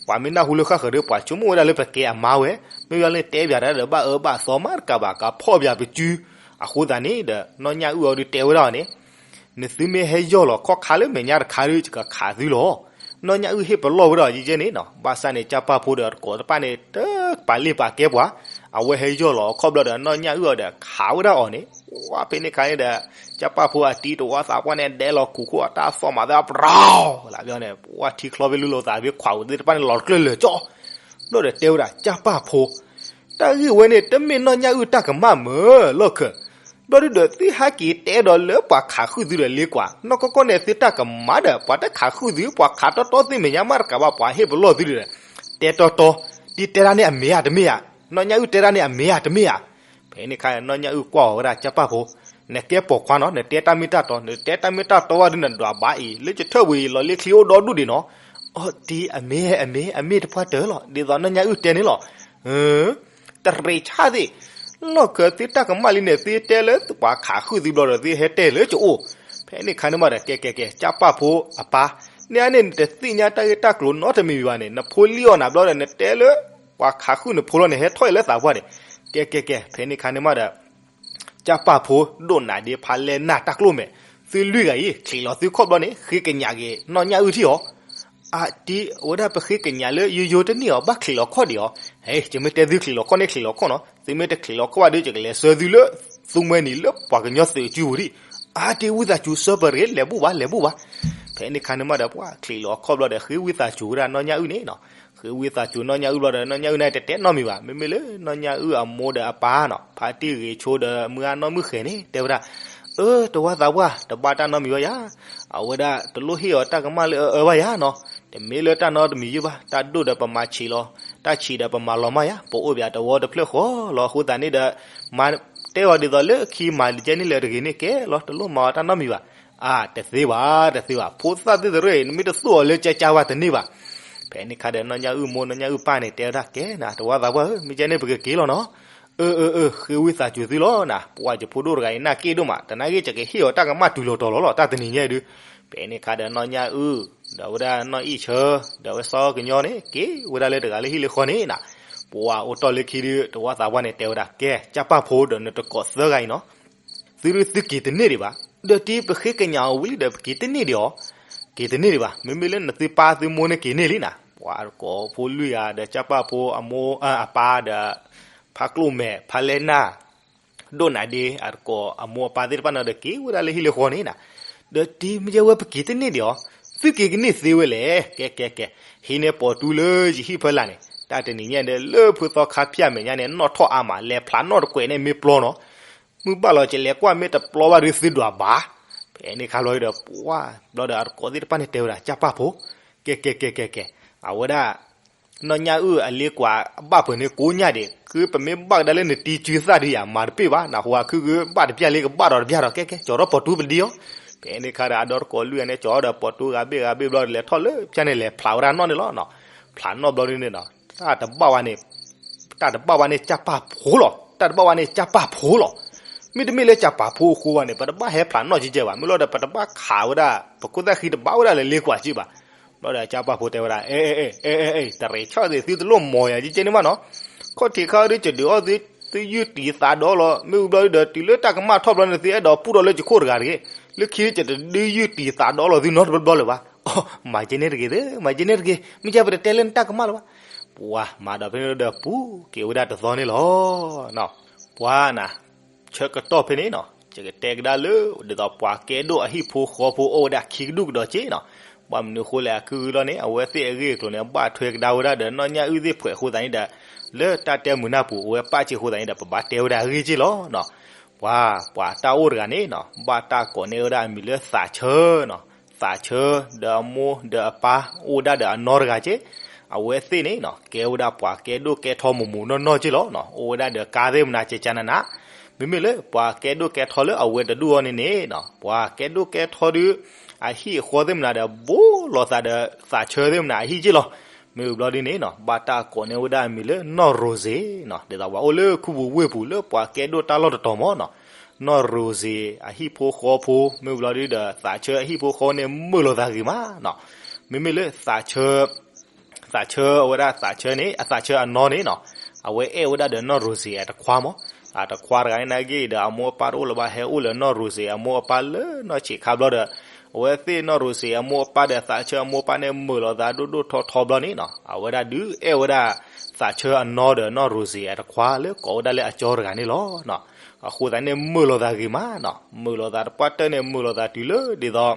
ပှၤမ့ၢ်နၢ်ဟူလၢဃၣ်ဃၢၤဒီး ပှၤဆိကမိၣ်ဝဲဒၣ်လၢပကဲအမါဝဲ, မ့ၢ်ဘၣ်လၢတဲပၠးတၢ်ဒီး ဘၣ်အၢဘၣ်သီမးတကးဘၣ် ကးဖီၣ်ပၠးပစု. အဃိသတးန့ၣ်ဒီး နီၢ်ညၣ်အုၣ်အီၤဒုတဲဝဲဒၣ်အီၤန့ၣ် နသုမ့ၢ်ဟဲယီၢ်လီၤခီၣ်ခါလၢမဲာ်ညါတခါဒီး ယကခးသုလီၤ. နီၢ်ညၣ်အုၣ်ဟ့ၣ်ပလီၢ်ဝဲဒၣ်ယဲယဲန့ၣ်နီၤ, ဘၣ်ဆၣ်န့ၣ် ကၢ်ပၢ်ဖိဒီးတကိးတဖၣ်န့ၣ် တပာ်လ့ၣ်ပာ်ကဲပှၤ, အဝဲဟဲယီၢ်လီၤအခီၣ်ဘျီဒီး နီၢ်ညၣ်အုၣ်အီၤဒီးခးဝဲဒၣ်အီၤန့ၣ်, ဝါဖဲန့ၣ်ခါန့ၣ်ဒီး ကၢ်ပၢ်ဖိအတံၢ်တဝီသးပှၢ်န့ၣ် ဒဲးလီၤခူၣ်ခိၣ်အတၢ်သီၣ်မးသၢ ပရီလၢဘျီန့ၣ် ဝါထံချီဖဲလူလီၤသးဖဲခွးဝဲသ့ၣ်တဖၣ်န့ၣ် လီၤတကျၢၢ်လၢာ်ကၠီ ဘျီဒီးတဲဝဲဒၣ် ကၢ်ပၢ်ဖိ, တၢ်ဂ့ၢ်ဝဲန့ၣ် တမ့ၢ်နီၢ်ညၣ်အုၣ်တၢ်ကမၣ်မၢလီၢ်ခၢၣ်, ဘျီဒုဒီး သုဟဲက့ၤတဲဒီးလၢပှၤခးဃုာ်သုဒီးလ့ကွၢ်, နီၢ်ကီၢ်ကီၢ်န့ၣ် သုတၢ်ကမၣ်ဒီး ပှၤတခးဃုာ်သု ပှၤခးတီတီသ့ၣ်မဲာ်ညါမးတကးဘၣ် ပှၤဟ့ၣ်ပလီၢ်သုဒီး တဲတီတီ, တံၢ်တဲတၢ်န့ၣ်အမ့ၢ်ဧါတမ့ၢ်ဧါ, နီၢ်ညၣ်အုၣ်တဲတၢ်န့ၣ်အမ့ၢ်ဧါတမ့ၢ်ဧါ. ဖဲန့ၣ်ခါ နီၢ်ညၣ်အုၣ်ကွၢ်အီၤဝဲဒၣ် ကၢ်ပၢ်ဖိ, နကဲပိာ်ခွါနီၤ နတဲတၢ်မ့ၢ်တၢ်တီ, နတဲတၢ်မ့ၢ်တၢ်တီဝဲဒုး နဒွးဘၣ်အံၤ လၢကထၢၣ်ဝံၤ လီၤလ့ချံအိၣ်ဒီဒူၣ်ဒံးနီၤ. အီ တံၢ်အမ့ၢ် အမ့ၢ် အမ့ၢ်တပှၢ်တၢၢ်လီၤ ဒ်သိးနီၢ်ညၣ်အုၣ်တဲန့ၣ်လီၤ. တရံးဆၣ်သ့ၣ်, လီၢ်ခၢၣ်သုတၢ်ကမၣ်လံန့ၣ် သုတဲလၢပှၤခးဃုာ်သုဘျီဒီး သုဟဲတဲလၢကအိၣ်. ဖဲန့ၣ်ခါန့ၣ်မးဒီး ကဲကဲကဲ ကၢ်ပၢ်ဖိအပၢ်, န့ၣ်န့ၣ် နတသ့ၣ်ညါတၢ်ဂ့ၢ်တၢ်ကျိၤနီတမံၤဘၣ်န့ၣ် နဖိလံၣ်အီၣ်နၤဘျီဒီး နတဲလၢ ပှၤခးဃုာ်နဖိလီၤန့ၣ် ဟဲထီၣ်အံၤလၢသးပှၢ်န့ၣ်. ကဲကဲကဲ ဖဲန့ၣ်ခါန့ၣ်မးဒီး ကၢ်ပၢ်ဖိဒိၣ်နးဒ့ဖးလဲၢ်နၢ်တၢ်ကျိၣ်မဲာ်, သုလွံၢ်ဂၤအံၤ ချံးလီၤသုခီၣ်ဘျီန့ၣ် ဃ့ကညးက့ၤနီၢ်ညၣ်အုၣ်ထံၣ်အီၤ. အတံၢ် အဝဲဒၣ်ပဃ့ကညးလၢယိယိတန့ၢ်အီၤ ဘၣ်ချံးလီၤခီၣ်ဒံးအီၤ. ဟဲ ယမ့ၢ်တဲသုချံးလီၤခီၣ်န့ၣ်ချံးလီၤခီၣ်နီၤ, သုမ့ၢ်တချံးလီၤခီၣ်ဘၣ်ဒီး ယကလဲၤဆှၢသုလၢ သူမှဲနံၤလၢပှၤကညီသုးအစုပူၤဒံး. အတံၢ် ဝံသးစူၤ စၢပရ့ လဲၤဘူၣ်ဘၣ် လဲၤဘူၣ်ဘၣ်. ဖဲန့ၣ်ခါန့ၣ်မးဒီး ပှၤချံးလီၤခီၣ်ဘျီဒီး ဃ့ဝံသးစူၤဝဲဒၣ်နီၢ်ညၣ်အုၣ်န့ၣ်နီၤ. ဃ့ဝံသးစူၤနီၢ်ညၣ်အုၣ်ဘျီဒီး နီၢ်ညၣ်အုၣ်န့ၣ် တတဲနီတမံၤဘၣ်. မ့မ့ၢ်လၢနီၢ်ညၣ်အုၣ်အမိၢ်ဒီးအပၢ်နီၤ ဖါတံၢ်ဂ့ၤဆိဒီး မုၢ်ဂၢ်နီၢ်မုၢ်ဃဲၤန့ၣ် တဲဝဲဒၣ် အၢ တဝီသးပှၢ် တဘၣ်တၢ်နီတမံၤဘၣ်ယၤ, အဝဲဒၣ်တလိၣ်ဟ့ၣ်အီၤတၢ်ကမၣ်လၢအအၢဘၣ်ယၤနီၤ. တမ့ၢ်လၢတၢ်နီတမံၤယုၢ်ဘၣ်, တၢ်ဒိၣ်ဒီးပမၤဆံးလီၤ, တၢ်ဆံးဒီးပမၤလီၤမၢ်ယၤ, ပအိၣ်ပၠးတဝီတဖျၢၣ်ဃီလီၤ. အဃိသတးန့ၣ်ဒီး မၤတဲအီၤဒ်သိးလၢခံမၤဒ်ကဲန့ၣ်လၢတဂ့ၤန့ၣ်ကဲလီၤ, တလိၣ်မၤအီၤတၢ်နီတမံၤဘၣ်. အါ တသ့ဘၣ် တသ့ဘၣ်, ဖိသၣ်သ့ၣ်တရၢၣ်အံၤ နမ့ၢ်တသူၣ်အီၤလၢကၠၢကၠၢဘၣ်တန့ၢ်ဘၣ်. ဖဲန့ၣ်ခါဒီး နီၢ်ညၣ်အုၣ်မိၢ် နီၢ်ညၣ်အုၣ်ပၢ်န့ၣ် တဲဝဲဒၣ် ကဲနၤ တဝီသးပှၢ်ဧၢ, မ့ၢ်ကဲန့ၣ် ပကက့ၤလီၤနီၤ. အၢ အၢ အၢ ဃ့ဝံသးစူၤသုလီၤနၤ, ပှၤယဖိဒိၣ်တဂၤအံၤ နာ်က့ဒိၣ်မး, တနာ်က့ ယကဟ့ၣ်အီၤတၢ်ကမၣ်တုၤလီၤတီၤလီၤလီၤ တၢ်တနံၤညါအံၤဒုး. ဖဲန့ၣ်ခါဒီး နီၢ်ညၣ်အုၣ် ဒီးဝဲဒၣ်နီၢ်အံၣ်ဆၢ ဒီးဝဲစီၤကညီန့ၣ် က့ၤဝဲဒၣ်လၢတဂၤလၢဟံၣ်လၢဃီန့ၣ်နၤ. ပှၤအိၣ်တီၢ်လၢခံဒုး တဝီသးပှၢ်န့ၣ် တဲဝဲဒၣ် ကဲ ကၢ်ပၢ်ဖိဒီးနတကိးသၢဂၤအံၤနီၤ, သုဒုးသုက့ၤတန့ၢ်ဒံးဘၣ်. ဒီးတံၢ်ပဃ့ကညးအီၤဝံၤလံဒီး ပက့ၤတန့ၢ်ဒံးအီၤ, က့ၤတန့ၢ်ဒံးဘၣ်. မ့မ့ၢ်လၢနသုပၢ်သုမိၢ်န့ၣ်က့ၤန့ၢ်လံနၤ. ပှၤတကိးဖိလွံၢ်ဂၤဒီး ကၢ်ပၢ်ဖိအမိၢ် အပၢ်ဒီး ဖါကျိၣ်မဲာ် ဖါလဲၢ်နၢ် ဒိၣ်နးဒ့ အတကိးအမိၢ်အပၢ်သ့ၣ်တဖၣ်န့ၣ်ဒီး က့ၤဝဲဒၣ်လၢဟံၣ်လၢဃီန့ၣ်နၤ. ဒီးတံၢ်မ့ၢ်ယဲဝဲပက့ၤတန့ၢ်ဒံးအီၤ, သုက့ၤကန့ၢ်သ့ဝဲလဲၣ်. ကဲ ကဲ ကဲ, ဟံးန့ၢ်ပိာ်တူလၢယဟံၣ်ဖၢလာ်န့ၣ် တၢ်တနံၤညါဒီး လၢဖုသီခါဖၠၣ်မဲာ်ညါန့ၣ် နီၣ်ထီၣ်အါမး လဲၤဖျးနီၣ်တကွဲးန့ၣ်မ့ၢ်ပျီနီၤ. မုၢ်ဘၣ်လီၤ ကလဲၤကွၢ်မ့ၢ်တပျီဘၣ်ဒီးသုဒွးဘၣ်. ဖဲန့ၣ်ခါလီၤဒီး ပှၤ ဘျီဒီးအတကိးသ့ၣ်တဖၣ်န့ၣ်တဲဝဲဒၣ် ကၢ်ပၢ်ဖိ, ကဲ ကဲ ကဲ ကဲ ကဲ, အဝဲဒၣ် နီၢ်ညၣ်အုၣ်အလ့ကွၢ် ဘၣ်ပှဲၤန့ၣ်ကိးညၣ်ဒံး, ခုပမ့ၢ်ဘၣ်ကဒါလၢနတံၤစုသၣ်ဒုးယၤ မၤတပ့ၢ်ဘၣ်, နဟူးခုကဘၣ်တပျၢ်လံ ကဘၣ်ဒီးတပျၢ်ဒီး ကဲ ကဲ ကၠီၤထီၣ်ပိာ်တူပဒံအီၤ. ဖဲန့ၣ်ခါဒီး အဒီတကိးလွံၢ်ဂၤန့ၣ် ကၠီၤဒီးပိာ်တူဂၤဘ့ၣ်ဂၤဘ့ၣ်ဘျီဒီး လဲၤထီၣ်လၢဖၠၣ်န့ၣ် လဲၤဖျးဝဲဒၣ်နီၣ်န့ၣ်လီၤ. ဖျးနီၣ်ဘျီဒုန့ၣ်ဒီး တၢ်တဘၣ်ဝဲန့ၣ် တၢ်တဘၣ်ဝဲန့ၣ် ကၢ်ပၢ်ဖိလီၤ, တၢ်တဘၣ်ဝဲန့ၣ် ကၢ်ပၢ်ဖိလီၤ. မ့တမ့ၢ်လၢကၢ်ပၢ်ဖိအဃိဘၣ်န့ၣ် ပတဘၣ်ဟဲဖျးနီၣ်ကဲကဲဘၣ်, မ့ၢ်လီၤဒီး ပတဘၣ်ခးဝဲဒၣ် ပခိၣ်သၣ်ဃံတဘၣ်ဝဲဒၣ်လၢလ့ကွၢ်ကဲဘၣ်. ဘျီဒီးကၢ်ပၢ်ဖိတဲဝဲဒၣ် အဲ အဲ အဲ အဲ တရံးဆၣ်သ့ၣ် သုတလိၣ်မီၤယၤကဲကဲန့ၣ်ဘၣ်နီၤ. ခီၣ်ထံးခါဒီး ကဒုးအီၣ်သု သုယုၢ်တံၤသးဒီးလီၤ, မ့ၢ်ဝံၤဘျီဒီး တုၤလၢတၢ်ကမၣ်ထီၣ်ဘျီန့ၣ် သုအဲၣ်ဒိးပူၣ်ဒီးလၢကခိၣ်တဂၤတဂ့ၤ, လၢခံကတဒုးယုၢ်တံၤသးဒီးလီၤသုနီတဘျီလၢၤဘၣ်. မၤကဲန့ၣ်တဂ့ၤသ့ၣ်, မၤကဲန့ၣ်တဂ့ၤ, မ့ၢ်ကဲပတတဲလၢနတၢ်ကမၣ်လၢၤဘၣ်. ပှၤမၤဒီးဖဲန့ၣ်ဒီးပူၤက့ၤဝဲဒၣ်တသီန့ၣ်လီၤ. ပှၤနၤ ဆၢကတီၢ်ဖဲန့ၣ်နီၤ ယကတဲကဒါလၢ ဒ်သိးပှၤကဲဒိၣ်အဟံၣ်ဖိဃီဖိအိၣ်ဝဲဒၣ်ခံကဒူၣ်ကဒီးက့နီၤ. ဘၣ်မနုၤအဃိလဲၣ် အကုၢ်ကုၢ်လီၤန့ၣ် အဝဲသ့ၣ်အဂ့ၢ်အကျိၤန့ၣ် ဘၣ်ထွဲကဒါဝဲဒၣ်ဒီးနီၢ်ညၣ်အုၣ်သ့ၣ်ဖှဲးအဃိသတးန့ၣ်ဒီး လၢတၢ်တဲမုာ်နၢ်ပူၤ အဝဲပာ်စ့ၢ်အဃိသတးန့ၣ်ဒီး ပဘၣ်တဲဝဲဒၣ်အဂ့ၢ်က့ၢ်လီၤနီၤ. ပှၤ ပှၤတၢ်အိၣ်တဂၤန့ၣ်နီၤ ဘၣ်တၢ်ကိးန့ၢ်ဝဲဒၣ်အမံၤလၢသးဆၢနီၤ. သးဆၢဒီးအမိၢ်ဒီးအပၢ်အိၣ်ဝဲဒၣ်ဒီးအနီၢ်တဂၤက့ၢ်. အဝဲသ့ၣ်န့ၣ်နီၤ ကဲဝဲဒၣ်ပှၤကဲဒိၣ်ကဲထီမိၢ်မိၢ်နီၢ်နီၢ်က့ၢ်လီၤနီၤ. အိၣ်ဝဲဒၣ်ဒီးကါသ့ၣ်မနၤကကနန မ့မ့ၢ်လၢပှၤကဲဒိၣ်ကဲထီလၢအဝဲတဒူၣ်အီၤန့ၣ်န့ၣ်နီၤ ပှၤကဲဒိၣ်ကဲထီဒုး အဟံၣ်အဃီသ့ၣ်မနၤဒီး ဘိးလိာ်သးဒီးသးဆၢသ့ၣ်မနၤအဟံၣ်က့ၢ်လီၤ. မ့ၢ်ဝံၤဘျီဒ်န့ၣ်နီၤ ဘၣ်တၢ်ကိးန့ၢ်ဝဲဒၣ်အမံၤလၢနီၢ်ရိၤစ့ၤနီၤ. ဒ်သိးပှၤအိၣ်လၢခူပူၤဝ့ၢ်ပူၤလၢပှၤကဲဒိၣ်တၢ်လီၢ်တတီၤမးနီၤ နီၢ်ရိၤစ့ၤအဟံၣ်ဖိဃီဖိ မ့ၢ်ဝံၤဘျီဒ်ဒီး သးဆၢအဟံၣ်ဖိဃီန့ၣ်မုာ်လိာ်သးဂ့ၤမးနီၤ. မ့မ့ၢ်လၢသးဆၢ သးဆၢအဝဲဒၣ်သးဆၢန့ၣ် အသးဆၢအနီၢ်န့ၣ်နီၤ အဝဲအဲၣ်ဝဲဒၣ်ဒီးနီၢ်ရိၤစ့ၤအတခွါမး. အတခွါတဂၤန့ၣ်နာ်က့ဒီး အမိၢ်အပၢ်တအိၣ်လၢၤဘၣ် ဟဲအိၣ်လၢနီၢ်ရိၤစ့ၤအမိၢ်အပၢ်လၢနီၢ်ဆံးခါဘျီဒီး အဝဲသ့ၣ်နီၢ်ရိၤစ့ၤအမိၢ်အပၢ်ဒီးသးဆၢအမိၢ်အပၢ်န့ၣ် မုာ်လိာ်သးဒိၣ်ဒိၣ်ထီထီဘျီန့ၣ်နီၤ အဝဲဒၣ်ဒုးအဲၣ်ဝဲဒၣ်သးဆၢအနီၢ်ဒီးနီၢ်ရိၤစ့ၤအတခွါလၢကိးဝဲဒၣ်လၢအကၠီတဂၤန့ၣ်လီၤ. အဃိသတးန့ၣ် မုာ်လိာ်သးဂ့ၤမးနီၤ. မုာ်လိာ်သးတပှၢ်တၢၢ်န့ၣ် မုာ်လိာ်သးတုၤလၢဒ်သိး သး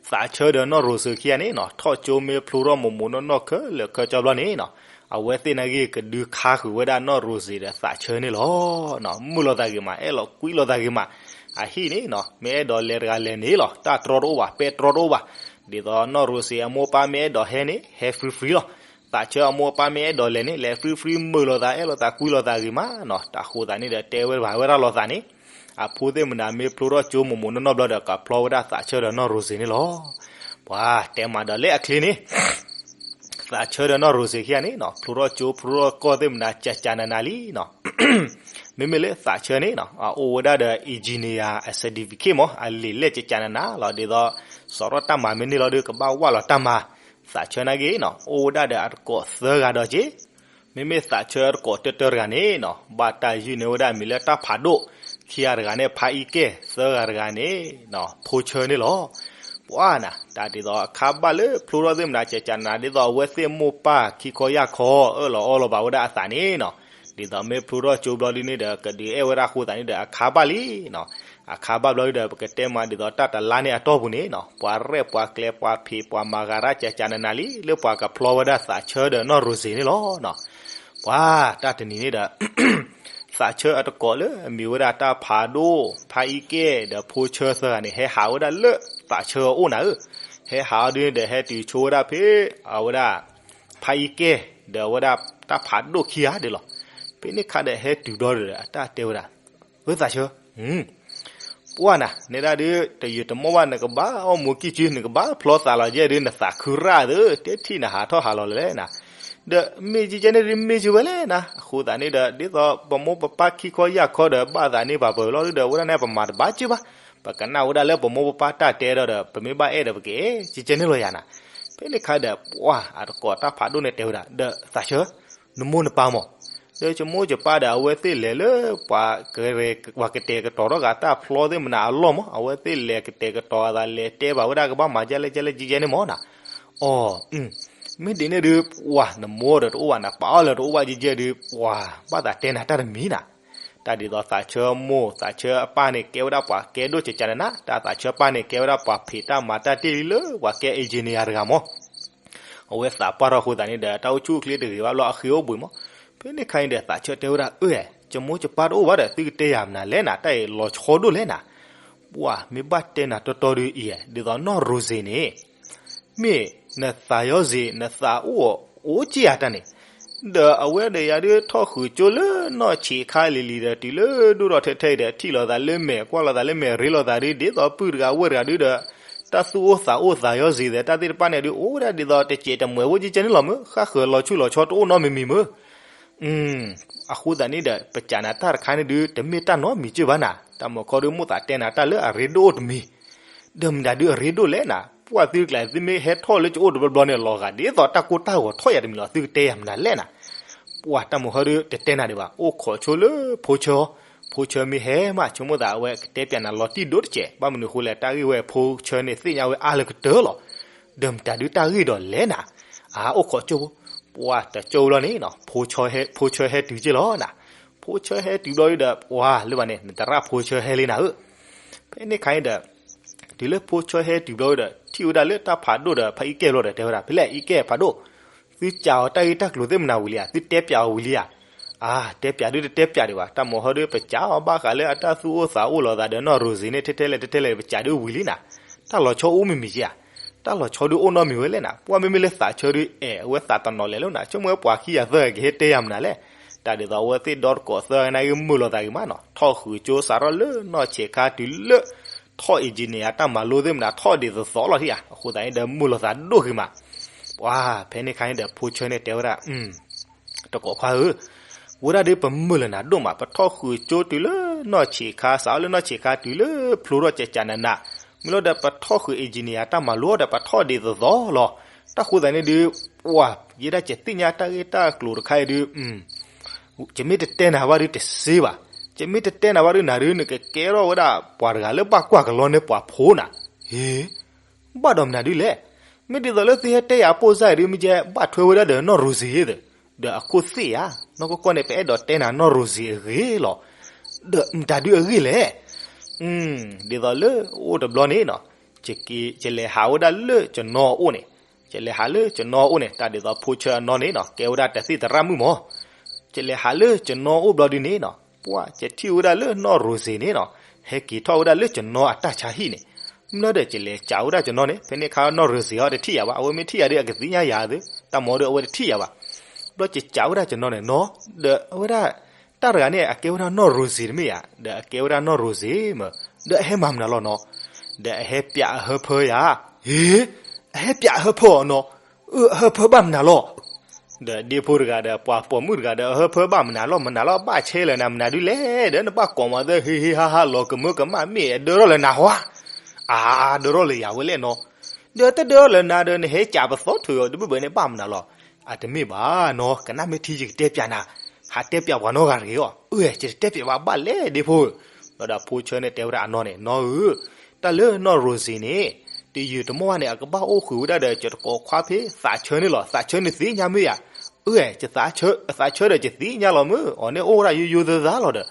ဆၢဒီးနီၢ်ရိၤစ့ၤခံဂၤန့ၣ်နီၤ ထီၣ်ကၠိမ့ၢ်ဖျိထီၣ်မိၢ်မိၢ်နီၢ်နီၢ်ခဲလၢာ်ခဲဆ့ဘျီန့ၣ်နီၤ အဝဲသ့ၣ်နာ်က့ကဒုးခါဃုာ်ဝဲဒၣ်နီၢ်ရိၤစ့ၤဒီးသးဆၢန့ၣ်လီၤ. မုာ်လိာ်သးဂ့ၤမး အဲၣ်လိာ်ကွံလိာ်သးဂ့ၤမး. အဟံၣ်န့ၣ်နီၤ မ့ၢ်အဲၣ်ဒိးလဲၤတဂၤလဲၤန့ၣ်လီၤ တၢ်တြီတအိၣ်ဘၣ် ပဲတြီတအိၣ်ဘၣ်. ဒ်သိးနီၢ်ရိၤစ့ၤအမိၢ်အပၢ်မ့ၢ်အဲၣ်ဒိးဟဲန့ၣ် ဟဲ free free လီၤ. သးဆၢအမိၢ်အပၢ်မ့ၢ်အဲၣ်ဒိးလဲၤန့ၣ် လဲၤ free free မုာ်လိာ်သး အဲၣ်လိာ်သးကွံလိာ်သးဂ့ၤမးနီၤ. တၢ်ဃိသးန့ၣ်ဒီး တဲဝဲဘၣ်ဝဲဒၣ်လိာ်သးန့ၣ် အဖိသ့ၣ်မနုၤမ့ၢ်ဖျိထီၣ်ကၠိမိၢ်မိၢ်နီၢ်နီၢ်ဘျီဒီး ကဖျီဝဲဒၣ်သးဆၢဒီးနီၢ်ရိၤစ့ၤန့ၣ်လီၤ. ပှၤတဲမးဒီးလၢအချ့န့ၣ် သးဆၢဒီးနီၢ်ရိၤစ့ၤခံဂၤန့ၣ်နီၤ ဖျိထီၣ်ကၠိဖျိထီၣ်ကီၢ်သ့ၣ်မနုၤ ကကနနၤလံနီၤ. မ့မ့ၢ်လၢသးဆၢန့ၣ်နီၤ အအိၣ်ဝဲဒၣ်ဒီး engineer certificate မး အလံာ်လဲၢ်ကကနနၤလီၤ. ဒ်သိး စရီၣ်တၢ်မၤမ့ၢ်န့ၢ်လီၤဒီး ကဘၣ်ဝၢ်လီၤတၢ်မၤ. သးဆၢနာ်က့နီၤ အိၣ်ဝဲဒၣ်ဒီးအတကိးသၢဂၤဒီးက့ၢ် မ့မ့ၢ်သးဆၢအတကိးတၢတၢတဂၤန့ၣ်နီၤ ဘၣ်တၢ်ယုၢ်န့ၢ်ဝဲဒၣ်အမံၤလၢတၢ်ဖးဒိၣ်, ခံဂၤတဂၤန့ၣ် ဖးအံကဲၢ်, သၢဂၤတဂၤန့ၣ် ဖိဆၢန့ၣ်လီၤ. ပှၤနၤ တၢ်ဒ်သိးအခါဘၣ်လၢဖျိထီၣ်သ့ၣ်မနုၤ ကကနနၤ ဒ်သိးအဝဲသ့ၣ်မိၢ်ပၢ်ခံခီယၢ်ခီ အၢၣ်လီၤအီလီၤဘၣ်ဝဲဒၣ်အသးန့ၣ်နီၤ, ဒ်သိးမ့ၢ်ဖျိထီၣ်ကၠိဘျီဒုန့ၣ်ဒီး ကဒုးအဲၣ်ဝဲဒၣ်အဃိသတးန့ၣ်ဒီး အခါဘၣ်လံနီၤ. အခါဘၣ်ဘျီဒုဒီး ပကတဲမးဒ်သိးတၢ်တလါန့ၣ်အတီၢ်ပူၤန့ၣ်နီၤ ပှၤရဲၣ်ပှၤကျဲၤပှၤဖံးပှၤမၤဂၤတၢ်ကကနနၤလံ လၢပှၤကဖျီဝဲဒၣ်သးဆၢဒီးနီၢ်ရိၤစ့ၤန့ၣ်လီၤ. ပှၤတၢ်တနံၤန့ၣ်ဒီး သးဆၢအတကိးလၢအမ့ၢ်ဝဲဒၣ်တၢ်ဖးဒိၣ်, ဖးအံကဲၢ်, ဒီးဖိဆၢသၢဂၤန့ၣ် ဟဲဟးဝဲဒၣ်လၢသးဆၢအအိၣ်နၤဧၢ, ဟဲဟးအီၤဒုန့ၣ်ဒီး ဟဲတုၤဆိဝဲဒၣ်ဖဲအဝဲဒၣ် ဖးအံကဲၢ် ဒီးအဝဲဒၣ်တၢ်ဖးဒိၣ်ခံဂၤဒၣ်လီၤ. ဖဲန့ၣ်ခါဒီးဟဲတုၤဘျီဒီး အတၢ်တဲဝဲဒၣ် ဧၢသးဆၢ, ပှၤနၤ နဲဒၣ်ဒု တယုာ်တမီၢ်ဘၣ် နကဘၣ်အီၣ်မူကံၢ်စု နကဘၣ်ဖျီသးလီၤယဲၢ်ဒု နသးခုရၣ်သၢ တထံၣ်နဟးထီၣ်ဟးလီၤလၢၤလဲၣ်နၤ, ဒီးမ့ၢ်ကကဲန့ၣ်ဒု မ့ၢ်ကဝဲလဲၣ်နၤ. အဃိသတးန့ၣ်ဒီး ဒ်သိးပမိၢ်ပပၢ်ခံခီယၢ်ခီဒီး ဘၣ်သးန့ၢ်ပှၤပၢၤလီၤဒုဒီး ဝဲဒၣ်န့ၣ် ပမၤတဘၣ်ကၢဘၣ်, ပကနၣ်ဝဲဒၣ်လၢပမိၢ်ပပၢ်တၢ်တဲဒီးဒီး ပမ့ၢ်ဘၣ်အဲၣ်ဒီးပကအဲၣ် ကကဲန့ၣ်လီၤယၤနၤ. ဖဲန့ၣ်ခါဒီး ပှၤအတကိးတၢ်ဖးဒိၣ်န့ၣ်တဲဝဲဒၣ် ဒီးသးဆၢ နမိၢ်နပၢ်မး, ဒီးယမိၢ်ယပၢ်ဒီး အဝဲသ့ၣ်လဲၤလၢ ပှၤကတဲာ်ကတီၤထီၣ်ဂၤတၢ်ဖျီသ့ၣ်မနၤအလီၢ်မး, အဝဲသ့ၣ်လဲၤကတဲာ်ကတီၤအသး လဲၤတဲဘၣ်ဝဲဒၣ် ကဘၣ်မၤဒ်လဲၣ်ဒ်လဲၣ်ကကဲန့ၣ်မးနၤ. အိ မ့ၢ်ဒ်န့ၣ်ဒု ပှၤနမိၢ်ဒီးတအိၣ်ဘၣ်နၤ ပၢ်အီၤလၢတအိၣ်ဘၣ်ကကဲဒု ပှၤဘၣ်သးတဲနၤတၢ်တမံၤနၤ. တၢ်ဒ်သိးသးဆၢမိၢ် သးဆၢအပၢ်န့ၣ် ကဲဝဲဒၣ်ပှၤကဲဒိၣ်ကကနနၤ, တၢ်သးဆၢပၢ်န့ၣ် ကဲဝဲဒၣ်ပှၤဖံးတၢ်မၤတၢ်တ့ၢ်လံလၢ ပှၤကဲ engineer တဂၤမး. အဝဲသးပှၢ်ထီၣ်အဃိသတးန့ၣ်ဒီး တၢ်အိၣ်ဆူၣ်အိၣ်ချ့တဂ့ၤဘၣ်ဘျီ အဃ့အိၣ်ဘှံးမး. ဖဲန့ၣ်ခါအံၤဒီး သးဆၢတဲဝဲဒၣ် အၢ ယမိၢ်ယပၢ်တအိၣ်ဘၣ်ဒီး သုကတဲယၤမနုၤလဲၣ်နၤ တၢ်အံၤလီၤဆီဒိၣ်လဲၣ်နၤ. ပှၤမ့ၢ်ဘၣ်တဲနၤတီတီဒုအံၤ ဒ်သိးနီၢ်ရိၤစ့ၤန့ၣ် မ့ၢ်နသးယီၤစ့ၤ နသးအိၣ်အီၤအိၣ်က့ယၤတၢ်န့ၣ်, ဒီးအဝဲဒီးယၤဒုးထီၣ်ဃုာ်ကၠိလၢနီၢ်ဆံးခါလံၤလံၤဒီး တုၤလၢဒိၣ်ထီၣ်ထဲထဲအံၤဒီး ထံၣ်လိာ်သးလၢမဲာ် ကွၢ်လိာ်သးလၢမဲာ် ရ့လိာ်သးဒုး ဒ်သိးပုၢ်တဂၤဝဲၢ်တဂၤဒုးဒီး တၢ်သူၣ်အိၣ်သးအိၣ်သးယီၤစ့ၤသဲး တၢ်သ့ၣ်တဖၣ်န့ၣ်ဒုး အိၣ်ဝဲဒၣ်ဒ်သိးတစဲးတမှဲၤဖိကကဲန့ၣ်လီၤမၢ်, ဃၣ်ဃၢၤလီၤဆူၣ်လီၤဆီတအိၣ်နီတမံၤမံၤမၢ်. အဃိသတးန့ၣ်ဒီး ပစံးနၤတၢ်တခါန့ၣ်ဒုး တမ့ၢ်တၢ်နီတမံၤကၢဘၣ်နၤ, တၢ်မုၢ်ခီဒုးမိၢ်သးတဲနၤတၢ်လၢအရ့ဒိၣ်အိၣ်တမံၤ, ဒီးမတၤဒုးအရ့ဒိၣ်လဲၣ်နၤ, ပှၤသုကျဲၤသုမ့ၢ်ဟဲထီၣ်လၢကအိၣ်တဘျီဘျီန့ၣ် လီၤဂာ်ဒ်သိးတၢ်ကိၢ်တၢ်ဂီၤထီၣ်ယၤတမံၤလီၤ သုကတဲယၤမနုၤလဲၣ်နၤ. ပှၤတၢ်မုၢ်ခီဒုးတတဲနၤဒံးဘၣ် အိၣ်ခိးဆိလၢဖိဆၢအီၤ, ဖိဆၢမ့ၢ်ဟဲမး ဆိကမိၣ်သးအဝဲကတဲပျးနၤလီၤတံၢ်ဒိၣ်တစဲး, ဘၣ်မနုၤအဃိလဲၣ် တၢ်ဂ့ၢ်ဝဲဖိဆၢန့ၣ်သ့ၣ်ညါဝဲအါလၢကတၢၢ်လီၤ. ဒီးမတၤဒုးတၢ်ဂ့ၢ်ဒီးလဲၣ်နၤ, အအိၣ်ခိးကၠိဖိ, ပှၤတကၠိလီၤန့ၣ်နီၤ ဖိဆၢဟဲတုၤက့ၢ်လီၤနၤ, ဖိဆၢဟဲတုၤဘျီဒုးဒီး ပှၤလၢဘၣ်န့ၣ် နတရၣ်ဖိဆၢဟဲလံနၤဧၢ, ဖဲန့ၣ်ခါအံၤဒီး တုၤလၢဖိဆၢဟဲတုၤဘျီဒီး ထံၣ်ဝဲဒၣ်လၢတၢ်ဖးဒိၣ်ဒီးဖးအံၣ်ကဲၢ်ဘျီဒီး တဲဝဲဒၣ် ဖဲလဲၣ်အံၣ်ကဲၢ်ဖးဒိၣ်, သုစံးအီၤတၢ်ဂ့ၢ်တၢ်ကျိၤသ့ၣ်မနုၤဝံၤလံဧါ, သုတဲပျးအီၤဝံၤလံဧါ. အါ, တဲပျးဒုတတဲပျးဒံးဘၣ်, တၢ်မၤဟီဒုပစံးအီၤဘၣ်ဃးလၢအတၢ်သူၣ်အိၣ်သးအိၣ်လိာ်သးဒီးနီၢ်ရိၤစ့ၤန့ၣ် ထဲထဲလဲၣ်ထဲထဲလဲၣ် ပစံးဒုဝံၤလံနၤ. တၢ်လီၤဆီအိၣ်မ့ၢ်မ့ၢ်ဧါ, တၢ်လီၤဆီဒုအိၣ်နီတမံၤဝဲလဲၣ်နၤ. ပှၢ်မ့မ့ၢ်လၢသးဆၢဒုအဲၣ် အဝဲသးတနီၤလဲၣ်လၢနၤ, ဆိကမိၣ်ဝဲပှၤခံဂၤသၢဂၤကဟဲတဲယၤမနုၤလဲၣ်. တၢ်ဒ်သိးအဝဲသ့ၣ်ဒီတကိးသၢဂၤန့ၣ်ဂ့ၢ်မုာ်လိာ်သးဂ့ၤမးနီၤ, ထီၣ်ဃုာ်ကၠိစးထီၣ်လၢနီၢ်ဆံးခါတုၤလၢ ထီၣ်အ့ၣ်ကံန့ၣ် အတၢ်မၤလိသ့ၣ်မနုၤ ထီၣ်ဒ်သိးသိးလီၤထံၣ်ဧါ. အဃိသတးန့ၣ်ဒီးမုာ်လိာ်သးဒိၣ်ဂ့ၤမး. ပှၢ်ဖဲန့ၣ်ခါန့ၣ်ဒီး ဖိဆၢန့ၣ်တဲဝဲဒၣ် တကိးခွါဧၢ, ဝဲဒၣ်ဒုပမုာ်လၢနၤဒိၣ်မး, ပထီၣ်ဃုာ်ကၠိတုၤလၢနီၢ်ဆံးခါ စးထီၣ်လၢနီၢ်ဆံးခါတုၤလၢဖျိထီၣ်ကကနန, မ့ၢ်လီၤဒီးပထီၣ်ဃုာ်အ့ၣ်ကံန့ၣ် အတၢ်မၤလိဒီးပထီၣ်ဒ်သိးသိးလီၤ. တၢ်ဃိသတးန့ၣ်ဒုး ပှၢ်ယဲဒၣ်ယသ့ၣ်ညါတၢ်ဂ့ၢ်တၢ်ကျိၤတခါအံၤဒုး ယမ့ၢ်တတဲနၤဘၣ်ဒုးတစ့ဘၣ်. ယမ့ၢ်တတဲနၤဘၣ်ဒုး နဒုးနကကဲထီၣ်ဝဲဒၣ်ပှၤတဂၤလၢဘၣ်ကွၢ်ကလီန့ၢ်ပှၤဖိနၤ. ဟ့, ဘၣ်ဒီးမနုၤဒုးလဲၣ်. မ့ၢ်ဒ်သိးလၢသုဟဲတဲယၤအပိၢ်စၢ်အံၤဒုး မ့ၢ်ကဲဘၣ်ထွဲဝဲဒၣ်ဒီးနီၢ်ရိၤစ့ၤဧၢ, ဒီးအခိၣ်သ့ၣ်ဧါ. နီၢ်ကီၢ်ကီၢ်န့ၣ် ပအဲၣ်ဒိးတဲနၤနီၢ်ရိၤစ့ၤအဂ့ၢ်လီၤ. ဒီးမတၤဒုးအဂ့ၢ်လဲၣ်. ဒ်သိးလၢအိၣ်တဘျီန့ၣ်နီၤ, ယလဲၤဟးဝဲဒၣ်လၢကနီၤအိၣ်န့ၣ်, ယလဲၤဟးလၢကနီၤအိၣ်န့ၣ် တၢ်ဒ်သိးဖိဆၢအနီၢ်န့ၣ်နီၤ ကဲဝဲဒၣ်တသ့ၣ်သရၣ်မုၣ်မး. ယလဲၤဟးလၢကနီၤအိၣ်ဘျီဒုးန့ၣ်နီၤ, ပှၢ်ယထံၣ်ဝဲဒၣ်လၢနီၢ်ရိၤစ့ၤန့ၣ်နီၤ, ဟဲက့ၤထီၣ်ဝဲဒၣ်လၢကနီၤအတၢ်ဆါဟံၣ်န့ၣ်. မ့ၢ်လီၤဒီးယလဲၤစံးဝဲဒၣ်ကနီၤန့ၣ်, ဖဲန့ၣ်အခါနီၢ်ရိၤစ့ၤအီၤတထံၣ်ယၤဘၣ်, အဝဲမ့ၢ်ထံၣ်ယၤဒီးအကသ့ၣ်ညါယၤသ့, တၢ်မၤဒီးအဝဲတထံၣ်ယၤဘၣ်. ဘျီယစံးဝဲဒၣ်ကနီၤန့ၣ်နီၤ, ဒီးအဝဲဒၣ် တၢ်တဂၤန့ၣ် အကဲဝဲဒၣ်နီၢ်ရိၤစ့ၤတမ့ၢ်ဧါ, ဒီးအကဲဝဲဒၣ်နီၢ်ရိၤစ့ၤမး, ဒီးအဟဲမၤမနုၤလီၤနီၤ, ဒီးအဟဲပျးအဟၢဖၢယၤ. ဟ့, အဟဲပျးအဟၢဖၢအီၤနီၤ, အဟၢဖၢဘၣ်မနုၤလီၤ. ဒီးဒ့ဖိတဂၤဒီးပှၤပိာ်မုၣ်တဂၤဒီး အဟၢဖၢဘၣ်မနုၤလီၤ, မနုၤလီၤ ဘၣ်ဆဲလၢနၤ မနုၤဒုးလဲၣ်, ဒီးနဘၣ်ကိးမၤသၢ ဟ့ဟ့ဟါဟါ လီၤကမၢကမၣ် မ့ၢ်အဒၢထီၣ်လၢနၤဟါ. အါ, ဒၢထီၣ်လၢယၤဝဲလဲၣ်နီၤ. ဒီးတဒၢထီၣ်လၢနၤဒီး နဟဲကးပသီထုးအီၤတဘၣ်ဘၣ်န့ၣ် ဘၣ်မနုၤလီၤ. အတမ့ၢ်ဘၣ်နီၤ, ကနၣ်မ့ၢ်ထံယကတဲပျးနၤ, ဟးတဲပျးပှၤနီတဂၤတဂ့ၤအီၤ. အၢ, ယတတဲပျးဘၣ်ဘၣ်လဲၣ်ဒ့ဖိဧၢ. ဘျီဒီးဖိဆၢန့ၣ်တဲဝဲဒၣ်အနီၢ်န့ၣ်, နီၢ်ဧၢ, တၢ်လၢနီၢ်ရိၤစ့ၤန့ၣ် တယုၢ်တမီၢ်ဘၣ်န့ၣ် အကဘၣ်အိၣ်ဃုာ်ဝဲဒၣ်ဒီး ယတကိးခွါဖဲသးဆၢန့ၣ်လီၤ, သးဆၢန့ၣ်သ့ၣ်ညါမ့ၢ်ဧါ. အၢ, သးဆၢဒီးယသ့ၣ်ညါလီၤမ့ၢ်, အီၤန့ၣ်အိၣ်ဝဲဒၣ်ယိယိသးသးလီၤဒီး.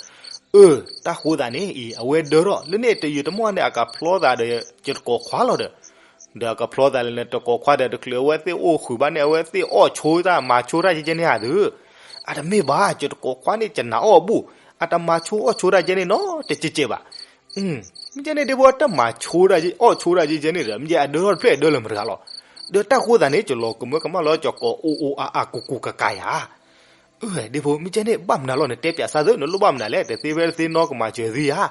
အၢ, တၢ်ဃိသးန့ၣ်အံၤ အဝဲဒၢထီၣ် လၢန့ၣ်တယုၢ်တမီၢ်ဘၣ်န့ၣ် အကဖျီသးဒီးယတကိးခွါလီၤဒီး. ဒီးအကဖျီသးလၢနတကိးခွါဒီး တချုးအဝဲသ့ၣ်အိၣ်ဃုာ်ဘၣ်န့ၣ် အဝဲသ့ၣ်အီၣ်ဆိတၢ်မၤဆိတၢ်ကဲကဲန့ၣ်ဧါသ့. အတမ့ၢ်ဘၣ်, ယတကိးခွါန့ၣ် ယနာ်အီၤအဘူၣ်, အတမၤဆိအီၣ်ဆိတၢ်ကဲန့ၣ်နီတကဲကဲဘၣ်. မ့ၢ်ကဲန့ၣ်ဒ့ဖိ တမၤဆိတၢ်အီၣ်ဆိတၢ်ကဲကဲန့ၣ်ဒီး မ့ၢ်ကဲအဒၢထီၣ်တဖျၢၣ်အဒၢလၢမတၤတဂၤလီၤ. ဒီးတၢ်ဃိသးန့ၣ် ယလီၤကမၢကမၣ်လီၤ ယကိးအိၣ်အိၣ်အါအါကူကူကကါယၤ. အၢ, ဒ့ဖိ မ့ၢ်ကဲန့ၣ် ဘၣ်မနုၤလီၤ နတဲပျးစၢ်သ့ နလိၣ်ဘၣ်မနုၤလဲၣ်, တသ့ဖဲတသ့နီၢ်ကမၤစၢၤသုယၤ.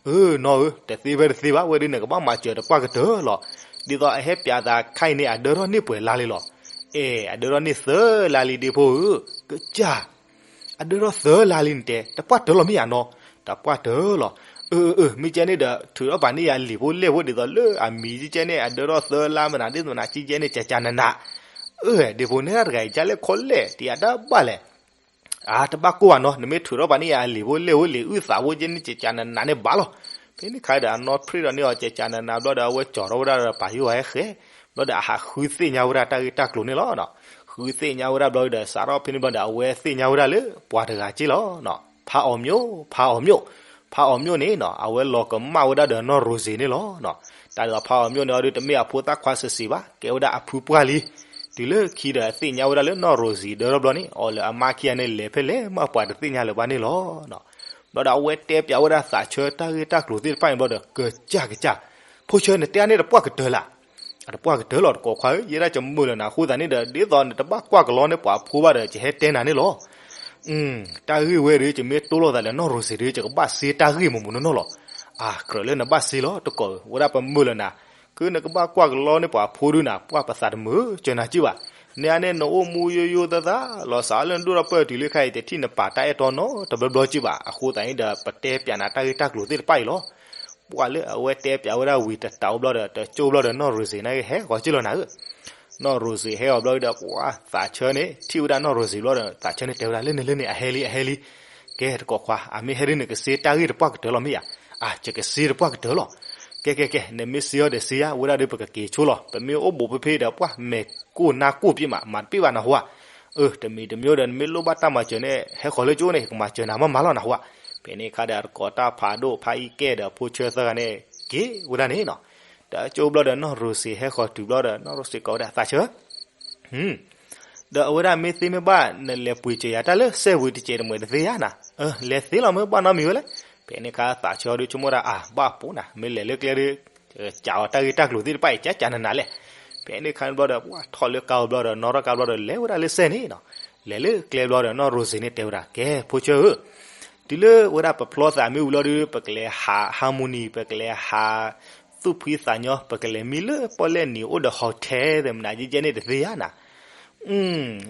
အၢ, နီၢ်ဧၢ, တသ့ဖဲတသ့ဘၣ်, ဝဲဒၣ်နကဘၣ်မၤစၢၤတပှၢ်ကတၢၢ်လီၤ. ဒ်သိးအဟဲပျးသးခါအံၤန့ၣ် အဒၢထီၣ်န့ၢ်ပှဲၤလါလံလီၤ. အဲ, အဒၢထီၣ်န့ၢ်သၢလါလံဒ့ဖိဧၢ. ကစၢ်, အဒၢထီၣ်သၢလါလံနတဲ, တပှၢ်တၢၢ်လီၤမ့ၢ်ဧါနီၤ, တပှၢ်တၢၢ်လီၤ. အၢ, အၢ, မ့ၢ်ကဲန့ၣ်ဒီး ထုးထီၣ်ပာ်န့ၢ်ယၤလံာ်ဖိလဲၢ်ဖိ ဒ်သိးလၢအမံၤကဲန့ၣ် အဒၢထီၣ်သၢလါမနုၤဒ်သိးနၤကဲန့ၣ် ကကနန. အၢ, ဒ့ဖိ နဲဒၣ်တဂၤအံၤ ကလဲၣ်ခီလဲၣ် တယၤတၢ်ဘၣ်လဲၣ်. အါ, တဘၣ်ကိၢ်ဘၣ်နီၤ, နမ့ၢ်ထုးထီၣ်ပာ်န့ၢ်ယၤအလံာ်ဖိလဲၢ်ဖိ လံာ်အုၣ်သးဖိကဲန့ၣ် ကကနနန့ၣ်ဘၣ်လီၤ. ဖဲန့ၣ်ခါဒီး အနီၢ်ဖြ့ၣ်ဒီးန့ၢ်အီၤ ကကနနဘျီဒီး အဝဲကၠီၤထီၣ်ဝဲဒၣ်ဒီးပာ်ယိၣ်ဟဲဃဲ, ဘျီဒီးအဟးဃုသ့ၣ်ညါဝဲဒၣ်တၢ်ဂ့ၢ်တၢ်ကျိၤန့ၣ်လီၤ. ဃုသ့ၣ်ညါဝဲဒၣ်ဘျီဒီး စးထီၣ်ဖဲန့ၣ်ဘျီဒီး အဝဲသ့ၣ်ညါဝဲဒၣ်လၢပှၤတဂၤက့လီၤ. ဖးအီၤမျိး, ဖးအီၤမျိး, ဖးအီၤမျိးန့ၣ်နီၤ အဝဲလီၤကမၣ်ဝဲဒၣ်ဒီးနီၢ်ရိၤစ့ၤန့ၣ်လီၤ. တၢ်ဒ်သိးဖးအီၤမျိးန့ၣ်အီၤဒုး တမ့ၢ်အဖိသၣ်ခွါစ့ၢ်စ့ၢ်ဘၣ်, ကဲဝဲဒၣ်အဖုပှၢ်လံ. တုၤလၢခံဒီးသ့ၣ်ညါဝဲဒၣ်လၢနီၢ်ရိၤစ့ၤဒၢထီၣ်ဘျီန့ၣ် အီၤလၢအမါခံဂၤန့ၣ် လဲၤဖဲလဲၣ်မးပှၤတသ့ၣ်ညါလၢၤဘၣ်န့ၣ်လီၤ. ဘျီဒီးအဝဲတဲပျးဝဲဒၣ်သးဆၢတၢ်ဂ့ၢ်တၢ်ကျိၤသ့ၣ်တဖၣ်န့ၣ်ဘျီဒီး ကစၢ်ကစၢ်, ဖိဆၢနတဲန့ၣ်တပှၢ်ကတၢၢ်လၢ်. အတပှၢ်ကတၢၢ်လီၤတကိးခွါဧၢ, ယဲဒၣ်ယမုာ်လၢနၤအဃိသတးန့ၣ်ဒီး ဒ်သိးနတဘၣ်ကွၢ်ကလီန့ၢ်ပှၤဖိဘၣ်ဒီး ယဟဲတဲနၤန့ၣ်လီၤ. တၢ်ဂ့ၢ်ဝဲဒီး ယမ့ၢ်တိၢ်လိာ်သးလၢနီၢ်ရိၤစ့ၤဒီး ယကဘၣ်စ့တၢ်ဂ့ၢ်မုၢ်မုၢ်နီၢ်နီၢ်လီၤ. အကြၢးလၢနဘၣ်စ့လီၤတကိးဧၢ, ဝဲဒၣ်ပမုာ်လၢနၤ, ကနကဘၣ်ကွၢ်ကလီန့ၢ်ပှၤဖိဒုးနၤ ပှၢ်ပသးတမုာ်စၢၤနၤက့ဘၣ်. န့ၣ်အန့ၣ် နအိၣ်မူယိယိသးသးလီၤ, စးလၢနဒိၣ်ထီၣ်ပၢၢ်တုၤလၢခါအံၤ တထံၣ်နပာ်တၢ်အဲၣ်တီနီတဘျီဘျီက့ဘၣ်. အဃိသတးန့ၣ်ဒီး ပတဲပျးနၤတၢ်ဂ့ၢ်တၢ်ကျိၤသ့ၣ်တဖၣ်အံၤလီၤ. ပှၢ်လၢအဝဲတဲပျးဝဲဒၣ်ဝံၤတတးအိၣ်ဘျီဒီး တကၠိဘျီဒီး နီၢ်ရိၤစ့ၤန့ၣ်ဟဲဃီၤက့လီၤနၤဧၢ. နီၢ်ရိၤစ့ၤဟဲအီၤဘျီဒီး ပှၢ်သးဆၢန့ၣ် ထံၣ်ဝဲဒၣ်နီၢ်ရိၤစ့ၤဘျီဒီး သးဆၢန့ၣ်တဲဝဲဒၣ် လၢန့ၣ်လၢန့ၣ် အဟဲလံ အဟဲလံ. ကဲတကိးခွါ, အမ့ၢ်ဟဲဒ်န့ၣ် ကစ့တၢ်ဂ့ၢ်တပှၢ်ကတၢၢ်လီၤမ့ၢ်ဧါ. အါ, ယကစ့တပှၢ်ကတၢၢ်လီၤ. ကဲကဲကဲ, နမ့ၢ်စ့အီၤဒီးစ့ယါ, ဝဲဒၣ်ဒီးပကက့ၤဆိလီၤ. ပမ့ၢ်အိၣ်ဘူးဖဲဖဲဒီး ပှၢ်မဲာ်ကိၢ်နါကိၢ်ပ့မး, မၤတပ့ၢ်ဘၣ်နဟူဧါ. အၢ, တမံၤတမံၤဒီး နမ့ၢ်လိၣ်ဘၣ်တၢ်မၤစၢၤန့ၣ် ဟဲဃီၤလၢကၠိန့ၣ် ယကမၤစၢၤနၤမးမးလီၤနဟူဧါ. ဖဲန့ၣ်ခါဒီး တကိးတၢ်ဖးဒိၣ်ဖးအံၣ်ကဲဒီး ဖိဆၢသၢဂၤန့ၣ် က့ၤဝဲဒၣ်န့ၣ်နီၤ. တၢ်ကၠိဘျီဒီးနီၢ်ရိၤစ့ၤဟဲဃီၤတုၤဘျီဒီး နီၢ်ရိၤစ့ၤကိးဝဲဒၣ်သးဆၢ ဒီးအဝဲဒၣ်မ့ၢ်သ့မ့ၢ်ဘၣ် နလဲၤပှ့ၤစၢၤယၤတၢ်လၢစဲဝံၤတစဲးတမှဲးတသ့ဧါနၤ, လဲၤသ့လီၤမ့ၢ်ဘၣ်နီတမံၤဝဲလဲၣ်. ဖဲန့ၣ်အခါသးဆၢအီၤဒုးဆိကမိၣ်တၢ်အါဘၣ်ပိၤနၤ မ့ၢ်လဲၤလၢကျဲဒုး ကးအီၤတၢ်ဂ့ၢ်တၢ်ကျိၤသ့ၣ်တဖၣ်အံၤ ကကးနးနးလဲၣ်. ဖဲန့ၣ်အခါဘျီဒီး ပှၤထီၣ်လၢကါအီၤဘျီဒီး နီၣ်ထီၣ်ကါဘျီဒီး လဲၤဝဲဒၣ်လၢစဲန့ၣ်နီၤ. လဲၤလၢကျဲဘျီဒီး နီၢ်ရိၤစ့ၤန့ၣ်တဲဝဲဒၣ် ကဲ ဖိဆၢဧၢ, တုၤလၢဝဲဒၣ်ပဖျီသးမ့ၢ်ဝံၤလီၤဒုး ပကလဲၤဟး harmony ပကလဲၤဟး သူၣ်ဖှံသးညီ ပကလဲၤမံလၢပီၣ်လဲၣ်နံၤအိၣ်ဒီး hotel သ့ၣ်မနၤကဲကဲန့ၣ်တသ့ဧါနၤ.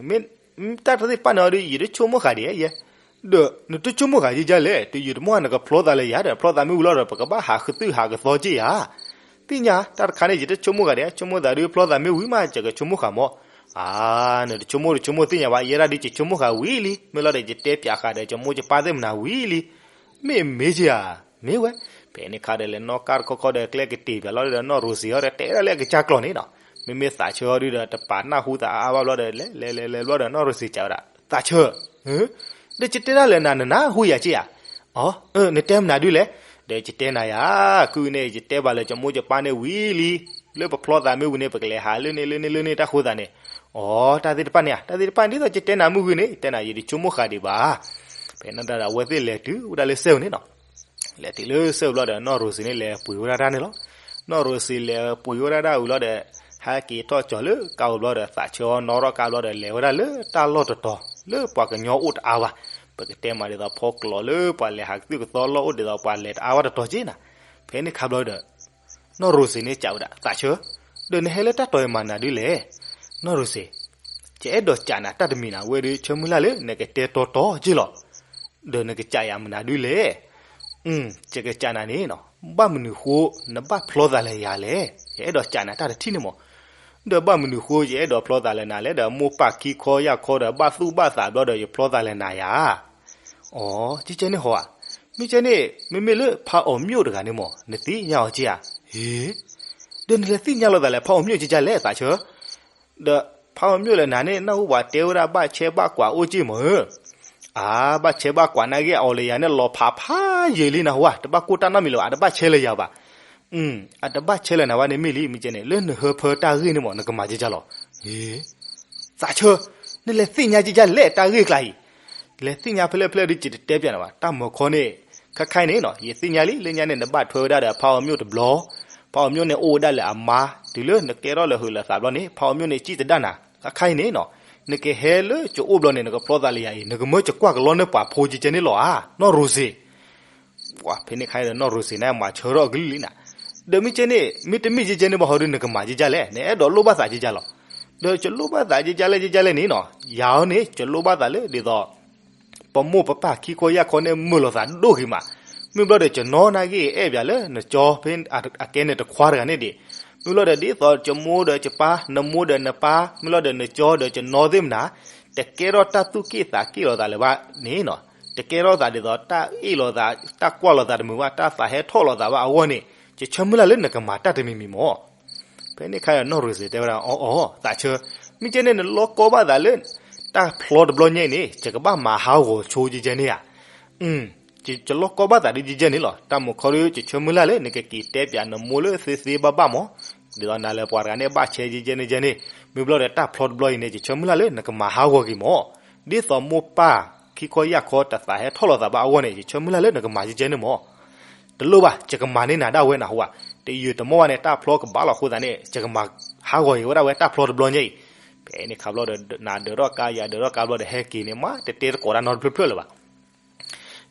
မ့ၢ်တၢ်တသ့ၣ်တဖၣ်န့ၣ်အီၤဒုး ယတဆိကမိၣ်ဃာ်ဒံးယဲ, ဒီးနတဆိကမိၣ်ဃာ်ကဲကဲလဲၣ်, တုၤယတမ့ၢ်နကဖျီသးလၢယၤဒီး ဖျီသးမ့ၢ်ဝံၤလီၤဒီး ပကဘၣ်ဟးကသုၣ်ဟးကသီက့ဧါ. သ့ၣ်ညါ တၢ်တခါန့ၣ် ယတဆိကမိၣ်ဃာ်ဒံး ဆိကမိၣ်သးဒုး ဖျီသးမ့ၢ်ဝံၤမး ယကဆိကမိၣ်ဃာ်မး. အါ နတဆိကမိၣ်တဆိကမိၣ်သ့ၣ်ညါဘၣ်, ယဲဒၣ်ဒုးယဆိကမိၣ်ဃာ်ဝံၤလံ, မ့ၢ်လီၤဒီးယတဲပၠးဃာ်ဒီး ယမိၢ်ယပၢ်သ့ၣ်မနၤဝံၤလံ. မ့ၢ်မ့ၢ်က့ဧါ, မ့ၢ်ဝဲ. ဖဲန့ၣ်ခါဒီးလဲၤနီၣ်ကါတခီခီဒီး ကျဲကတ့ၢ်ပၠးလီၤဒီး နီၢ်ရိၤစ့ၤအီၤဒီး တဲဒၣ်လၢအကစၢ်ကျိာ်န့ၣ်နီၤ. မ့မ့ၢ်သးဆၢအီၤဒုးဒီး တပာ်နၢ်ဟူသးအါအါဘၣ်ဘျီဒီး လဲၤလဲၤလဲၤလဲၤဘျီဒီး နီၢ်ရိၤစ့ၤကးဝဲဒၣ် သးဆၢ ဒီးယတဲဒၣ်လၢနၤ နနၢ်ဟူယၤက့ဧါ. အ နတဲမနုၤဒုးလဲၣ်. ဒီးယတဲနၤယၤ, ခုန့ၣ် ယတဲဘၣ်လၢယမိၢ်ယပၢ်န့ၣ်ဝံၤလံ, လၢပဖျီသးမ့ၢ်ဝံၤန့ၣ် ပကလဲၤဟးလၢန့ၣ်လၢန့ၣ်လၢန့ၣ်တၢ်ဃိသးန့ၣ်, အ တၢ်သ့ၣ်တဖၣ်န့ၣ်ဧါ, တၢ်သ့ၣ်တဖၣ်န့ၣ် ဒ်သိးယတဲနၤမုၢ်ဂ့ၤန့ၣ် ယတဲနၤ ယတဆိကမိၣ်ဃာ်ဒံးဘၣ်. ဖဲန့ၣ်ဒီးအဝဲသ့ၣ်လဲၤတုၤဝဲဒၣ်လၢစဲဝဲန့ၣ်နီၤ. လဲၤတုၤလၢစဲဝဲဘျီဒီး နီၢ်ရိၤစ့ၤန့ၣ်လဲၤပှ့ၤဝဲဒၣ်တၢ်န့ၣ်လီၤ. နီၢ်ရိၤစ့ၤလဲၤပှ့ၤဝဲဒၣ်တၢ်ဝံၤလီၤဒီး ဟဲက့ၤထီၣ်ကၠီၤလၢကါဝံၤဘျီဒီး သးဆၢအီၤနီၣ်ထီၣ်ကါဘျီဒီး လဲၤဝဲဒၣ်လၢတၢ်လီၢ်တတီၤ လၢပှၤကညီအိၣ်တအါဘၣ်. ပကတဲမးဒ်သိးဖီကျိးလၢပှၤလဲၤဟးကသုၣ်ကသီလီၢ်အိၣ်ဒ်သိးပှၤလဲၤတအါဘၣ်တတီၤက့နၤ. ဖဲန့ၣ်ခါဘျီဒီး နီၢ်ရိၤစ့ၤန့ၣ်ကးဝဲဒၣ် သးဆၢ, ဒီးနဟဲလၢတၢ်တီၤအံၤမၤနၤဒုးလဲၣ်. နီၢ်ရိၤစ့ၤ, ယအဲၣ်ဒိးကးနၤတၢ်တမံၤနၤ ဝဲဒုးဆၢမုၢ်လၢ်လၢနကတဲတီတီက့လီၤ. ဒီးနကကးယၤမနုၤဒုးလဲၣ်. ယကကးနၤန့ၣ်နီၤ, ဘၣ်မနုၤဃိ နဘၣ်ဖျီသးလၢယၤလဲၣ်. ယအဲၣ်ဒိးကးနၤတၢ်တထံၣ်န့ၣ်မး. ဒီးဘၣ်မနုၤဃိ ယအဲၣ်ဒိးဖျီသးလၢနၤလဲၣ်, ဒီးမိၢ်ပၢ်ခံခီယၢ်ခီဒီး ဘၣ်သူၣ်ဘၣ်သးဘျီဒီး ယဖျီသးလၢနၤယၤ. အ ကဲကဲန့ၣ်ဟီဧါ. မ့ၢ်ကဲန့ၣ် မ့မ့ၢ်လၢဖးအီၣ်မျိာ်တဂၤန့ၣ်မး နသ့ၣ်ညါအီၤက့ဧါ. ဟ့ ဒီးနလဲၤသ့ၣ်ညါလိာ်သးလၢဖးအီၣ်မျိာ်ကဲကဲလဲၣ် သးဆၢ. ဒီးဖးအီၣ်မျိာ်လၢနၤန့ၣ် နၢ်ဟူပှၤတဲဝဲဒၣ်ဘၣ်ဆဲဘၣ်ကွၢ်အိၣ်က့မးဧၢ. အါ ဘၣ်ဆဲဘၣ်ကွၢ်နာ်က့ အီၣ်လၢယၤန့ၣ် လီၤဖးဖးယံာ်လံနၢ်ဟူဧါ, တဘၣ်ကိၢ်တၢ်နီတမံၤလၢၤဘၣ်, အတဘၣ်ဆဲလၢယၤဘၣ်. အတဘၣ်ဆဲလၢနၤဘၣ်န့ၣ်မ့ၢ်လံ, မ့ၢ်ကဲန့ၣ် လၢနဟၢဖၢတၢ်ဂ့ၢ်န့ၣ်မး နကမၤကဲကဲလီၤ. သးဆၢ, နလဲၤသ့ၣ်ညါကဲကဲလဲၣ် တၢ်ဂ့ၢ်ကျါအံၤ. လဲၤသ့ၣ်ညါဖဲလဲၣ်ဖဲလဲၣ်ဒုး ယတတဲပၠးနၤဘၣ်, တၢ်မၢခီန့ၣ် ခဲခါအံၤန့ၣ်နီၤ ယသ့ၣ်ညါလံ လၢညါန့ၣ် နဘၣ်ထွဲဝဲဒၣ်ဒီးဖးအီၣ်မျိာ်တဘျီ, ဖးအီၣ်မျိာ်န့ၣ်အိၣ်ဝဲဒၣ်လၢအမါ, တုၤလၢနကဲထီၣ်လၢဟုးလၢသးဘျီန့ၣ် ဖးအီၣ်မျိာ်န့ၣ်စံၣ်တဒၣ်နၤ, ခဲခါအံၤန့ၣ်နီၤ နကဟဲလၢယအိၣ်ဘျီန့ၣ် နကဖျီသးလၢယၤအံၤ နကမၢယကွၢ်ကလီန့ၢ်ပှၤဖိကဲကဲန့ၣ်လီၤဧါ နီၢ်ရိၤစ့ၤ. ပှၤဖဲန့ၣ်ခါန့ၣ်ဒီး နီၢ်ရိၤစ့ၤန့ၣ် မၤဆၢထီၣ်အကလုာ်လံနၤ. ဒီးမ့ၢ်ကဲန့ၣ် မ့ၢ်တမ့ၢ်ကဲကဲန့ၣ်ဘၣ်ဟီဒုး နကမၤကဲကဲလဲၣ်, နအဲၣ်ဒိးလိၣ်ဘၣ်သးကဲကဲလီၤ. ဒီးယလိၣ်ဘၣ်သးကဲကဲလဲၣ် ကဲကဲလဲၣ်န့ၣ်နီၤ, ယၤအီၤန့ၣ် ယလိၣ်ဘၣ်သးလၢဒ်သိး ပမိၢ်ပပၢ်ခံခီယၢ်ခီန့ၣ် မုာ်လိာ်သးဒိၣ်ဂ့ၤမး. မ့ၢ်ဘျီဒီး ယနီၢ်နာ်က့ အဲၣ်ပၠးလၢနကၠီဖဲအကဲန့ၣ်တခွါတဂၤန့ၣ်ဒံး. မ့ၢ်ဘျီဒီး ဒ်သိးယမိၢ်ဒီးယပၢ် နမိၢ်ဒီးနပၢ် မ့ၢ်လီၤဒီးနကၠီဒီးယနီၢ်သ့ၣ်မနၤ တကဲထီၣ်တၢ်သူၣ်က့ၣ်သးက့ၣ်လိာ်သးလၢၤဘၣ်န့ၣ်နီၤ, တကဲထီၣ်သးဒ်သိး တၢ်အ့ၣ်လိာ်သး တၢ်ကွၢ်လိာ်သးတမုာ်ဘၣ် တၢ်သးဟဲထီၣ်လိာ်သးဘၣ်အဂီၢ်န့ၣ် ယဆၢမုၢ်လၢ်လၢနကမၤတၢ်တမံၤမံၤမး. ဖဲန့ၣ်ခါဒီး နီၢ်ရိၤစ့ၤတဲဝဲဒၣ် အီအီ သးဆၢ, မ့ၢ်ကဲန့ၣ် နလီၢ်ကီဘၣ်သးလၢ တၢ်ဖျီတဘျီညါအံၤန့ၣ် ယကဘၣ်မၤဟးဂီၤဆိကဲကဲန့ၣ်ဧါ. ယလီၢ်ကီဘၣ်သးဒုးကဲကဲန့ၣ်လီၤ. တၢ်မုာ်ခီဒုး ယဆၢမုၢ်လၢ်လၢ နကက့ၤတဲပၠးနမိၢ်လၢသ့သ့ဘၣ်ဘၣ်မး, ဒ်သိးနၤလၢပှၤတဂၤန့ၣ် ဘၣ်ဆဲကဲကဲန့ၣ်ကဲန့ၣ်, မ့ၢ်ဘျီဒီးတၢ်ဖျီတဘျီအံၤန့ၣ် ယဆၢမုၢ်လၢ်လၢနကမၤဟးဂီၤက့ၤမး, ဒ်သိးမိၢ်ပၢ်ခံခီယၢ်ခီတသးဟဲထီၣ်လိာ်သးဘၣ်အဂီၢ်န့ၣ် ယဆၢမုၢ်လၢ်လၢနကမၤကဲကဲန့ၣ်မး. တလိၣ်ဘၣ် ယကမၤန့ၢ်နၤဒၣ်ဝဲနၢ်ဟူဧါ, တယုာ်တမီၢ်ဘၣ်န့ၣ် တၢ်ဖျီကဘၣ်လီၤအဃိသတးန့ၣ် ယကမၤဟးဂီၤက့ၤဝဲဒၣ်ဝဲတၢ်ဖျီတဘျီညါအံၤ. ဖဲန့ၣ်ခါဘျီဒီး နၤဒၢးထီၣ်ကါ ယၤဒၢးထီၣ်ကါဘျီဒီး ဟဲက့ၤန့ၣ် မးတတဲတကိးတၢ်နီတဖျၢၣ်ဖျၢၣ်လၢၤဘၣ်.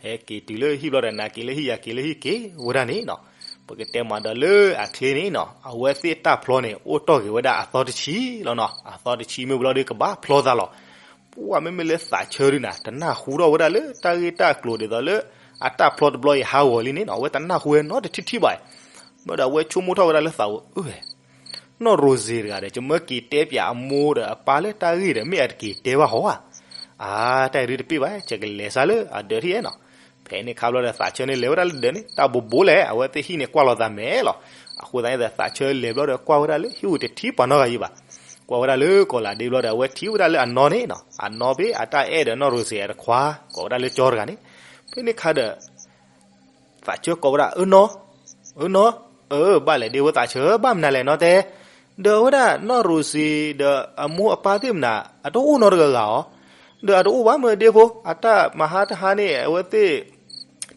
ဟဲက့ၤတုၤလၢဟံၣ်ဘျီဒီး နၤက့ၤလၢဟံၣ် ယၤက့ၤလၢဟံၣ်က့ၤဝဲဒၣ်န့ၣ်နီၤ, ပကတဲမးဒီးလၢအချ့န့ၣ်နီၤ အဝဲသ့ၣ်တၢ်ဖျီန့ၣ် အိၣ်တီၢ်က့ၤဝဲဒၣ်အသီတဆံလီၤနီၤ. အသီတဆံမ့ၢ်ဘျီဒီးကဘၣ်ဖျီသးလီၤ. ပှၤမ့မ့ၢ်လၢသးဆၢဒုးနၤ တနၢ်ဟူထီၣ်ဝဲဒၣ်လၢတၢ်ဂ့ၢ်တၢ်ကျိၤဒ်သိးလၢ အတၢ်ဖျီတဘျီအံၤဟးဂီၤလံန့ၣ်နီၤ အဝဲတနၢ်ဟူဝဲနီတထံၣ်ထံၣ်ဘၣ်. ဘျီဒီးအဝဲဆိကမိၣ်ထီၣ်ဝဲဒၣ်လၢသးဧၢ နီၢ်ရိၤစ့ၤတဂၤဒီး ယမၢက့ၤတဲပၠးအမိၢ်ဒီးအပၢ်လၢတၢ်ဂ့ၢ်ဒီး မ့ၢ်အတက့ၤတဲဘၣ်ဟီဧါ. အါ တၢ်အံၤဒုးတပ့ၢ်ဘၣ် ယကလဲၤစးလၢအဒၢးထံၣ်နီၤ. ဖဲန့ၣ်ခါဘျီဒီး သးဆၢန့ၣ်လဲၤဝဲဒၣ်လၢဒၢးန့ၣ် တၢ်ဘိးဘိလဲၣ် အဝဲသ့ၣ်ဟံၣ်န့ၣ်ကွၢ်လိာ်သးမဲာ်လီၤ. အဃိသတးန့ၣ်ဒီး သးဆၢလဲၤဘျီဒီး ကွၢ်ဝဲဒၣ်လၢဟံၣ်အူတထံၣ်ပှၤနီတဂၤယံၤဘၣ်. ကွၢ်ဝဲဒၣ်လၢကီၢ်လၢ်ဒ့ဘျီဒီး အဝဲထံၣ်ဝဲဒၣ်လၢအနီၢ်န့ၣ်နီၤ အနီၢ်ဖဲအတၢ်အဲၣ်ဒီးနီၢ်ရိၤစ့ၤအတခွါ ကိးဝဲဒၣ်လၢကၠီတဂၤန့ၣ်. ဖဲန့ၣ်ခါဒီး သးဆၢကိးဝဲဒၣ် အၢနီၢ်, အၢနီၢ် အၢ ဘၣ်လဲၣ်ဒ့ဖိသးဆၢ ဘၣ်မနုၤလဲၣ်နီတဲ, ဒီးအဝဲဒၣ်နီၢ်ရိၤစံၤဒီးအမိၢ်အပၢ်သ့ၣ်မနၤ အတအိၣ်နီတဂၤဂၤအီၤ, ဒီးအတအိၣ်ဘၣ်မ့ၢ်ဒ့ဖိ အတၢ်မဟါတဟါန့ၣ် အဝဲသ့ၣ်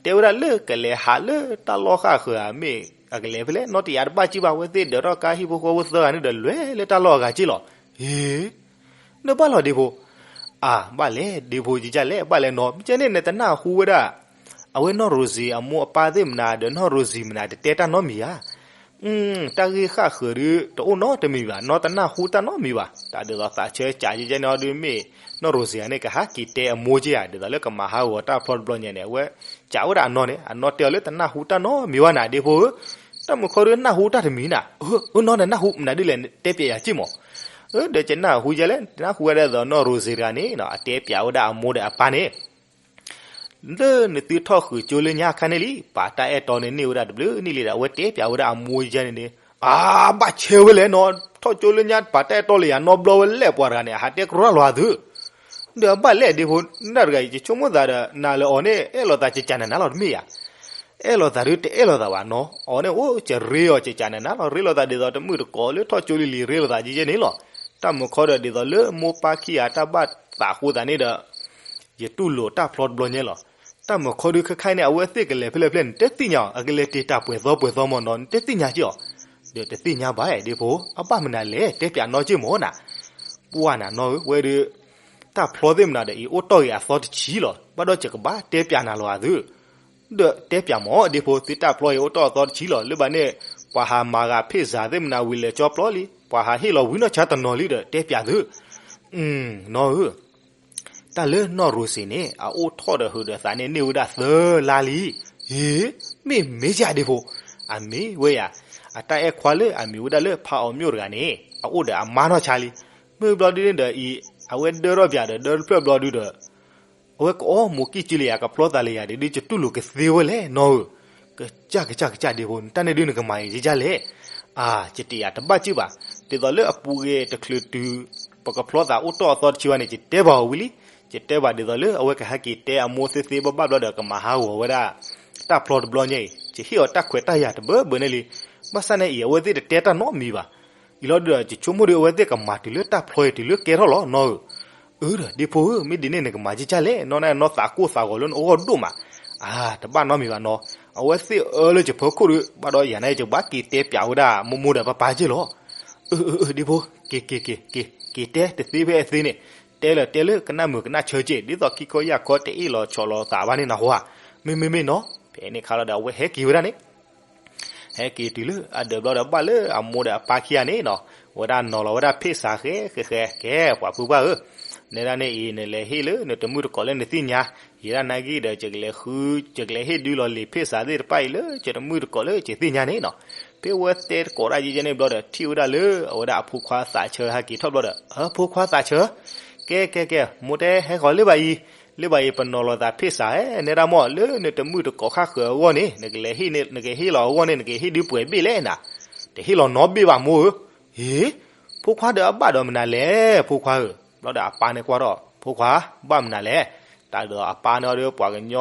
တဲဝဲဒၣ်လၢကလဲၤဟးလၢတၢ်လီၢ်ဃၣ်ဃၢၤဧါ မ့ၢ်အကလဲၤဖဲလဲၣ် နီတယၤတဘၣ်ကံၢ်ဘၣ် အဝဲသ့ၣ်ဒၢးထီၣ်ကါဟံၣ်ဖိဃီဖိသၢဂၤန့ၣ်ဒီး လဲၤလၢတၢ်လီၢ်အဂၤက့ၢ်လီၤ. ဟ့ နဘၣ်လီၤဒ့ဖိ, အၢ ဘၣ်လဲၣ်ဒ့ဖိ ကကလဲၣ် ဘၣ်လဲၣ်နီၤ မ့ၢ်ကဲန့ၣ် နတနၢ်ဟူဝဲဒၣ် အဝဲနီၢ်ရိၤစံၤအမိၢ်အပၢ်သ့ၣ်မနၤ ဒီးနီၢ်ရိၤစံၤမနၤ တတဲတၢ်နီတမံၤဧါ. တၢ်ဂ့ၢ်ဃၣ်ဃၢၤဒုး တအိၣ်နီတမံၤဘၣ် နီတနၢ်ဟူတၢ်နီတမံၤဘၣ်. တၢ်ဒ်သိးသးဆၢကးကကဲန့ၣ်အီၤဒုး မ့ၢ်နီၢ်ရိၤစံၤဧါန့ၣ် ကဟးက့ၤတဲအမိၢ်က့ၢ်ဧါ ဒ်သိးလၢကမၤဟးဂီၤတၢ်ဖျီတဘျီညါန့ၣ် အဝဲကးဝဲဒၣ်အနီၢ်န့ၣ် အနီၢ်တဲအီၤလၢတနၢ်ဟူတၢ်နီတမံၤဘၣ်နၤဒ့ဖိဧၢ, တၢ်မုာ်ခီဒုးနၢ်ဟူတၢ်တမံၤနၤ, အၢ နီၢ်နနၢ်ဟူမနုၤဒ်လဲၣ် တဲပျဲယၤက့ၢ်မး. အၢ ဒီးကနၢ်ဟူကလဲၣ် နနၢ်ဟူဝဲဒၣ်ဒ်သိးနီၢ်ရိၤစံၤတဂၤန့ၣ် အတဲပျဲဝဲဒၣ်အမိၢ်ဒီးအပၢ်န့ၣ် လၢနသုထီၣ်ဃုာ်ကၠိလၢညါအခါန့ၣ်လံ ပာ်တၢ်အဲၣ်တီန့ၣ်န့ၢ်ဝဲဒၣ်တဘျုးနံၣ်လံဒီး အဝဲတဲပျဲဝဲဒၣ်အမိၢ်ယဲန့ၣ်န့ၣ်, အၢ ဘၣ်ဆဲဝဲလဲၣ်နီၤ, ထီၣ်ကၠိလၢညါပာ်တၢ်အဲၣ်တီလၢယၤနီတဘျီဝဲလဲၣ် ပှၤတဂၤန့ၣ် အဟးတဲကရီတၢ်လီၤအသု ဒီးအဘၣ်လဲၣ်ဒ့ဖိ နတၢ်တဂၤအံၤ ယဆိကမိၣ်သးဒီး နၤလၢအီၤန့ၣ် အဲၣ်လိာ်သးကကးနၤနၤလီၤတမ့ၢ်ဧါ. အဲၣ်လိာ်သးဒုးတအဲၣ်လိာ်သးဘၣ်နီၤ, အီၤန့ၣ်အိၣ်ကရ့အီၤကကးနၤနၤလီၤ, ရ့လိာ်သးဒ်သိးတမုၣ်တကိးလၢထီၣ်ကၠိလံၤလံၤ ရ့လိာ်သးကကဲန့ၣ်လီၤ. တၢ်မုာ်ခီဒီးဒ်သိးလၢမိၢ်ပၢ်ခံဂၤတၢ်ဘၣ်သးအဃိသတးန့ၣ်ဒီး ယတူၢ်လိာ်တၢ်ဖျီတဘျီညါလီၤ. တၢ်မုာ်ခီဒုးခဲခါအံၤန့ၣ် အဝဲသ့ၣ်ကလဲၤဖဲလဲၣ်ဖဲလဲၣ် နတသ့ၣ်ညါအီၤ, အကလဲၤတ့ၢ်တၢ်ပှဲၤသီပှဲၤသီမ့ၢ်နီၤ နတသ့ၣ်ညါက့ၢ်အီၤ, ဒီးတသ့ၣ်ညါဘၣ်ဒ့ဖိ, အဘၣ်မနုၤလဲၣ် တဲပျးနီၢ်က့ၢ်မ့ၢ်နၤ. ပှၢ်နၤနီၢ်ဧၢ ဝဲဒုး တၢ်ဖျီသ့ၣ်မနုၤဒီးအံၤ အိၣ်တီၢ်ဂ့ၤအသီတဆံလီၤ, ဘၣ်ဒီးယကဘၣ်တဲပျးနၤလီၤအသု ဒီးတဲပျးမ့ၢ်ဒ့ဖိ သုတၢ်ဖျီအံၤအိၣ်တီၢ်အသီတဆံလီၤ, လၢဘၣ်န့ၣ် ပှၤဟးမၤဂၤဖ့ၣ်စးသ့ၣ်မနုၤဝံၤလဲၤကၠီပျီလံ, ပှၤဟးဟ့ၣ်လီၤဝံနီၢ်ဆါတနီၤလံဒီးတဲပျးသု နီၢ်ဧၢ, တၢ်လၢနီၢ်ရိၤစံၤန့ၣ် အအိၣ်ထီၣ်ဒီးဟုးဒီးသးန့ၣ်န့ၢ်ဝဲဒၣ်သၢလါလံ. ဟ့, မ့ၢ်မ့ၢ်ယၤဒ့ဖိ, အမ့ၢ်ဝဲယၤ, အတၢ်အဲၣ်ခွါလၢအမံၤဝဲဒၣ်လၢဖးအီၤမျိၣ်တဂၤန့ၣ် အအိၣ်ဒီးအမါနီၢ်ဆါလံ. မ့ၢ်ဘျီဒုန့ၣ်ဒီးအံၤ အဝဲဒၢထီၣ်ပၠးဒီးဒၢတဖျၢၣ်ဘျီဒုဒီး အဝဲကအိၣ်မူးကံၢ်ကၠံလၢယၤ ကဖျီသးလၢယၤဒ်ဒု ယတူၢ်လိာ်ကသ့ဝဲလဲၣ်နီၢ်ဧၢ. ကစၢ်ကစၢ်ကစၢ်ဒ့ဖိ နတၢ်န့ၣ်ဒု နကမၤယံာ်ယံာ်လဲၣ်. အၢ ယတယာ်တဘၣ်ကၢၣ်ဘၣ်, ဒ်သိးလၢအပူၤဂ့ၤတချုးတုၤ ပကဖျီသးအိၣ်တီၢ်အသီတဆံဘၣ်န့ၣ် ယတဲဘၣ်အီၤဝံၤလံ. ယတဲဘၣ်ဒ်သိးလၢအဝဲကဟဲက့ၤတဲအမိၢ်သ့သ့ဘၣ်ဘၣ်ဘျီဒီး ကမၤဟးဂီၤဝဲဒၣ် တၢ်ဖျီတဘျီညါအံၤ ယဟ့ၣ်အီၤတၢ်ခွဲးတၢ်ယာ်တဘၢဘၢန့ၣ်လံ. ဘၣ်ဆၣ်န့ၣ်အံၤ အဝဲသ့ၣ်တတဲတၢ်နီတမံၤဘၣ်. အံၤလီၤဒုဒီး ယဆိကမိၣ်ဒီးအဝဲသ့ၣ်ကမၤတုၤလၢတၢ်ဖျီအံၤတုၤလၢကဲထီၣ်လီၤနီၢ်ဧၢ. အၢ ဒီးဒ့ဖိဧၢ မ့ၢ်ဒ်န့ၣ် နကမၤကၢၣ်ကၢၣ်လဲၣ်နီၢ်န့ၣ်နီၢ်သးကိၢ်သးဂီၤလၢနအိၣ်ဂီၢ်ဒိၣ်မး. အၢ တဘၣ်နီတမံၤဘၣ်နီၢ်, အဝဲသ့ၣ်အၢလၢယဖီခိၣ်ဒီး ဘၣ်ဒီးယၤန့ၣ် ယကဘၣ်က့ၤတဲပျးဝဲဒၣ်မိၢ်မိၢ်ဒီးပၢ်ပၢ်က့ၢ်လီၤ. အၢ အၢ အၢ ဒ့ဖိ က့ၤ က့ၤ က့ၤ က့ၤ က့ၤတဲတသ့ဖဲအသ့န့ၣ်, တဲလၢတဲလၢကနၣ်မုာ်ကနၣ်ဆၢက့ၢ် ဒ်သိးခံခီယၢ်ခီတအ့ၣ်လီၤဆီးလီၤသးဘၣ်န့ၣ်နၢ်ဟူဧါ. မ့မ့မ့ၢ်နီၢ်, ဖဲန့ၣ်ခါလီၤဒီး အဝဲဟဲက့ၤဝဲဒၣ်န့ၣ် ဟဲက့ၤတုၤလၢအဒၢးဘျီဒီး ဘၣ်လၢအမိၢ်ဒီးအပၢ်ခံဂၤန့ၣ်နီၢ်, ဝဲဒၣ်နီၤလီၤဝဲဒၣ်ဖ့ၣ်စးဃဲဃဲဃဲ, ကဲ ပှၤဖုပှၢ်ဧၢ, နဲဒၣ်န့ၣ်အံၤ နလဲၤဟ့ၣ်လၢနတမုၣ်တကိးလၢနသ့ၣ်ညါ, ယဲဒၣ်နာ်က့ဒီး ယကလဲၤဃု ယကလဲၤဟ့ၣ်ဒုလီၤလံာ်ဖ့ၣ်စးသ့ၣ်တဖၣ်အံၤလၢယတမုၣ်တကိးလၢယသ့ၣ်ညါန့ၣ်နီၢ်. ဖဲဝဲတဲတကိးဒၣ်ယဲယဲန့ၣ်ဘျီဒီး ထံၣ်ဝဲဒၣ်လၢအဝဲဒၣ်အဖိခွါသးဆၢဟဲက့ၤထီၣ်ဘျီဒီး အၢ ဖိခွါသးဆၢ, ကဲ ကဲ ကဲ မိၢ်တဲဟဲဃီၤလၢဘၣ်အံၤ, လၢဘၣ်အံၤ ပနီၤလီၤသးဖ့ၣ်စး ဟဲနဲဒၣ်မ့ၢ် လၢနတမုၣ်တကိးဃၣ်ဃၢၤအဂီၢ်န့ၣ် နကလဲၤဟ့ၣ်န့ၣ် နကဟ့ၣ်လီၤအဂီၢ်န့ၣ် နကဟ့ၣ်ဒုပှဲၤဘ့ၣ်လဲၣ်နၤ, တဟ့ၣ်လီၤနီတဘ့ၣ်ဘၣ်မိၢ်ဧၢ. ဟ့ၣ်, ဖိခွါဒီးအဘၣ်ဒီးမနုၤလဲၣ် ဖိခွါဧၢ. ဘျီဒီးအပၢ်န့ၣ်ကွၢ်ထီၣ် ဖိခွါ ဘၣ်မနုၤလဲၣ်. တၢ်ဒ်သိးအပၢ်န့ၣ်အီၤဒီး ပှၤကညီ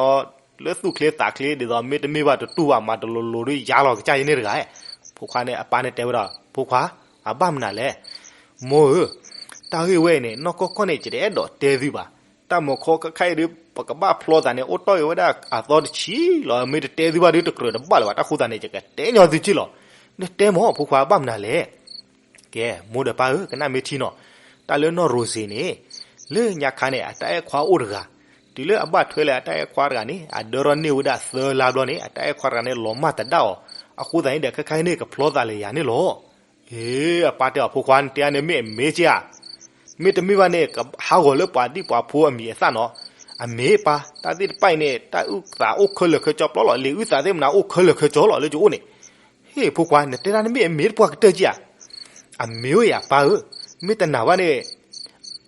လၢသူၣ်ချ့သးချ့ ဒ်သိးမ့တမ့ၢ်ဘၣ်တတူၢ်ဘၣ်မၤတလိၤလိၤဒီးယါလီၤကစၢ်ယဲန့ၣ်တဂၤ, ဖိခွါန့ၣ် အပၢ်န့ၣ်တဲဝဲဒၣ် ဖိခွါ အဘၣ်မနုၤလဲၣ်. မိၢ်ဧၢ, တၢ်ဂ့ၢ်ဝဲအံၤန့ၣ် နီၢ်ကီၢ်ကီၢ်န့ၣ် ယတအဲၣ်ဒိးတဲသုဘၣ်. တၢ်မုာ်ခီခဲခါအံၤဒုး ပကဘၣ်ဖျီသးန့ၣ် အိၣ်တီၢ်ဂ့ၤဝဲဒၣ်အသီတဆံလီၤ. မ့ၢ်တတဲသုဘၣ်ဒုး တကြၢးတဘၣ်လၢၤဘၣ်. တၢ်ဃိသတးန့ၣ် ယကတဲညီသုက့ၢ်လီၤ. နတဲမ့ၢ်ဖိခွါဘၣ်မနုၤလဲၣ်. ကဲ မိၢ်ဒီးပၢ်ဧၢ, ကနၣ်မ့ၢ်ထံနီၤ, တၢ်လၢနီၢ်ရိၤစ့ၤန့ၣ် လၢညါခါန့ၣ် အတၢ်အဲၣ်ခွါအိၣ်တဂၤ, တုၤလၢအဘၣ်ထွဲလၢအတၢ်အဲၣ်ခွါတဂၤန့ၣ် အဒၢထီၣ်န့ၢ်ဝဲဒၣ်သၢလါဘျီန့ၣ် အတၢ်အဲၣ်ခွါတဂၤန့ၣ် လီၤမၢ်တဒၣ်အီၤ, အဃိသတးန့ၣ်ဒီး ခဲခါအံၤန့ၣ် ကဖျီသးလၢယၤန့ၣ်လီၤ. ဟ့ၣ်, အပၢ်တဲအီၤ ဖိခွါ နတဲအါန့ၣ်မ့ၢ်အမ့ၢ်က့ဧါ. မ့တမ့ၢ်ဘၣ်န့ၣ် ကဟးဂီၤလၢပှၤဒံၣ်ပှၤဖိအမံၤအသၣ်နီၤ. အမ့ၢ်ပၢ်, တၢ်သ့ၣ်တဖၣ်အံၤန့ၣ် တၢ်အုၣ်သးအိၣ်ခဲလၢာ်ခဲဆ့ပျီလီၤ. လံာ်အုၣ်သးသ့ၣ်မနုၤအိၣ်ခဲလၢာ်ခဲဆ့လီၤ လၢယအိၣ်န့ၣ်. ဟ့ၣ် ဖိခွါ နတဲဒၣ်န့ၣ်မ့ၢ်အမ့ၢ်တပှၢ်ကတၢၢ်က့ဧါ. အမ့ၢ်ဝဲယၤပၢ်ဧၢ, မ့ၢ်တနာ်ဘၣ်န့ၣ်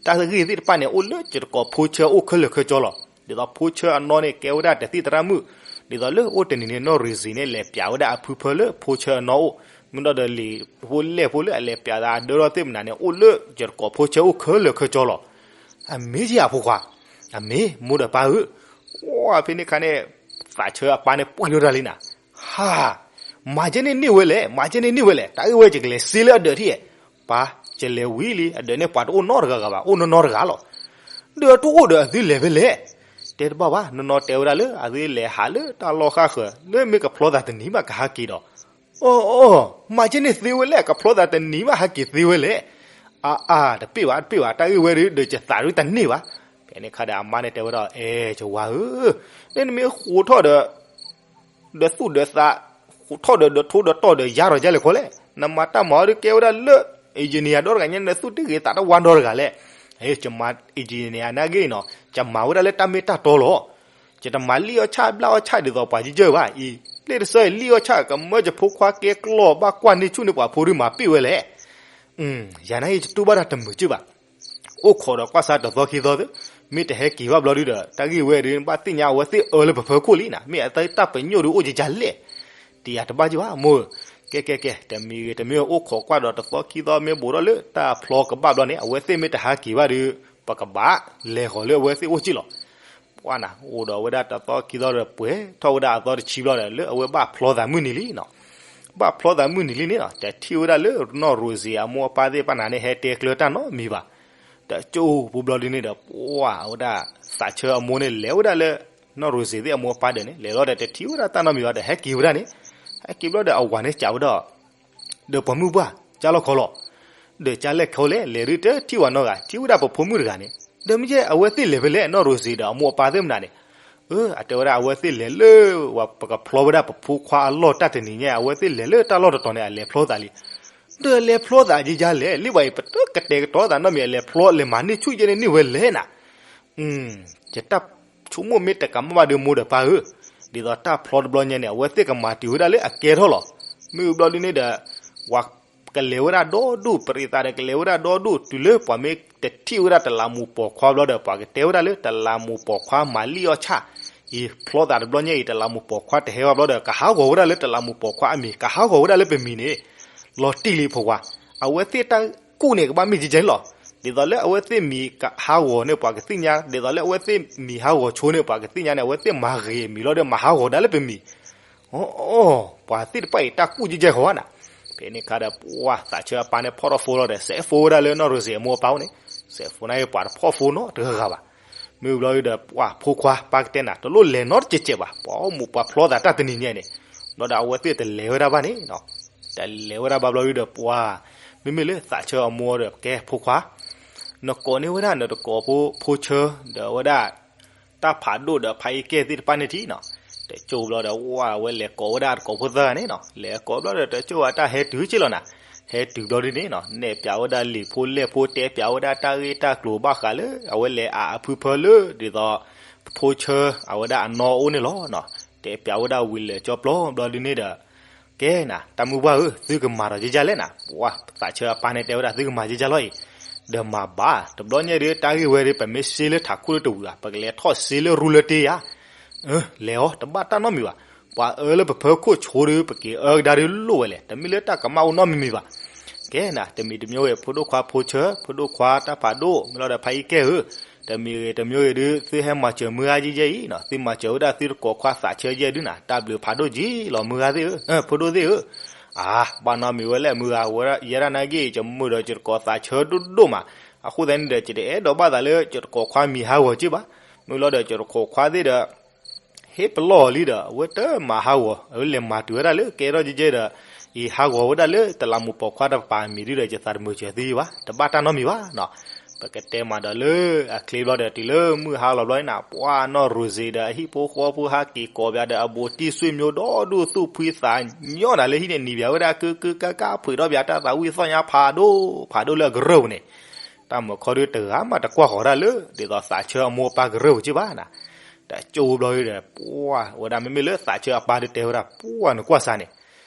တၢ်ဂ့ၢ်သ့ၣ်တဖၣ်န့ၣ် အိၣ်လၢယတကိးဖိဆၢအိၣ်ခဲလၢာ်ခဲဆ့လီၤ. ဒ်သိးဖိဆၢအနီၢ်န့ၣ် ကဲဝဲဒၣ်တသံၣ်သရၣ်မုၣ်, ဒ်သိးလၢအိၣ်တနံၤန့ၣ် နီၢ်ရံၤစံၤန့ၣ် လဲၤပျးဝဲဒၣ်အဖုဖၢလၢဖိဆၢအနီၢ်အိၣ်, မ့ၢ်ဒီးလံာ်ဖိလဲၢ်ဖိလၢအလဲၤပျးသးအဒၢထီၣ်သ့ၣ်မနုၤန့ၣ် အိၣ်လၢယတကိးဖိဆၢအိၣ်ခဲလၢာ်ခဲဆ့လီၤ. အမ့ၢ်ယၤဖိခွါ, အမ့ၢ်မိၢ်ဒီးပၢ်ဧၢ. ဝဲဖဲန့ၣ်ခါန့ၣ် သးဆၢအပၢ်န့ၣ်ပှ့ၤလိာ်တၢ်လံနၤ, ဟါ မၤကဲန့ၣ်န့ၢ်ဝဲလဲၣ်, မၤကဲန့ၣ်န့ၢ်ဝဲလဲၣ်, တၢ်ဂ့ၢ်ဝဲယကလဲၤစ့လၢအဒၢးထံၣ်, ပၢ်, ယလဲၤဝံၤလံ, အဒၢးန့ၣ်ပှၤတအိၣ်နီတဂၤဂၤဘၣ်, အိၣ်နီၢ်နီၢ်တဂၤလီၤ. ဒီးတအိၣ်ဒီးအသုလဲၤဖဲလဲၣ်. တဲတဘၣ်ဘၣ်, နီၢ်နီၢ်တဲဝဲဒၣ်လၢ အသုလဲၤဟးလၢတၢ်လီၢ်ဃၣ်ဃၢၤ လၢမ့ၢ်ကဖျီသးတနံၤမးကဟးက့ၤဒီး, အိ, အိ, မၤကဲန့ၣ်သ့ဝဲလဲၣ်, ကဖျီသးတနံၤမးဟးက့ၤသ့ဝဲလဲၣ်. အါအါ, တပ့ၢ်ဘၣ်, တပ့ၢ်ဘၣ်, တၢ်ဂ့ၢ်ဝဲဒီး ဒီးယသးဒုတန့ၢ်ဘၣ်. ဖဲန့ၣ်ခါဒီးအမါန့ၣ်တဲဝဲဒၣ်, အဲ, ယဝၤဧၢ, နမ့ၢ်ဃိးထီၣ်ဒီး ဒီးသူၣ်ဒီးသး, ထီၣ်ဒီးဒီးထိဒီးတီၢ်ဒီးယါထီၣ်ယါလဲၣ်ခီလဲၣ်. နမၤတၢ်မၤအီၤဒုးကဲဝဲဒၣ်လၢ engineer ဒီတဂၤညါ, နသူၣ်တဂ့ၤသးတဝါဒီတဂၤလဲၣ်. ယမၤ engineer နာ်ဂ့ၤနီၤ, ယမၤဝဲဒၣ်လၢတၢ်မ့ၢ်တၢ်တီလီၤ. ယတမၤလံၣ်အီၣ်ဆၣ်ဘျၣ်အီၣ်ဆၣ်ဒ်သိးပှၤယဲၢ်ဘၣ်အံၤ, လ့ၣ်တဆၢအံၤလံၣ်အီၣ်ဆၣ် ကမၢယဖိခွါကဲကျီၢ်ဘၣ်ကွၢ်န့ၢ်ဆူၣ်န့ၢ်ပှၤဖိဒုးမၤပ့ၢ်ဝဲလဲၣ်. ယၤနာ်ဂ့ၤယတူၢ်ဘၣ်တၢ်တမုာ်က့ၢ်ဘၣ်. အိၣ်ခိးဒီးကွၢ်စးတသီခံသီသ့, မ့ၢ်တဟဲက့ၤဘၣ်ဘျီဒုဒီး တၢ်ဂ့ၢ်ဝဲဒုး ဘၣ်သ့ၣ်ညါအဝဲသ့ၣ်အၢလၢပဖၢခိၣ်လံနီၤ, မ့ၢ်အသးတၢ်ပညိၣ်ဒုးအိၣ်ကကလဲၣ်. တယၤတဘၣ်က့ၢ်ဘၣ်မိၢ်ဧၢ, ကဲကဲကဲ, တမံၤဂ့ၤတမံၤအိၣ်ခိးကွၢ်ဒီးတသီခံသီမ့ၢ်ဘူးထီၣ်လၢတၢ်ဖျီကဘၣ်ဘျီန့ၣ် အဝဲသ့ၣ်မ့ၢ်တဟးက့ၤဘၣ်ဒီး ပကဘၣ်လဲၤဃီၤလၢအဝဲသ့ၣ်အိၣ်က့ၢ်လီၤ. ပှၢ်နၤ အိၣ်ဒီးဝဲဒၣ်တသီခံသီဒီးပှဲၤထီၣ်ဝဲဒၣ်အသီတဆံဘျီဒီး လၢအဝဲဘၣ်ဖျီသးမုၢ်နံၤလံနီၤ. ဘၣ်ဖျီသးမုၢ်နံၤလံန့ၣ်နီၤ, တထံၣ်ဝဲဒၣ်လၢနီၢ်ရိၤစ့ၤအမိၢ်အပၢ်သ့ၣ်တဖၣ်နၤန့ၣ် ဟဲတဲကျၢၤတၢ်နီတမံၤဘၣ်. တကၠိဖိဘျီဒုန့ၣ်ဒီး ပှၢ်ဝဲဒၣ်သးဆၢအမိၢ်န့ၣ် လဲၤဝဲဒၣ်လၢနီၢ်ရိၤစ့ၤသ့ၣ်အမိၢ်အပၢ်ဒၢးန့ၣ် လဲၤလီၤဒီးတထံၣ်ဝဲဒၣ်တၢ်နီတမံၤဘၣ်ဒီး ဟဲက့ၤဝဲဒၣ်န့ၣ်, ဟဲက့ၤဘျီဒီးအဝၤန့ၣ်စံးဝဲဒၣ် ဒီးပှၤမုၣ်ပှၢ် ကၢ်လီၢ်ခီလီၤ. ဒီးကၢ်လဲၣ်ခီလဲၣ် လဲၤဒုးတထံၣ်ဝဲနီတဂၤ, ထံၣ်ဝဲဒၣ်ပဖိမုၣ်တဂၤန့ၣ်, ဒီးမ့ၢ်ကဲအဝဲသ့ၣ်လဲၤဖဲလဲၣ် နီၢ်ရိၤစ့ၤဒီးအမိၢ်အပၢ်သ့ၣ်မနုၤန့ၣ်, အတဲဝဲဒၣ်အဝဲသ့ၣ်လဲၤလၢ ပကဖျီဝဲဒၣ်ပဖိခွါအလီၢ်တၢ်တနံၤညါ အဝဲသ့ၣ်လဲၤလၢတၢ်လီၢ်တတီၤန့ၣ် အလဲၤဖျီသးလံ. ဒီးလဲၤဖျီသးကကလဲၣ် လၢဘၣ်အံၤ ပတကတဲာ်ကတီၤသးနီတမံၤ အလဲၤဖျီလဲၤမၤန့ၢ်ဆူၣ်ယဲန့ၣ်န့ၢ်ဝဲလဲၣ်နၤ. ယတၢ်ဆိကမိၣ်မ့ၢ်တကးမၣ်ဘၣ်ဒီးမိၢ်ဒီးပၢ်ဧၢ, ဒ်သိးတၢ်ဖျီတဘျီညါန့ၣ် အဝဲသ့ၣ်ကမၤတုၤဝဲဒၣ်လၢအကဲထီၣ်လီၤ. မ့ၢ်ဘျီဒုန့ၣ်ဒီး ပှၤကလဲၤဝဲဒၣ်ဒီဒူၣ် ပရံးသးဒီးကလဲၤဝဲဒၣ်ဒီဒူၣ် တုၤလၢပှၤမ့ၢ်တထံၣ်ဝဲဒၣ်တလးမူးပိာ်ခွါဘျီဒီး ပှၤကတဲဝဲဒၣ်လၢတလးမူးပိာ်ခွါမၤလံၣ်အီၣ်ဆၣ်, အံၤဖျီသးတဘျီညါအံၤ တလးမူးပိာ်ခွါတဟဲဘၣ်ဘျီဒီး ကဟးဂီၤဝဲဒၣ်လၢတလးမူးပိာ်ခွါအမံၤ ကဟးဂီၤဝဲဒၣ်လၢပမံၤန့ၣ် လီၤတံၢ်လံဖိခွါ, အဝဲသ့ၣ်တၢ်ကူၣ်န့ၣ်ကဘၣ်မ့ၢ်ကဲကဲန့ၣ်လီၤ. ဒ်သိးလၢအဝဲသ့ၣ်မံၤကဟးဂီၤန့ၣ် ပှၤကသ့ၣ်ညါ, ဒ်သိးလၢအဝဲသ့ၣ်မံၤဟးဂီၤဆိန့ၣ် ပှၤကသ့ၣ်ညါန့ၣ် အဝဲသ့ၣ်မၤဂ့ၤအမံၤလီၤဒီး မၤဟးဂီၤဒၣ်လၢပမံၤ. အိ, ပှၤသ့ၣ်တဖၣ်အံၤတၢ်ကူၣ်ကဲကဲဃီဧါနၤ. ဖဲန့ၣ်ခါဒီး ပှၢ်သးဆၢအပၢ်န့ၣ်ဖီၣ်ထီၣ်ဖိလီၤဒီး စဲးဖိဝဲဒၣ်လၢနီၢ်ရိၤစ့ၤအမိၢ်အပၢ်အိၣ်န့ၣ်, စဲးဖိန့ၣ်ပှၤတဖီၣ်ဖိနီတဂၤဂၤဘၣ်. မ့ၢ်ဘျီဒီး ပှၢ်ဖိခွါပၢ်ကတဲနၤ တလိၣ်လဲၤနီတစဲးစဲးဘၣ်, ပှၤအိၣ်မူးပှၤဖျီသးတၢ်တနံၤညါန့ၣ်, ဘျီဒီးအဝဲသ့ၣ်တလဲၤဝဲဒၣ်ဘၣ်န့ၣ် တလဲၤဝဲဒၣ်ဘၣ်ဘျီဒီး ပှၢ် မ့မ့ၢ်လၢသးဆၢအမိၢ်ဒီး ကဲဖိခွါ, နကိးန့ၢ်ဝဲဒၣ်နတကိးဖိ ဖိဆၢ ဒီးဝဲဒၣ် တၢ်ဖးဒိၣ်ဒီးဖးအံကဲၣ်သ့ၣ်တဖၣ်န့ၣ်ထံၣ်နီၤ. တကၠိဘျီဒီး ဝဲလဲၤကိးဝဲဒၣ်တကိးဖိသၢဂၤန့ၣ်နီၤ, လဲၤကိးဘျီဒီး တကၠိအတၢ်ဟဲတုၤက့ၢ်လီၤနၤ. ဟဲတုၤဘျီဒုန့ၣ်နီၤ နဲၣ်ပၠးဝဲဒၣ်လံာ်ဖိလဲၢ်ဖိ တဲပၠးဝဲဒၣ်တၢ်ဂ့ၢ်တၢ်ကျိၤဘၣ်ဃးလၢ အဝဲလဲၤအးအဖုဖၢလၢ ဒ်သိး ဖိဆၢ အဝဲဒၣ်အနီၢ်အိၣ်န့ၣ်လီၤနီၤ. တဲပၠးဝဲဒၣ်ဝံၤလၢာ်ကၠီပျီဘျီဒုန့ၣ်ဒီး ကဲနၤ တၢ်မုၢ်ပှၢ်ဧၢ, သုကမၤဒီးယဲယဲလဲၣ်နၤ. ပှၢ်သးဆၢအပၢ်န့ၣ်တဲဝဲဒၣ် သုကမၤယဲယဲလီၤအံၤ, ဒီးမၤဘၣ် တဘျီညါဒီး တၢ်ဂ့ၢ်ဝဲဒီး ပမ့ၢ်စ့လၢထးခိၣ်လၢတဝံၤဘၣ် ပကလဲၤထီၣ်စ့လၢရူလၢတ့ဧါ. အၢ လဲၤအီၤ တဘၣ်တၢ်နီတမံၤဘၣ်. ပှၤအၢလၢပဖၢခိၣ်ဆိဒီး ပက့ၤအၢကဒါဒီးလိၣ်ဝဲလဲၣ်, တမ့ၢ်လၢတၢ်ကမၣ်အိၣ်နီတမံၤမံၤဘၣ်. ကဲနၤ တမံၤတမံၤဂ့ၤ ဖိဒိၣ်ခွါဖိဆၢ ဖိဒိၣ်ခွါတၢ်ဖးဒိၣ် မ့ၢ်လီၤဒီးဖးအံကဲၣ်ဧၢ, တမံၤဂ့ၤတမံၤဂ့ၤဒီး သုဟဲမၤစၢၤမုၢ်ဂၤယဲယဲအံၤနီၤ, သုမၤစၢၤဝဲဒၣ်သုတကိးခွါသးဆၢယဲဒုနၤ, တၢ်ဘျုးဖးဒိၣ်က့ၤလီၤမုၢ်ဂၤသ့ၣ်ဧၢ, ဖိဒိၣ်သ့ၣ်ဧၢ. အါ ဘၣ်နီတမံၤဝဲလဲၣ် မုၢ်ဂၤဝဲဒၣ် ယဲဒၣ်နာ်က့ ယမုာ်ဒီးယတကိးသးဆၢဒိၣ်ဒိၣ်မး, အဃိသတးန့ၣ်ဒီး ယတအဲၣ်ဒိးဘၣ်သးလၢယတကိးခွါမံၤဟးဂီၤက့ၢ်ဘၣ်. မ့ၢ်လီၤဒီးယတကိးခွါသ့ၣ်ဒီး ဟ့ၣ်ပလီၢ်အီၤလံဒီး အဝဲတမၤဟးဂီၤ အဝဲလဲၤမၤတုၤဝဲဒၣ်လၢကဲထီၣ်ကဲကဲဒီး ယဟးဂီၤဝဲဒၣ်လၢတလးမူးပိာ်ခွါတပၤအမံၤဒုဒီး ယသးတမုာ်စၢၤသုဘၣ်, တဘၣ်တၢ်နီတမံၤဘၣ်နီၤ. ပကတဲမးဒီးလၢအချ့ဘျီဒီး တုၤလၢမုၢ်ဟါလီၤဘျီန့ၣ်နၤ ပှၢ်နီၢ်ရိၤစ့ၤဒီးအဟံၣ်ဖိဃီဖိဟးက့ၤကိးပၠးဒီး အဘူးတံၢ်ဆွေမျိုးဒီဒူၣ် သူၣ်ဖှံသးညီနၤလၢဟံၣ်န့ၣ် နံၤပၠးဝဲဒၣ် ကုကုကက ဖှံးထီၣ်ပၠးတၢ်သးဝံၣ်သီၣ်ညါဖးဒိၣ်ဖးဒိၣ်လၢအကရၢၢ်ပူၤန့ၣ်, တၢ်မုာ်ခီဒုတဂၤမးတကွၢ်ဃီၤဒၣ်လၢ ဒ်သိးသးဆၢအမိၢ်အပၢ်ကရၢၢ်ပူၤက့ၢ်ဘၣ်နၤ. တကၠိဘျီဒီး ပှၢ်ဝဲဒၣ် မ့မ့ၢ်လၢသးဆၢအပၢ်ဒုတဲဝဲဒၣ် ပှၢ်နကွၢ်စါန့ၣ်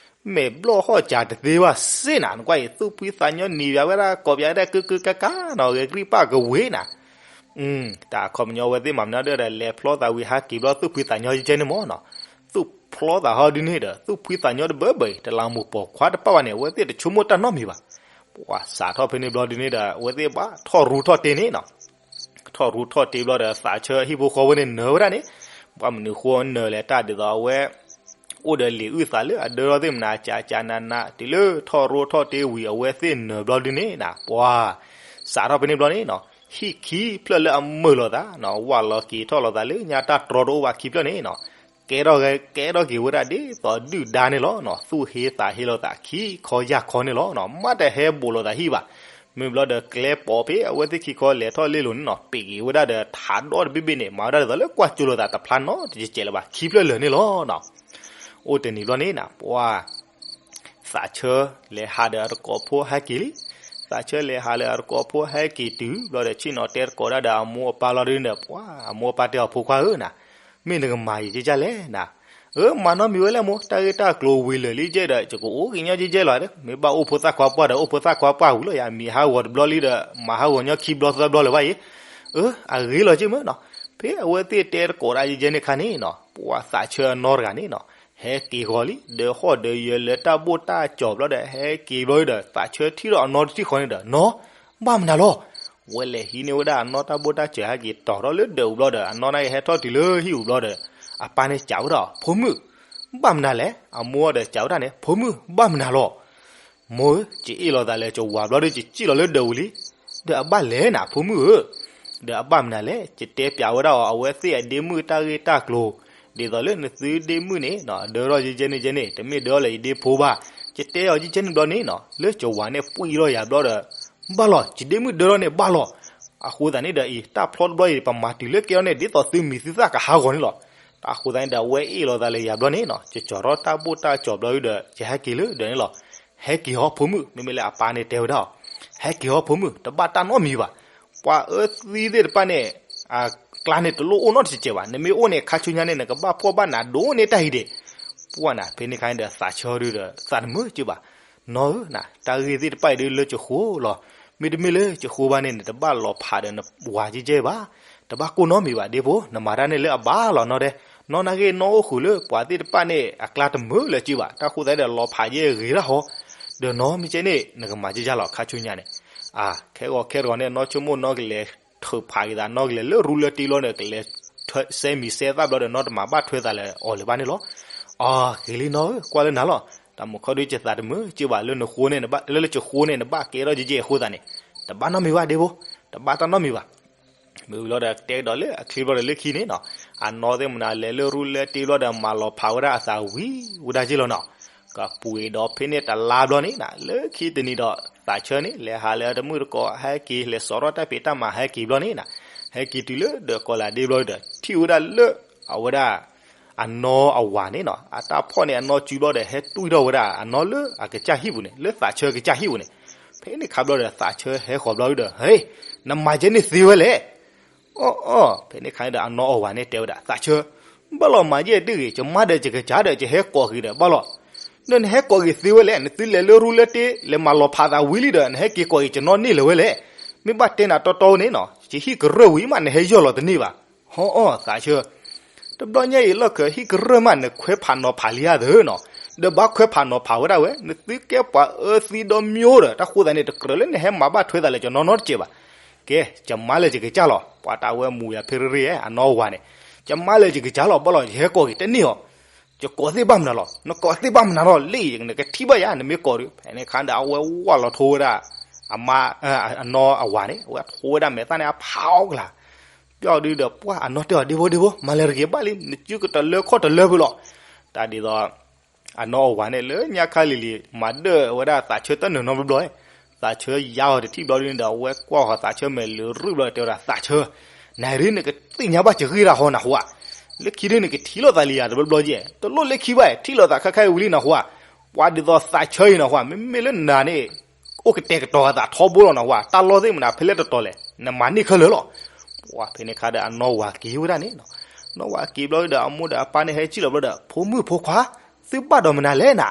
မဲာ်ဘျီၣ်ဟီၣ်စၢ်တသ့ဘၣ်စ့ၢ်နၤ, နကွၢ်အံၤ သူၣ်ဖှံသးညီနံၤပၠးဝဲဒၣ် ကိးပၠးဝဲဒၣ် ကုကုကကနီၤ ဂဲၤကရံၣ်ပၢ်ကဝ့ၤနၤ. တၢ်အခီပညီအဝဲသ့ၣ်မၤမနုၤဒီး လဲၤဖျီသးဝံၤဟးက့ၤဘျီ သူၣ်ဖှံသးညီကဲန့ၣ်မးနီၤ. သူၣ်ဖျီသးဟီဒုန့ၣ်ဒီး သူၣ်ဖှံသးညီတဘၢဘၢအံၤ တလးမူးပိာ်ခွါတပာ်ဘၣ်န့ၣ် အဝဲသ့ၣ်တဆိကမိၣ်တၢ်နီတမံၤဘၣ်. ပှၢ်စးထီၣ်ဖဲန့ၣ်ဘျီဒုန့ၣ်ဒီး အဝဲသ့ၣ်ဘၣ်ထီၣ်ရူထီၣ်တ့န့ၣ်နီၤ. ထီၣ်ရူထီၣ်တ့ဘျီဒီး သးဆၢအဟံၣ်ဖိဃီဖိန့ၣ်နၢၤဝဲဒၣ်န့ၣ်, ဘၣ်မနုၤဃိနၢၤလဲၣ် တၢ်ဒ်သိးအဝဲ အိၣ်ဒီးလံာ်အုၣ်သးလၢအဒၢထီၣ်သ့ၣ်မနၤ ကကနးနး တုၤလၢထီၣ်ရိထီၣ်တ့ဝံၤ အဝဲသ့ၣ်နၢၤဘျီဒုန့ၣ်နၤ ပှၤ စးထီၣ်ဖဲန့ၣ်ဘျီန့ၣ်နီၤ ဟံၣ်ခံဖျၢၣ်လၢအမုာ်လိာ်သးနီၤ ဝၢ်လီၤက့ၤထီၣ်လိာ်သးလၢညါတၢ်တြီတအိၣ်ဘၣ်ခံဖျၢၣ်န့ၣ်နီၤ ကဲထီၣ်ကဲထီၣ်က့ၤဝဲဒၣ်ဒ်သိးဒုၣ်ဒါန့ၣ်လီၤနီၤ သူၣ်ဟ့သးဟ့လိာ်သးခံခီယၢ်ခီန့ၣ်လီၤနီၤ မ့ၢ်တဟဲဘူးလိာ်သးဟံၣ်ဘၣ် မ့ၢ်ဘျီဒီးကျဲပိာ်ဖဲအဝဲသ့ၣ်ခံခီလဲၤထီၣ်လ့လိၤန့ၣ်နီၤ ပ့ၤက့ၤဝဲဒၣ်ဒီးထးဒီတဘ့ၣ်ဘ့ၣ်န့ၣ် မၤဝဲဒၣ်ဒ်သိးလၢကွၢ်ကၠိလိာ်သးတဖျါနီတကဲးလၢၤဘၣ် ခံဖျၢၣ်လၢာ်န့ၣ်လီၤနီၤ အိၣ်တနံၤဘျီန့ၣ်နၤ ပှၤ သးဆၢလဲၤဟးဒီးအတကိးဖိဟဲက့ၤလံ သးဆၢလဲၤဟးလၢအတကိးဖိဟဲက့ၤတုၤဘျီဒီး ဆ့ၣ်နီၤတဲတကိးဒၣ်ဒီးအမိၢ်အပၢ်လီၤဒုန့ၣ် ပှၤအမိၢ်အပၢ်တဲအီၤ ဖိခွါဧၢနၤ မ့ၢ်နကမၤယံာ်ကဲကၢ်လဲၣ်နၤ အၢ မၤနီတမံၤဝဲလဲၣ်မိၢ် တၢ်ဂ့ၢ်တၢ်ကျိၤဝံၤလၢာ်လံကဲဒီး ယကအိၣ်ကညီကဲကၢ်လီၤ မ့ၢ်ဘၣ်အိၣ်ဖိသၣ်ခွါပှၢ်ဒီး အိၣ်ဖိသၣ်ခွါပှၢ်ဝံၤလီၤယၤ မံၤဟးဂီၤတဘျီလံဒီး မၤဟးဂီၤညီခံဘျီသၢဘျီလၢၤဘၣ်အံၤ အၢ အဂ့ၤလီၤက့မ့ၢ်နီၤ ဖဲအဝဲသ့ၣ်တဲတကိးဒၣ်ယဲကဲန့ၣ်ခါန့ၣ်နီၤ ပှၤသးဆၢအနီတဂၤန့ၣ်နီၤ ဟဲက့ၤဃီၤလံ ဒီးဟီၣ်ဒီးယၢၤလၢတၢ်ဘိၣ်တၢ်ကၠီၤဘျီဒီး ဟဲက့ၤဘျီဒီး သးဆၢထံၣ်ထီၣ်အနီတထံၣ်ဃီန့ၣ်ဒီး နီၤ ဘၣ်မနုၤလီၤ ဝဲလဲၤဟံးန့ၢ်ဝဲဒၣ်အနီၢ်တၢ်ဘိၣ်တၢ်စၢၤ ဟဲက့ၤတီၤထီၣ်လၢဒၢးပူၤဘျီဒီး အနီၢ်န့ၣ်က့ၤဟဲထီၣ်တုၤလၢဟံၣ်ပူၤဘျီဒီး အပၢ်န့ၣ်စံးဝဲဒၣ် ဖိမုၣ် ဘၣ်မနုၤလဲၣ် အမိၢ်ဒီးစံးဝဲဒၣ်န့ၣ် ဖိမုၣ် ဘၣ်မနုၤလီၤ မိၢ်ဧၢ ယအ့ၣ်လိာ်သးလၢယဝၤဘျီဒီး ယစံၣ်လီၤလၢဒၢးပူၤလံ ဒီးအဘၣ်လဲၣ်နၤ ဖိမုၣ်ဧၢ ဒီးအဘၣ်မနုၤလဲၣ် ယတဲပျးဝဲဒၣ်အီၤ အဝဲသ့ၣ်အဒ့မုၣ်တၢ်ဂ့ၢ်တၢ်ကျိၤ ဒ်သိးလၢနသုဒ့မုၣ်န့ၣ် ဒၢထီၣ်ယဲကဲန့ၣ်ကဲန့ၣ် တမ့ၢ်ဒၢထီၣ်လၢယဒ့ဖိဘၣ် ယတဲအီၤယဲကဲန့ၣ်ဘျီန့ၣ်နီၤ လၢယဝၤန့ၣ်ပှံၢ်ထီၣ်ယၤဘျီဒီး ဘၣ်လီၤ ယဒ့မုၣ်ဒၢထီၣ်န့ၣ်ဘၣ်လီၤ အဃိသတးန့ၣ်ဒီးအံၤ တၢ်ဖျီတဘျီအံၤ ပမၤတုၤလၢကဲထီၣ်န့ၣ် ဒ်သိးသုမံၤသုသၣ်ကဟးဂီၤန့ၣ်လီၤ တၢ်အဃိသတးန့ၣ်ဒီး အဝဲအ့ၣ်လိာ်သးလၢယၤဘျီန့ၣ်နီၤ ယကၠီၤထီၣ်တၢ်ဘိၣ်တၢ်ကၠီၤဘျီဒီး ယဟဲက့ၤလၢဒၢးန့ၣ်လီၤ ဟဲက့ၤဟီဖိမုၣ် မ့မ့ၢ်လၢအပၢ်န့ၣ်တဲဝဲဒၣ်အီၤ ဟဲက့ၤဟီဖိမုၣ် တဘၣ်တၢ်နီတမံၤဘၣ် ပှၤအၢသံသ့ၣ်တဖၣ်န့ၣ် အကျါန့ၣ်တလိၣ်အိၣ်နီတစဲးဘၣ် နမ့ၢ်အိၣ်န့ၣ် ခါဆူညါန့ၣ် နကဘၣ်ဖှီၣ်ဘၣ်နးဒိၣ်န့ၢ်တၢ်အံၤဒံး ပှၢ်နၤ ဖဲန့ၣ်ခါန့ၣ်ဒီး သးဆၢဒုဒီး သးတမုာ်က့ဘၣ် နီၢ်ဧၢနၤ တၢ်ဂ့ၢ်သ့ၣ်တဖၣ်အံၤဒုလၢကဃိလီၤ မ့တမ့ၢ်လၢကဃိဘၣ်န့ၣ် နတဘၣ်လီၤဖးဒီးနဝၤကဲကဲဘၣ် တဘၣ်ကိၢ်နီတမံၤဘၣ် ဒ့ဖိ နမၤတၢ်န့ၣ်လၢအဘၣ်လီၤနီၢ်ဒဲး နီၢ်နာ်က့ နီၢ်အိၣ်ဃုာ်လၢပှၤသ့ၣ်တဖၣ်န့ၣ် အကျါတမုာ်လၢၤက့ဘၣ် တၢ်ဃိသတးဒီး လီၤဖးယဲဂ့ၤတၢ်ဟီ ဒီးနီၢ်မ့ၢ်ကဲန့ၣ် နကမၤကဲကၢ်လီၤ ခါဆူညါန့ၣ် အ ခဲဂီၤခဲတဂီၤန့ၣ် နီၢ်ဆိကမိၣ်နီၢ်ကလဲၤထုးဖးက့ၤသး နီၢ်ကလဲၤလၢရူလၢတ့လီၤဒီး ကလဲၤ စဲမံၤစဲသၣ်ဘျီဒီး နီၢ်တမၤဘၣ်ထွဲသးလၢအီၤလၢၤဘၣ်န့ၣ်လီၤ အ ဂ့ၤလံနီၢ်ဧၢ ကွၢ်လၢနၤလီၤ တၢ်မုာ်ခီဒု ယသးတမုာ်က့ဘၣ်လၢနဃိန့ၣ် လၢကဃိန့ၣ် နဘၣ်ကဲထီၣ်ကဲကဲအဃိသတးန့ၣ် တဘၣ်နီတမံၤဘၣ်ဒ့ဖိ တဘၣ်တၢ်နီတမံၤဘၣ် မ့ၢ်ဝံၤလီၤဒီး တဲကဒီးလၢအချ့ဘျီဒီးလၢခံန့ၣ်နီၤ, အနီၢ်သ့ၣ်မနုၤလဲၤလၢရူလၢတ့ဘျီဒီး မၤလီၤဖးဝဲဒၣ်အသးဝံၤဝဲဒၣ်က့လီၤနီၤ. ကပှ့ၤဒီးဖဲန့ၣ်တလါဘျီန့ၣ်နီၤ, လၢခံတနံၤဒီး သးဆၢန့ၣ် လဲၤဟးလၢအတမုၣ်တကိး ဟဲက့ၤလဲၤစိာ်ထီၣ်တၢ်ဖံးတၢ်မၤဟဲက့ၤဘျီန့ၣ်နီၤ, ဟဲက့ၤတုၤလၢဒီးကီၤလၤဒ့ဘျီဒီး ထံၣ်ဝဲဒၣ်လၢ အဝဲဒၣ် အနီၢ်အဝၤန့ၣ်နီၤ, အတၢ်ဖီၣ်န့ၣ်အနီၢ်စုဘျီဒီး ဟဲတွံၢ်ထီၣ်ဝဲဒၣ်အနီၢ်လၢအကစၢ်ဟံၣ်ပူၤန့ၣ်, လၢသးဆၢကစၢ်ဟံၣ်ပူၤန့ၣ်. ဖဲန့ၣ်ခါဘျီဒီး သးဆၢဟဲဃီၤဘျီဒီး ဟ့, နမၤကဲန့ၣ်သ့ဝဲလဲၣ်. အီၣ်အီၣ်, ဖဲန့ၣ်ခါန့ၣ်ဒီး အနီၢ်အဝၤန့ၣ်တဲဝဲဒၣ် သးဆၢ, ဘၣ်လီၤမၤယဲၢ်ဒုဂ့ၤ, ယမါဒီးယကစၢ်ဒီး ယဟဲကိးက့ၤဒီးဘၣ်လီၤ. ဒီးနဟဲကိးက့ၤသ့ဝဲလဲၣ်, နသုလဲၤလၢရူလၢတ့ လဲၤမၤလီၤဖးသးဝံၤလံဒီး နဟဲက့ၤကိးက့ၤယနီၢ်န့ၢ်လၢၤဝဲလဲၣ်. မ့ၢ်ဘၣ်တဲနၤတီတီန့ၣ်နီၤ, ယဟံၣ်ကရၢၢ်ဝံၤမး နဟဲယီၢ်လီၤတန့ၢ်ဘၣ်. ဟီအီၣ်သးဆၢ, တဘျီညါအံၤလီၢ်ခၢးဟံၣ်ကရၢၢ်မး နခွဲးဖးနီၤဖးလံဧါသၢနီၤ, ဒီးဘၣ်ခွဲးဖးနီၤဖးဝဲဒၣ်ဝဲ, နသုကဲပှၤအၢသံဒီးမၠိဒီး တၢ်ဃိသးန့ၣ် တကြၢးလၢနဟဲမၤဘၣ်ထွဲသးလၢယနီၢ်နီတစဲးဘၣ်. ကဲ, ယမါလၢယကစၢ်လီၤ, ပှၤတၢ်ဝဲမူယၤဖဲရ့ရ့ဧါ အနီၢ်ဝၤန့ၣ်, ယမါလၢယကစၢ်လီၤ ဘၣ်လီၤ ယဟဲကိးက့ၤတန့ၢ်အီၤ. ယကိးသ့ၣ်ဘၣ်မနုၤလီၤ, နကိးသ့ၣ်ဘၣ်မနုၤလီၤ, လၢနကထံၣ်ဘၣ်ယၤ နမ့ၢ်ကိးဒီး. ဖဲန့ၣ်ခါဒီး အဝဲဝၢ်လီၤထိဝဲဒၣ် အမါ, အနီၢ်အဝၤန့ၣ် အဝဲထိဝဲဒၣ်မဲာ်သၣ်န့ၣ် အဖးအီၣ်ကလာ် ပျီဒုဒီး ပှၢ်အနီၢ်တဲအီၤ ဒ့ဖိဒ့ဖိ မၤလၢတဂ့ၤဘၣ်လံ, နစုကတလၢခီၣ်တလၢဖုးလီၤ. တၢ်ဒ်သိး အနီၢ်အဝၤန့ၣ် လၢညါခါလံၤလံၤ မၤဒၢၣ်ဝဲဒၣ်သးဆၢတၢ်နုာ်နီတဘျီဘျီ, သးဆၢယါအီၤတထံၣ်ဘျီဒုန့ၣ်ဒီး အဝဲကွၢ်ဃီၤသးဆၢမဲာ်လုၢ်ရုၢ်ဘျီ တဲဝဲဒၣ် သးဆၢ, နၤဒု နကသ့ၣ်ညါဘၣ်ယဂ့ၢ်တၢ်ဟီနဟူဧါ, လၢခံဒု နကထံၣ်လိာ်သးလံယၤတဘျီဘျီယဲၢ်, တလိၣ်လၢခံဘၣ် ထံၣ်လိာ်သးခါခါအံၤဝံၤလံနဟူဧါ, ပှၤဒ်သိးသးဆၢအံၤနဟူဧါ, မ့မ့ၢ်လၢနၤန့ၣ် အိၣ်ကတဲာ်ကတီၤအသးထီဘိလီၤနဟူဧါ, တၢ်လီၢ်သ့ၣ်မနုၤဖဲလဲၣ်တတီၤလဲၣ်, နမၤန့ၢ်ခဲလၢာ်လီၤ. ပှၢ်ဖဲန့ၣ်ခါဒီး အနီၢ်ဝၤက့ၤဝဲဒၣ်န့ၣ်, နီၢ်ဝၤက့ၤဘျီဒီး အမိၢ်ဒီးအပၢ်န့ၣ်ဟဲစံၣ်လီၤဘျီဒီး ဖိမုၣ်ဖိခွါ, သုဘၣ်ဒီးမနုၤလဲၣ်နၤ.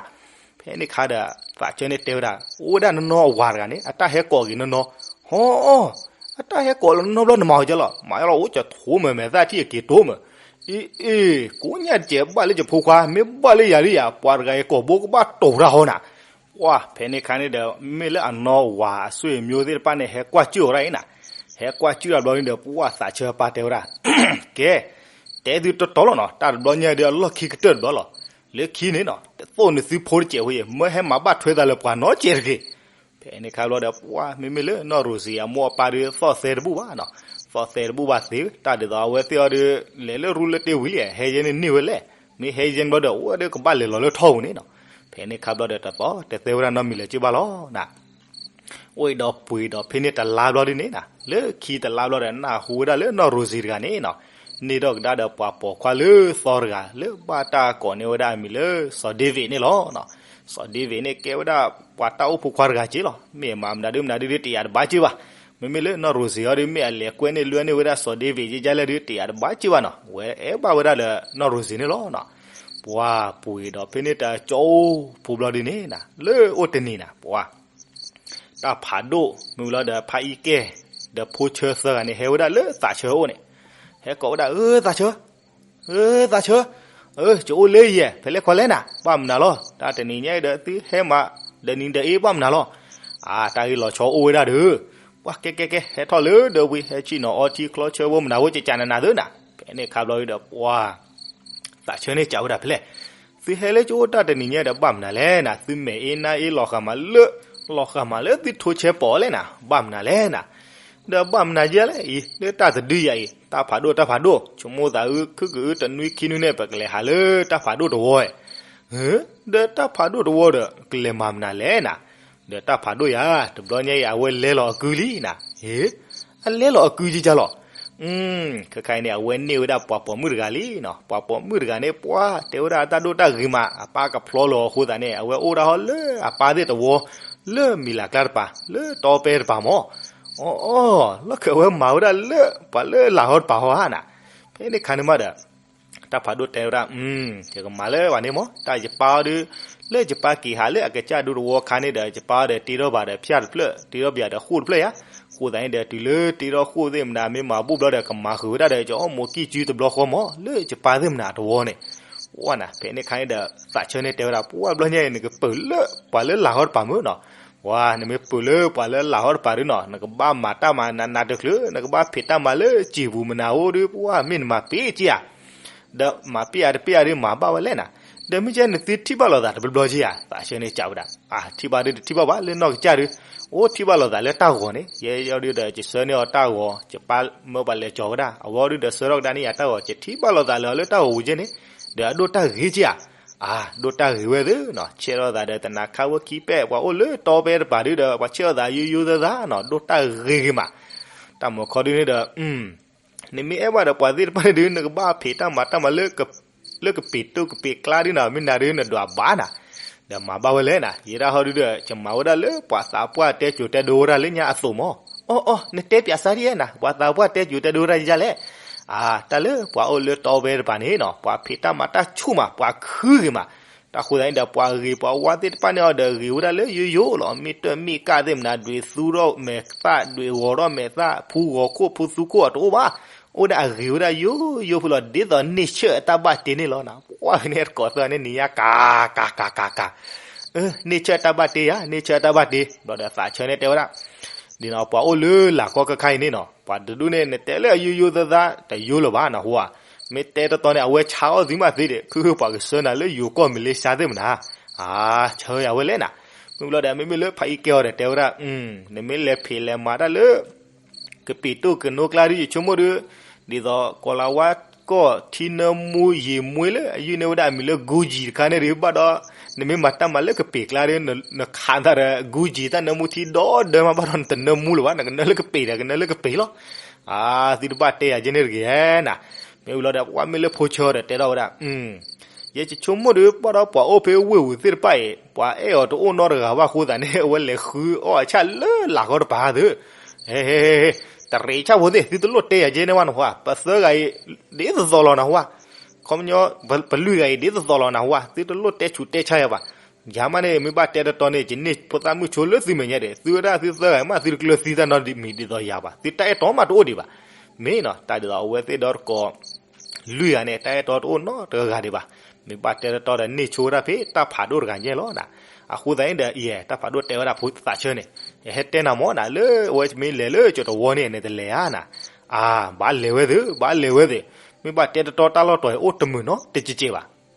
ဖဲန့ၣ်ခါဒီး သးဆၢန့ၣ်တဲဝဲဒၣ် အိၣ်ဝဲဒၣ်နနီၢ်အဝၤတဂၤန့ၣ် အတၢ်ဟဲကိးက့ၤနနီၢ်, ဟီအီၣ်, အတၢ်ဟဲကိးလၢနနီၢ်ဘျီ နမၤအီၤကဲလီၤ, မၤအီၤလီၤ အိၣ်ကထိမၢ်မဲာ်သၣ်ထံၣ်အက့ၤတိမၢ်, အ့အ့, ကိးညါတစဲးဘၣ်လၢယဖိခွါ, မ့ၢ်ဘၣ်လၢယၤလံယၤ ပှၤတဂၤအံၤကိးဘိကဘၣ်တိာ်တၢ်ဟီနၤ. ပှၢ်ဖဲန့ၣ်ခါန့ၣ်ဒီး မ့ၢ်လၢအနီၢ်ဝၤအဆွေမျိုးသ့ၣ်တဖၣ်န့ၣ် ဟဲကွၢ်စူၣ်ဝဲဒၣ်အံၤနၤ, ဟဲကွၢ်စူၣ်တၢ်ဘျီန့ၣ်ဒီး ပှၢ်သးဆၢအပၢ်တဲဝဲဒၣ် ကဲ, တဲသုတီတီလီၤနီၤ, တၢ်တဘျီညါဒီးအလီၢ်ခံကတၢၢ်တဘျီလီၤ. လၢခံန့ၣ်နီၤ တသိၣ်နသုဖိတစဲးဖိယဲၢ် မၢဟဲမၤဘၣ်ထွဲသးလၢပှၤနီတစဲးတဂ့ၤ. ဖဲန့ၣ်အခါဘျီဒီး ပှၤမ့မ့ၢ်လၢနီၢ်ရိၤစံၤအမိၢ်အပၢ်ဒီးသီၣ်သဲတဘူၣ်ဘၣ်နီၤ, သီၣ်သဲတဘူၣ်ဘၣ်သ့, တၢ်ဒ်သိးအဝဲသ့ၣ်အီၤဒီး လဲၤလၢရူလၢတ့ဝံၤလံ ဟဲယဲန့ၣ်န့ၢ်ဝဲလဲၣ်, မ့ၢ်ဟဲယဲန့ၣ်ဘျီဒီး အိၣ်ဝဲဒီးကဘၣ်လဲၤလီၤလၢထီၣ်ပူၤန့ၣ်နီၤ. ဖဲန့ၣ်အခါဘျီဒီး တသီၣ်တသဲဝဲဒၣ်နီတမံၤလၢၤက့ဘၣ်လီၤနၤ. အိၣ်ဒီးပှ့ၤဒီးဖဲန့ၣ်တလါဘျီဒ်န့ၣ်နၤ, လၢခံတလါဘျီဒီး နၢ်ဟူဝဲဒၣ်လၢနီၢ်ရိၤစံၤတဂၤန့ၣ်နီၤ, န့ၢ်ထီၣ်ကဒါဒီးပှၤပိာ်ခွါလၢသီတဂၤ လၢဘၣ်တၢ်ကိးန့ၢ်ဝဲဒၣ်အမံၤလၢ စီၤဒ့ဝ့းန့ၣ်လီၤ. စီၤဒ့ဝ့းန့ၣ်ကဲဝဲဒၣ်ပှၤတၢ်အိၣ်ဖိခွါတဂၤက့လီၤ. မ့ၢ်မၤမနုၤဒုမနုၤဒုတယာ်တဘၣ်က့ဘၣ်. မ့မ့ၢ်လၢနီၢ်ရိၤစံၤအီၤဒီး မ့ၢ်အလဲၤကွဲန့ၢ်လွဲန့ၢ်ဝဲဒၣ်စီၤဒ့ဝ့းကကလဲၣ်ဒုတယာ်တဘၣ်က့ဘၣ်နီၤ, ဝဲအဲၣ်ဘၣ်ဝဲဒၣ်လၢနီၢ်ရိၤစံၤန့ၣ်လီၤ. ပှၤပှ့ၤဒီးဖဲန့ၣ်တကၠိဖိဘျီဒ်န့ၣ်နၤ, လၢအိၣ်တနံၤနၤ ပှၤ တၢ်ဖးဒိၣ် မ့ၢ်ဝံၤလီၤဒီးဖးအံကဲၢ် ဒီးဖိဆၢသၢဂၤန့ၣ် ဟဲဝဲဒၣ်လၢသးဆၢအအိၣ်န့ၣ်, ဟဲကိးဝဲဒၣ် အၢ သးဆၢ, အၢ သးဆၢ, အၢ ကအိၣ်လၢယဲၢ် ဖဲလဲၣ်ခီလဲၣ်နၤ ဘၣ်မနုၤလီၤ. တၢ်တနံၤညါဒီးသုဟဲမး ဒီးနံၤဒီးအ့ၣ်ဘၣ်မနုၤလီၤ. အၢ တၢ်ဂ့ၢ်လီၤဆီအိၣ်ဝဲဒၣ်ဒီး ပှၤကဲကဲကဲ ဟဲထီၣ်လၢဒၢးဝံၤ ဟဲဆ့ၣ်နီၤအီထံချီဆၢဖိမနုၤဖိကကနးနးသ့နၤ. ဖဲန့ၣ်အခါဘျီဒီး ပှၤ သးဆၢန့ၣ်ကးဝဲဒၣ်ဖဲလဲၣ်, သုဟဲလၢကအိၣ်တၢ်တနံၤညါဒီးဘၣ်မနုၤလဲၣ်နၤ, သုမဲာ်အ့ၣ်နါအ့ၣ်လီၤဃာ်မးလၢ လီၤဃာ်မးလၢသုထိဆဲပီးလဲၣ်နၤ ဘၣ်မနုၤလဲၣ်နၤ. ဒီးဘၣ်မနုၤယဲလဲၣ်အံၤ လၢတၢ်တဒုယၤအံၤ တၢ်ဖးဒိၣ်တၢ်ဖးဒိၣ် ဆိကမိၣ်သးအုး ခုကအုးတနွံခံနွံန့ၣ် ပကလဲၤဟးလၢတၢ်ဖးဒိၣ်တဝီဧါ. ဒီးတၢ်ဖးဒိၣ်တဝီဒီး ကလဲၤမၤမနုၤလဲၣ်နၤ. ဒီးတၢ်ဖးဒိၣ်ယၤ တဘျီညါအံၤ အဝဲလဲလီၤအကုလံနၤ. အလဲလီၤအကုကကလီၤ. ခဲခါအံၤန့ၣ် အဝဲန့ၢ်ဝဲဒၣ်ပှၤပိာ်မုၣ်တဂၤလံနီၤ. ပှၤပိာ်မုၣ်တဂၤန့ၣ် ပှၤတဲဝဲဒၣ်အတၢ်ဒိၣ်တၢ်ဂ့ၤမး အပၢ်ကဖျီလီၤအဃိသတးန့ၣ် အဝဲအိၣ်ဒၣ်ဟီလၢအပၢ်သ့ၣ်တဝီ လၢမံၤလၤကျါတပၤ လၢတီပဲတပၤမၢ်. အီအီ လီၢ်ခံအဝဲမၤဝဲဒၣ်လၢ ပှၤလၢလၤဟီတပၤဟီဧါနၤ. ဖဲန့ၣ်ခါန့ၣ်မးဒီး တၢ်ဖးဒိၣ်တဲဝဲဒၣ် ယကမၤလၢပှၤန့ၣ်မၢ် တၢ်ယပၢ်အီၤဒီး လၢယပၢ်က့ၤဟးလၢအကစၢ်ဒူတဝီခါန့ၣ်ဒီး ယပၢ်အီၤဒီးတ့ထီၣ်ဘၣ်ဒီးဖၠၣ်တဖျၢၣ် တ့ထီၣ်ဘၣ်ဒီးဃိၣ်တဖျၢၣ်ယါ. ဃိၣ်သတးန့ၣ်ဒီး တုၤလၢတ့ထီၣ်ဃိၣ်သ့ၣ်မနုၤ မ့ၢ်မၤဘူၣ်ဘျီဒီး ကမၤဃုာ်ဝဲဒၣ်ဒီး ကအီၣ်မိၢ်ကံၢ်စုတဘျီဃီမၢ် လၢယပၢ်သ့ၣ်မနုၤအတဝီန့ၣ်. ပှၤနၤ ဖဲန့ၣ်ခါန့ၣ်ဒီး သးဆၢန့ၣ်တဲဝဲဒၣ် ပှၤဘျီညါအံၤ နကပၢၤလၢပှၤလၢလၤဟီတပၤမၢ်နီၤ. ပှၤ နမ့ၢ်ပၢၤလၢပှၤလၢလၤဟီတပၤဒုနီၤ နကဘၣ်မၤတၢ်မၤနးနးတချုး နကဘၣ်ဖံးတၢ်မၤလၢစံာ်ပူၤမနုၤအိၣ်ဒီး ပှၤမ့ၢ်နမၤပ့ၤက့ဧါ. ဒီးမၤပ့ၤဧါတပ့ၤဧါဒီးမၤဘၣ်ဝဲလဲၣ်နၤ. ဒီးမ့ၢ်ကဲနသုထံၣ်ဘၣ်လိာ်သးတဘျီဘျီက့ဧါ သးဆၢန့ၣ်ကးဝဲဒၣ်. အါ ထံၣ်ဘၣ်ဒုးတထံၣ်ဘၣ်ဘၣ်လၢနီၢ်ကစၢ်ဒုး အိၣ်ထံၣ်ဘၣ်လိာ်သးလၢတၢ်ဂီၤန့ၣ် ယဲယီၤဒုးဒီး ယဆၢန့ၢ်အီၤတၢ်ဂီၤ ယပၢ်မၢပှၤလဲၤကၠီၤဝဲဒၣ် အဝဲဒုးဒီးဆၢထီၣ်ကဒါန့ၣ်ယၤတၢ်ဂီၤ ယထံၣ်ဘၣ်လိာ်သးလၢအီၤလၢတၢ်ဂီၤဝံၤက့န့ၣ် ဒီးအဒိၣ်တၢ်ဂ့ၤက့ဧါ. အါ ဒိၣ်တၢ်ဂ့ၤဝဲသ့နီၤ ဆဲးထီၣ်သးဒီးတနၤခါဝဲခံပဲၣ် ပှၤအိၣ်လၢတီပဲတပၤဒုးဒီး ပှၤဆဲးထီၣ်သးယိယိသးသးနီၤ ဒိၣ်တၢ်ဂ့ၤဂ့ၤမး. တၢ်မၤခီဒုးန့ၣ်ဒီး နမ့ၢ်အဲၣ်ဘၣ်ဒီးပှၤသ့ၣ်တဖၣ်န့ၣ်ဒုး နကဘၣ်ဖံးတၢ်မၤတၢ်မၤလၢ လၢကပံာ်တိၢ်ကပံာ်ကျါဒုးနီၤ မ့ၢ်နၤဒုးနဒွးဘၣ်နၤ. ဒီးမၤဘၣ်ဝဲလဲၣ်နၤ ယဲဒၣ်ဟီဒုးဒီး ယမၤဝဲဒၣ်လၢပှၤသးပှၢ်တဲစိၤတဲဒိဝဲဒၣ်လၢညါအသိးမၢ်. အီၣ်အီၣ် နတဲပၠးစါဒ်ယဲနၤ ပှၤသးပှၢ်တဲစိၤတဲဒိဝဲဒၣ်ယဲလဲၣ်. အါ တၢ်လၢပှၤအိၣ်လၢတီပဲတပၤန့ၣ်နီၤ ပှၤဖံးတၢ်မၤတၢ်ဆူၣ်မး ပှၤခုဂ့ၤမး. တၢ်ဃိသတးန့ၣ်ဒီး ပှၤဂ့ၤပှၤဝါသ့ၣ်တဖၣ်န့ၣ်အီၤဒီး ဂ့ၤဝဲဒၣ်လၢယိယိလီၤ မ့ၢ်တၢ်မ့ၢ်ကၢ်သ့ၣ်မနၤ ဒွဲၣ်သူထီၣ်မဲာ်သၣ် ဒွဲၣ်ဂီၤထီၣ်မဲာ်သၣ် ဖူဂီၤခိၣ်ဖူသူခိၣ်အတအိၣ်ဘၣ်. အိၣ်ဒၣ်အဂ့ၤဝဲဒၣ်ယိယိဖုလီၤ ဒ်သိးန့ၢ်ဆၢၣ်အတၢ်ဘၣ်တ့န့ၣ်လီၤ. ပှၤဖဲန့ၣ်တကိးသၢဂၤန့ၣ် နံၤညါကၤ ကၤ ကၤ ကၤ န့ၢ်ဆၢၣ်အတၢ်ဘၣ်တ့ယၤ န့ၢ်ဆၢၣ်အတၢ်ဘၣ်တ့ ဘျီဒီးသးဆၢန့ၣ်တဲဝဲဒၣ် ဒ်နီၤ ပှၤအိၣ်လၢလၢ်ကီကခါအံၤန့ၣ်နီၤ ပှၤတဒူၣ်န့ၣ် နတဲလၢအယိယိသးသး တယိလၢၤဘၣ်နဟူဧါ. မ့ၢ်တဲတတီန့ၣ် အဝဲဆါအီၣ်သုမးသ့ဒီး ခုပှၤကဆှၢနၤလၢယိၤကီၢ်မလ့ၡါသ့ၣ်မနၤ. အါ ဆၢယၤဝဲလဲၣ်နၤ. မ့ၢ်ဘျီဒီး မ့မ့ၢ်လၢဖးအံကဲအီၤဒီးတဲဝဲဒၣ် နမ့ၢ်လဲၤဖံးလဲၤမၤတၢ်လၢ ကပံာ်တိၢ်ကနိကျါဒုး ယဆိကမိၣ်ဒီး ဒ်သိး ကီၤလၤဝါကီၢ်ထံနၢမူယံာ်မှ့လၢ အယုၢ်န့ၢ်ဝဲဒၣ်အမံၤလၢ Gucci တခါန့ၣ်ဒုး ဘၣ်ဒီး နမ့ၢ်မၤတၢ်မၤလၢကပံာ်ကျါဒီး နခးသးဒီး Gucci တၢ်နၢမူထံဒီဒီမး ဘၣ်ဒီးနတနၢမူလၢၤဘၣ် နကနၢလၢကပံာ်ဒီး ကနၢလၢကပံာ်လီၤ. အါ သုတဘၣ်တဲယၤကဲန့ၣ်တဂ့ၤဧါနၤ. မ့ၢ်ဝံၤလီၤဒီး ပှၤမ့ၢ်လၢဖိဆၢဒီးတဲထီၣ်ဝဲဒၣ် ယဆိကမိၣ်ဒီး ဘၣ်ဒီးပှၤအိၣ်ဖဲဝ့ၢ်ဝူၤသ့ၣ်တဖၣ်အံၤ ပှၤအဲၣ်အီၤတအိၣ်နီတဂၤဘၣ်အဃိသတးန့ၣ် အဝဲလဲၤဃုအီၣ်အဆၣ်လၢလၢ်ကီတပၤသု ဟဲ တရံးဆၣ်ဖိသ့ၣ် သုတလိၣ်တဲယၤကဲန့ၣ်ဝဲနဟူဧါ, ပသၢဂၤအံၤ ဒ်သိးသိးလီၤနဟူဧါ, ခီပညီ ပလုၢ်ဂၤအံၤဒ်သိးသိးလီၤနဟူဧါ, သုတလိၣ်တဲဆူးတဲဆါယၤဘၣ်. ယၤမးန့ၣ် မ့ၢ်ဘၣ်တဲတတီန့ၣ် ယန့ၢ်ဖိသၣ်မုၣ်ဆိလၢသုမဲာ်ညါဒီး သုဝဲဒၣ်သုသၢဂၤမး သုတကျၢၤသံတၢ်နီတမံၤဒ်သိးယၤဘၣ်, သုတၢ်အဲၣ်တီမးတအိၣ်ဒံးဘၣ်. မ့ၢ်နီၤ တၢ်ဒ်သိးအဝဲသ့ၣ်ဒီတကိး လွံၢ်ဂၤန့ၣ် တၢ်အဲၣ်တီတအိၣ်နီတဂၤဒံးဘၣ်. မ့ၢ်ဘၣ်တဲတတီဒီးန့ၢ်ဆိဝဲဒၣ်ဖဲတၢ်ဖးဒိၣ်တဂၤညါလီၤ. အဃိသတးန့ၣ်ဒီး ယဲ တၢ်ဖးဒိၣ်တဲဝဲဒၣ်ဖိသးဆၢန့ၣ် ယဟဲတဲနၤမၢ်နၤ လၢအဝဲမ့ၢ်လဲၤလၢကၠိတဝီန့ၣ် နတလဲၤဧါနၤ. အါ ဘၣ်လဲၤဝဲသ့ၣ် ဘၣ်လဲၤဝဲသ့ၣ်, မ့ၢ်ဘၣ်တဲတတီတၢ်လီၢ်တီၤအံၤအိၣ်တမုာ်နီတကဲးကဲးဘၣ်.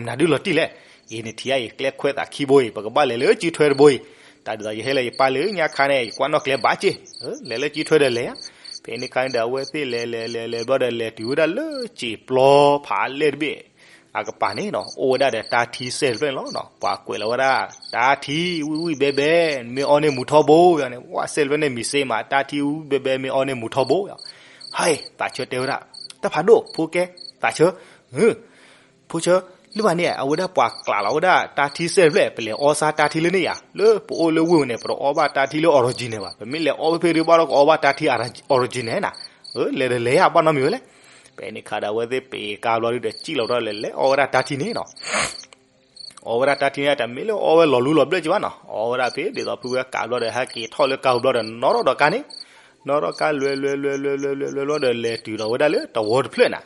မနုၤဒုးလီၤတံၢ်လဲၣ်. အံၤနထံၣ်ဧါအံၤ ကျဲခွဲးသးခံဘိအံၤ ပကဘၣ်လဲၤလၢစုထွဲတဘိအံၤ, တၢ်ဒ်သိးယဟဲလၢယပၢ်လၢညါခါန့ၣ် ယကွၢ်နီၣ်ကျဲဘၣ်က့ၢ်, လဲၤလၢစုထွဲဒီးလဲၤဧါ. ဖဲန့ၣ်ခါန့ၣ်ဒီး အဝဲသ့ၣ်လဲၤလဲၤလဲၤလဲၤဘျီဒီး လဲၤတုၤဝဲဒၣ်လၢစံာ်ပျီဖးလဲၢ်တဘ့ၣ် အကပၤန့ၣ်နီၤ အိၣ်ဝဲဒၣ်ဒီးတၢ်ထံစဲတဖျၢၣ်န့ၣ်လီၤ. ပှၤကွဲးလီၤဝဲဒၣ် တၢ်ထံဝံၣ်ဝံၣ်ဘဲဘဲ, မ့ၢ်အီၣ်န့ၢ်မူၤထီဘိယၤန့ၣ်, ဝဲစဲတဖျၢၣ်န့ၣ်မံၤစ့မး တၢ်ထံဝံၣ်ဝံၣ်ဘဲဘဲ မ့ၢ်အီၣ်န့ၢ်မူၤထီဘိယၤ. ဟဲ, သးဆၢတဲဝဲဒၣ်, တၢ်ဖးဒိၣ် ဖိကဲ, သးဆၢ, ဖိဆၢ, လၢဘၣ်န့ၣ် အဝဲဒၣ်ပှၤကျးလီၤဝဲဒၣ်တၢ်ထံစဲတဖျၢၣ်, ပလဲၤအီစါတၢ်ထံလၢန့ၣ်ယၤ, လၢပအိၣ်လၢဝ့ၢ်န့ၣ် ပတအီဘၣ်တၢ်ထံလၢ original ဘၣ်, ပမ့ၢ်လဲၤအီဖဲဖဲဒုး ဘၣ်ဒီးကအီဘၣ်တၢ်ထံ original နၤ, လဲၤဒီးလဲၤယၤ ဘၣ်နီတမံၤဝဲလဲၣ်. ဖဲန့ၣ်ခါဒီး အဝဲသ့ၣ်ပ့ၤကါဘျီဒုးဒီး စံၣ်လီၤထီၣ်လဲၤလဲၤအီဝဲဒၣ်တၢ်ထံန့ၣ်နီၤ. အီဝဲဒၣ်တၢ်ထံန့ၣ် တမ့ၢ်လၢအီဝဲလီၤလူလီၤဘျၢၣ်က့ဘၣ်နီၤ, အီဝဲဒၣ်ဖဲဒ်သိးဖုဝဲကးဘျီဒီး ဟဲက့ၤထီၣ်လၢကါဘျီဒီး နီၣ်ထီၣ်ဒီးကါန့ၣ်, နီၣ်ထီၣ်ကါလွဲလွဲလွဲလွဲလွဲလွဲလွဲဘျီဒီး လဲၤတုၤဒီးဝဲဒၣ်လၢတဝီတဖျၢၣ်နၤ.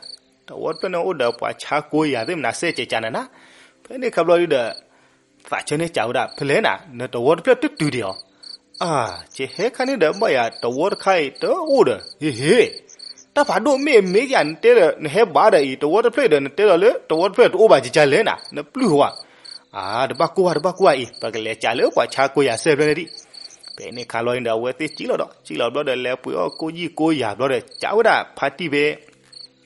တဝီတဖျၢၣ်န့ၣ် အိၣ်ဒီးပှၤဆါကိးယၤသ့ၣ်မနၤစဲကဲးကးနၤနၤ. ဖဲန့ၣ်ခါဘျီဒုးဒီး သးဆၢန့ၣ်ကးဝဲဒၣ် ဖဲလဲၣ်နၤ နတဝီတဖျၢၣ်တတုၤဒံးအီၤ. အါ, ကဟဲခါန့ၣ်ဒီး ဘၣ်ယၤတဝီတခါအံၤတအိၣ်ဒီး ဟ့ၣ်ဟ့ၣ်, တၢ်ဖးဒိၣ်မ့ၢ်အမ့ၢ်ယၤ နတဲဒီး နဟဲဘၣ်ဒီးအံၤ တဝီတဖျၢၣ်ဒီး နတဲဒီးလၢတဝီတဖျၢၣ်တအိၣ်ဘၣ် ကကလဲၣ်နၤ နပျုၢ်ဝဲ. အါ, တဘၣ်ကိၢ်ဘၣ် တဘၣ်ကိၢ်ဘၣ်အံၤ ပကလဲၤကးလၢပှၤဆါကိးယၤစဲဖျၢၣ်န့ၣ်ဒံး. ဖဲန့ၣ်ခါလီၤန့ၣ်ဒီး အဝဲသ့ၣ်စံၣ်လီၤဒီး စံၣ်လီၤဘျီဒီး လဲၤပှ့ၤအီၣ်ကိၢ်ယံၢ်ကိၢ်ယၤဘျီဒီး ကးဝဲဒၣ်ဖါတံၢ်ဖဲ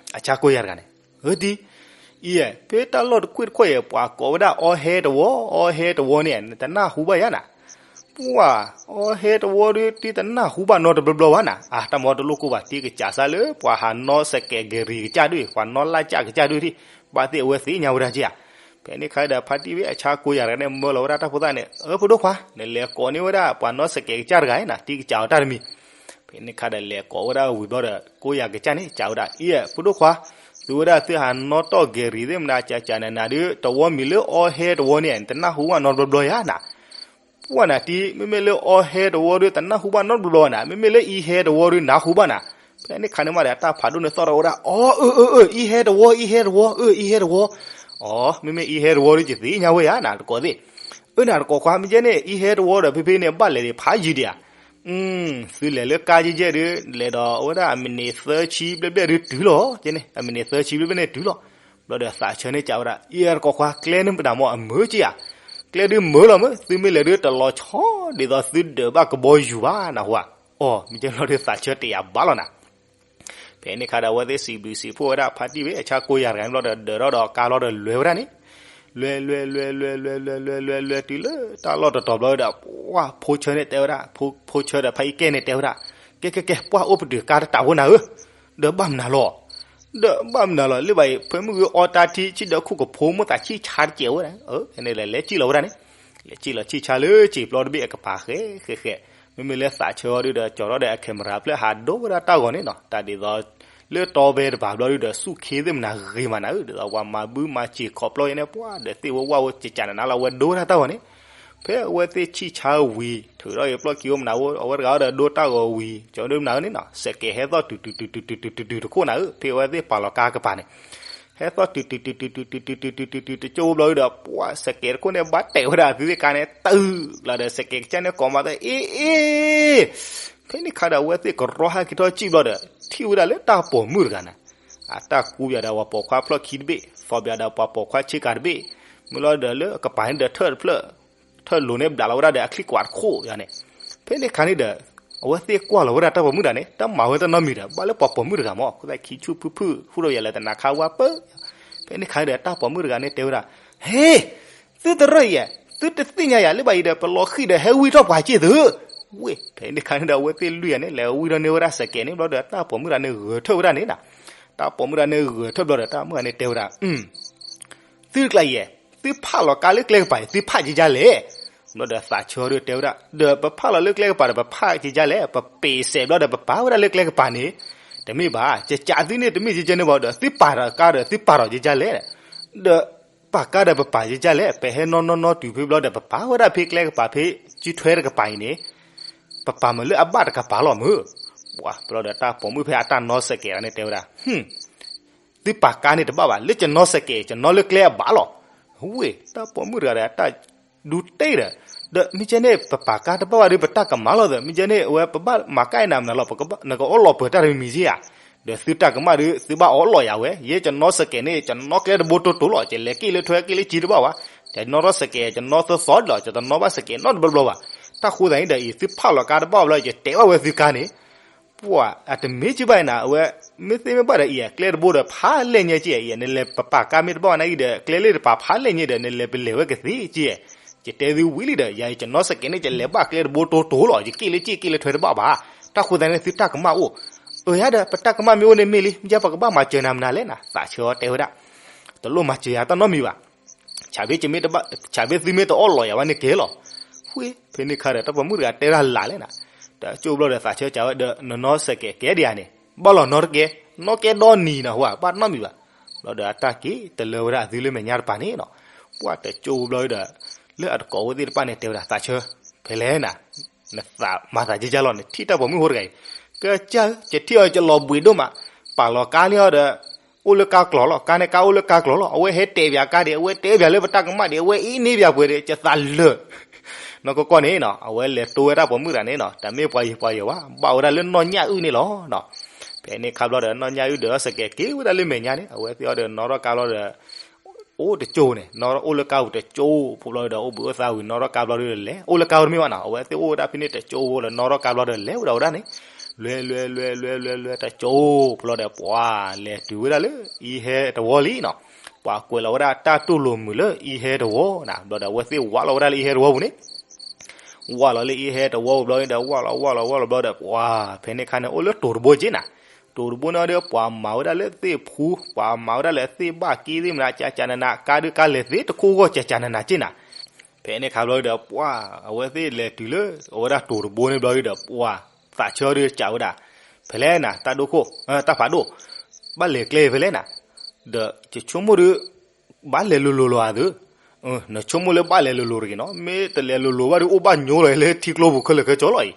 အဆါကိးယၤတဂၤန့ၣ်, ဧၢတံၢ်, အံၤ, ဖဲတၢ်လီၢ်တကွ့ၢ်တခွဲးအံၤ ပှၤကိးဝဲဒၣ်အီဟဲတဝီ အီဟဲတဝီန့ၣ် နတနၢ်ဟူဘၣ်ယၤနၤ. ပှၤ, အီဟဲတဝီဒီး တံၢ်တနၢ်ဟူဘၣ်နီတဘျီဘျီဘၣ်နၤ. အါ, တၢ်မၤတလိၣ်ကိၢ်ဘၣ် တံၢ်ကစးစၢ်လၢပှၤဟးနီၣ်စကဲးကရံၤကစၢ်ဒုး ပှၤနီၣ်လၢ်ကၢ်ကစၢ်ဒုးဒံး, ဘၣ်သ့ၣ်အဝဲသ့ၣ်ညါဝဲဒၣ်က့ဧါ. ဖဲန့ၣ်ခါဒီး ဖါတံၢ်ဖဲအဆါကိးယၤတဂၤန့ၣ် မၢလီၤဝဲဒၣ်တၢ်ဖိသၣ်န့ၣ်, အၢ ဖိဒိၣ်ခွါ, နလဲၤကိးန့ၢ်ဝဲဒၣ်ပှၤနီၣ်စကဲးကစၢ်တဂၤအံၤနၤ တံၢ်ကစးအီၤတၢ်တမံၤ. ဖဲန့ၣ်ခါဒီး လဲၤကိးဝဲဒၣ်ဝံၤဘျီဒီး ကိးယၤကစၢ်န့ၣ် ကးဝဲဒၣ်, အံၤ, ဖိဒိၣ်ခွါ, သုဝဲဒၣ်သုဟးနီၣ်တီၢ်ကဲးကရံၤသ့ၣ်မနၤကကနၤနၤဒီး တဝီမံၤလၢအီဟဲတဝီန့ၣ် နတနၢ်ဟူဘၣ်နီတဘျီဘျီဧါနၤ. ပှၤနၤတံၢ်, မ့မ့ၢ်လၢအီဟဲတဝီဒီး တနၢ်ဟူဘၣ်နီတဘျီဘျီနၤ, မ့မ့ၢ်လၢအံဟဲတဝီဒီး နၢ်ဟူဘၣ်နၤ. ဖဲန့ၣ်ခါန့ၣ်မးဒီး တၢ်ဖးဒိၣ်န့ၣ်သီၣ်ထီၣ်ဝဲဒၣ်, အီ, အၢ အၢ အၢ အံဟဲတဝီ အံဟဲတဝီ အၢ အံဟဲတဝီ. အီ, မ့မ့ၢ်အံဟဲတဝီဒီး ယသ့ၣ်ညါဝဲယၤနၤ တကိးသ့ၣ်. အၢ နၤတကိးခွါ မ့ၢ်ကဲန့ၣ် အံဟဲတဝီဒီး ဖဲဖဲန့ၣ် ဘၣ်လဲၤဒံးဖးယံၤဒံးဧါ. သုလဲၤလၢကါယဲၢ်ယဲၢ်ဒီး လဲၤဒီးအဝဲဒၣ်အမံးနံးသၢဆံဘျဲၣ်ဘျဲၣ်ဒီးတုၤလီၤ, ကဲန့ၣ် အမံးနံးသၢဆံဘျဲၣ်ဘျဲၣ်န့ၣ်တုၤလီၤ. ဘျီဒီးသးဆၢန့ၣ်ကးဝဲဒၣ်, အံ တကိးခွါ ကျဲန့ၣ်မတၤမ့ၢ်အမုာ်က့ဧါ. ကျဲဒုးမုာ်လီၤမုာ်, သုမ့ၢ်လဲၤဒုးတလီၤဆီဒ်သိးသုဒၢးဘၣ်ကဘီယူၤဘၣ်နၢ်ဟူဧါ. အီ, မ့ၢ်ကဲဘျီဒီးသးဆၢတယာ်ဘၣ်လီၤနၤ. ဖဲန့ၣ်ခါဒီး အဝဲသ့ၣ်စံးဘျုးစံးဖှိၣ်ဝဲဒၣ် ဖါတံၢ်ဖဲအဆါကိးယၤတဂၤန့ၣ်ဘျီဒီး ဒၢးထီၣ်ဒီးကါလီၤဒီးလဲၤဝဲဒၣ်န့ၣ်, လွဲလွဲလွဲလွဲလွဲလွဲလွဲလွဲလွဲတုၤလၢတၢ်လီၢ်တတီၤဘျီဒီး ပှၢ်ဖိဆၢန့ၣ်တဲဝဲဒၣ်, ဖိဆၢဒီးဖးအံၤကဲန့ၣ်တဲဝဲဒၣ်, ကဲကဲကဲ ပှၢ်အိၣ်ပတုာ်ကါတတးဖိနၤဧၢ, ဒီးဘၣ်မနုၤလီၤ, ဒီးဘၣ်မနုၤလီၤ လၢဘၣ်အံၤ ဖဲမုၢ်ဂ့ၤအီတၢ်ထံဆံးဒီးခိၣ်ကဖိမိၢ်သးဆံၣ်ဆါတစဲးဝဲဒၣ်, ဖဲန့ၣ်လဲၤလဲၤစံၣ်လီၤဝဲဒၣ်န့ၣ်, လဲၤစံၣ်လီၤဆံၣ်ဆါလၢစံာ်ပျီတဘ့ၣ်အကပၤဃဲဃဲဃဲ, မ့မ့ၢ်လၢသးဆၢအီၤဒုဒီး ကၠီၤထီၣ်ဒီးအ camera ဖျၢၣ်ဟးဒိဝဲဒၣ်တၢ်ဂီၤန့ၣ်နီၤ, တၢ်ဒ်သိး လၢတီဘဲတပၤဘျီဒုဒီး ဆူၣ်ခ့သ့ၣ်မနၤဂ့ၤမးနၤဧၢ, ဒ်သိးပှၤမၤဘုမၤစံာ်ခီးပျီယဲန့ၣ် ပှၢ်ဒီးသ့ၣ်ဝဲဝၣ်ဝဲကကနနၤလီၤ အဝဲဒိဝဲဒၣ်တၢ်ဂီၤန့ၣ်, ဖဲအဝဲသ့ၣ်ဆံၣ်ဆါဝံၤ ထုးထီၣ်က့ၤပျီၢ်ခံအိၣ်မနၤဝဲ အဝဲတဂၤအီၤဒီးဒိတၢ်ဂီၤဝံၤ ကၠီၤဒုမနၤဧၢန့ၣ်နီၤ, စဲးကဲးဟဲသီၣ်တုၤတုၤတုၤတုၤတုၤတုၤတုၤတုၤတခိၣ်နၤဧၢ, ဖဲအဝဲသ့ၣ်ပာ်လီၤကါကပၤန့ၣ် ဟဲသီၣ်တုၤတုၤတုၤတုၤတုၤတုၤတုၤတုၤတုၤတုၤတကၠိဘျီဒုဒီး ပှၢ်စဲးကဲးတခိၣ်န့ၣ် ဘၣ်တဲာ်ဝဲဒၣ်အသုသ့ၣ်ကါန့ၣ် တုၤ, လီၤဒီးစဲးကဲးကစၢ်န့ၣ်ကိးမးသး အ့ အ့ ဖဲန့ၣ်ခါဒီး အဝဲသ့ၣ်ကရီဟဲက့ၤထီၣ်စံၣ်ဘျီဒီး ထံၣ်ဝဲဒၣ်လၢတၢ်ပိာ်မုၣ်တဂၤနၤ, အတၢ်ကူပၠးဒီးပှၤပိာ်ခွါဖျီၣ်ခံတဘ့ၣ် သီပၠးဒီးပှၤပိာ်ခွါဆ့ကၤတဘ့ၣ်, မ့ၢ်လီၤဒီးလၢအကပၤန့ၣ်ဒီးထၢၣ်တဖျၢၣ်, ထၢၣ်လိၤန့ၣ်ဘျးလီၤဝဲဒၣ်ဒီးအချံကွၢ်တခိၣ်ယၤန့ၣ်, ဖဲန့ၣ်ခါန့ၣ်ဒီး အဝဲသ့ၣ်ကွၢ်လီၤဝဲဒၣ်တၢ်ပိာ်မုၣ်တဂၤန့ၣ် တၢ်မၤဝဲတၢ်နီတမံၤဒီး ဘၣ်လၢပှၤပိာ်မုၣ်တဂၤမး ခိၣ်သၣ်ခံဆူၣ်ဖုၣ်ဖုၣ် ဟူထီၣ်ယၤလၢတနၤခါဝါပၢ, ဖဲန့ၣ်ခါန့ၣ်ဒီး တၢ်ပိာ်မုၣ်တဂၤန့ၣ်တဲဝဲဒၣ်, ဟ့ သုတရၢၢ်ယဲ, သုတသ့ၣ်ညါယၤ လၢဘၣ်အံၤဒီး ပလီၤဃံၣ်ဒီးဟဲဝံၣ်ထီၣ်ပှၤစ့ၢ်သု, ဝ့ၢ် ဖဲန့ၣ်ခါန့ၣ်ဒီး အဝဲသ့ၣ်လွံၢ်ဂၤန့ၣ် လဲၤဝံၣ်ထီၣ်န့ၢ်ဝဲဒၣ်စဲးကဲးန့ၣ်ဘျီဒီး တၢ်ပိာ်မုၣ်တဂၤန့ၣ်ဂဲၤထၢၣ်ဝဲဒၣ်န့ၣ်နၤ, တၢ်ပိာ်မုၣ်တဂၤန့ၣ်ဂဲၤထၢၣ်ဘျီဒီး တၢ်မုၣ်တဂၤန့ၣ်တဲဝဲဒၣ် သုတကျါယဲ, သုဖးလီၤကါလၢကျဲကပၤအံၤ သုဖးက့ၤဒ်လဲၣ်, ဘျီဒီးသးဆၢဒီးတဲဝဲဒၣ် ဒီးပဖးလီၤလၢကျဲကပၤဒီး ပဖးက့ၤဒ်လဲၣ်, ပပ့ၤစဲးဘျီဒီး ပပာ်ဝဲဒၣ်လၢကျဲကပၤန့ၣ်, တမ့ၢ်ဘၣ်, ကကးသုန့ၣ် တမ့ၢ်ကကဲန့ၣ်ဘၣ်ဒီး သုပာ်ဒီးကါဒီး သုပာ်ထီၣ်က့ၤဒ်လဲၣ်, ဒီးပာ်ကါဒီးပပာ်က့ၤဒ်လဲၣ်, ပဟဲနီၢ်နီၢ်နီၢ်တုၤဖဲဘျီဒီး ပပာ်ဝဲဒၣ်ဖဲကျဲကပၤဖဲ စုထွဲတကပၤအံၤန့ၣ်, ပပာ်မ့ၢ်လၢအဘၣ်တကပၤလီၤမုၢ်, ပှၢ် ဘျီဒီးတၢ်ပိာ်မုၣ်ဖဲအတၢ်နီၢ်စဲးကဲးန့ၣ်တဲဝဲဒၣ် သုပာ်ကါန့ၣ်တဘၣ်ဘၣ်, လၢကနီၢ်စဲးကဲး ကနီၢ်လၢကျဲအဘၣ်လီၤ. ဝ့ၢ် တၢ်ပိာ်မုၣ်တဂၤဒီး တၢ်ဒူတ့ၢ်ဒီး, ဒီးမ့ၢ်ကဲန့ၣ် ပပာ်ကါတဘၣ်ဘၣ်ဒီး ပတၢ်ကမၣ်လီၤသး, မ့ၢ်ကဲန့ၣ် အဝဲပဘၣ်မၤကါအံၤနၤမနုၤလီၤ, နကအီၣ်လီၤပှဲၤတၢ်တမံၤမံၤက့ဧါ, ဒီးသုတၢ်ကမၣ်ဒီး သုဘၣ်အီၣ်လီၤယၤဝဲ, ယဲကနီၢ်စဲးကဲးန့ၣ် ကနီၢ်ကျဲတဘိတိၢ်တိၢ်လီၤ, ကလဲၤက့ၤလၢထွဲက့ၤလၢကံတဘၣ်ဘၣ်, ကနီၢ်ထီၣ်စဲးကဲး ကနီၢ်သီသီလီၤ, ကတနီၣ်ဘၣ်စဲးကဲးနီတဘျီဘျီဘၣ်. တၢ်ဃိသးန့ၣ်ဒီးအံၤ သုဖးလီၤကါတဘၣ်ဘၣ်ဘျီ ယတဲဘၣ်ဝဲသုကါန့ၣ် ပှၢ် အတမ့ၢ်က့ဘၣ်အံၤနၤ, အဝဲ မ့ၢ်သ့မ့ၢ်ဘၣ်ဒီးအံၤ ကျဲတဘိဒီးဖးလဲၢ်ညါက့အံၤ, နလဲၤပပာ်ကါမ့ၢ်တဘၣ်ဘၣ်နၤအံၤဒီး ကျဲလၢတပာ်ဖးလဲၢ်ညါဒီး နလဲၤပလဲၤဝဲကသ့က့, ယတဲသုဝံၤလံဒီး ယၤအံၤကနီၢ်စဲးကဲးန့ၣ် ယလဲၤဘၣ်ကျဲတဘိတိၢ်တိၢ်လီၤ, ယက့ၤလၢက့ၤက့ၤလၢထွဲတဘၣ်ဘၣ်. တၢ်ဃိသးန့ၣ် သုတၢ်ကမၣ်အိၣ်, အၢ ယၤဒီး ပတၢ်ကမၣ်မ့ၢ်အိၣ်န့ၣ်မ့ၢ်လံ, မ့ၢ်ယဲပကဘၣ်မၤစၢၤနၤမနုၤလဲၣ်နၤ, သးဆၢအီၤတဲဝဲဒၣ်, တလိၣ်မၤစၢၤယၤတၢ်နီတမံၤဘၣ် ဆၣ်ဘ့ၣ်သုမ့ၢ်တအီၣ်လီၤယၤဝဲန့ၣ်ကဲလီၤ. ဝ့ၢ် ဖဲန့ၣ်ခါဒီး တၢ်ပိာ်မုၣ်တဂၤတဲတၢ်လၢ်လဲၣ်နၤ, တကၠိဘျီဒီးသးဆၢကးဝဲဒီး နနီၢ်စဲးကဲးကဲဒံးဧါန့ၣ်, ဘၣ်လီၤနီတကဲ, နီၢ်ကဲဒီနံၤနၤဟူဧါ, ဘၣ်နီတမံၤဘၣ်. ဘျီဒီးအတၢ်က့ၤတလၢဝဲဒၣ်အသုလၢမဲာ်ညါတပၤန့ၣ်နီၤ, ပှၢ်တကၠိဘျီဒီး လၢအတကိးဝဲသ့ၣ်တဖၣ်န့ၣ်တဲဝဲဒၣ် သးဆၢ, ဖဲလဲၣ်နၤ, နသးမၤသးကဲကၢ်လီၤ, နထံၣ်တၢ်ပိာ်မုၣ်ဖိတဂၤအံၤ, ကစၢ် ကထံၣ်အီၤကလီၤဘှံးဒိၣ်မး, ပာ်လီၤကါန့ၢ်အီၤဒီး အိၣ်လၢကါကျီၤလီၤ, ကါန့ၣ်ကါအိၣ်လၢကါကျီၤလီၤ, အဝဲဟဲတဲပၠးကါဒံး, အဝဲတဲပၠးလၢပတၢ်ကမၣ်ဒံး, အဝဲအ့န့ၢ်ပၠးပှဲၤဒီး ကသးလၢာ် နီၢ်ကီၢ်ကီၢ်န့ၣ်နီၤ, အဝဲလဲၤတိဝဲတၢ်ပိာ်မုၣ်တဂၤန့ၣ်နီၤ, တမ့ၢ်ပှၤယံၤပှၤယီၤဘၣ်, ဘၣ်ဝဲဒၣ်လၢနီၢ်ညၣ်အုၣ်န့ၣ်လီၤ. ဖဲန့ၣ်ခါဘျီဒီး နီၢ်ညၣ်အုၣ်ဒီးစဲးကဲးက့ၤဝဲဒၣ်လၢမဲာ်ညါန့ၣ်, အဝဲသ့ၣ်အီၤဒီးနီၢ်ထီၣ်ကါဘျီဒီး အိၣ်တကၠိန့ၣ်, နီၢ်အိၣ်လၢကါပူၤတကၠိဖိဘျီဒီး အိၣ်ဘှံးအိၣ်သါဝံၤ နီၢ်ထီၣ်ကါဘျီဒီးလဲၤ, အိၣ်လၢကါပူၤတမ့ၢ်ဘၣ်နီၤ, အဝဲသ့ၣ်အိၣ်ဝဲဒၣ်ဖဲန့ၣ်တကၠိဖိလီၤ, နီၢ်ထီၣ်ကါဘျီဒီးလဲၤဝဲဒၣ်ဝဲဒၣ်န့ၣ်, လွဲလွဲလွဲလွဲလွဲလွဲ တကၠိဖိဘျီဒီး ပှၤလဲၤတုၤဝဲဒၣ်လၢအံၤဟဲတဝီလံနီၤ, ပှၤကွဲးလီၤဝဲဒၣ်တၢ်တူၢ်လိာ်မုာ်လၢအံၤဟဲတဝီနၤ, ဘျီဒီးအဝဲသ့ၣ်ဝးလီၤဝဲဒၣ်လၢအံၤဟဲတဝီပူၤန့ၣ် ဝးလီၤလၢအံၤဟဲတဝီပူၤဘျီဒီး ဝးလီၤဝးလီၤဝးလီၤဘျီဒီး ပှၤ ဖဲန့ၣ်ခါန့ၣ် အိၣ်လၢတိၤတဘိက့နၤ, တိၤတဘိန့ၣ်ဒီး ပှၤမၤဝဲဒၣ်လၢသ့ၣ်ဖူ, ပှၤမၤဝဲဒၣ်လၢသ့ၣ်ဘၣ်က့သ့ၣ်မနုၤ ကကနန ကါဒုးကါလဲၤသ့တခိၣ်ဂီၢ် ကကနနက့နၤ, ဖဲန့ၣ်ခါဘျီဒီး ပှၤ အဝဲသ့ၣ်လဲၤတုၤလၢ အဝဲဒၣ်တိၤတဘိန့ၣ်ဘျီဒီး ပှၤ သးဆၢဒီးကးဝဲဒၣ် ဖဲလဲၣ်နၤ တၢ်ဒိၣ်ခိၣ် တၢ်ဖးဒိၣ် ဘၣ်လဲၤကျဲဖဲလဲၣ်နၤ, ဒီးယဆိကမိၣ်ဒီး ဘၣ်လဲၤလိၤလိၤလီၤဧါသု, နဆိကမိၣ်လၢဘၣ်လဲၤလိၤလိၤတဂ့ၤနီၤ, မ့ၢ်တလဲၤလိၤလိၤဘၣ်ဒီး အိၣ်ဘၣ်ညိလီၤလၢထံကျိပူၤခဲလၢာ်ခဲဆ့လီၤအံၤ,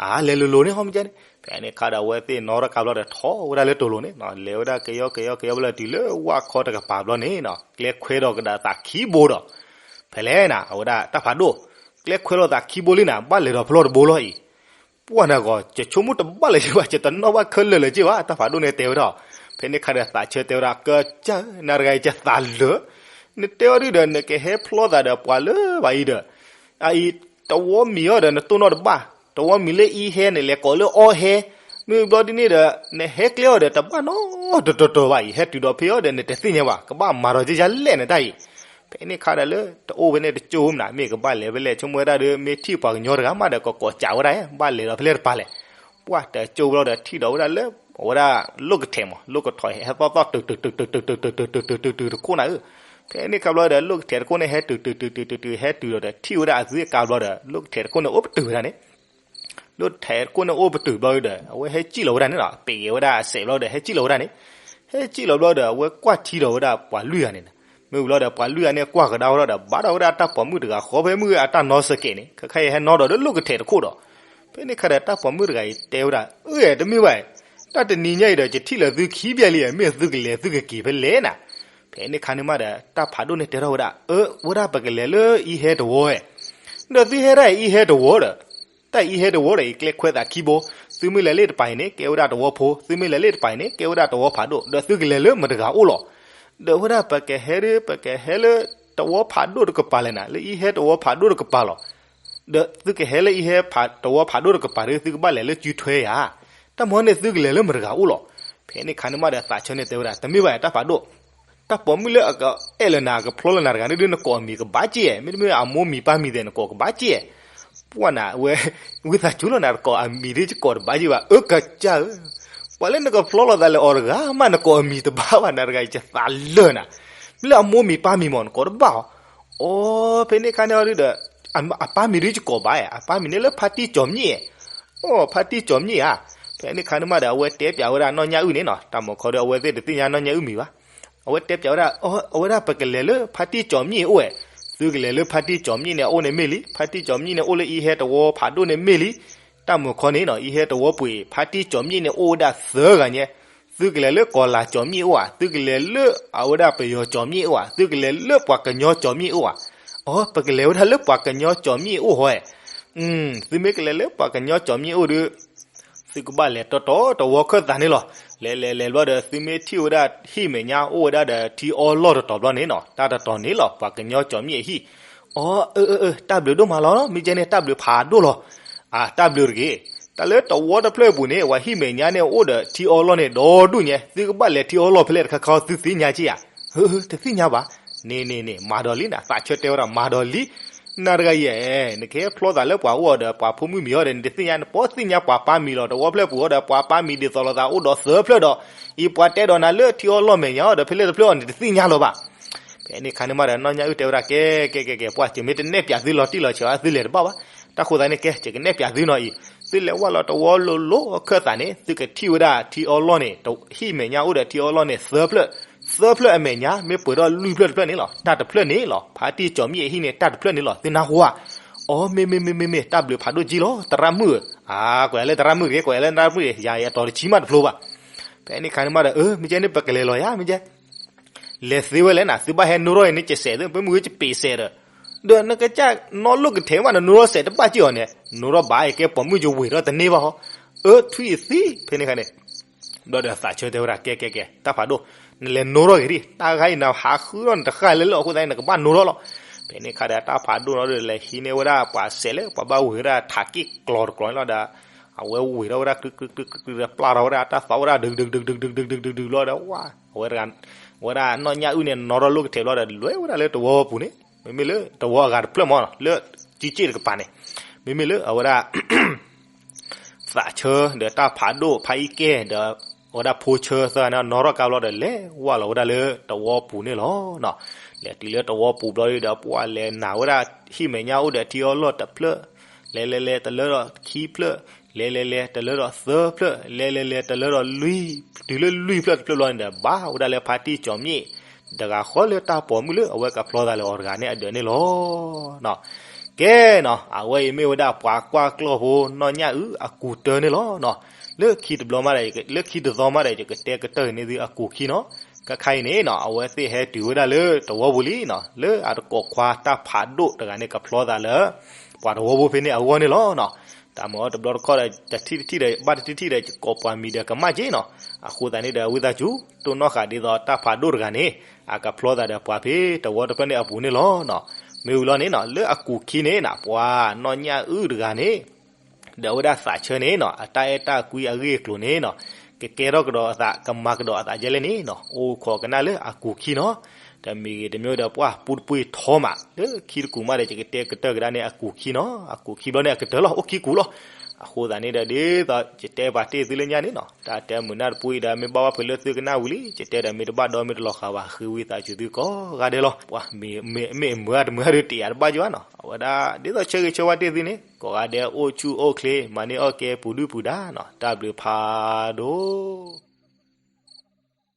အါ လဲၤလိၤလိၤန့ၣ် ဟီမ့ၢ်ကန့ၣ်, ဖဲန့ၣ်ခါဒီး အဝဲသ့ၣ်နီၣ်ထီၣ်ကါဘျီဒီး ထီၣ်ဝဲဒၣ်လၢတိၤလိၤန့ၣ်, လဲၤဝဲဒၣ်ကယီကယီကယီဘျီဒီး တုၤလၢဝၣ်ခီတကပၤဘျီန့ၣ်နီၤ, ကျဲခွဲဒီးကဒီးသးခံဘိဒီး ဖဲလဲၣ်နၤ အဝဲဒၣ်တၢ်ဖးဒိၣ်, ကျဲခွဲလီၤသးခံဘိလံနၤ ဘၣ်လဲၤဒီးဖျီတဘိလီၤအံၤ, ပှၢ်နဂီၤ ယဆိကမိၣ်တဘၣ်လၢၤဘၣ် ယတနီၣ်ဘၣ်ခဲလၢာ်လၢၤက့ဘၣ် တၢ်ဖးဒိၣ်န့ၣ်တဲဝဲဒၣ်, ဖဲန့ၣ်ခါဒီးသးဆၢတဲဝဲဒၣ် ကစၢ် နၤတဂၤအံၤ ယသးလၢာ်, နတဲအီၤဒုဒီး နကဟဲဖျီသးဒီးပှၤလၢၤဘၣ်အံၤဒီး အအံၤ တဝီမံၤအီၤဒီး နတိၢ်နီၣ်တဘၣ်, တဝီမံၤလၢအံၤဟဲ နလဲၤကိးလၢအီဟဲ, မ့ၢ်ဘျီဒ်န့ၣ်ဒီး နဟဲကျဲအီၤဒီး တဘၣ်နီတတီၤဘၣ်အံၤ ဟဲတုၤဒီးဖဲအီၤဒီး နတသ့ၣ်ညါဘၣ်, ကဘၣ်မၤဒီးကယါလဲၣ်နတၢ်အံၤ, ဖဲန့ၣ်ခါဒီးလၢတအိၣ်ဖဲန့ၣ်တကၠိမနၤ မ့ၢ်ကဘၣ်လဲၤဖဲလဲၣ် ဆိကမိၣ်ဝဲဒၣ်ဒီး မ့ၢ်ထံၣ်ပှၤကညီတဂၤမးဒီး ကကိးကးဝဲဒၣ် ဘၣ်လဲၤဒီးဖဲလဲၣ်တပၤလဲၣ်. ပှၢ်တကၠိဘျီဒီး ထံၣ်ဒီးဝဲဒၣ်လၢ အဝဲဒၣ်လိၣ်ကထဲးမး လိၣ်ကထဲးဟဲသီၣ်သီၣ်တုာ်တုာ်တုာ်တုာ်တုာ်တုာ်တုာ်တုာ်တုာ်တုာ်တခိၣ်နၤဧၢ. ဖဲန့ၣ်ခါဘျီဒီး လိၣ်ကထဲးတခိၣ်န့ၣ် ဟဲတုာ်တုာ်တုာ်တုာ်တုာ်တုာ် ဟဲတုၤဒီး ထံၣ်ဝဲဒၣ်အသုအကါဘျီဒီး လိၣ်ကထဲးတခိၣ်န့ၣ်အိၣ်ပတုာ်ဝဲဒၣ်န့ၣ် လိၣ်ကထဲးတခိၣ်န့ၣ်အိၣ်ပတုာ်ဘျီဒီး အဝဲဟဲစံၣ်လီၤဝဲဒၣ်န့ၣ်လီၤ. ပ့ၤက့ၤဝဲဒၣ်အစဲးဘျီဒီး ဟဲစံၣ်လီၤဝဲဒၣ်န့ၣ်, ဟဲစံၣ်လီၤဘျီဒီး အဝဲကွၢ်ထံဒီးဝဲဒၣ်ပှၤလွံၢ်ဂၤန့ၣ်, မ့ၢ်ဝံၤလီၤဒီးပှၤလွံၢ်ဂၤန့ၣ်ကွၢ်ကဒါဝဲဒီး ဘၣ်ဒီးဝဲဒၣ်တၢ်ပိာ်မုၣ်တဂၤဃီဖဲမုၢ်ဂ့ၤအတၢ်နီစကဲးန့ၣ် ခဲခါအံၤဟဲနီဒီးလၢလိၣ်ကထဲးတခိၣ်ဒီး, ဖဲန့ၣ်ခါဒီးတၢ်ပိာ်မုၣ်တဂၤအံၤတဲဝဲဒၣ် အၢ တမ့ၢ်ဘၣ်, တၢ်တနံၤညါအံၤဒီး ယထံၣ်လၢသုခံဘျဲၣ်လံ မ့ၢ်သုကလဲၤသုကက့ၤဖဲလဲၣ်နၤ. ဖဲန့ၣ်ခါန့ၣ်မးဒီး တၢ်ဖးဒိၣ်န့ၣ်တဲထီၣ်ဝဲဒၣ် အၢ ဝဲဒၣ်ပကလဲၤလၢအံၤဟဲတဝီဧါ, ဒီးသုဟဲဒၣ်အံၤဟဲတဝီဒီး တၢ်အံၤဟဲတဝီဒီး ယကျဲခွဲးသးခံဘိ, သုမ့ၢ်လဲၤလၢတပၤအံၤန့ၣ် ကဲဝဲဒၣ်တဝီဖိ, သုမ့ၢ်လဲၤလၢတပၤအံၤန့ၣ် ကဲဝဲဒၣ်တဝီဖးဒိၣ်, ဒီးသုကလဲၤလၢမတၤတဂၤအိၣ်လီၤ. ဒီးဝဲဒၣ်ပကဟဲဒီး ပကဟဲလၢတဝီဖးဒိၣ်တကပၤလဲၣ်နၤ, လၢအံၤဟဲတဝီဖးဒိၣ်တကပၤလီၤ. ဒီးသုကဟဲလၢအံၤဟဲတဝီဖးဒိၣ်တကပၤဒီး သုကဘၣ်လဲၤလၢစုထွဲဧါ, တၢ်မၤန့ၣ်သုကလဲၤလၢမတၤတဂၤအိၣ်လီၤ. ဖဲန့ၣ်ခါန့ၣ်မးဒီးသးဆၢန့ၣ်တဲဝဲဒၣ် တမ့ၢ်ဘၣ်တၢ်ဖးဒိၣ်, တၢ်ပိာ်မုၣ်လၢအကအဲၣ်လၢနၤ အကဖျီလၢနၤတဂၤန့ၣ်ဒီး နကိးအမံၤကဘၣ်က့ၢ်ဧါ, မ့တမ့ၢ်အမိၢ်မံၤပၢ်မံၤသ့ၣ် နကိးကဘၣ်က့ၢ်ဧါ. ပှၢ်နၤ ဝဲ ဝံသးစူၤလီၤနၤ တကိးအမံၤဒီး ယကိးတဘၣ်က့ၢ်ဘၣ် အၢကစၢ်ဧၢ, ပှၤလၢနကဖျီလိာ်သးလၢအီၤတဂၤမး နကိးအမံၤတဘၣ်ဘၣ် နၤတဂၤအံၤ ယသးလၢာ်နၤ, မ့ၢ်လၢအမိၢ်မံၤပၢ်မံၤမး နကိးတဘၣ်အီၤ. အိ ဖဲန့ၣ်ခါန့ၣ်အီၤဒီး အပၢ်မံၤဒီးယကိးဘၣ်ဧါ, အပၢ်မံၤန့ၣ်လၢဖါတံၢ်ကၠီၤမံၣ်ဧါ. အိ ဖါတံၢ်ကၠီၤမံၣ်ဧါ. ဖဲန့ၣ်ခါန့ၣ်မးဒီး အဝဲတဲပၠးဝဲဒၣ်နီၢ်ညၣ်အုၣ်န့ၣ်နီၤ, တၢ်မၤခီဒီး အဝဲသ့ၣ်တသ့ၣ်ညါနီၢ်ညၣ်အုၣ်မံၤဘၣ်. အဝဲတဲပၠးဝဲဒၣ် အဝဲဒၣ်ပကလဲၤလၢဖါတံၢ်ကၠီၤမံၣ်အအိၣ်ဧါ, သုကလဲၤလၢဖါတံၢ်ကၠီၤမံၣ်န့ၣ် အအိၣ်န့ၣ်မ့ၢ်လံ, ဖါတံၢ်ကၠီၤမံၣ်န့ၣ် အိၣ်လၢအံၤဟဲတဝီဖးဒိၣ်န့ၣ်မ့ၢ်လံ. တၢ်မၤခီန့ၣ်နီၤ အံၤဟဲတဝီပှ့ၤ ဖါတံၢ်ကၠီၤမံၣ်န့ၣ် အိၣ်ဝဲဒၣ်သၢဂၤညါ, သုကလဲၤလၢကီၤလၤကၠီၤမံၣ်အအိၣ်ဧါ, သုကလဲၤလၢအဝဲဒၣ်ပယီၤကၠီၤမံၣ်အအိၣ်ဧါ, သုကလဲၤလၢပှၤကညီကၠီၤမံၣ်အအိၣ်ဧါ. အိ ပကလဲၤဝဲဒၣ်လၢပှၤကညီကၠီၤမံၣ်အအိၣ်ဟီဧါ. သုမ့ၢ်ကလဲၤလၢပှၤကညီကၠီၤမံၣ်အအိၣ်ဒီး သုကဘၣ်လဲၤတီတီတဝီခၢၣ်သးန့ၣ်လီၤ. လဲၤလဲၤလဲၤဘျီဒီး သုမ့ၢ်ထံၣ်ဝဲဒၣ်ဟံၣ်မဲာ်ညါအိၣ်ဝဲဒၣ်ဒီးထံအီလီၢ်တတီၤဘျီန့ၣ်နီၤ, တၢ်တတီၤန့ၣ်လီၤ ပှၤကညီကၠီၤမံၣ်အဟံၣ်. အိ အၢ အၢ အၢ တၢ်ဘျုးဒိၣ်မးလီၤ, မ့ၢ်ကဲန့ၣ် တၢ်ဘျုးဖးဒိၣ်လီၤ. အၢ တၢ်ဘျုးတဂ့ၤ, တၢ်လၢတဝီတဖျၢၣ်အပူၤန့ၣ် ပှၤဟံၣ်မဲာ်ညါန့ၣ်အိၣ်ဒီးထံအီလီၢ်န့ၣ် ဒီဒူၣ်ညါ, သုကဘၣ်လဲၤထံအီလီၢ်ဖဲလဲၣ်တခါခါ သုသ့ၣ်ညါက့ဧါ. ဟၢ တသ့ၣ်ညါဘၣ်. န့ၣ်န့ၣ်န့ၣ် မၤဒီးလံနၤ, သးဆၢတဲဝဲဒၣ် မၤဒီးလံ. နၤတဂၤအံၤ နကဟဲဖျီသးလၢပှၤအိၣ်အီၤဒီး ပှၤဖိမုၣ်မံၤအီၤဒီး နတသ့ၣ်ညါ, နပိာ်သ့ၣ်ညါပှၤပၢ်မံၤလီၤ. တဝီဖျၢၣ်ပူၤအီၤဒီး ပှၤပၢ်မံၤဒ်သိးလိာ်သးအိၣ်ဒီးသၢဖျၢၣ်ဒီး အံၤပှၤတဲဒီးနၤလၢထံအီလီၢ်မဲာ်ညါအီၤဒီး ဖဲလဲၣ်တဖျၢၣ်အီၤ နတသ့ၣ်ညါလၢၤဘၣ်. ဖဲန့ၣ်ခါန့ၣ်မးဒီး နီၢ်ညၣ်အုၣ်တဲဝဲဒၣ် ကဲ ကဲ ကဲ ကဲ ပှၢ် ယမ့ၢ်တနဲၣ်ပၠးသုလီၤတံၢ်လီၤဆဲးဘၣ် သုလဲၤတဘၣ်ဘၣ်. တၢ်ဃိသတးန့ၣ် ကဲ ယကနဲၣ်ပၠးသုနီၤအံၤ, သုလဲၤဝဲလီၤတဝီလိၤလိၤခၢၣ်သးန့ၣ် သုကထံၣ်ဝဲဒၣ်ထံအီလီၢ်န့ၣ် ဟံၣ်မဲာ်ညါအိၣ်ဒီးထံအီလီၢ်န့ၣ် သၢဖျၢၣ်, သၢဖျၢၣ်အမဲာ်ညါ မ့ၢ်ပှဲၤထီၣ်လွံၢ်ဖျၢၣ်တဖျၢၣ်န့ၣ်လီၤ. တၢ်တဖျၢၣ်န့ၣ်လီၤ. ဖါတံၢ်ကၠီၤမံၣ်အဟံၣ်န့ၣ် တၢ်တဖျၢၣ်န့ၣ်လီၤ. သုနၢ်ဟူဧါ. အိ မ့ၢ် မ့ၢ် မ့ၢ် မ့ၢ် မ့ၢ် တၢ်ဘျုးဖးဒိၣ်က့လီၤ သရၣ်မုၣ်ဧၢ. အါ ကွဲးလၢသရၣ်မုၣ်တဂ့ၤ, ကွဲးလၢသရၣ်မုၣ်တဂ့ၤ, ယၤအတီၤတဆံမးတဖျိဘၣ်. ဖဲန့ၣ်ခါန့ၣ်မးဒီး အၢ မ့ၢ်ကဲန့ၣ် ပကလဲၤလီၤယၤ မ့ၢ်ကဲ လဲၤသ့ဝဲလဲၣ်နၤ, သုဘၣ်ဟဲနိထီၣ်အံၤန့ၣ် ကစဲးသု ပမ့ၢ်ဝဲကပ့းစဲးဒီး, ဒီးနကစၢ်နီၢ်လိၣ်ကထဲးမး နနိထီၣ်စဲးတဘၣ်က့ၢ်အီၤန့ၣ် နိထီၣ်ဘၣ် ယကဲပိာ်မုၣ်ယဝ့ၤထီၣ်တန့ၢ်ဘၣ်ဟီ. အၢ ထွံၣ်အသံ ဖဲန့ၣ်ခါန့ၣ် ဘျီဒီးသးဆၢတဲဝဲဒၣ် ကဲ ကဲ ကဲ တၢ်ဖးဒိၣ်, နလဲၤနိထီၣ်ဂ့ၤဒံး, တၢ်ဂၤအံၤ နဟးဃုထီၣ်နတဃၣ်လၢလၢအဃိသတးန့ၣ် နကဘၣ်နိထီၣ်လီၤ. ဖဲန့ၣ်ခါဒီးတၢ်ဖးဒိၣ်နီၤဒီး လဲၤဟံးန့ၢ်ဝဲဒၣ်ပှၤစဲးလၢ ပှၤဘၣ်ဝ့ၤဝဲဒၣ်ထးက့ၣ်ကျီၤတကျီၤန့ၣ်လီၤဒီး အဝဲဝ့ၤထီၣ်ဝဲဒၣ် ကြုးကြုးကြုးကြုးကြုးဒီး ပျၢ်ထီၣ်ဝဲဒၣ်တၢ်သီဝဲဒၣ် ဒုးဒုးဒုးဒုးဒုးဒုးဒုးဒုးဘျီဒီး ဝဲ အဝဲဒၣ် နီၢ်ညၣ်အုၣ်န့ၣ် နိထီၣ်လိၣ်ကထဲးဘျီဒီး လဲၤဝဲဒၣ်လၢတဝီပူၤန့ၣ် မ့မ့ၢ်လၢတဝီအဂၤတဖျၢၣ်မး လၢကံက့ၣ်တကပၤန့ၣ် မ့မ့ၢ်လၢအဝဲဒၣ် သးဆၢဒီးတၢ်ဖးဒိၣ်ဖးအံၣ်ကဲၣ်ဒီး အဝဲဒၣ်ဖိဆၢသၢဂၤန့ၣ် နိထီၣ်ကါဘျီဒီး လဲၤဝဲလီၤဝဲဒၣ်လၢတဝီပူၤန့ၣ်လီၤ. လဲၤတုၤလၢတဝီပူၤဘျီဒီး ပှၤလဲၤနၤဝဲဒၣ်ဟံၣ်မဲာ်ညါအိၣ်ဒီးထံအီလီၢ်တဖျၢၣ်, လဲၤလဲၤလဲၤတလၢဒီးခံဖျၢၣ်, လဲၤလဲၤလဲၤတလၢဒီးသၢဖျၢၣ်, လဲၤလဲၤလဲၤတလၢဒီးလွံၢ်, တုၤလၢလွံၢ်ဖျၢၣ်တဖျၢၣ်ဘျီန့ၣ်ဒီး ဘၣ်ဝဲဒၣ်လၢဖါတံၢ်ကၠီၤမံၣ် တဂၤဃီလၢတၢ်ပိာ်မုၣ်လၢအဝဲကဖျီသးလၢအီၤတဂၤန့ၣ်အဒၢးန့ၣ်လီၤ. ကဲနီၤ အဝဲအံၤမ့ၢ်ဝဲဒၣ်ပှၤကွၢ်ကျီၢ်ဖိ နီၢ်ညၣ်အုၣ်အကူးတၢန့ၣ်လီၤ. လၢခံတဘျီမးဒီး လၢခံတသီမးဒီး ယကတဲကတၢၢ်န့ၢ်သုအကူးခံနီၤ. ခဲခါအံၤန့ၣ်နီၤ အဝဲသ့ၣ်ဟဲတုၤဝဲဒၣ်လၢတဝီပူၤလံနီၤ လၢအတကိးခွါတၢ်ဖးဒိၣ်တဂၤန့ၣ် ကဖျီသးလၢ ပှၤတဝီဖိဖဲန့ၣ်အဂီၢ်န့ၣ်လီၤ. တၢ်မၤအီၤတဘျီတခီၣ်ဒီး တထံၣ်တထံၣ်ဒီး ဘၣ်တထံၣ်တထံၣ်ဒီး ယကိးပှၤမံၤဒီးကမၣ်က့နီၤ. အဃိသတးန့ၣ်ဒီး ဝံသးစူၤ တိၢ်နီၣ်ဃာ်ဒ်သိးတၢ်ဖးဒိၣ်တဂၤန့ၣ် အကဖျီသးဒီးပှၤဖဲတဝီတဖျၢၣ်န့ၣ်အပူၤန့ၣ်လီၤ. မ့ၢ်ဝံၤလီၤန့ၣ်နီၤ လၢအကူးခံန့ၣ်နီၤ ပှၤနီၢ်ညၣ်အုၣ်တဂၤန့ၣ် ဒီးအဝဲဒၣ်သးဆၢန့ၣ်နီၤ အတၢ်အဲၣ်တၢ်ကွံအဂ့ၢ်အကျိၤန့ၣ်နီၤ ကကဲထီၣ်ကဒီးအသး ကမၤကဒီးအသးဒ်လဲၣ်န့ၣ်နီၤ အိၣ်ခိးကနၣ်လၢအကူးခံနီၤ. တမံၤဂ့ၤတမံၤဒီး ပှၢ်ပူတပှ့ၤထီမး လၢခံတကူာ်မးဒီး ယကတဲကတၢၢ်ကဒါန့ၣ် အကူာ်ခံနီၤ, အကူာ်ခံဘျီန့ၣ် အကတၢၢ်လီၤ အိၣ်ခံကူာ်လီၤ. အဃိသတးန့ၣ်ဒီး ဒ်သိး ယတဲပာ်တ့ၢ်သုလၢညါန့ၣ်နီၤ, တၢ်တဲမုာ်နၢ်တပူအံၤဒီး မ့ၢ်ဘၣ်ဝဲဖဲလၢသုကနၣ်ဝံၤလံ ယတဲဒီး မ့ၢ်တဘၣ်ဒီးမ့ၢ်တလီၤဃာ်ဘၣ် ဃ့ဝံသးစူၤသုကိးဂၤဒဲးလီၤ. ပှၤမ့ၢ်မ့ၢ်အမုာ်အတမုာ်အါဒီး တယာ်တဘၣ်ကၠီနီၤ, အဝဲဒၣ် ဒ်သိးဆၢဂ့ၤဆၢဝါတ့ၢ်သုန့ၣ် ကိးဂၤဒဲးအိၣ်ဆူၣ်အိၣ်ချ့ မၤန့ၢ်အီၣ်ကဲပူၤဒုၣ်ပူၤဒါနီၤ, တၢ်ဘျုးဖးဒိၣ်